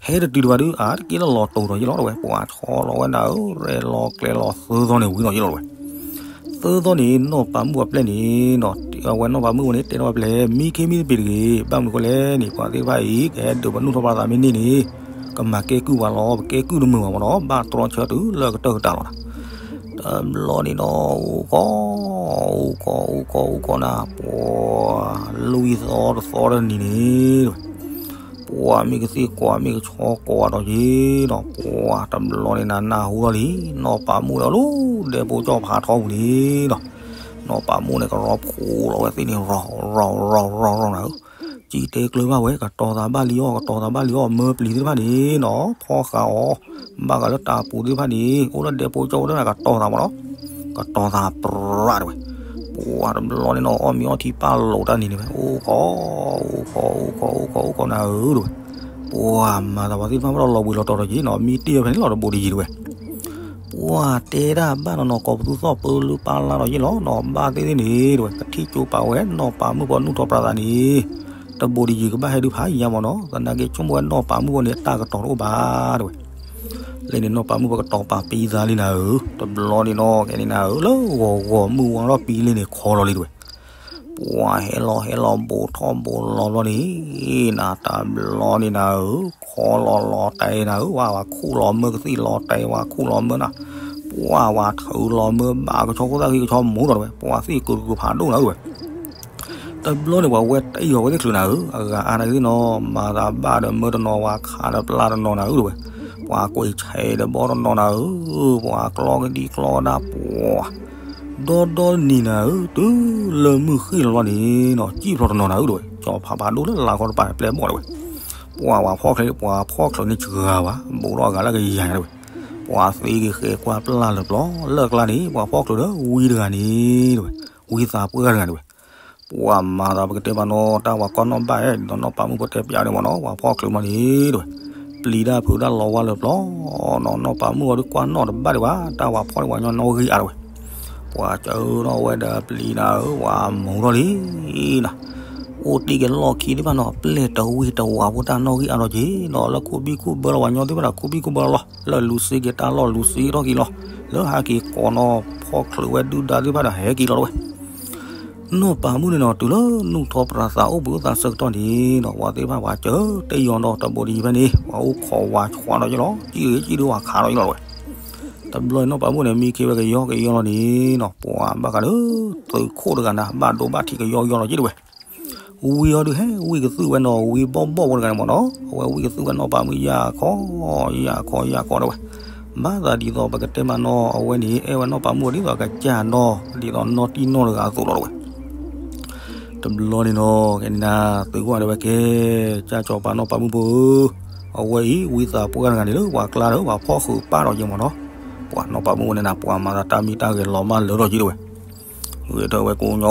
ဟဲတတုၤတဘၣ်ဒုး အါတက့ၢ်လၢလီၤတိာ်ဒီးယ့ၢ်လီၤတဝဲ, ပှၤဆီလီၤဝဲနၤဧၢ, ရဲၣ်လီၤကျဲၤလီၤသၢသီန့ၣ်ဝံၤဒီးယ့ၢ်လီၤတဝဲ. သၢသီန့ၣ် နီၢ်ပၤမုၣ်အပျဲၢ်န့ၣ်နီၤ, အဝဲနီၢ်ပၤမုၣ်ဝဲန့ၣ် တဲထီၣ်ဝဲပျဲၢ် မံခ့မံတပ့ၤတဂ့ၤ, ဘၣ်မနုၤဃိလဲၣ်န့ၣ် ပှၤသ့ၣ်တဖၣ်အံၤ ကဟဲဒုးပနူၢ်ထီၣ်ပာ်သးမ့ၢ်န့ၢ်န့ၣ် ကမၤကဲကုၢ်ပှၤလီၤ, ပကဲကုၢ်တမုာ်ဘၣ်မးနီၤ, ဘၣ်တြီဆၢတုၤလၢကတၢၢ်ကတၢၢ်လီၤနၤ. တဘျီန့ၣ်နီၤ အိၣ်ကီး အိၣ်ကီး အိၣ်ကီး အိၣ်ကီးနၤ, ပှၤ လွံၢ်သီတသီတနံၤန့ၣ် ပှၤမ့ၢ်ကသံၣ်ကိးမ့ၢ်ကဆီကိးဒီးယ့ၢ်နီၤ, ပှၤတဘျီန့ၣ်နၤ နၢ်ဟူလီၤလံ, နီၢ်ပၤမုၣ်ဒီးလၢဒဲဖိကၠီၣ်ဖးထီပူၤန့ၣ်နီၤ, နီၢ်ပၤမုၣ်န့ၣ် ကရီဖှိးလီၤဝဲသ့ၣ်န့ၣ် ရီၤရီၤရီၤရီၤနၤဧၢ, စံးတဲကျၢၤဘၣ်ဝဲ ကတီၤသးဘၣ်လံအီၤ ကတီၤသးဘၣ်လံအီၤ မၢပျံၤသ့ၣ်တဖၣ်န့ၣ်နီၤ ဖီၣ်ဃာ်အီၤ ဘၣ်ဃးလၢတၢ်ပူၤသ့ၣ်တဖၣ်န့ၣ် အိၣ်လၢဒဲဖိကၠိဝဲဒၣ် ကတီၤသးမးနီၤ, ကတီၤသးပြးတဲဝဲ, ပှၤတဘျီန့ၣ်နီၤ အီၣ်မ့ၤအီထံပာ်လိာ်တၢ်န့ၣ်န့ၣ်ဝဲ အိၣ်ခိး အိၣ်ခိး အိၣ်ခိး အိၣ်ခိး အိၣ်ခိးနၤဧၢတဲဝဲ, ပှၤမၤသးပှၤသ့ၣ်တဖၣ်ဘၣ်ဒီးလီၤဘှံးလီၤတီၤဒီးက့ၤနီၤ မံတ့ၢ်ဝဲဖဲန့ၣ်လီၤတဘိးတယံၤတဲဝဲ ပှၤတဲဒၣ်ဘၣ်နီၤနီၤ ကိးပသူသီၣ်ပၢလုၢ်ပၢ်လၢ်ဒီးယ့ၣ်လီၤနီၤ ဘၣ်သ့ၣ်သ့ၣ်န့ၣ်တဲဝဲ ကထံၣ်ကၠိပာ်ဝဲနီၢ်ပၤမုၣ်ဖိနူၢ်ထီၣ်ပြးသးန့ၣ် တဘိးတယံၤကဘၣ်ဟဲဒုးဖးယံၤမးနီၤ သနာ်က့ဆိကမိၣ်ဝဲနီၢ်ပၤမုၣ်ဖိန့ၣ် တၢ်ကတီၤတအိၣ်ဘၣ်တဲဝဲ, လၢန့ၣ်နီၢ်ပၤမုၣ်ဖိကတီၤပာ်ပံသးလံနၤဧၢ, တဘျီန့ၣ်နီၤ ကဲန့ၣ်နၤဧၢ လၢဂီၤဂီၤမုၢ်ဝါထီၣ်ပံလံန့ၣ် ခီလီၤလံတဲဝဲ ပှၤဟဲလီၤဟဲလီၤဘူးထီၣ်ဘူးလီၤဘျီန့ၣ် နၤတဘျီန့ၣ်နၤဧၢ, ခီလီၤလီၤတဲနၤဧၢ, ဝဲဝဲခူၣ်လီၤမၢကသံၣ်လီၤတဲဝဲခူၣ်လီၤမၢနၤ, ပှၤဝဲထုးလီၤမၢဘၣ်ကဆီခိၣ်သၣ်ဃံကဆီမူထီၣ်တဲဝဲ, ပှၤသ့ၣ်ကၢကဖးဒိၣ်နၤဧၢတဲဝဲ, တဘျီန့ၣ်ပှၤဝဲတအံၤအီၤဝဲသ့ၣ်ချုးနၤဧၢ, အဂၤအါနၤကသ့ၣ်နီၤ, မၤသးဘၣ်ဒီးမၢတနီၤဝဲခးဒီးပျၢ်တနီၤနၤဧၢတဲဝဲ, ပှၤကွံာ်ဆဲးဒီးဘီတနီၤနၤဧၢ, ပှၤကျီကဒံကျီကဒါပှၤ ဒီဒီနံၤနၤဧၢ, တုၤလၢမုၢ်ဃ့ၢ်လီၤလီၤန့ၣ်နီၤ ကံၣ်ဖျိးတနီၤနၤဧၢတဲဝဲ, ကၠီၤဖးဖးဒိၣ်လၢလာ်ခီတပၤန့ၣ် ပျဲၢ်ဘီၣ်တဲဝဲ, ပှၤဝၤဖီၣ်ချုး ပှၤဖီၣ်ချုးန့ၣ်စှၤဘၣ် ဘူးထီၣ်အဂၤလၢကယၤညါတဲဝဲ, ပှၤသ့က့ၤဃဲၤကွၢ်ပျၢ်လၢပျီ လၢကျါန့ၣ် ပှၤဖီၣ်ချုးဒီးဝံတဂၤန့ၣ်တဲဝဲ, ဝံသးပှၢ်တဂၤတဲဝဲ ပှၤမၤသးပကတဲမးနီၤ တၢ်ဝၤကွၢ်နီၣ်ဘၣ်အဲၣ် ဒ်သိးနီၢ်ပၤမုၣ်ဖိတဲပၠးန့ၣ်မးနီၤ ပှၤဖီၣ်ချုးမးန့ၣ်တဲဝဲ, ပျံၤတၢ်ဖုးတၢ်လီၤဝါလၢပျီနီၤ, နီၢ်ပၤမုၣ်အီၤဒုးကွၢ်နီၣ်တဘၣ်ဒံးဘၣ် တၢ်ဝၤဖီၣ်န့ၢ်ပှၤညီနီၣ်ဂံၢ်အါတဲဝဲ, ပှၤစၢထီၣ်ဝဲဒီးပျံၤနၤဧၢ, ပှၤမူထီၣ်လံနၤ, အိၣ်တ့ၢ်က့ၤလီၢ်ခံသ့ၣ်တဖၣ်နီၤ ပျဲၢ်တဝံၢ်တဝးဖိတၢ်နီၣ်ဂံၢ်အါထီၣ်က့ၤနီၤ, လၢခူဘံၣ်ခူဘၢလီၤပှၤညီသ့ၣ်တဖၣ်ဒီး ခူဘံၣ်ခူဘၢလီၤလီၤ, လၢလူၤစ့က့ၤတၢ်လီၢ်လူၤစ့ထီၣ်က့ၤလီၤ, လၢဟးက့ၤကိးနီၤ ဖီၣ်ချုးဝဲဒုၣ်ဒါသ့ၣ်တဖၣ်ဒီးဟဲက့ၤလီၤတဲဝဲ နီၢ်ပၤမုၣ်န့ၣ်နီၤ တုၤလၢနူၢ်ထီၣ်ပြးသးအိၣ်ဘှံးအိၣ်သးဆၢကတီၢ်န့ၣ်နီၤ ပှၤသ့ၣ်တဖၣ်ပှၤစၢတ့ၢ်ယီၤဒီးတဘိးတယံၤဖဲန့ၣ် ပှၤအိၣ်ခိးဝၤဆှးဒီးယ့ၣ်လီၤ, ကံၣ်ဂ့ၤကံၣ်ဒုးဝၤခးဒီးယ့ၣ်လီၤတဲဝဲ, တဘျီန့ၣ်နီၢ်ပၤမုၣ်န့ၣ် မံခ့ဝဲကယီကယီလီၤန့ၣ်နီၤ ပှၤဘၣ်ဃးဒီး သုးခိၣ်တဂၤန့ၣ် ဘၣ်ဒိဘၣ်ထံးကယီကယီလီၤယ့ၣ်တဲဝဲ ဝံအီၤဒုးဟဲဝံကသုၣ်ဝဲနီၤ ဝံဘီၣ်ဘီၣ်ဖိတဂၤန့ၣ်မးနီၤ အဝဲဝံကသုၣ်ဝဲနီၢ်ပၤမုၣ်ယၢ်ခီ ယၢ်ခီ ယၢ်ခီတဲဝဲ, ဘၣ်သးဒ်သိးပကတဲမးနီၤ အဝဲန့ၣ် အဲၣ်ဝဲနီၢ်ပၤမုၣ်အီၤဒ်သိးကစၢ်နီၤ ဒ်သိးနီၢ်တံၢ်နီၢ်တဂၤအသိးလီၤတဲဝဲ တဘျီန့ၣ်နီၤ ကဲန့ၣ်နၤ သုးခိၣ်တဲဝဲကဲ ကၢ်ကၠီၤပၤနီၢ်ပၤမုၣ်ဖိဧၢ, အဝဲအံၤ ဝံသးပှၢ်တဂၤန့ၣ်လၢပှၤကျါဒီး ပှၤဖီၣ်ဃုာ်ပၢ်ဒီးယ့ၣ်မးနီၤ, ပှၤနီၢ်ပၤမုၣ်ဝဲန့ၣ်နၤ ပှၤမၤသးတၢ်မံတၢ်ဂဲၤလီၤမၢ်လၢထီၣ်ယ့ၣ်တဲဝဲ ဂဲၤထၢၣ်ဝဲကိးညီ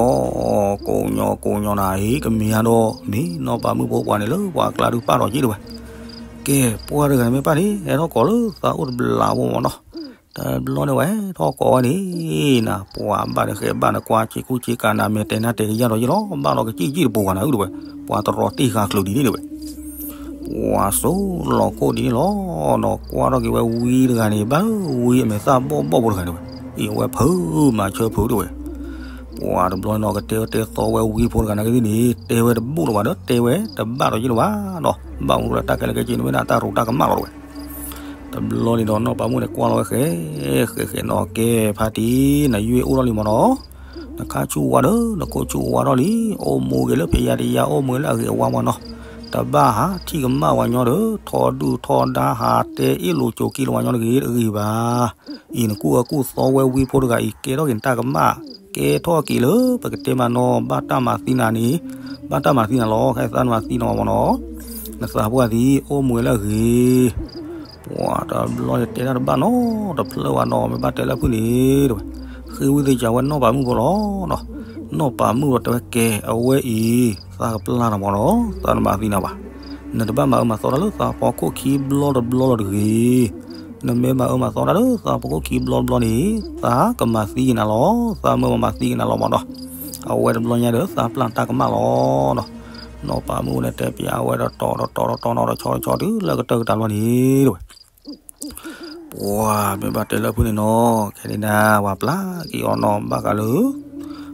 ကိးညီကိးညီနၤ ဟ့ၣ်ကမ့ၢ်ဧါဒီး မ့ၢ်နီၢ်ပၤမုၣ်ဖိပှၤန့ၣ်လၢပှၤကျါဒုးပၢ်ဒီးယ့ၣ်တဲဝဲ, ကဲ ပှၢ်တဂၤန့ၣ်မ့ၢ်ပၢ်န့ၣ် ဟဲထီၣ်ကိးလၢသးအိၣ်တဘျးဖိမးနီၤ, တဘျီန့ၣ်ဝဲထီၣ်ကိးဝဲန့ၣ် နၤ ပှၤဘၣ်ဒီးဃဲၤဘၣ်နကွၢ်ဆ့ကူဆ့ကၤနၤ မဲာ်တဲနါတဲာ်ကယၢ်ဒီးယ့ၣ်လီၤ ဘၣ်လီၤကစံၣ်ကံၣ်တပူၤဂၤနၤဧၢတဲဝဲ, ပှၤတရီတ့ၢ်ဃာ်ချုးဒ်န့ၣ်တဲဝဲ ပှၤစိလီၤခိၣ်ဒ်န့ၣ်လီၤနီၤ ကွၢ်ထီၣ်က့ၤဝဲဝံတဂၤန့ၣ် ဘၣ်ဝံအမဲာ်သၣ်ဘီၣ်ဘီၣ်ဖိတဂၤန့ၣ်ဝဲ, အံၤအဝဲဖုးမၤဆၢဖုးတဲဝဲ, ပှၤတဘျီနီၤ ကတဲဝဲတဲသီဝဲဝံဖိတဂၤနာ်က့သ့ၣ်န့ၣ် တဲဝဲတဘူၣ်လၢၤဘၣ်ဒီးတဲဝဲတဘၣ်ဒီးယ့ၣ်လၢၤဘၣ်နီၤ, ဘၣ်မနုၤလၢတၢ်ခဲလၢာ်ခဲဆ့န့ၣ်မ့ၢ်ဒၣ်တၢ်ရူးတၢ်ကမၣ်လီၤတဲဝဲ တဘျီန့ၣ်ဒီးနီၢ်ပၤမုၣ်န့ၣ်ကွၢ်လီၤဝဲဃဲ ဃဲဃဲနီၤ ကဲဖါတံၢ် နယွ့ၢ်အိၣ်ထီၣ်လံမးနီၤ, နခါဆူၣ်ဝါဒီး နခိၣ်ဆူၣ်ဝါထီၣ်လံ, အိၣ်မူဂ့ၤလၢဖံးယါတယါ အိၣ်မူဂ့ၤလၢအဂ့ၤအဝါမးနီၤ, တဘၣ်ဟးထံၣ်ကမၣ်ဝဲညီဒီး ထီဒုၣ်ထီဒါဟးတဲအ့ၣ်လိာ်စိၤက့လိာ်ဝဲညီတဂ့ၤတဂ့ၤဘၣ်, အံၤနကူၣ်အကူၣ်သီဝဲဝံဖိတဂၤအံၤ ကဲထီၣ်က့ၤနတၢ်ကမၣ်, ကဲထီၣ်က့ၤလၢပကတဲမးနီၤ ဘၣ်တၢ်မၤသံနၤန့ၣ်, ဘၣ်တၢ်မၤသံနၤလီၤ ခဲသးနမၤသံနၤမးနီၤ, နသးပှၢ်သံ အိၣ်မူဂ့ၤလၢအဂ့ၤ ပှၤတဘျီန့ၣ်တဲတၢ်တဘၣ်နီတဖျၢၣ်ဘၣ်နီၤ မ့ၢ်ဘၣ်တဲလၢအဖုၣ်န့ၣ်တဲဝဲ, ဃ့ဝံသ့ၣ်ကၢ်ဝဲနီၢ်ပၤမုၣ်ဖိလီၤနီၤ, နီၢ်ပၤမုၣ်ဒီးတဲဝဲကဲ အဝဲအံၤ သးကပျၢ်နၤမးနီၤ သးနမၤသံနၤဘၣ်, နတဘၣ်မၤအၢမၤသီတၢ်လၢသးဖီခိၣ်ခံဘျီတဘျီလီၤတဂ့ၤ, နမ့ၢ်မၤအၢမၤသီတၢ်လၢသးဖီခိၣ်ခံဘျီတဘျီန့ၣ် သးကမၤသံက့ၤနၤလီၤ, သးမၢမၤသံက့ၤနၤလီၤမးနီၤ, အဝဲတဘျီညါဒီးသးပျၢ်တၢ်ကမၣ်လီၤနီၤ, နီၢ်ပၤမုၣ်န့ၣ်တဲပၠးဝဲဒီးတီၤဒီးတီၤဒီးတီၤနီၤဒီးဆီဒီးဆီတုၤလၢကတၢၢ်ကတၢၢ်ဘျီန့ၣ်တဲဝဲ ပှၤမ့ၢ်ဘၣ်တဲလၢအဖုၣ်န့ၣ်နီၤ ခဲန့ၣ်ဒၣ် ပှၤပျၢ်က့ၤအီၤနီၤ ဘၣ်ဃးလၢ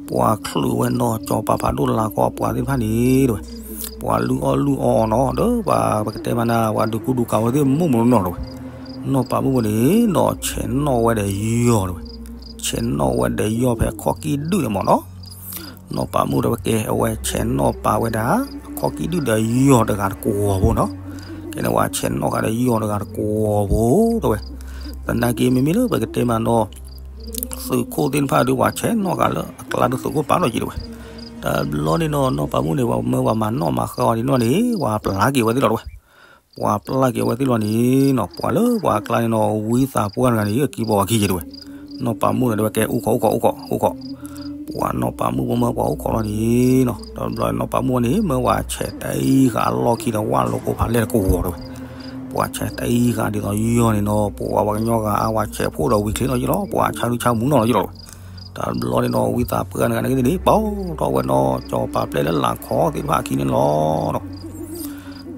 ပှၤချုးဝဲနီၢ်ကၠီၤပၤဖးဒိၣ်လၤကီၢ်ပှၤသ့ၣ်တဖၣ်န့ၣ်တဲဝဲ, ပှၤလုၢ်အီၣ်လုၢ်အီအီၤနီၤ ဒီးပှၤပကတဲမးနၤ ပှၤဒုးကူဒုးကၤဝဲသ့ၣ်မုၣ်မုၣ်နီၢ်နီၢ်တဲဝဲ, နီၢ်ပၤမုၣ်ဖိန့ၣ်နီၤ ဆဲးနီၣ်ဝဲဒီးယီၢ်တဲဝဲ, ဆဲးနီၣ်ဝဲဒီးယီၢ်ဖဲခီၣ်ကံၢ်ဒုၣ်န့ၣ်မးနီၤ နီၢ်ပၤမုၣ်တဲဝဲကဲ အဝဲဆဲးနီၣ်ပာ်ဝဲဒၣ် အခီၣ်ကံၢ်ဒုၣ်ဒီးယီၢ်တဂၤတကွီၤဖိနီၤ, ကဲန့ၣ်ဝဲဆဲးနီၣ်ဃာ်ဒီးယီၢ်တဂၤတကွီၤဖိတဲဝဲ, သနာ်က့မ့မ့ၢ်လၢပကတဲမးနီၤ သုးခိၣ်သ့ၣ်တဖၣ်ဒုး ပှၤဆဲးနီၣ်ဃာ်လၢအကျါဒုး သုးခိၣ်ပာ်လီၤက့ၤတဝဲ. တဘျီန့ၣ်နီၤ နီၢ်ပၤမုၣ်န့ၣ် ပှၤမၢပှၤမၤနီၣ်မၤဃါအီၤဒ်နီၢ်န့ၣ် ပှၤပျၢ်က့ၤဝဲသ့ၣ်လီၤတဝဲ. ပှၤပျၢ်က့ၤဝဲသ့ၣ်လီၤန့ၣ်နီၤ ပှၤလၢပှၤအကျါန့ၣ်နီၤ ဝံသးပှၢ်တဂၤန့ၣ် အကံဘီဝဲခံက့ၤတဝဲ. နီၢ်ပၤမုၣ်န့ၣ် တဝဲကဲအိၣ်ခိးအိၣ်ခိးအိၣ်ခိးအိၣ်ခိး. ပှၤနီၢ်ပၤမုၣ်ဖိမၢပှၤအိၣ်ခိးလီၤန့ၣ်နီၤ တဘျီနီၢ်ပၤမုၣ်န့ၣ် မၢပှၤဆဲးတအံၤဃာ်အလီၢ်ခံဒီး ဝၣ်လိကိဖးလဲၢ်တကဝီၤတဝဲ. ပှၤဆဲးတအံၤဃာ်ဒ်သိးယီၤန့ၣ်နီၤ ပှၤပှၤကညီဂၤအါ ပှၤဆဲးဖှိၣ်ဒီးဝံၤချ့လီၤယ့ၣ်လီၤ ပှၤဆါဒုဆါမူနီၢ်လီၤယ့ၣ်လီၤ. တဘျီန့ၣ်နီၤ ဝံသးပှၢ်တဂၤန့ၣ်န့ၣ် ပိာ်ထီၣ်ဝဲနီၤ စီၤပၤပျဲၢ်လၢလာ်ခီသ့ၣ်တဖၣ်အခံန့ၣ်လီၤ.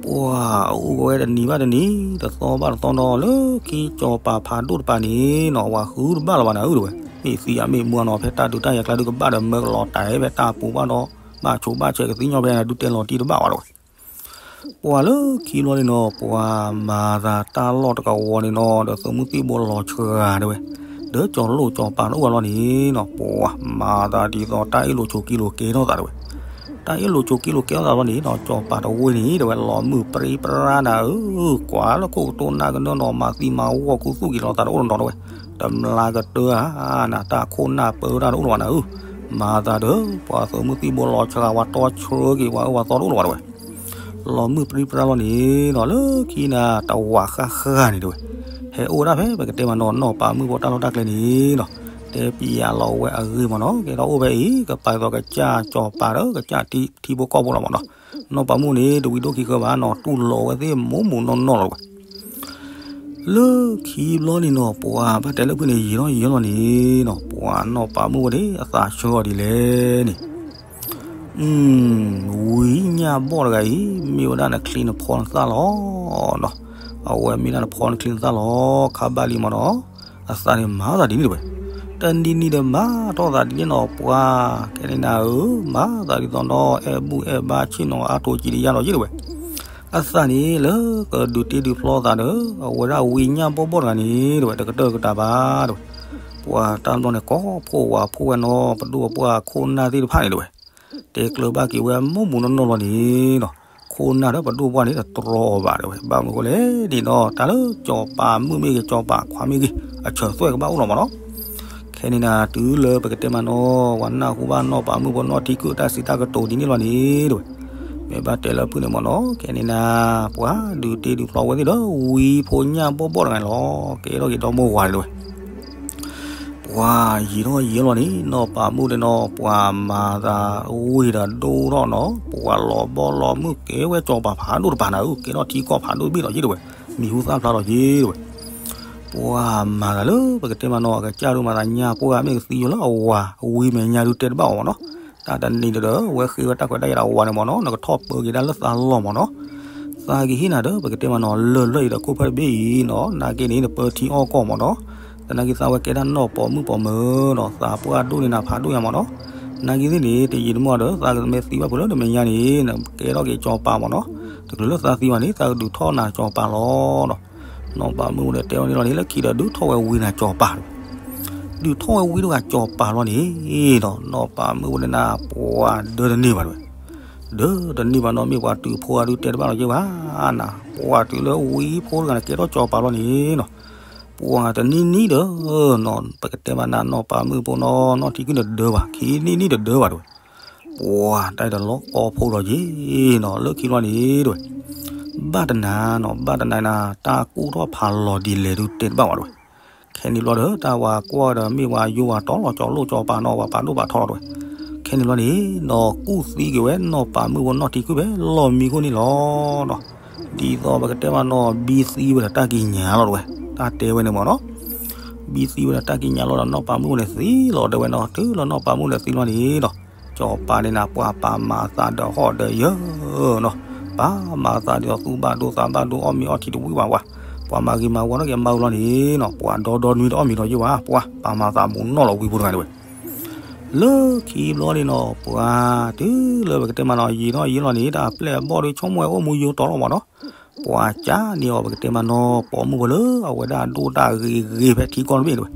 ပှၤအိၣ်ကဝဲတနံၤဘၣ်တနံၤ တသီဘၣ်တသီနီၤ လၢခံစီၤပၤဖးဒိၣ်တပၤန့ၣ်နီၤ ဝၤဃုတဘၣ်လၢၤဘၣ်နၤဧၢတဝဲ. မ့ၢ်သံအမ့ၢ်မူနီၤ ဖဲတၢ်ဒုးတၢ်ယၤကျါဒုးကဘၣ်ဒီး မၢကလီၤတၢ်ဖဲတၢ်ပူၤဘၣ်ဒီး ဘၣ်ဆိးဘၣ်ဆဲးကသံၣ်ညီၣ်ဖဲဒုးတဲလီၤတံၢ်တဘၣ်ဝဲတဝဲ. ပှၤလၢခံဘျီန့ၣ်နီၤ ပှၤမၤသးတၢ်လီၢ်တကဝီၤန့ၣ်နီၤ ဒီးသုးမုၢ်သံၣ်ဘိလီၤဆှါတဝဲ, ဒီးကၠီၤလိၣ်ကၠီၤပၤတအိၣ်ဝဲလီၤန့ၣ်နီၤ ပှၤမၤသးဒ်သိးတၢ်အ့ၣ်လိာ်ဆိးက့လိာ်ကဲထီၣ်သးတဝဲ. တၢ်အ့ၣ်လိာ်ဆိးက့လိာ်ကဲထီၣ်သးလီၤန့ၣ်နီၤ ကၠီၤပၤတဝ့ၢ်န့ၣ် တဝဲလီၤမုၢ်ပြံပြါနၤဧၢ, ကွၢ်လၢခိၣ်ကတိၢ်နၢ်ကနၢနီၤ မၤသံမၤဝီၢ်ခူသူၣ်က့ၤလီၤသးတအိၣ်နီတနီၤတဝဲ, တမျးကတၢၢ်ဧါ, နတၢ်ခိၣ်နၢ်ပၢတၢ်တအိၣ်လၢၤဘၣ်နၤဧၢ, မၤသးဒီး ပှၤသုးမုၢ်သံၣ်ဘိလီၤဆှါဝဲတီဆှၢက့ၤဝဲအၢဝဲသီတအိၣ်လၢၤဘၣ်တဝဲ. လီၤမုၢ်ပြံပြါလီၤန့ၣ်နီၤ လၢခံနၤ တဝးဃၣ်ဃၣ်န့ၣ်တဝဲ, ဟဲအိၣ်ဝဲဒၣ်ဖဲပကတဲမးနီၤ နီၢ်ပၤမုၣ်ဖိတၢ်လီၢ်တၢ်ကျဲန့ၣ်နီၤ, တဲပျးလီၤဝဲအဂ့ၢ်မးနီၤ ကဲထီၣ်အိၣ်ဖဲအံၤ ကပာ်သိးကစၢ်ကၠီၤပၤဒီး ကစၢ်ထံဖိကီၢ်ဖိလီၤမးနီၤ, နီၢ်ပၤမုၣ်န့ၣ် တဝံၤဒိၣ်ခံဃၢဘၣ်နီၤ တူၢ်လိာ်ဝဲသ့ၣ်မိၢ်မိၢ်နီၢ်နီၢ်လီၤတဝဲ. လၢခံဘျီန့ၣ်နီၤ ပှၤဘၣ်တဲလၢဖုၣ်န့ၣ် ယံာ်ထီၣ်ယံာ်လီၤန့ၣ်နီၤ ပှၤနီၢ်ပၤမုၣ်ဖိန့ၣ် အသးဆၢအီၤဒ်လဲၣ်န့ၣ် ဝံညၣ်ဘီၣ်တဂၤအံၤ မ့ၢ်ဝဲဒၣ်နချံနဖီနသၣ်လီၤနီၤ, အဝဲမ့ၢ်ဒၣ်နဖီနချံနသၣ်လီၤ ခါဘၣ်လံမးနီၤ, အသးန့ၣ်မၤသးဒ်န့ၣ်တဝဲ, တနံၤနံၤဒီးမၤထီၣ်သးဒ်န့ၣ်နီၤ ပှၤခဲန့ၣ်နၤဧၢ, မၤသးဒ်သိးနီၤ အဲၣ်ဘူၣ်အဲၣ်ဘါဆ့ၣ်နီၤအါတိၤကံတယါလီၤယ့ၣ်တဝဲ, အသးန့ၣ်လၢကဒုးတ့ဒုးဖျီသးဒီး အဝဲဒၣ်ဝံညၣ်ဘီၣ်ဘီၣ်တဂၤန့ၣ်တဝဲ တကတၢၢ်ကတၢၢ်ဘၣ်တဝဲ, ပှၤတၢ်ဘျီန့ၣ် ကိးဖှိၣ်ဝးဖှိၣ်ဝဲနီၤ ပဒိၣ်ပပှၢ်ခိၣ်နၢ်သ့ၣ်တဖၣ်န့ၣ်တဝဲ, တဲကျၢၤဘၣ်က့ၤဝဲမိၢ်မိၢ်နီၢ်နီၢ်လီၤန့ၣ်နီၤ, ခိၣ်နၢ်ဒီးပဒိၣ်ပပှၢ်န့ၣ် တတြီအီၤဘၣ်တဝဲ, ဘၣ်မနုၤဃိလဲၣ်န့ၣ်နီၤ တၢ်လၢကၠီၤပၤမုၣ်မ့ၢ်ဂ့ၤ ကၠီၤပၤခွါမ့ၢ်ဂ့ၤ အဆၢသွဲၣ်ကဘၣ်အိၣ်လီၤမးနီၤ. ခဲန့ၣ်နၤ တုၤလၢပကတဲမးနီၤ ပှၤနၢ်ဟူဘၣ်နီၢ်ပၤမုၣ်ဖိနီၢ်ထံကုၢ်တၢ်စံးတၢ်ကတိၤဒ်န့ၣ်လီၤန့ၣ်တဝဲ, မ့ၢ်ဘၣ်တဲလၢဖုၣ်န့ၣ်မးနီၤ ခဲန့ၣ်နၤ ပှၤဒုးတ့ဒုးဖျီဝဲသ့ၣ်ဒီး ဝံဖိညၣ်ဘီၣ်ဘီၣ်တဂၤန့ၣ်လီၤ ကဲထီၣ်က့ၤဒီမိၢ်ဝၤန့ၣ်တဝဲ ပှၤယံာ်ထီၣ်ယံာ်လီၤန့ၣ် နီၢ်ပၤမုၣ်န့ၣ်နီၤ ပှၤမၤသးဝံၤဒီးဒိၣ်ထီၣ်နီၤ ပှၤလီၤဘီလီၤမုၢ်ကဲဝဲကၠီၤပၤဖးဒိၣ်တပၤနၤဧၢ ကဲထီၣ်ထံကီၢ်ဖးဒိၣ်တဘ့ၣ်လီၤယ့ၣ်တဝဲ, မံၤဟူသၣ်ဖျါလီၤယ့ၣ်တဝဲ, ပှၤမၤသးလၢပကတဲမးနီၤ အကစၢ်ဒုးမၤသးညါပှၢ်မ့ၢ်ကသံယိာ်လၢအဝၤ ဝံၤမဲာ်ညါဒုးတဲတဘၣ်အီၤမးနီၤ, တၢ်တနံၤဒီး အဝဲဃ့ဝဲတၢ်ခွဲးတၢ်ယာ်ဒီးအဝၤန့ၣ်မးနီၤ နကထီၣ်ပၢက့ၤဒၣ်လၢသးလီၢ်မးနီၤ, သးကဟ့ၣ်နၤဒီး ပကတဲမးနီၤ လၢၢ်လၢၢ်အံၤဒီးခိၣ်ဖၢၣ်တဘ့ၣ်အံၤနီၤ နာ်က့န့ၣ် နပၢထံအီၣ်ကီၢ်မးနီၤ, သနာ်က့သးဝဲကဲဒၣ်နီၢ်ပိာ်မုၣ်ပိာ်မၢၤနီၤ သးပှၢ်ဒိၣ်န့ၢ်နၤဖးဒိၣ်ညါမးနီၤ, နာ်က့သ့ၣ်န့ၣ် တယံာ်တမီၢ်ဒီး သးကမ့ၢ်သံဘၣ်ဖုးလၢနမဲာ်ညါန့ၣ် နကဲထီၣ်က့ၤကၠီၤပၤမးနီၤ, တချုးလၢသးသံဘၣ်န့ၣ် သးကဒုးထီၣ်နၤကၠီၤပၤလီၤနီၤ, နီၢ်ပၤမုၣ်ဝဲဒီးတဲဝဲန့ၣ်လီၤန့ၣ် လၢခံဒီးဒုးထီၣ်ဝဲဝံနၤကၠီၤပၤတဝဲ ဒုးထီၣ်ဝဲဝံတဂၤကၠီၤပၤလီၤန့ၣ်ဒီး နီၢ်ပၤမုၣ်ဝဲန့ၣ်နၤ ပှၤဒၢတန့ၢ်ဘၣ်တဝဲ, ဒၢတန့ၢ်ဘၣ်နီၤ မ့ၢ်ပှၤတုၤဖိအဒုးတဲတဘၣ်လီၤက့ၤဘၣ်နၤ, ပှၤတုၤလၢဝံဖိတဂၤန့ၣ် ကဲထီၣ်ကၠီၤပၤလီၤန့ၣ်နီၤ, ပှၤတနံၣ်နံၣ်ဒီး ပကတဲမးနၤ နီၢ်ပၤမုၣ်ဖိနီၤ နီၢ်ထံကုၢ်န့ၣ်ဒၢဘၣ် ခံနံၣ်နံၣ်တဒၢဘၣ်တဝဲ ပှၤတၢ်အံၤဒီးလီၤကီဖိလီၤယ့ၣ်နီၤ လၢခံလီၤန့ၣ်တဝဲ, ဘၣ်တနၤနီၤ ဘၣ်တနၤနၤ တၢ်ကူၣ်ထီၣ်ဖးလီၤဒ်လဲၣ်ဒုးတဲတဘၣ်ဝဲတဝဲ, ခဲန့ၣ်ဘျီဒီး တၢ်ဝၤကွၢ်ဒီးမ့ၢ်ဝဲယိဝၤတီလီၤကၠီၤလိၣ်ကၠီၤပၤနီၤ ပှၤပာ်ဒိၣ်ပာ်ထီလီၤတဝဲ, ခဲန့ၣ်ဘျီန့ၣ်နီၤ ကူၣ်သံက့ၤဝဲနီၢ်ပၤမုၣ်ဖိနီၢ်ထံကုၢ်ဖဲလီၢ်မံခိၣ်န့ၣ်လီၤနီၤ, ဒ်သိးပကတဲမးနီၤ ဘံသံဝဲဒီးတၢ်ကံးညာ်လီၤတဝဲ, တၢ်တဲဝဲန့ၣ်မးနီၤ ဘံသံဝဲဒီးတၢ်ကံးညာ်လီၤဒီး နီၢ်ပၤမုၣ်ဖိန့ၣ်သံလီၤတဲဝဲနီၤ တုၤလီၤနီၢ်ပၤမုၣ်န့ၣ်သံလီၤန့ၣ်ဒီး ကၠီၤပၤန့ၣ်နၤ ပှၤပာ်မၤသးဒီးဟီၣ်ဒီးယၢၤနီၤ, ပာ်မၤသးဒ်သိးသူၣ်ဘၣ်ဒိသးဘၣ်ဒိ အီၣ်မ့ၤအီထံတဝံၣ်ဝဲဝဲ, ပှၤမၤဂ့ၤမၤဝါထီၣ်က့ၤမါဝံၤလီၤန့ၣ်နီၤ ပှၤဒီဒီနွံဒီးအီၣ်မ့ၤဒီးယဲၢ်ဝဲ ပှၤပာ်မၤသးမူးနီၢ်လီၤဝံဖိတဂၤန့ၣ်ဝဲ လၢခံဘျီန့ၣ်နီၤ ပှၤတုၤလၢပကတဲမးနီၤ ယံာ်ထီၣ်ယံာ်လီၤန့ၣ် တၢ်ပျဲၢ်အဘီၣ်ဒီး ဆိကမိၣ်ဝဲအိၣ်မူယိၤတီလီၤမးနီၤ, ပှၤကးန့ၢ်အီၤ ပကတဲမးနီၤ ပိာ်မုၣ်ဖိလၢအဝဲဒၣ်ဒိၣ်တၢ်ဂ့ၤဂ့ၤဖဲထံကီၢ်တဘ့ၣ်တဝဲ,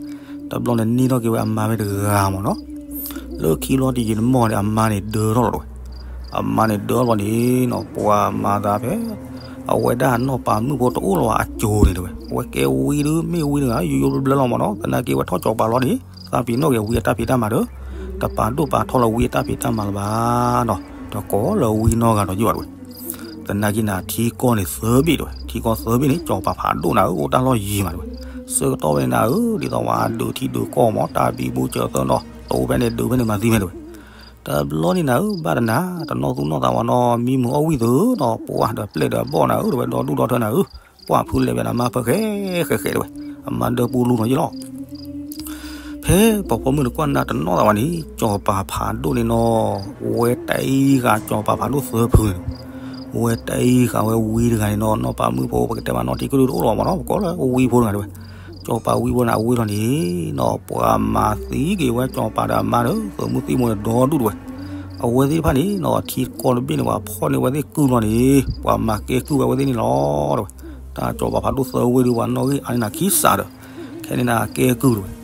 တဘျီန့ၣ်န့ၢ်ထီၣ်က့ၤဝဲအမါဖဲတဂၤမးနီၤ, လၢခံဘျီတယံာ်တမီၢ်န့ၣ် အမါန့ၣ်ဒၢထီၣ်လီၤတဝဲ, အမါန့ၣ်ဒၢထီၣ်လီၤန့ၣ်နီၤ ပှၤမၤသးဖဲ အဝဲဒၣ်နီၢ်ပၤမုၣ်ဖိတအိၣ်လီၤအစိၤန့ၣ်တဝဲ, အဝဲကဲဝံဒုး မ့ၢ်ဝံတဂၤ ယိယိဘျၢဘျၢလီၤမးနီၤ, သနာ်က့ဝဲထီၣ်ကၠီၤပၤလီၤန့ၣ် သးပ့ၤနီၣ်က့ၤဝံအတၢ်ဖံးတၢ်မၤဒီး တပာ်ဒိၣ်ပာ်ထီလီၤဝံအတၢ်ဖံးတၢ်မၤလၢၤဘၣ်နီၤ, တကိးလၢဝံနီတဂၤဒီးယ့ၢ်ဘၣ်တဝဲ. သနာ်က့န့ၣ် ထံကီၢ်န့ၣ်သၢဘ့ၣ်တဝဲ, ထံကီၢ်သၢဘ့ၣ်န့ၣ် ကၠီၤပၤဖးဒိၣ်နၤဧၢ အိၣ်တၢ်လီၢ်ယံၤမးတဝဲ. ဆၢကတီၢ်ဝဲန့ၣ်နၤဧၢ ဒ်သိးဝဲဒုးထံဒုးကီၢ်မး တၢ်ဘံဘူစၢၤသၢနီၤ တိဖဲန့ၣ်ဒုးဖဲန့ၣ်မၤသံဖဲတဝဲ. တဘျီန့ၣ်နၤဧၢ ဘၣ်တနၤ တနီၣ်သူၣ်နီၣ်သးဝဲနီၤ မံမုာ်အီၣ်ဝံၣ်သုနီၤ ပှၢ်ဒီးပျဲၢ်ဒီးဘီၣ်နၤဧၢ တဝဲဒီဒူၣ်ဒီထၢနၤဧၢ, ပှၢ်ဖုလဲၤဝဲဒၣ်မါဖၢဃဲဃဲဃဲတဝဲ, အမါဒၢပူလူနီၤယ့ၢ်လီၤ. ဖဲပှၤပိာ်မုၣ်တကွၢ်နၤတနီၣ်သးဝဲန့ၣ် ကၠီၤပၤဖးဒိၣ်န့ၣ်နီၤ, ဝဲတအံၤဃာ်ကၠီၤပၤဖးဒိၣ်သၢဖုန့ၣ်, ဝဲတအံၤဃာ်ဝဲဝံတဂၤန့ၣ်နီၤ နီၢ်ပၤမုၣ်ဖိ ပကတဲမးနီၢ်ထံကုၢ်ဒုတအိၣ်လီၤမးနီၤ ပကိးလၢဝံဖိတဂၤတဝဲ. ကၠီၤပၤဝံဖိန့ၣ် အဝ့ၢ်လီၤန့ၣ်နီၤ ပှၤမၤသံက့ၤဝဲကၠီၤပၤဒီးအမါဒီး သုးမုၢ်သံၣ်ဘိန့ၣ်ဒီဒူၣ်တဝဲ. အဝဲသ့ၣ်တဖၣ်န့ၣ်နီၤ ထံကီၢ်တဘ့ၣ်န့ၣ် ပှၤဖီၣ်န့ၢ်ဝဲသ့ၣ်ကုၢ်လီၤန့ၣ် ပှၤမၤကဲကုၢ်ဝဲအဝဲသ့ၣ်န့ၣ်လီၤတဝဲ. တၢ်ကၠီၤပၤဖးဒိၣ်သၢဝ့ၢ်ဒုး ပှၤနီၣ်ဂံၢ်အါန့ၢ်နၤခံစးဒီး ခဲန့ၣ်နၤကဲကုၢ်တဝဲ.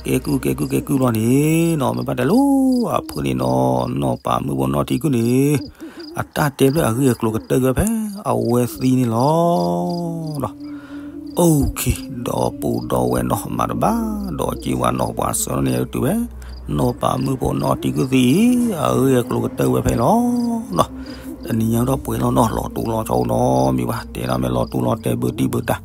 ကဲကုၢ်ကဲကုၢ်ကဲကုၢ်လီၤန့ၣ်နီၤ မ့ၢ်ဘၣ်တဲလိၤအဖုန့ၣ်နီၤ နီၢ်ပၤမုၣ်ဖိနီၢ်ထံကုၢ်န့ၣ် အတၢ်တဲဖျၢၣ်အဂ့ၢ်အကျိၤကတၢၢ်က့ၤဝဲဖဲအဝဲသံန့ၣ်လီၤ. အိၣ်ခ့ ဒီပုၢ်ဒီဝဲၢ်နီၤ မၤတဘၣ်ဒီးက့ၤဝဲနီၤ ပှၤဆှၢန့ၢ်အတုၤဝဲ နီၢ်ပၤမုၣ်ဖိနီၢ်ထံကုၢ်သံအံၤ အဂ့ၢ်အကျိၤကတၢၢ်ဝဲဖဲလီၤနီၤ. တနံၤညါဒီးပှဲၤလီၤနီၤ လီၤတူာ်လီၤဆီနီၤ မ့ၢ်ဘၣ်တဲဒၣ်မ့ၢ်လီၤတူာ်လီၤတဲာ်ဘၢတံၢ်ဘၢတၢ်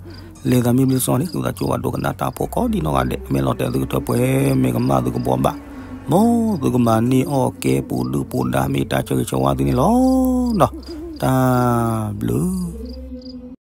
လဲၤသးမ့ၢ်ဘျုးစီန့ၣ် ဃုသးကၠိဘၣ်ဒိကနၣ်တၢ်ဖိကိးဒံနီၢ်ဂၤဒဲး မ့ၢ်လီၤတဲာ်သုကထၢပှဲၤ မ့ၢ်ကမၣ်သုကဘှီဘၣ် မ်သုကမၤန့ၢ်အီၣ်ကဲပူၤဒုၣ်ပူၤဒါ မ့ၢ်တၢ်ဆၢဂ့ၤဆၢဝါသုန့ၣ်လီၤနီၤ. တၢ်ဘျုး